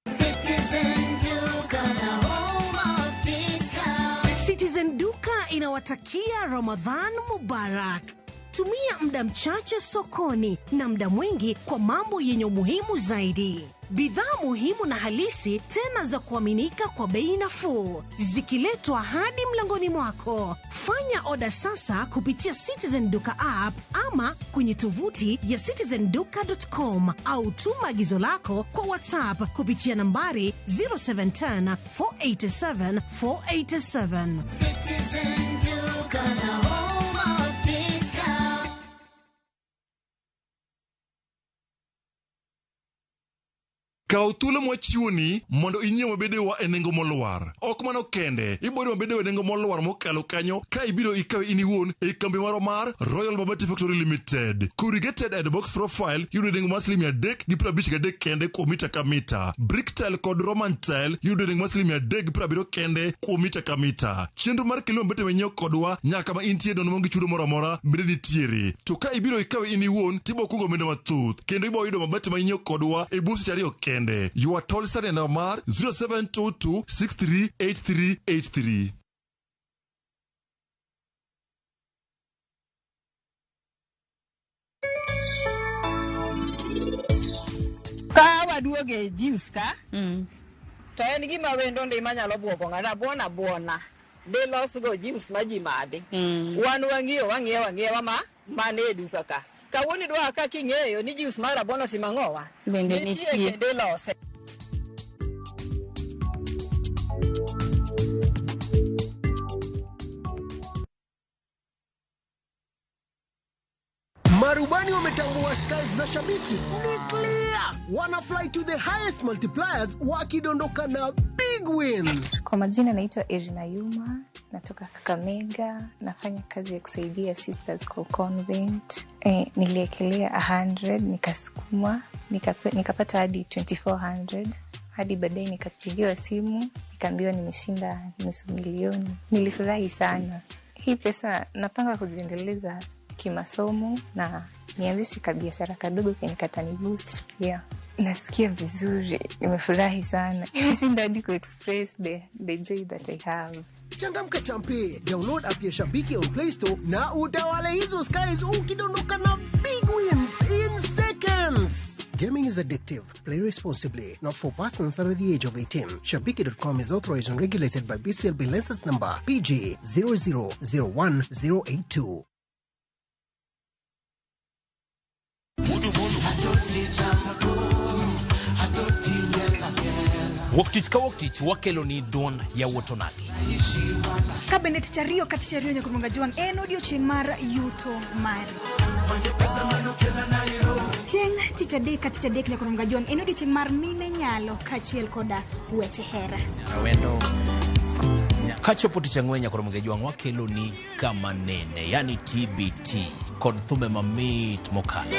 Citizen Duka, the home of discount. Citizen Duka inawatakia Ramadhan Mubarak. Tumia muda mchache sokoni na muda mwingi kwa mambo yenye umuhimu zaidi. Bidhaa muhimu na halisi tena za kuaminika kwa bei nafuu, zikiletwa hadi mlangoni mwako. Fanya oda sasa kupitia Citizen Duka app ama kwenye tovuti ya citizenduka.com au tuma agizo lako kwa WhatsApp kupitia nambari 0710 487 487. Citizen Duka, the home of discount. Kaw thuolo mwachiwoni mondo inyiew mabedewa e nengo molwar. Ok mano kende, iboyudo mabedewa e nengo molwar mokalo kanyo ka ibiro ikawe in iwuon e kambi marwa mar Royal Mabati Factory Limited. Corrugated and box profile yudo e nengo mar siling 353 kende kuom mita ka mita. Brick tile kod Roman tile yudo e nengo mar siling 370 kende kuom mita ka mita. Chenro mar kelo mabete manyiew kodwa nyaka ma intie nono maonge chudo moro amora bende nitiere. To ka ibiro ikawe in iwuon tibo kungo omenda mathoth kendo ibo yudo mabati manyiew kodwa e bwo seche 2 kende. You are told send namba mar 0722 638383. Ka waduogo e jiws ka, to en gima wendo ndi manyalo buogo ng'ato abuona abuona de losgo jiws ma ji madhi. Wan wang'iyo wang'iewo ang'iewa ma mane e duka ka. Kawuono idwa ka king'eyo ni jiws mar rabuon otimo ang'owa? Bende Nitie nitie. kendo ilose. Marubani wametambua skies za shabiki ni clear, wana fly to the highest multipliers wakidondoka na big wins. Kwa majina naitwa Irina Yuma, natoka Kakamega, nafanya kazi ya kusaidia Sisters Call Convent. Niliekelea 100 nikasukuma nikapata hadi 2400 hadi baadaye nikapigiwa simu nikaambiwa nimeshinda 500,000. Nilifurahi sana. Hii pesa napanga kuziendeleza kimasomo na nianzishe kabiashara kadogo kenye kataniboost pia. Nasikia vizuri, nimefurahi sana. Nimeshinda hadi kuexpress the joy that I have. Changamka champe, download app ya Shabiki on Play Store na utawale hizo skies ukidondoka na big wins in is addictive. Play responsibly. Not for persons under the age of 18. Shabiki.com is authorized and regulated by BCLB license number PG 0001082. Wuok tich ka wuok tich wakelo ni duond yawuot onagi. Ka bende tich ariyo ka tich ariyo nyaka Rumonga Jwang' en odiochieng' mar yuto mari. Chieng' tich adek ka tich adek nyaka Rumonga Jwang' en odiochieng' mar mine nyalo kaachiel koda weche hera. Awendo. Kachopo tich ang'wen nyaka Rumonga Jwang' wakelo ni kama nene, yani TBT kod thumbe mamit mokalo.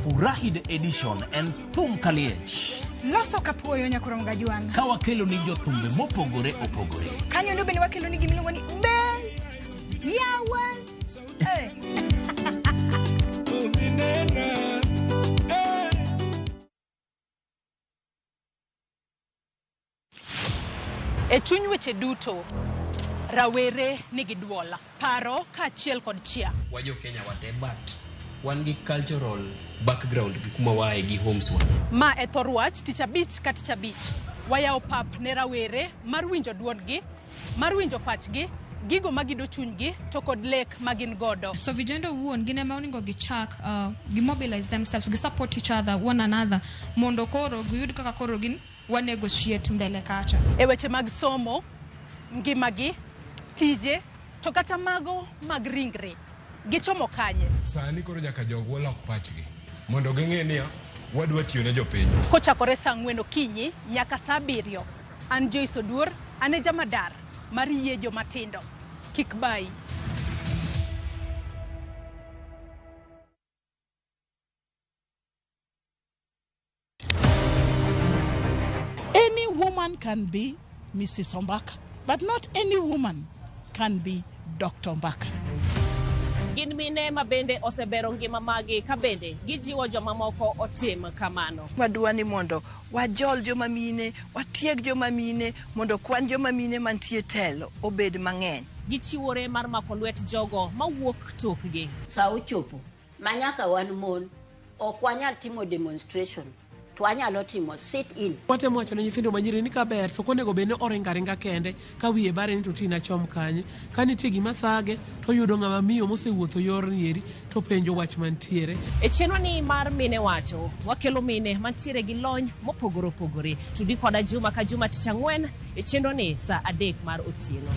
Furahi the edition en thum kaliech. Loso kapuoyo nyaka Rumonga Jwang'. Ka wakelo ni jothumbe mopogore opogore. Kanyo ndo bende wakelo ni gimiluongo ni be yawa. E chuny weche duto, rawere nigi duol, paro kaachiel kod chia. Wajo Kenya wate, but wan gi cultural background gi kuma waaye gi homes wa. Ma e thor wach tich abich ka tich abich. Wayawo pap ne rawere mar winjo duondgi, mar winjo pachgi, gigo magido chunygi to kod lek magin godo. So vijana owuon gin ema onego gichak gi mobilize themselves, gi support each other, one another, mondo koro giyud kaka koro gin wa negotiate mbele kacha. E weche mag somo, ngimagi, tije, to kata mago mag ringre, gichomo kanye? Sani koro nyaka jogwa lok pachgi mondo ging'e niya wadwa tiyo ne jopiny. Kochakore saa 4 okinyi nyaka saa 7. An Joyce Oduor, an e jamadar mar yie jomatindo. Kik bayi. Any woman can be Mrs. Ombaka, but not any woman can be Dr. Ombaka. Gin mine ma bende osebero ngima magi ka bende gijiwo jomamoko otim kamano. Wadwa ni mondo wajol joma mine, watieg joma mine, mondo kwan joma mine mantie telo obed mang'eny. Gichiwore mar mako lwet jogo mawuok tokgi. Sa ochopo ma nyaka wan mon ok wanyal timo demonstration to wanyalo timo sit in. Watemo wacho ne nyithindo manyiri ni kaber to ok onego bed ni oringo aringa kende ka wiye bare ni to tina chom kanye. Ka nitie gima thage to oyudo ng'ama miyo mosewuotho yorni eri to penjo wach mantiere. E chenro ni mar Mine Wacho, wakelo mine mantiere gi lony mopogore opogore. Tudi koda juma ka juma tich ang'wen e chenro ni saa 3 mar otieno.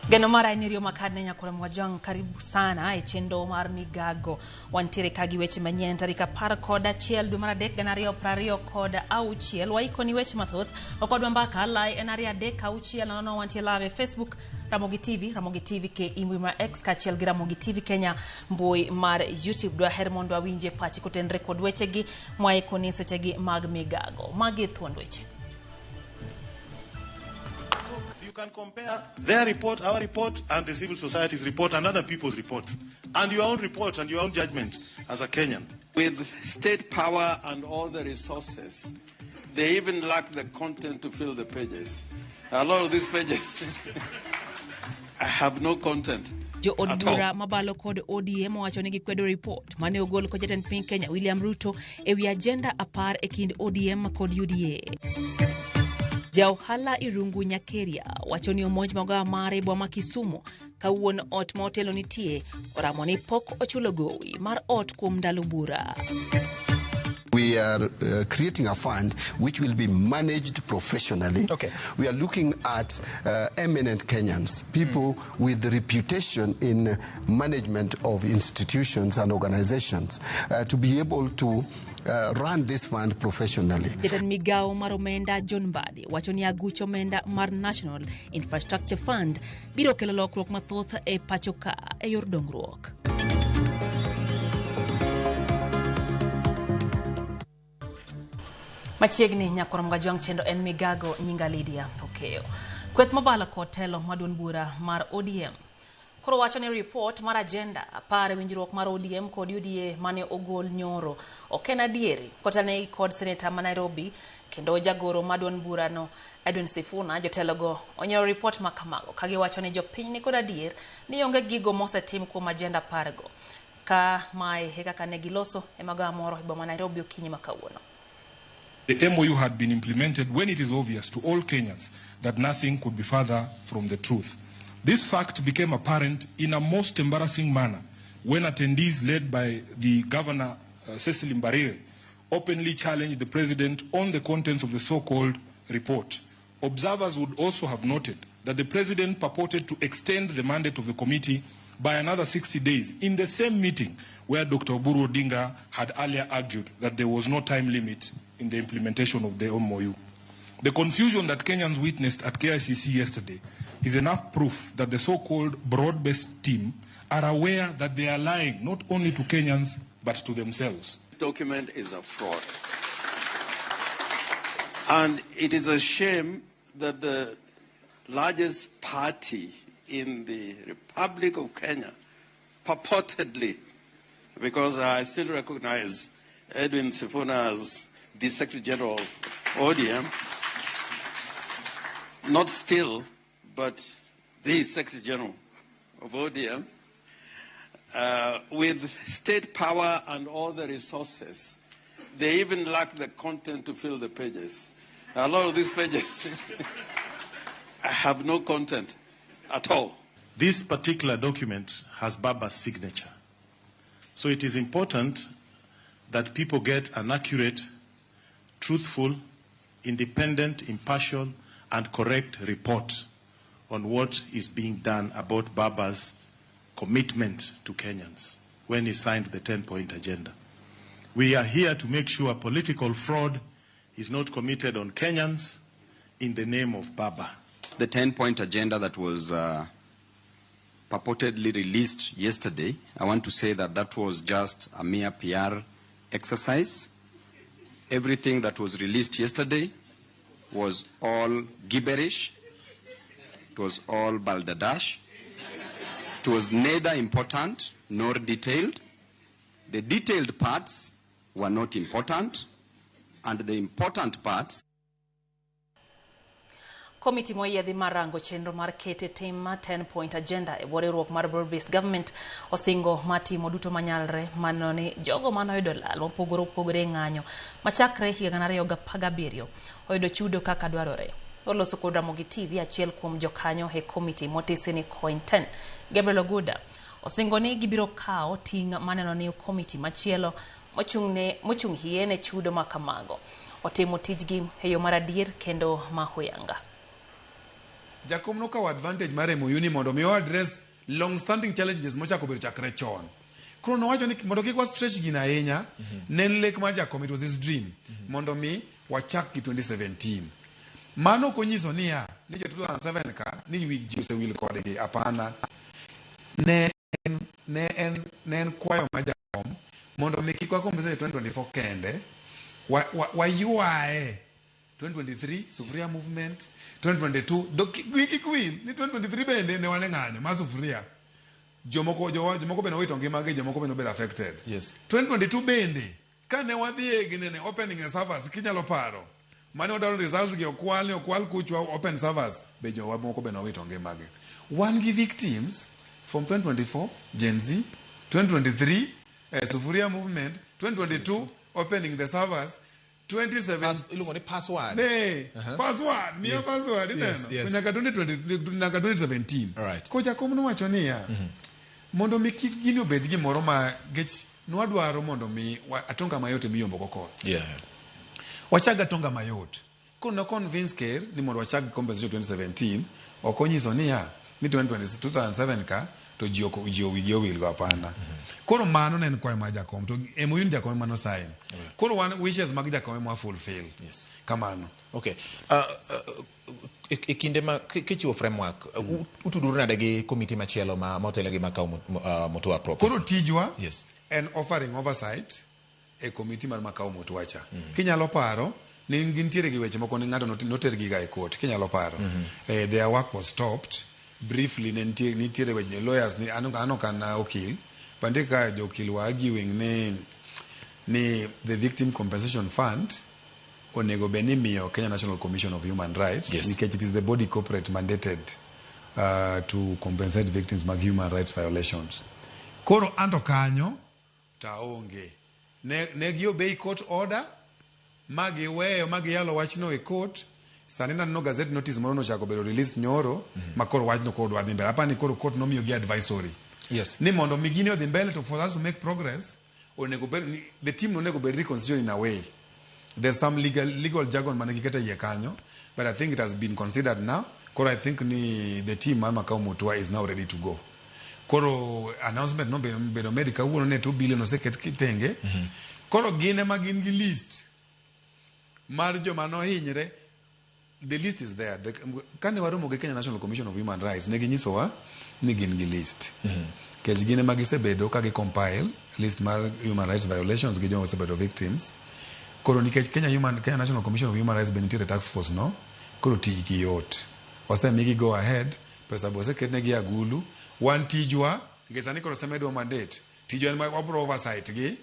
Geno mara en Rio Makadne nyakora Mwajwang', karibu sana e chenro mar Migago. Wantiere ka gi weche manyien tarik 11 dwe mar 3 2026. Waikoni weche mathoth okodwa mbaka lai en 2 3 6 0 wantie live e Facebook Ramogi TV, Ramogi TV ke mbui mar X kaachiel gi Ramogi TV Kenya mbui mar YouTube. Dwaher mondo awinje pachi kotenre kod wechegi mwaikoni sechegi mag Migago. Magi thuond weche. You can compare their report, our report, and the civil society's report, and other people's reports, and your own report and your own judgment as a Kenyan. With state power and all the resources, they even lack the content to fill the pages. A lot of these pages have no content. Jo od At all. bura mabalo kod ODM owacho ni gikwedo ripot mane ogol kod jatend piny Kenya William Ruto e wi ajenda 10 e kind ODM kod UDA. Ja ohala Irungu Nyakeria wacho ni omonj magawa mare e boma ma Kisumu ka wuon ot ma otelo nitie oramo ni pok ochulo gowi mar ot kuom ndalo bura. We are creating a fund which will be managed professionally. Okay. We are looking at eminent Kenyans, people with reputation in management of institutions and organizations, to be able to run this fund professionally. Jatend migawo mar omenda John Mbadi wacho ni aguch omenda mar National Infrastructure Fund biro kelo lokruok mathoth e pacho ka e yor dongruok. Machiegni nyakoro Mgajwang' chendo en migago nyinga Lydia Okeyo. Kweth mobalo kod telo maduond bura mar ODM koro wacho ni ripot mar agenda 10 e winjruok mar ODM kod UDA mane ogol nyoro ok en adieri. Kotelnegi kod seneta ma Nairobi kendo jagoro ma duond burano Edwin Sifuna, jotelogo onyiero ripot ma kamago ka giwacho ni jopiny ni kod adier ni onge gigo mosetim kuom agenda 10 go. Ka mae e kaka ne giloso e magawa moro e boma Nairobi okinyi ma kawuono. The MOU had been implemented when it is obvious to all Kenyans that nothing could be further from the truth. This fact became apparent in a most embarrassing manner when attendees led by the governor, Cecily Mbarire, openly challenged the president on the contents of the so-called report. Observers would also have noted that the president purported to extend the mandate of the committee by another 60 days in the same meeting where Dr. Oburu Odinga had earlier argued that there was no time limit in the implementation of the MOU. The confusion that Kenyans witnessed at KICC yesterday is enough proof that the so-called broad-based team are aware that they are lying not only to Kenyans but to themselves. This document is a fraud. And it is a shame that the largest party in the Republic of Kenya, purportedly, because I still recognize Edwin Sifuna as the Secretary General of ODM, not still, but the Secretary General of ODM, with state power and all the resources, they even lack the content to fill the pages. A lot of these pages have no content at all. This particular document has Baba's signature. So it is important that people get an accurate, truthful, independent, impartial, and correct report on what is being done about Baba's commitment to Kenyans when he signed the 10-point agenda. We are here to make sure political fraud is not committed on Kenyans in the name of Baba. The 10-point agenda that was purportedly released yesterday, I want to say that that was just a mere PR exercise. Everything that was released yesterday was all gibberish. It was all balderdash. It was neither important nor detailed. The detailed parts were not important, and the important parts. Komiti moyiedhi mar rango chenro mar kete tim mar 10-point agenda e bwo riwruok mar broad-based government osingo mar timo duto manyalre mano ni jogo manoyudo lal mopogore opogore e ng'anyo machakre higa 2017 oyudo chudo kaka dwarore. Oloso kod Ramogi TV achiel kuom jokanyo e komiti motisi ni Coin 10 Gabriel Oguda osingo ni gibiro kawo ting' maneno ni komiti machielo mochung' hie ne chudo ma kamago otimo tijgi e yo mar adier kendo ma huyanga. Jakom nokawo advantage mar MOU ni mondo mi o address long standing challenges mochako bedo chakre chon. Koro nowacho ni mondo kik wa stretch gino ahinya, ne en lek mar jakom, it was his dream, mondo mi wachak gi 2017. Mano ok onyiso niya, ni jo 2007 ka, ni wi ji osewil kodgi, hapana. Ne en kwayo mar jakom mondo mi kik wa compensate 2024 kende, waywae 2023 Sufuria movement, 2022 wiki queen ni 2023 bende ne wane ng'anyo mar Sufuria. Jomoko bende owito ngimagi, jomoko bende obedo affected. Yes. 2022 bende kane wadhi e ginene opening a servers kinyalo paro mane wadwaro results gi okwal ni okwal kuchwa open servers be jowa moko bende owito ngimagi. Wan gi victims From 2024, Gen Z, 2023, Sufuria movement, 2022, opening the servers, 27 iluongo ni password. Ne, password, miya password ineno. Yes. Nyaka 2020 nyaka 2017. Ko jakom nowacho niya, mondo mi kik gini obed gimoro ma gech nwadwaro mondo mi atonga mayot emiyombo go koth. Wachag atonga mayot. Koro no convince ker ni mondo wachag compensation 2017, ok onyiso niya ni 2020 2007 ka to ji ok ji wigi owil go hapana. Koro mano ne en kwayo mar jakom to MOU ni jakom ema no sign. Koro wan wishes mag jakom ema wa fulfill. Kamano. Okay. E kinde ma kichiwo framework, utuduru nade gi komiti machielo ma motelo gi Makau Mutua Property? Koro tijwa en offering oversight e komiti mar Makau Mutua cha. Kinyalo paro ne gintiere gi weche moko ni ng'ato noter giga e court kinyalo paro. Their work was stopped briefly ne nitie nitiere weche lawyers ni an ok an okil but nitie kaka jokil wa arguing ni the victim compensation fund onego bed ni imiyo Kenya National Commission of Human Rights nikech it is the body corporate mandated to compensate victims mag human rights violations. Koro anto kanyo to aonge. Ne gi obey court order ma giweyo ma giyalo wachno e court. Sani naneno gazette notice moro nochako bedo released nyoro ma koro wachno koro dwa dhi mbele. Apani koro court nomiyo gi advisory. Ni mondo mi gini odhi mbele to for us to make progress onego bed ni the team onego bed reconstituted in a way. There's some legal jargon mane giketo iye kanyo, but I think it has been considered now. Koro I think ni the team mar Makau Mutua is now ready to go. Koro announcement no bedo made kawuono ne 2 billion oseket tenge. Koro gin ema gin gi list mar joma nohinyre. The list is there. Kane waromo gi Kenya National Commission of Human Rights, ne ginyisowa ni gin gi list. Nikech gin ema gisebedo ka gi compile list mar human rights violations gi joma osebedo victims. Koro nikech Kenya National Commission of Human Rights be nitiere task force no, koro tijgi yot. Osemigi go ahead, pesa be oseketnegi e agulu. Wan tijwa, nikech sani koro osemedwa mandate, tijwa en ma wabro oversight gi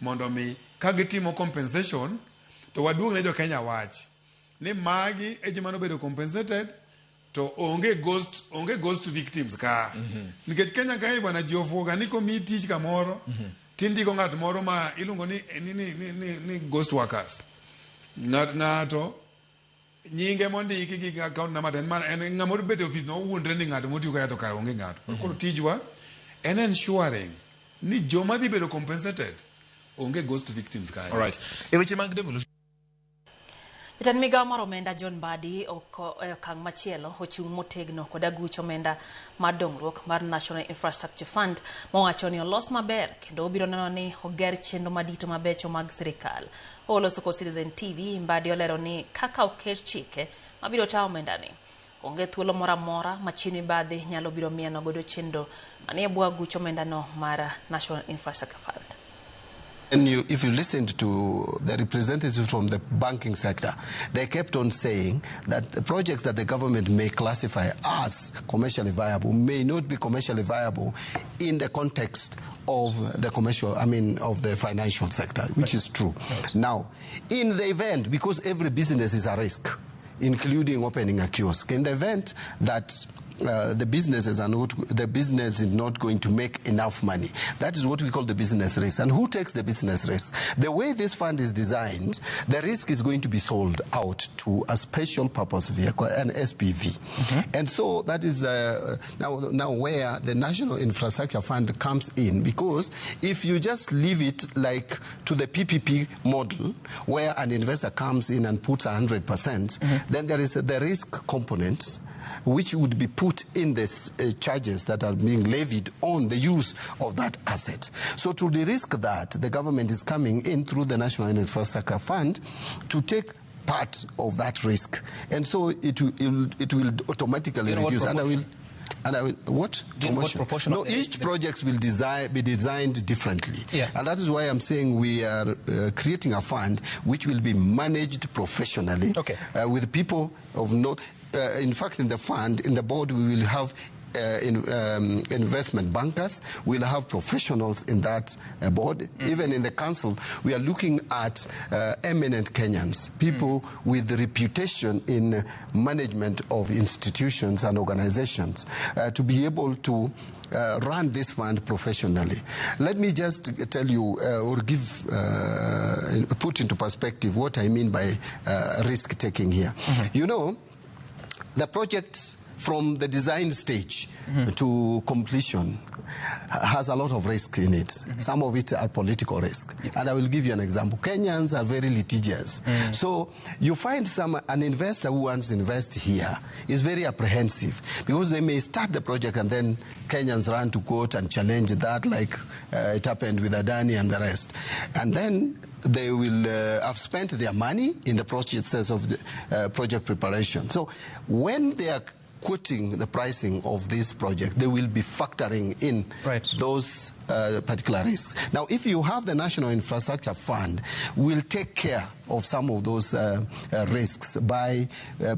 mondo mi ka gitimo compensation to waduog ne jo Kenya wach ni magi e joma nobedo compensated to onge ghost victims ka. Nikech Kenya kae bwana ji ofuoga ni komiyi tich kamoro tindiko ng'at moro ma iluongo ni ghost workers. Ng'ato nyinge mondiki gi account number en mana en ng'ama obet e ofis no owuondre ni ng'ato motiyo kae to kare onge ng'ato. Koro tijwa en ensuring ni joma dhi bedo compensated onge ghost victims kae. Alright. E weche mag devolution Jatend migao mar omenda John Mbadi e okang' machielo ochung' motegno kod aguch omenda mar dongruok mar National Infrastructure Fund mowacho ni olos maber kendo obiro neno ni oger chenro madito mabecho mag sirikal. Oloso kod Citizen TV, Mbadi olero ni kaka oket chike mabiro tayo omenda ni onge thuolo moro amora ma chien mibadhi nyalo biro mieno godo chenro manie bwo aguch omenda no mar National Infrastructure Fund. And if you listened to the representatives from the banking sector, they kept on saying that the projects that the government may classify as commercially viable may not be commercially viable in the context of the commercial, I mean, of the financial sector, which is true. Now, in the event, because every business is a risk, including opening a kiosk, in the event that the businesses are not, the business is not going to make enough money. That is what we call the business risk. And who takes the business risk? The way this fund is designed, the risk is going to be sold out to a special purpose vehicle, an SPV. And so that is now where the National Infrastructure Fund comes in, because if you just leave it like to the PPP model, where an investor comes in and puts 100%, then there is the risk component, which would be put in the charges that are being levied on the use of that asset. So to de-risk that, the government is coming in through the National Infrastructure Fund to take part of that risk. And so it will automatically Do you know what reduce. And I will, proportion? and I will, what? Do you know what Promotion? proportion No, of the each project will be designed differently. And that is why I'm saying we are creating a fund which will be managed professionally. With people of not... In fact, in the fund, in the board, we will have investment bankers, we'll have professionals in that board. Even in the council, we are looking at eminent Kenyans, people with reputation in management of institutions and organizations, to be able to run this fund professionally. Let me just tell you or give put into perspective what I mean by risk taking here. You know, the project from the design stage to completion has a lot of risk in it. Some of it are political risk. And I will give you an example. Kenyans are very litigious. So you find an investor who wants to invest here is very apprehensive because they may start the project and then Kenyans run to court and challenge that, like it happened with Adani and the rest. And then they will have spent their money in the process of the project preparation. So when they are quoting the pricing of this project, they will be factoring in those particular risks. Now, if you have the National Infrastructure Fund, we'll take care of some of those risks by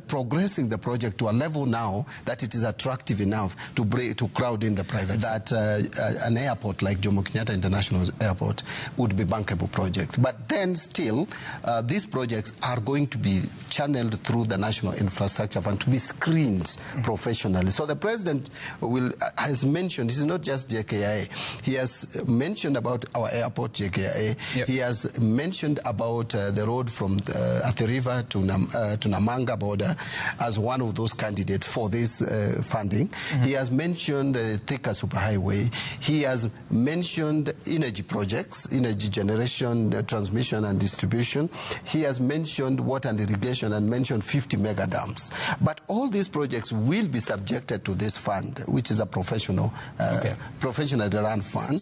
progressing the project to a level now that it is attractive enough to bring, to crowd in the private. That an airport like Jomo Kenyatta International Airport would be bankable project. But then still, these projects are going to be channeled through the National Infrastructure Fund to be screened professionally. So the president has mentioned, this is not just JKIA, he has mentioned about our airport, JKIA. Yep. He has mentioned about the road from Athi River to Namanga border as one of those candidates for this funding. He has mentioned the Thika Superhighway. He has mentioned energy projects, energy generation, transmission and distribution. He has mentioned water and irrigation and mentioned 50 mega dams. But all these projects will be subjected to this fund, which is a professional, professionally run fund.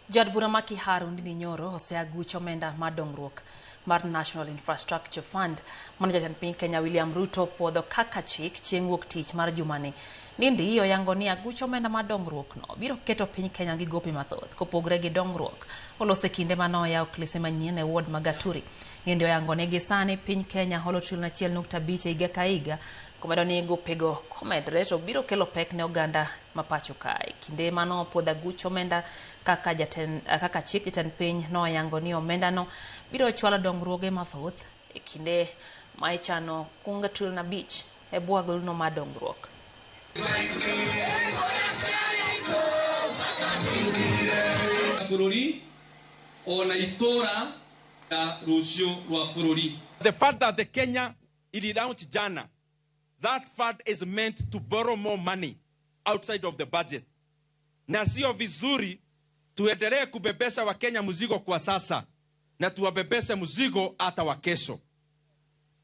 Jaod bura ma Kiharu Ndindi Nyoro oseaguch omenda mar dongruok mar National Infrastructure Fund mane jatend piny Kenya William Ruto puodho kaka chik chieng' wuok tich mar jumani. Ndindi oyango ni aguch omenda mar dongruok no biro keto piny Kenya gi gope mathoth kopogre gi dongruok olose kinde mane oyaw klese manyien e ward ma Gaturi. Ndindi oyango ni gi sani piny Kenya holo trilion 1.5 e higa ka higa komedo ni gopego komedre to biro kelo pek ne oganda ma pacho kae. Kinde mano puodho aguch omenda kaka kaka chik jatend piny noyango ni omenda no biro chwalo dongruoge mathoth e kinde ma ichano kunga trilion 5 e bwo aguluno mar dongruok. The fact that the Kenya ililaunch jana, that fund is meant to borrow more money outside of the budget. Na sio vizuri tuendelee kubebesha Wakenya mzigo kwa sasa na tuwabebeshe mzigo hata wa kesho.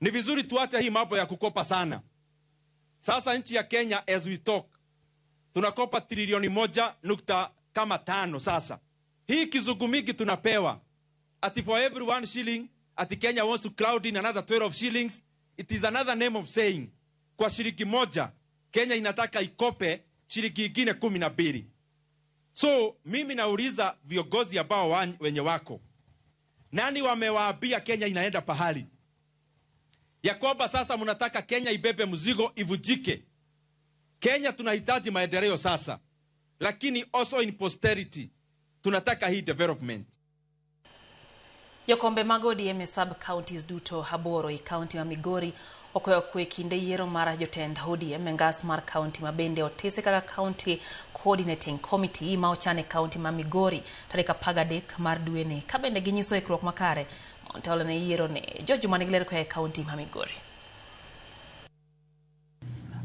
Ni vizuri tuache hii mambo ya kukopa sana. Sasa nchi ya Kenya as we talk tunakopa trilioni 1.5 sasa. Hii kizungumiki tunapewa ati for every 1 shilling ati Kenya wants to crowd in another 12 shillings. It is another name of saying kwa shilingi moja Kenya inataka ikope shilingi ingine 12. So mimi nauliza viongozi ambao wenye wako, nani wamewaambia Kenya inaenda pahali ya kwamba sasa mnataka Kenya ibebe mzigo ivujike? Kenya tunahitaji maendeleo sasa, lakini also in posterity tunataka hii development. Jokombe mag ODM sub counties duto 8 e county ma Migori okweyo kwe kinde yiero mar jotend ODM e ngas mar county ma bende otese kaka County Coordinating Committee ma ochan e county ma Migori tarik 13 mar dweni ka bende ginyiso ikruok makare mondo ne yiero ne George manigi ler koa e county ma Migori.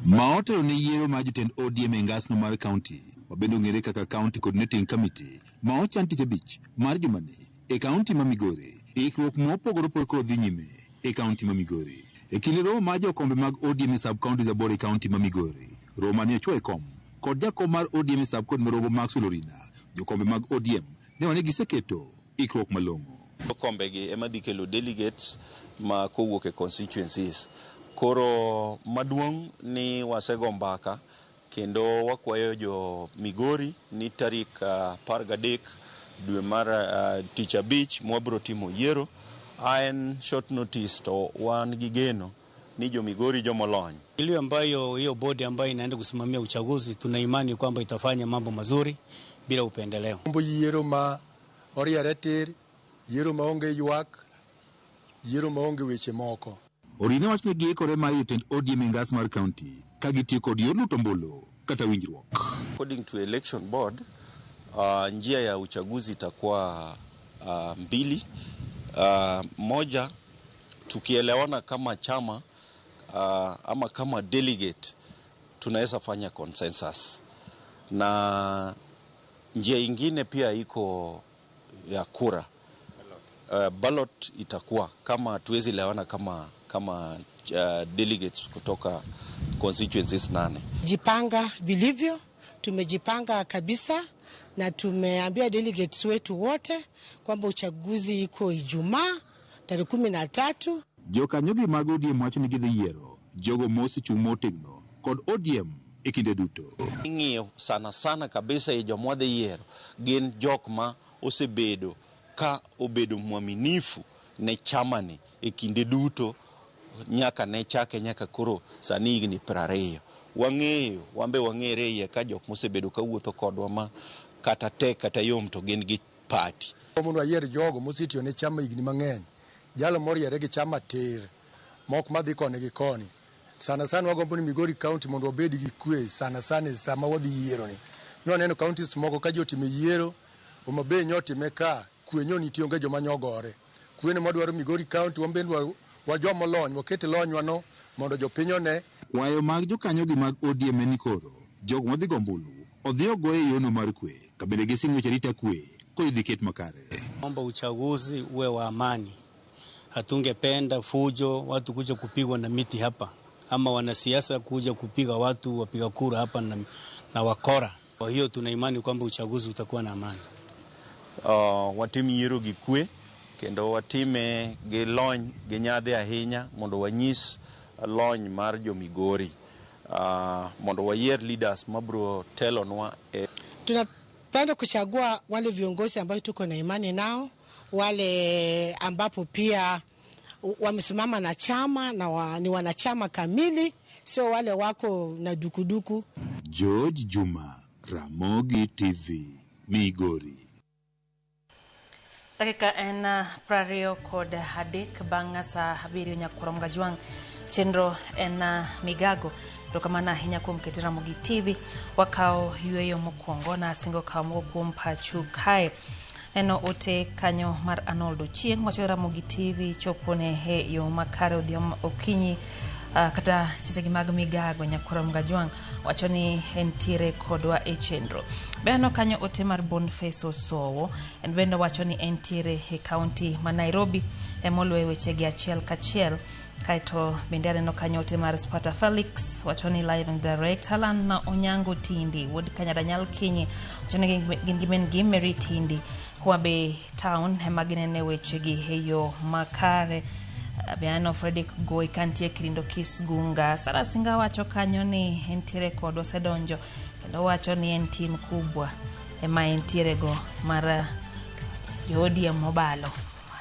Ma otelo ne yiero mar jotend ODM e ngasno mar county ma bende ong'ere kaka County Coordinating Committee ma ochan tich abich mar jumani e county ma Migori. Ikruok mopogore opogore koro dhi nyime e county ma Migori. E kinde romo mar jokombe mag ODM sub counties 8 e county ma Migori, romo mane ochwo e kom kod jakom mar ODM sub county Morogo Maxwell Orina, jokombe mag ODM ne wane giseketo ikruok malong'o. Jokombe gi ema dhi kelo delegates ma kowuok e constituencies. Koro maduong' ni wasego mbaka kendo wakwayo jo Migori ni tarik 13 dwe mar tich abich mwabro timo yiero. En short notice to wan gi geno ni jo Migori jomolony. Ile ambayo hiyo bodi ambayo inaenda kusimamia uchaguzi, tuna imani kwamba itafanya mambo mazuri bila upendeleo. Ombo yiero ma oriere tir, yiero maonge ywak, yiero maonge weche moko. Orine wach ni giikore mar jotend ODM e ngas mar kaunti ka gitiyo kod yor luto ombulu kata winjruok. According to election board, njia ya uchaguzi itakuwa mbili. Moja, tukielewana kama chama ama kama delegate tunaweza fanya consensus. Na njia ingine pia iko ya kura. Ballot itakuwa kama hatuwezi elewana kama delegates kutoka constituencies 8. Jipanga vilivyo, tumejipanga kabisa na tumeambia delegates wetu wote kwamba uchaguzi iko Ijumaa tarehe 13. Jokanyogi mag ODM wacho ni gidhi yiero jogo mosechung' motegno kod ODM e kinde duto. Ing'iyo sana sana kabisa e joma wadhi yiero gin jok ma osebedo ka obedo mwaminifu ne chamani e kinde duto nyaka ne chake nyaka koro sani higni 20. Wang'eyo, wambe wang'ere iye ka jok mosebedo kawuotho kodwa ma kata tek kata yom to gin gi party. Mondo wayier jogo mosetiyo ne chama higni mang'eny, jalo moriere gi chama tir, mok madhi koni gi koni. Sana sana wagombo ni Migori County mondo wabed gi kwe sana sana sama wadhi yiero ni. Nyo waneno counties moko ka ji otime yiero, Homa Bay nyotime ka, kwe nyo nitie onge joma nyogore. Kwe ne mwadwaro Migori County, wan bende wa joma olony, waket lonywa no mondo jopiny one. Kwayo mag jokanyogi mag ODM en ni koro jogo madhi go ombulu odhi ogoye e yono mar kwe ka bende gising weche arita kwe kodhi ket makare. Omba uchaguzi uwe wa amani. Hatungependa fujo, watu kuja kupigwa na miti hapa ama wanasiasa kuja kupiga watu wapiga kura hapa na wakora. Kwa hiyo tuna imani kwamba uchaguzi utakuwa na amani. Watim yiero gi kwe kendo watime gi lony gi nyadhi ahinya mondo wanyis lony mar jo Migori. Mondo wayier leaders mabro telonwa e. Tunapenda kuchagua wale viongozi ambao tuko na imani nao, wale ambapo pia wamesimama na chama na ni wanachama kamili, sio wale wako na dukuduku. George Juma, Ramogi TV, Migori. Dakika en 23 bang' saa 7 nyakurom gajwang' chenro en migago. Erokamano ahinya kuom kete Ramogi TV. Wakawo yueyo mokwongo na asingo kawo moko kuom pachu kae. Neno ote kanyo mar Arnold Ochieng' wacho Ramogi TV chopone e yo makare odhiambo okinyi kata sechegi mag migago. Nyakurom Gajwang' wacho ni entiere kodwa e chenro. Beneno kanyo ote mar Boniface Osowo, en bende wacho ni entiere e kaunti ma Nairobi emoluwe wechegi achiel kachiel. Kaeto bende aneno kanyo ote mar Sparta Felix wacho ni live and direct. Alan Onyango Tindi wuod Kanyada Nyal Kinyi wacho ni gin gi min gi Mary Tindi Homa Bay Town ema ginene wechegi e yo makare. Be aneno Fredrick Goi kantie Kirindo Kisgunga. Sara Singa wacho kanyo ni entiere kodwa osedonjo kendo wacho ni en tim kubwa ema entiere go mar jo ODM mobalo.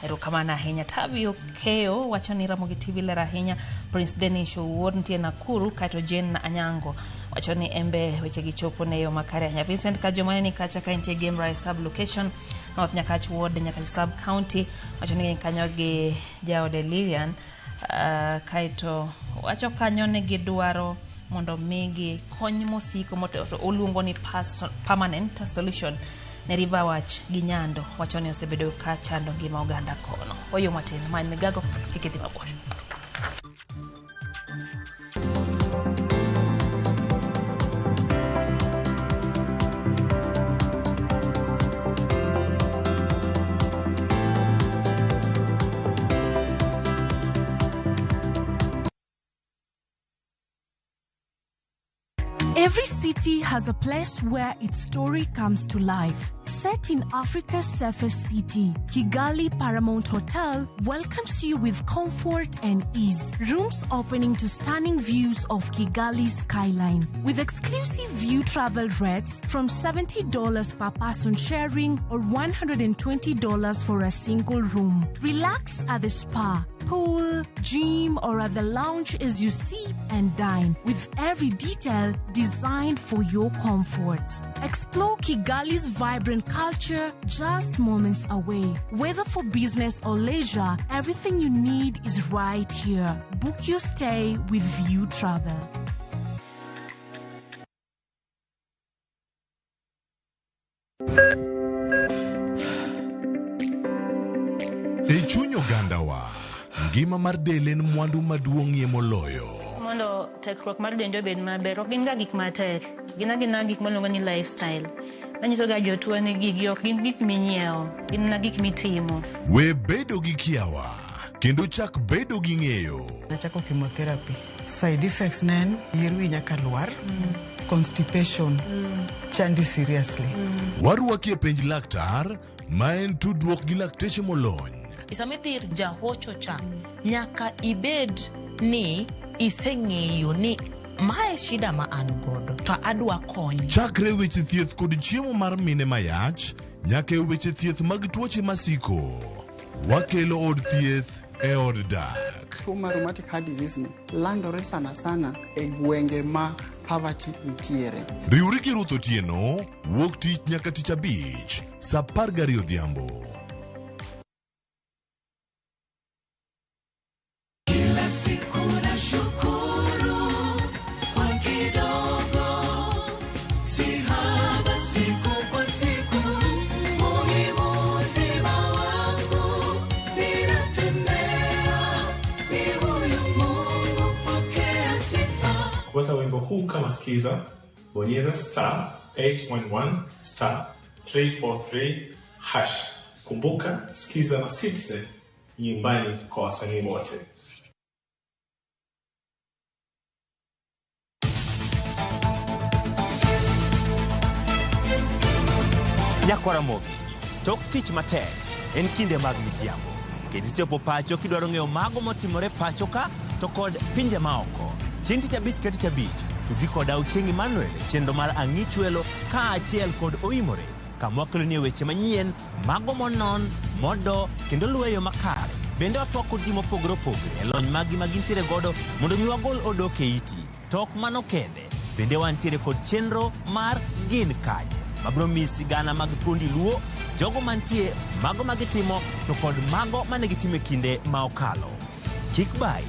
Erokamano ahinya. Tabi Okeyo wacho ni Ramogi TV ler ahinya. Prince Denish Owuor nitie Nakuru. Kaeto Jane Anyango wacho ni embe wechegi chopo ne yo makare ahinya. Vincent Kajomane ni kacha ka entie Game Rise sub location North Nyakach Ward, Nyakach sub county, wacho ni gin kanyo gi jaode Lilian. Kaeto wacho kanyo ni gidwaro mondo migi kony mosiko oluongo ni permanent solution ne River Wach gi Nyando, wacho ni osebedo ka chando ngima oganda kono. Wayo matin ma en migago, kik idhi mabor. Every city has a place where its story comes to life. Set in Africa's safest city, Kigali Paramount Hotel welcomes you with comfort and ease. Rooms opening to stunning views of Kigali's skyline. With exclusive view travel rates from $70 per person sharing or $120 for a single room. Relax at the spa. pool, gym, or at the lounge as you sip and dine, with every detail designed for your comfort. Explore Kigali's vibrant culture just moments away. Whether for business or leisure, everything you need is right here. Book your stay with View Travel. E chuny ogandawa, ngima mar del en mwandu maduong'ie moloyo. Mondo tekruok mar dendi obed maber, ok gin ga gik matek. Gin agina gik miluongo ni lifestyle. Manyiso ga jotuo ni gigi ok gin gik minyiewo, gin mana gik mitimo. We bedo gi kiawa, kendo chak bedo gi ng'eyo. Nachako chemotherapy. Side effects ne en yier wi nyaka lwar, constipation, chandi seriously. Warwaki e penj laktar, ma en tudruok gi lakteche molony. Sama idhi ir jahocho cha, nyaka ibed ni iseng'eyo ni mae shida ma an godo to adwa kony. Chakre weche thieth kod chiemo mar mine mayach, nyaka e weche thieth mag tuoche masiko. Wakelo od thieth e od dak. Tuo mar rheumatic heart disease ni landore sana sana e gwenge ma poverty nitiere. Riwri gi Ruth Otieno, wuok tich nyaka tich abich, sa 12 odhiambo. Kila siku na shukuru kwa kidogo, si haba siku kwa siku, muhimu uzima wangu, ninatembea, ni huyu Mungu, pokea sifa. Kupata wimbo huu kama skiza, bonyeza star 811 star 343 hash. Kumbuka, skiza na Citizen nyumbani kwa wasanii wote. Nyakwaramogi, tok tich matek en kinde mag midhiambo. Kendo isechopo pacho kidwaro ng'eyo mago motimore pacho ka to kod pinje maoko. Chieng' tich abich ka tich abich, tudri koda Ochieng' Emmanuel e chenro mar Ang'ichwelo kaachiel kod Oimore kama wakeloni weche manyien, mago monon, modo kendo luwo e yo makare. Bende watwak kod ji mopogore opogore e lony maggi ma gintiere godo mondo mi wagol odok e iti. To ok mano kende, bende wantiere kod chenro mar Gin Kanye mabiro miyi sigana mag thuondi Luo, jogo mantie, mago ma gitimo to kod mago mane gitimo e kinde ma okalo. Kik bayi.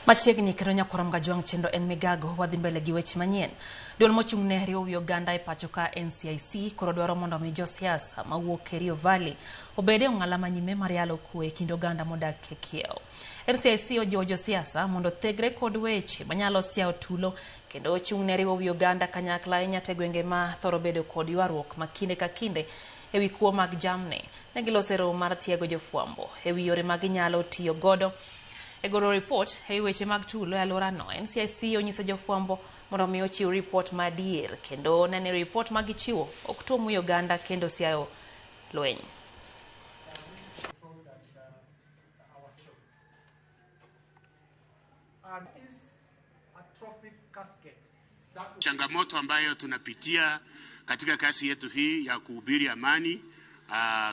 Machiegni kendo nyakwar Mgajwang' chenro en migago wadhi mbele gi weche manyien. Duol mochung' ne riwo wi oganda e pacho ka NCIC koro dwaro mondo mi josiasa mawuok e Rio Valley obed e ong'ala manyime mar yalo kwe e kind oganda modak e kiewo. NCIC ojiwo josiasa mondo othegre kod weche manyalo siawo tulo kendo ochung' ne riwo wi oganda kanyakla ahinya te gwenge ma thoro bedo kod ywaruok ma kinde ka kinde ewi kuo mag jamni. Ne giloso romo mar tiego jofwambo ewi yore ma ginyalo tiyo godo e golo ripot e weche mag tulo e alworano. NCIC onyiso jofwambo mondo mi ochiw ripot madier kendo nene ripot ma gichiwo ok tuom wi oganda kendo siayo lweny. Changamoto ambayo tunapitia katika kazi yetu hii ya kuhubiri amani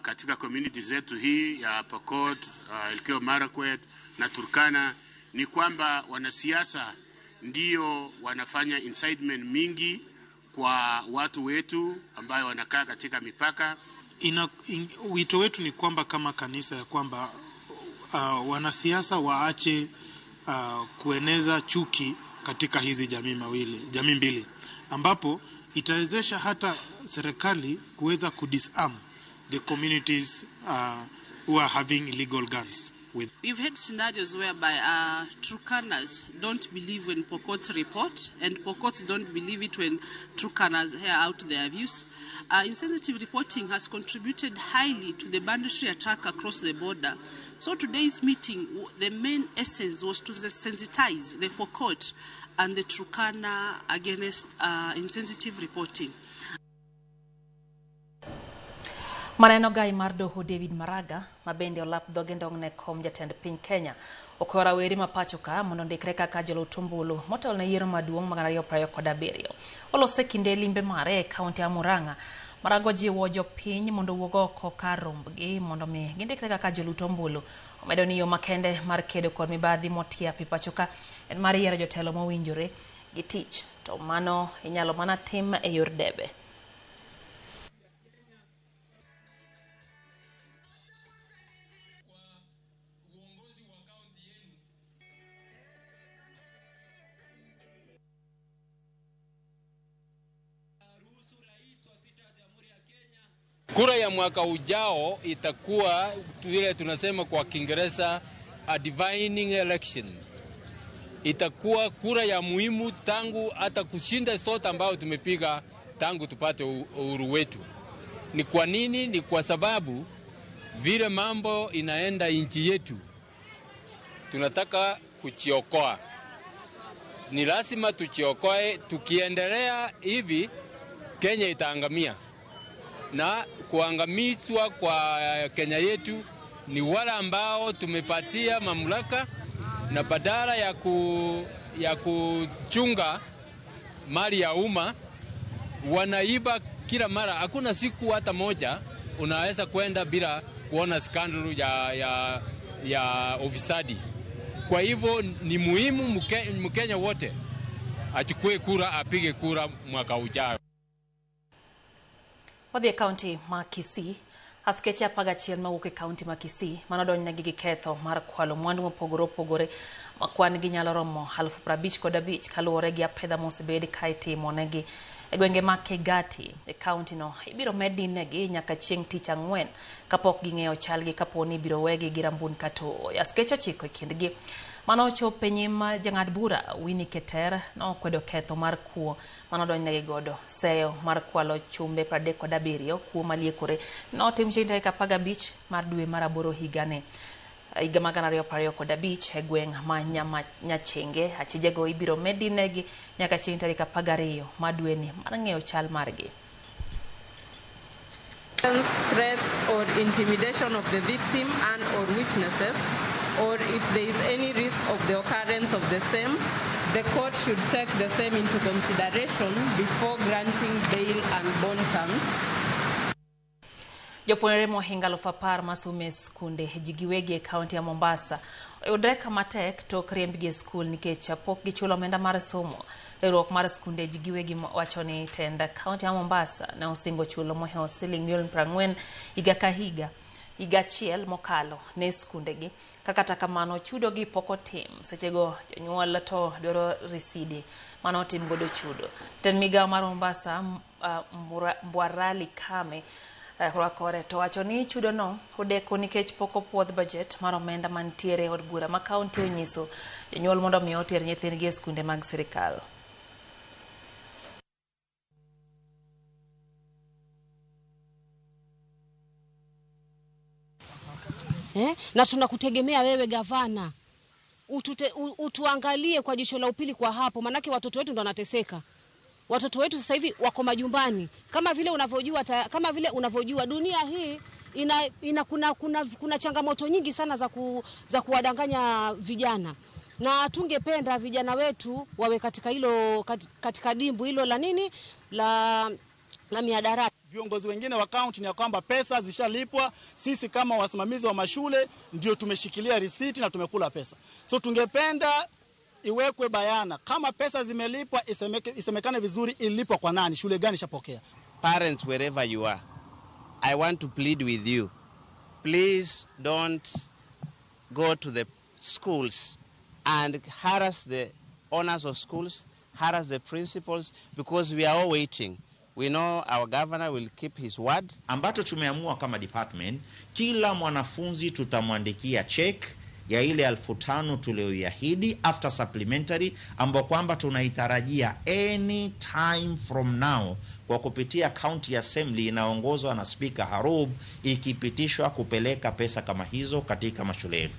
katika community zetu hii ya Pokot, Elgeyo Marakwet na Turkana ni kwamba wanasiasa ndio wanafanya incitement mingi kwa watu wetu ambayo wanakaa katika mipaka. Wito wetu ni kwamba kama kanisa ya kwamba wanasiasa waache kueneza chuki katika hizi jamii mbili, ambapo itawezesha hata serikali kuweza kudisarm the communities who are having illegal guns. With. We've had scenarios whereby Turkanas don't believe when Pokots report, and Pokots don't believe it when Turkanas hear out their views. Insensitive reporting has contributed highly to the banditry attack across the border. So today's meeting, the main essence was to sensitize the Pokot and the Turkana against insensitive reporting. Maneno gai mar doho David Maraga, ma bende olap dhoge ndong' ne kom jatend piny Kenya, okwayo rawere ma pacho ka mondo ondikre kaka jolut ombulu motelo ne yiero maduong' mag 2027. Olose kinde limbe mare e kaunti ya Murang'a. Maraga ojiwo jopiny mondo owuog oko kar rombgi mondo mi gindikre kaka jolut ombulu. Omedo ni yo makende mar kedo kod mibadhi motiap e pacho ka en mar yiero jotelo mowinjore gi tich, to mano inyalo mana tim e yor debe. Kura ya mwaka ujao itakuwa vile tunasema kwa Kiingereza a divining election. Itakuwa kura ya muhimu tangu hata kushinda sote ambao tumepiga tangu tupate uhuru wetu. Ni kwa nini? Ni kwa sababu vile mambo inaenda nchi yetu, tunataka kujiokoa. Ni lazima tujiokoe. Tukiendelea hivi Kenya itaangamia. Na kuangamizwa kwa Kenya yetu ni wale ambao tumepatia mamlaka, na badala ya kuchunga mali ya umma wanaiba kila mara. Hakuna siku hata moja unaweza kwenda bila kuona skandal ya ufisadi. Kwa hivyo ni muhimu Mkenya wote achukue kura, apige kura mwaka ujao. Wadhi e kaunti ma Kisii, askeche 11 mawuok e kaunti ma Kisii manodonjnegi gi ketho mar kwalo mwandu mopogore opogore ma kwan gi nyalo romo 55,000 kaluwore gi apedha mosebed ka itimonegi e gwenge ma Kegati e kaunti no. Ibiro med dinegi nyaka chieng' tich ang'wen kapok ging'eyo chalgi kapo ni ibiro wegi gi rambun kata ooyo. Askeche 9 e kindgi mano ochopo e nyim jang'ad bura Winnie Keter nokwedo ketho mar kuo manodonjnegi godo. Seyo mar kwalo chumbe 37 kuo maliekore notim chieng' tarik 15 mar dwe mar aboro higani higa mar 2025 e gweng' ma Nyachenge. Achijego ibiro medinegi nyaka chieng' tarik 12 mar dweni mar ng'eyo chal margi. Threats or intimidation of the victim and or witnesses, or if there is any risk of the occurrence of the same, the court should take the same into consideration before granting bail and bond terms. Jopuonjre mohingo 10,000 masomo e skunde ji giwegi e kaunti ya Mombasa oyudre kama tek tok riembgi e skul nikech pok gichulo omenda mar somo. Riwruok mar skunde ji giwegi wacho ni tend kaunti ya Mombasa ne osingo chulo mohewo siling milion 40 higa ka higa higa achiel mokalo ne skundegi. Kata kamano chudo gi pok otim. Sechego jonyuol to dwaro risidi mane otim godo chudo. Jatend migao mar Mombasa Mbwarali Kame rwakore to wacho ni chudo no odeko nikech pok opuodh bajet mar omenda mantiere e od bura ma kaunti onyiso jonyuol mondo mi oter nyithindgi e skunde mag sirikal. Na tunakutegemea wewe gavana, utuangalie kwa jicho la upili kwa hapo, manake watoto wetu ndo wanateseka. Watoto wetu sasa hivi wako majumbani. Kama vile unavyojua dunia hii ina kuna changamoto nyingi sana za kuwadanganya vijana. Na tungependa vijana wetu wawe katika hilo katika dimbu hilo la nini la mihadarati. Viongozi wengine wa county ni ya kwamba pesa zishalipwa, sisi kama wasimamizi wa mashule ndio tumeshikilia risiti na tumekula pesa. So tungependa iwekwe bayana kama pesa zimelipwa, isemekane vizuri ilipwa kwa nani, shule gani ishapokea. Parents, wherever you are, I want to plead with you. Please don't go to the schools and harass the owners of schools, harass the principals, because we are all waiting. We know our governor will keep his word. Ambacho tumeamua kama department, kila mwanafunzi tutamwandikia check ya ile 5,000 tulioiahidi after supplementary, ambao kwamba tunaitarajia any time from now kwa kupitia county assembly inaongozwa na Speaker Harub, ikipitishwa kupeleka pesa kama hizo katika mashule yetu.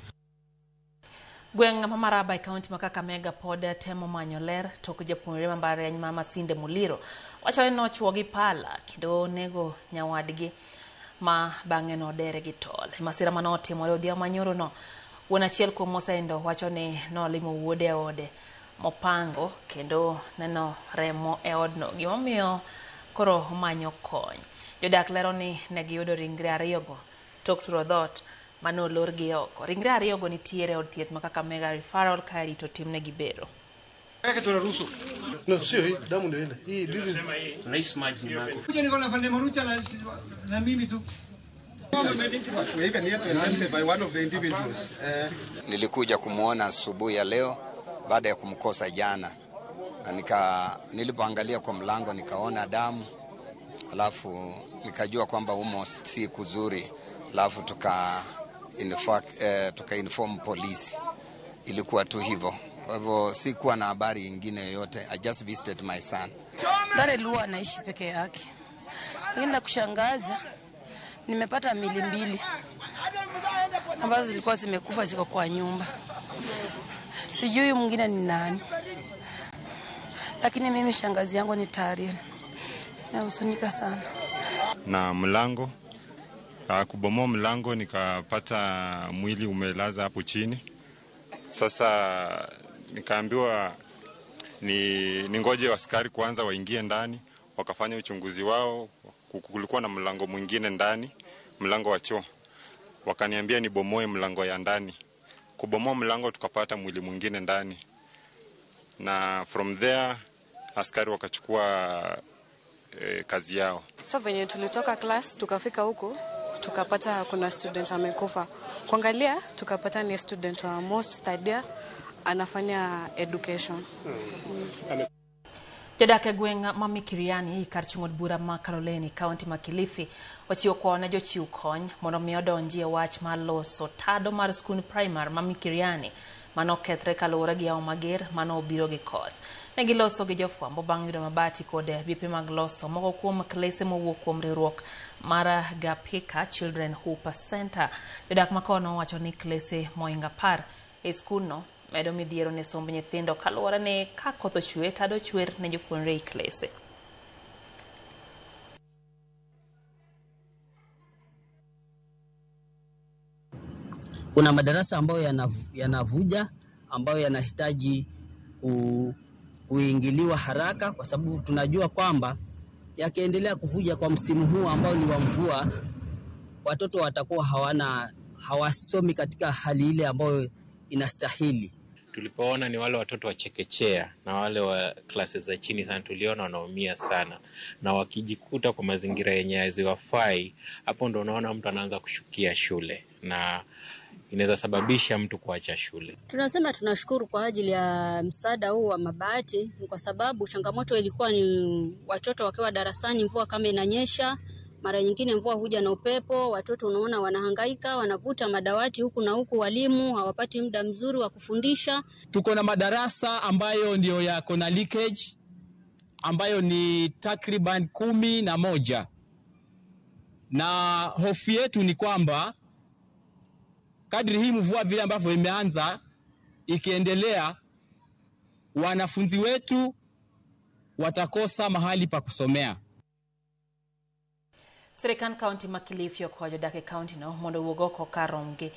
Gweng' ma Maraba e kaunti ma Kakamega pod temo manyo ler tok japuonjre ma mbalariany ma Masinde Muliro wacho ni nochuo gi pala kendo nego nyawadgi ma bang'e nodere gi tol. Masira mane otimore odhiambo manyoro no, wuon achiel kuom mosenindo wacho ni nolimo wuode e ode mopango kendo neno remo e odno, gimomiyo koro omanyo kony. Jodak lero ni ne giyudo ringre ariyogo tok turo dhoot mane olorgi oko. Ringre ariyogo nitiere e od thieth ma Kakamega Referral ka irito timnegi bero. No, sio hii, damu ndio ile. Hii this is Rais maji mako. Kuja niko na Fande Marucha na mimi tu. Nilikuja kumuona asubuhi ya leo baada ya kumkosa jana. Na nilipoangalia kwa mlango nikaona damu. Alafu nikajua kwamba humo si kuzuri. Alafu tuka inform polisi. Ilikuwa tu hivyo. Kwa hivyo sikuwa na habari nyingine yoyote. I just visited my son. Tare Luo anaishi peke yake. Lakini la kushangaza nimepata mili mbili ambazo zilikuwa zimekufa ziko kwa nyumba. Sijui mwingine ni nani. Lakini mimi shangazi yangu ni Tariel. Nahuzunika sana. Na mlango, kubomoa mlango nikapata mwili umelaza hapo chini. Sasa nikaambiwa ni ngoje askari kwanza waingie ndani, wakafanya uchunguzi wao. Kulikuwa na mlango mwingine ndani, mlango wa choo. Wakaniambia nibomoe mlango ya ndani. Kubomoa mlango tukapata mwili mwingine ndani. Na from there askari wakachukua kazi yao. So venye tulitoka class tukafika huko tukapata kuna student amekufa. Kuangalia tukapata ni student wa most third year anafanya education. Jodak e gweng' ma Mikiriani kar chung' od bura ma Kaloleni, kaunti ma Kilifi, ochiwo kwayo ne jochiw kony mondo mi odonji e wach mar loso tado mar skund primar ma Mikiriani manokethre kaluwore gi yamo mager manobiro gi koth. Ne giloso gi jofwambo bang' yudo mabati kod bepe mag loso moko kuom klese mowuok kuom riwruok mar Gapika Children Hope Center. Jodak makono wacho ni klese mohingo 10 e skundno medo midhiero ne somb nyithindo kaluwore ni ka koth ochwe tado chwer ne jopuonjre e klese. Kuna madarasa ambayo yanavuja, ambayo yanahitaji kuingiliwa haraka, kwa sababu tunajua kwamba yakiendelea kuvuja kwa msimu huu ambao ni wa mvua, watoto watakuwa hawasomi katika hali ile ambayo inastahili. Tulipoona ni wale watoto wa chekechea na wale wa klasi za chini sana, tuliona wanaumia sana, na wakijikuta kwa mazingira yenye haziwafai, hapo ndo unaona mtu anaanza kushukia shule na inaweza sababisha mtu kuacha shule. Tunasema tunashukuru kwa ajili ya msaada huu wa mabati, kwa sababu changamoto ilikuwa ni watoto wakiwa darasani, mvua kama inanyesha, mara nyingine mvua huja na upepo, watoto unaona wanahangaika, wanavuta madawati huku na huku, walimu hawapati muda mzuri wa kufundisha. Tuko na madarasa ambayo ndio yako na leakage ambayo ni takriban 11. Na hofu yetu ni kwamba kadri hii mvua vile ambavyo imeanza ikiendelea, wanafunzi wetu watakosa mahali pa kusomea. Sirikand kaunti ma Kilifi okwayo jodak e kaunti no mondo owuog oko kar romgi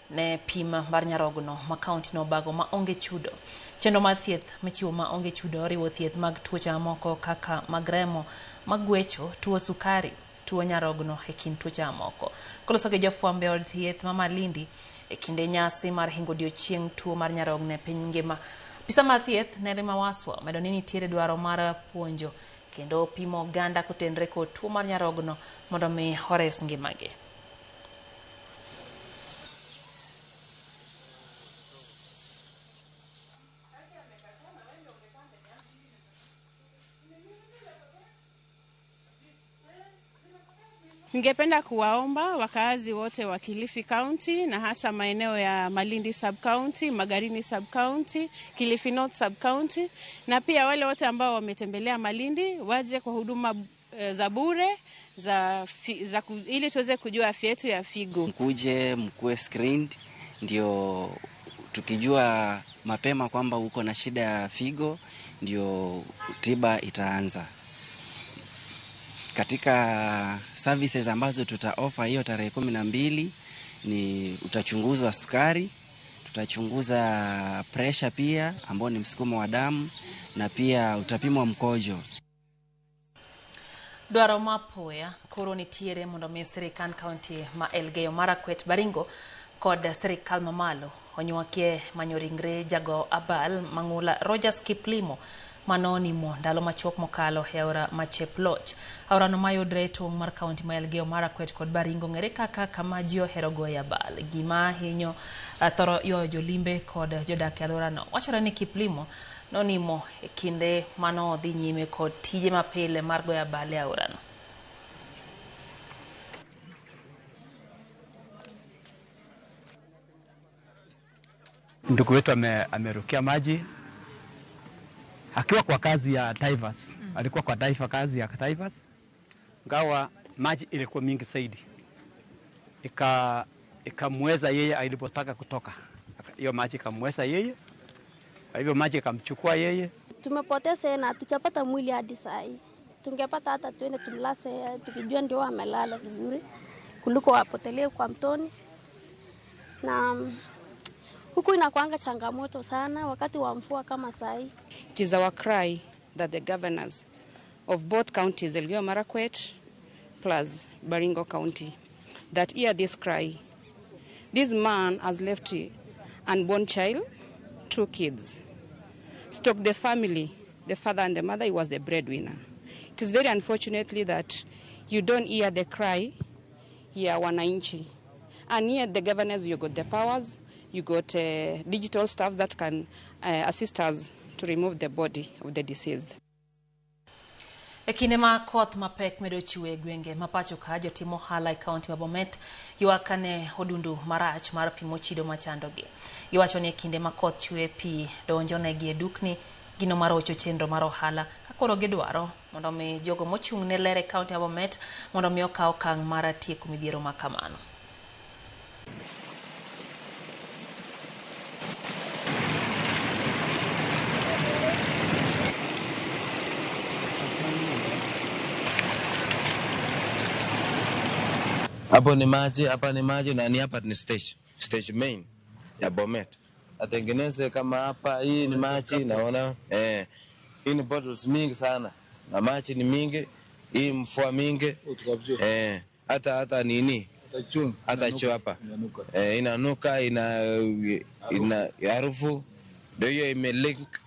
ne pim mar nyarogno ma kaunti no obago ma onge chudo. Chenro mar thieth michiwo ma onge chudo oriwo thieth mag tuoche mamoko kaka mag remo, mag gwecho, tuo sukari, tuo nyarogno e kind tuoche mamoko. Koloso gi jofwambo e od thieth ma Malindi e kinde nyasi mar hingo odiochieng' tuo mar nyarogno e piny ngima, apisa mar thieth Nelly Mawaswa omedo ni nitiere dwaro mar puonjo kendo pimo oganda kotenre kod tuo mar nyarogno mondo mi ores ngimagi. Ningependa kuwaomba wakaazi wote wa Kilifi County na hasa maeneo ya Malindi Sub-County, Magarini Sub-County, Kilifi North Sub-County, na pia wale wote ambao wametembelea Malindi waje kwa huduma za bure ili tuweze kujua afya yetu ya figo. Mkuje mkuwe screened, ndio tukijua mapema kwamba uko na shida ya figo ndio tiba itaanza. Katika services ambazo tuta offer hiyo tarehe 12 ni utachunguzwa sukari, tutachunguza pressure pia ambao ni msukumo wa damu, na pia utapimwa mkojo. Dwaro mapoya koro nitiere mondo mi sirikand kaunti ma Elgeyo Marakwet, Baringo kod sirikal mamalo onywakie manyo ringre jago abal mang'ula Rogers Kiplimo manonimo ndalo machuok mokalo e aora ma Cheploch. Aorano mayudre e tong' mar kaunti ma Elgeyo Marakwet kod Baringo ng'ere kaka kama ji ohero goye abal. Gima hinyo thoro ywayo jolimbe kod jodak e alworano. Wachore ni Kiplimo nonimo e kinde manodhi nyime kod tije mapile mar goyo abal e aorano. Ndugu wetu amerukia maji akiwa kwa kazi ya divers. Alikuwa kwa diver, kazi ya divers, ngawa maji ilikuwa mingi zaidi, ikamweza yeye alipotaka kutoka. Hiyo maji ikamweza yeye, kwa hivyo maji ikamchukua yeye. Tumepoteza na hatujapata mwili hadi saa hii. Tungepata hata tuende tumlase tukijua ndio amelala vizuri kuliko wapotelee kwa mtoni. Na huku inakuanga changamoto sana wakati wa mvua kama saa hii. It is our cry that the governors of both counties, Elgeyo Marakwet plus Baringo County, that hear this cry. This man has left unborn child, 2 kids. Stock the family, the father and the mother, he was the breadwinner. It is very unfortunately that you don't hear the cry ya wananchi. And here the governors, you got the powers, you got digital staff that can assist us to remove the body of the deceased. E kinde ma koth mapek medo chwe e gwenge ma pacho ka, jotim ohala e kaunti ma Bomet ywak ne odundu marach mar pi mochido machandogi. Giwacho ni e kinde ma koth chwe pi donjonegi e dukni, gino marocho chenro mar ohala ka koro gidwaro mondo mi jogo mochung' ne ler e kaunti ma Bomet mondo mi okaw okang' mar tieko midhiero ma kamano. Hapo ni maji, hapa ni maji na ni hapa ni stage main ya Bomet. Atengeneze kama hapa, hii ni maji naona hii ni bottles mingi sana na maji ni mingi, hii mvua mingi hata nini hata choo hapa inanuka, ina harufu ndio hiyo imelink.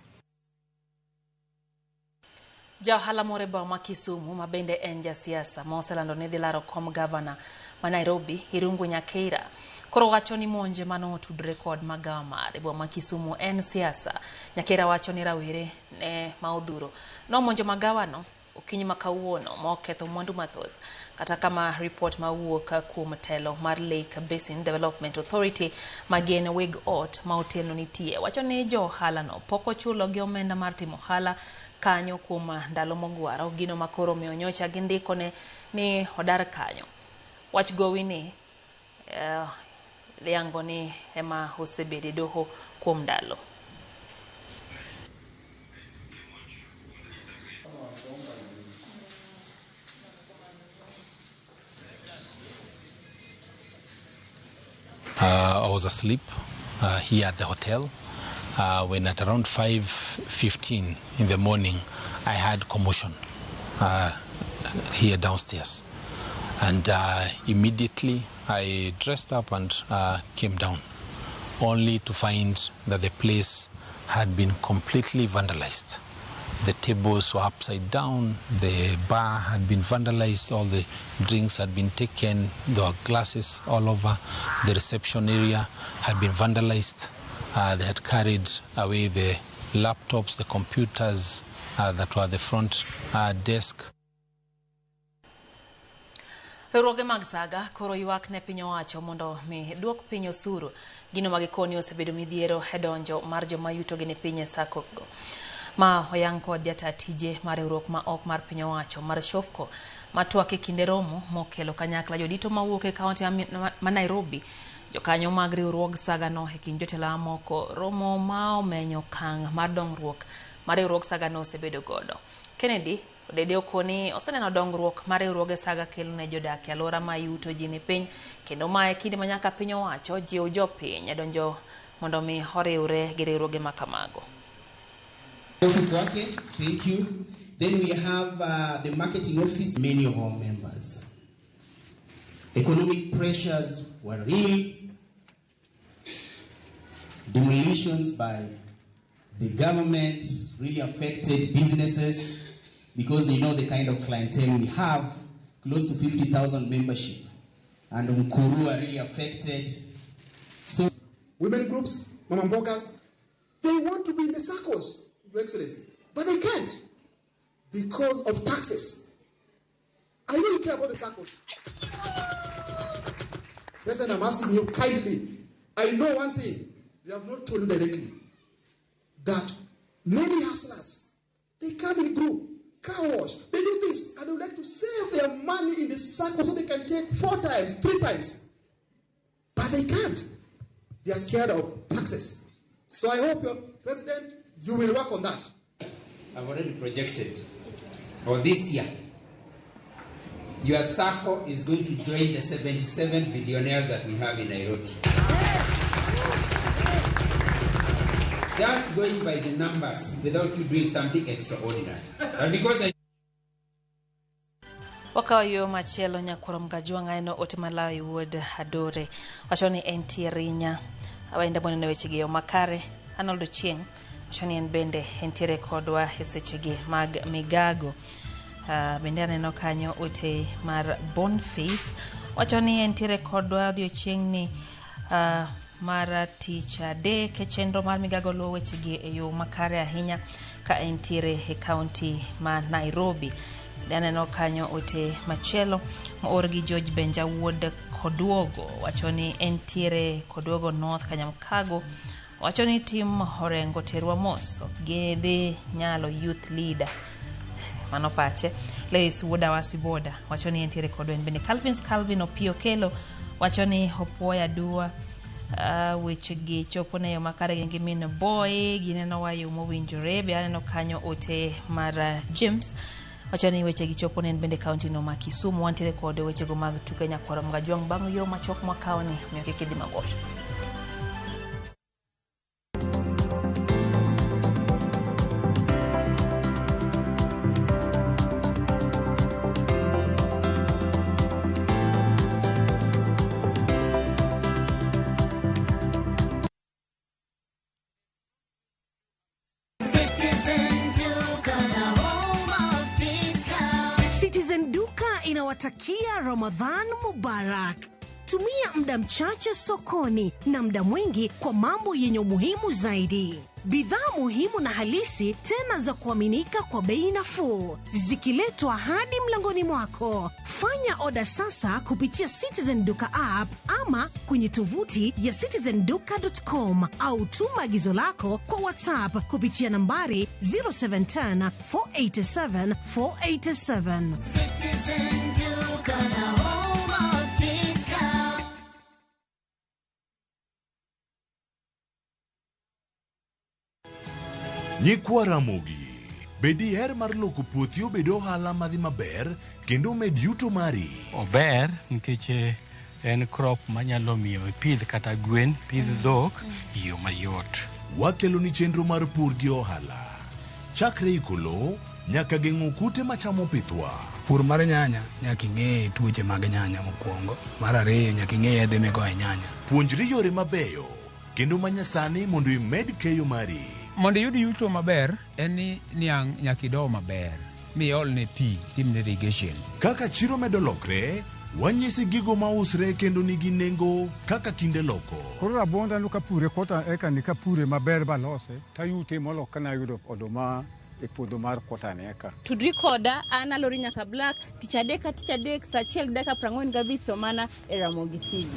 Ja ohala moro e boma ma Kisumu ma bende en jasiasa ma oselando ni dhi laro kom gavana ma Nairobi Irungu Nyakeira koro wacho ni monje manotudre kod magawa mare boma ma Kisumu en siasa. Nyakeira wacho ni rawere ne ma odhuro nomonjo magawano okinyi ma kawuono ma oketho mwandu mathoth. Kata kama ripot mawuok kuom telo mar Lake Basin Development Authority ma gin weg ot ma otelno nitie wacho ni jo ohala no pok ochulo gi omenda mar timo ohala kanyo kuom ndalo mogwaro, gino makoro miyo nyocha gindikone ni odar kanyo. Wach gowi ni yango ni ema osebedo e doho kuom ndalo. I was asleep here at the hotel when at around 5:15 in the morning I had commotion here downstairs, and immediately I dressed up and came down, only to find that the place had been completely vandalized. The tables were upside down, the bar had been vandalized, all the drinks had been taken, there were glasses all over, the reception area had been vandalized. They had carried away the laptops, the computers that were at the front desk. Riwruoge mag saga koro ywak ne piny owacho mondo mi duok piny osuru, gino ma gikoni osebedo midhiero e donjo mar joma yutogi ni piny e sako go. Ma oyang kod jata tije mar riwruok ma ok mar piny owacho mar Shofco ma twak e kinde romo mokelo kanyakla jodito mawuok e kaunti ma Nairobi, jokanyo mag riwruog sagano e kind jotelo mamoko, romo ma omenyo okang' mar dongruok mar riwruog sagano osebedo godo. Kennedy Odede okoni oseneno dongruok mar riwruoge saga kelo ne jodak e alwora ma yuto ji ni piny kendo mae kinde ma nyaka piny owacho jiw jopiny e donjo mondo mi oriwre gi riwruoge ma kamago. Thank you. Then we have the marketing office, many of our members. Economic pressures were real. Demolitions by the government really affected businesses because they know the kind of clientele we have, close to 50,000 membership. And Mkuru are really affected. So women groups, mama mbogas, they want to be in the circles, Your Excellency, but they can't because of taxes. I know you care about the circles. President, I'm asking you kindly. I know one thing. They have not told you directly that many hustlers, they come in group, car wash, they do this, and they would like to save their money in the circle so they can take 4 times, 3 times. But they can't. They are scared of taxes. So I hope, your President, you will work on that. I've already projected for this year, your circle is going to join the 77 billionaires that we have in Nairobi. Just going by the numbers without you doing something extraordinary. But because I Wakawo yo machielo nyakwar Mgajwang' aneno ote Malawi wuod Adore wacho ni entie Rinya awenda boneno wechegi e yo makare. Arnold Ochieng' wacho ni en bende entiere kodwa e sechegi mag migago. Bende aneno kanyo ote mar Boniface wacho ni entiere kodwa odiochieng'ni mar tich adek e chenro mar migago luwo wechegi e yo makare ahinya ka entiere e kaunti ma Nairobi. Aneno kanyo ote machielo moor gi George Benja wuod Koduogo wacho ni entiere Koduogo North Kanyamkago wacho ni tim Orengo terwa mos ok gidhi nyalo youth leader mano pache. Lewis wuod Awasi Boda wacho ni entiere kodwa en bende. Calvin Opiyo Kelo wacho ni opuoya aduwa wechegi chopo ne yo makare gi min boy gineno wa yo mowinjore. Be aneno kanyo ote mar James wacho ni wechegi chopo ne en bende kaunti no ma Kisumu. Wantiere kod wechego mag tuke nyakwar Mgajwang' bang' yo machuok mwakawoni omiyo kik idhi mabor. Citizen Duka inawatakia Ramadhan Mubarak. Tumia muda mchache sokoni na muda mwingi kwa mambo yenye umuhimu zaidi. Bidhaa muhimu na halisi tena za kuaminika kwa bei nafuu, zikiletwa hadi mlangoni mwako. Fanya oda sasa kupitia Citizen Duka app ama kwenye tovuti ya citizenduka.com au tuma agizo lako kwa WhatsApp kupitia nambari 0710 487 487. Citizen Duka, the home of discount. Nyikwa Ramogi, be diher mar loko puothi obed ohala madhi maber kendo med yuto mari? Ober nikech en crop manyalo miyo ipidh kata gwen, pidh dhok e yo mayot. Wakelo ni chenro mar pur gi ohala. Chakre iko lowo nyaka geng'o kute machamo pithwa. Pur mar nyanya nyaka ing'e tuoche mag nyanya mokwongo. Mar ariyo nyaka ing'e yedhe migoyo e nyanya. Puonjri yore mabeyo kendo manyasani mondo imed keyo mari. Mondo iyud yuto maber en ni niang' nyaka ido maber miolne pi timne irrigation. Kaka chiro medo lokre, wanyisi gigo mausre kendo nigi nengo kaka kinde loko. Koro rabuonda no kapure kota eka ni kapure maber balose tayute molo kana yudo oduma e puodho mar kota ni eka. Tudri koda an Alori Nyaka Black tich adek ka tich adek saa 1:45 to mana e Ramogi TV.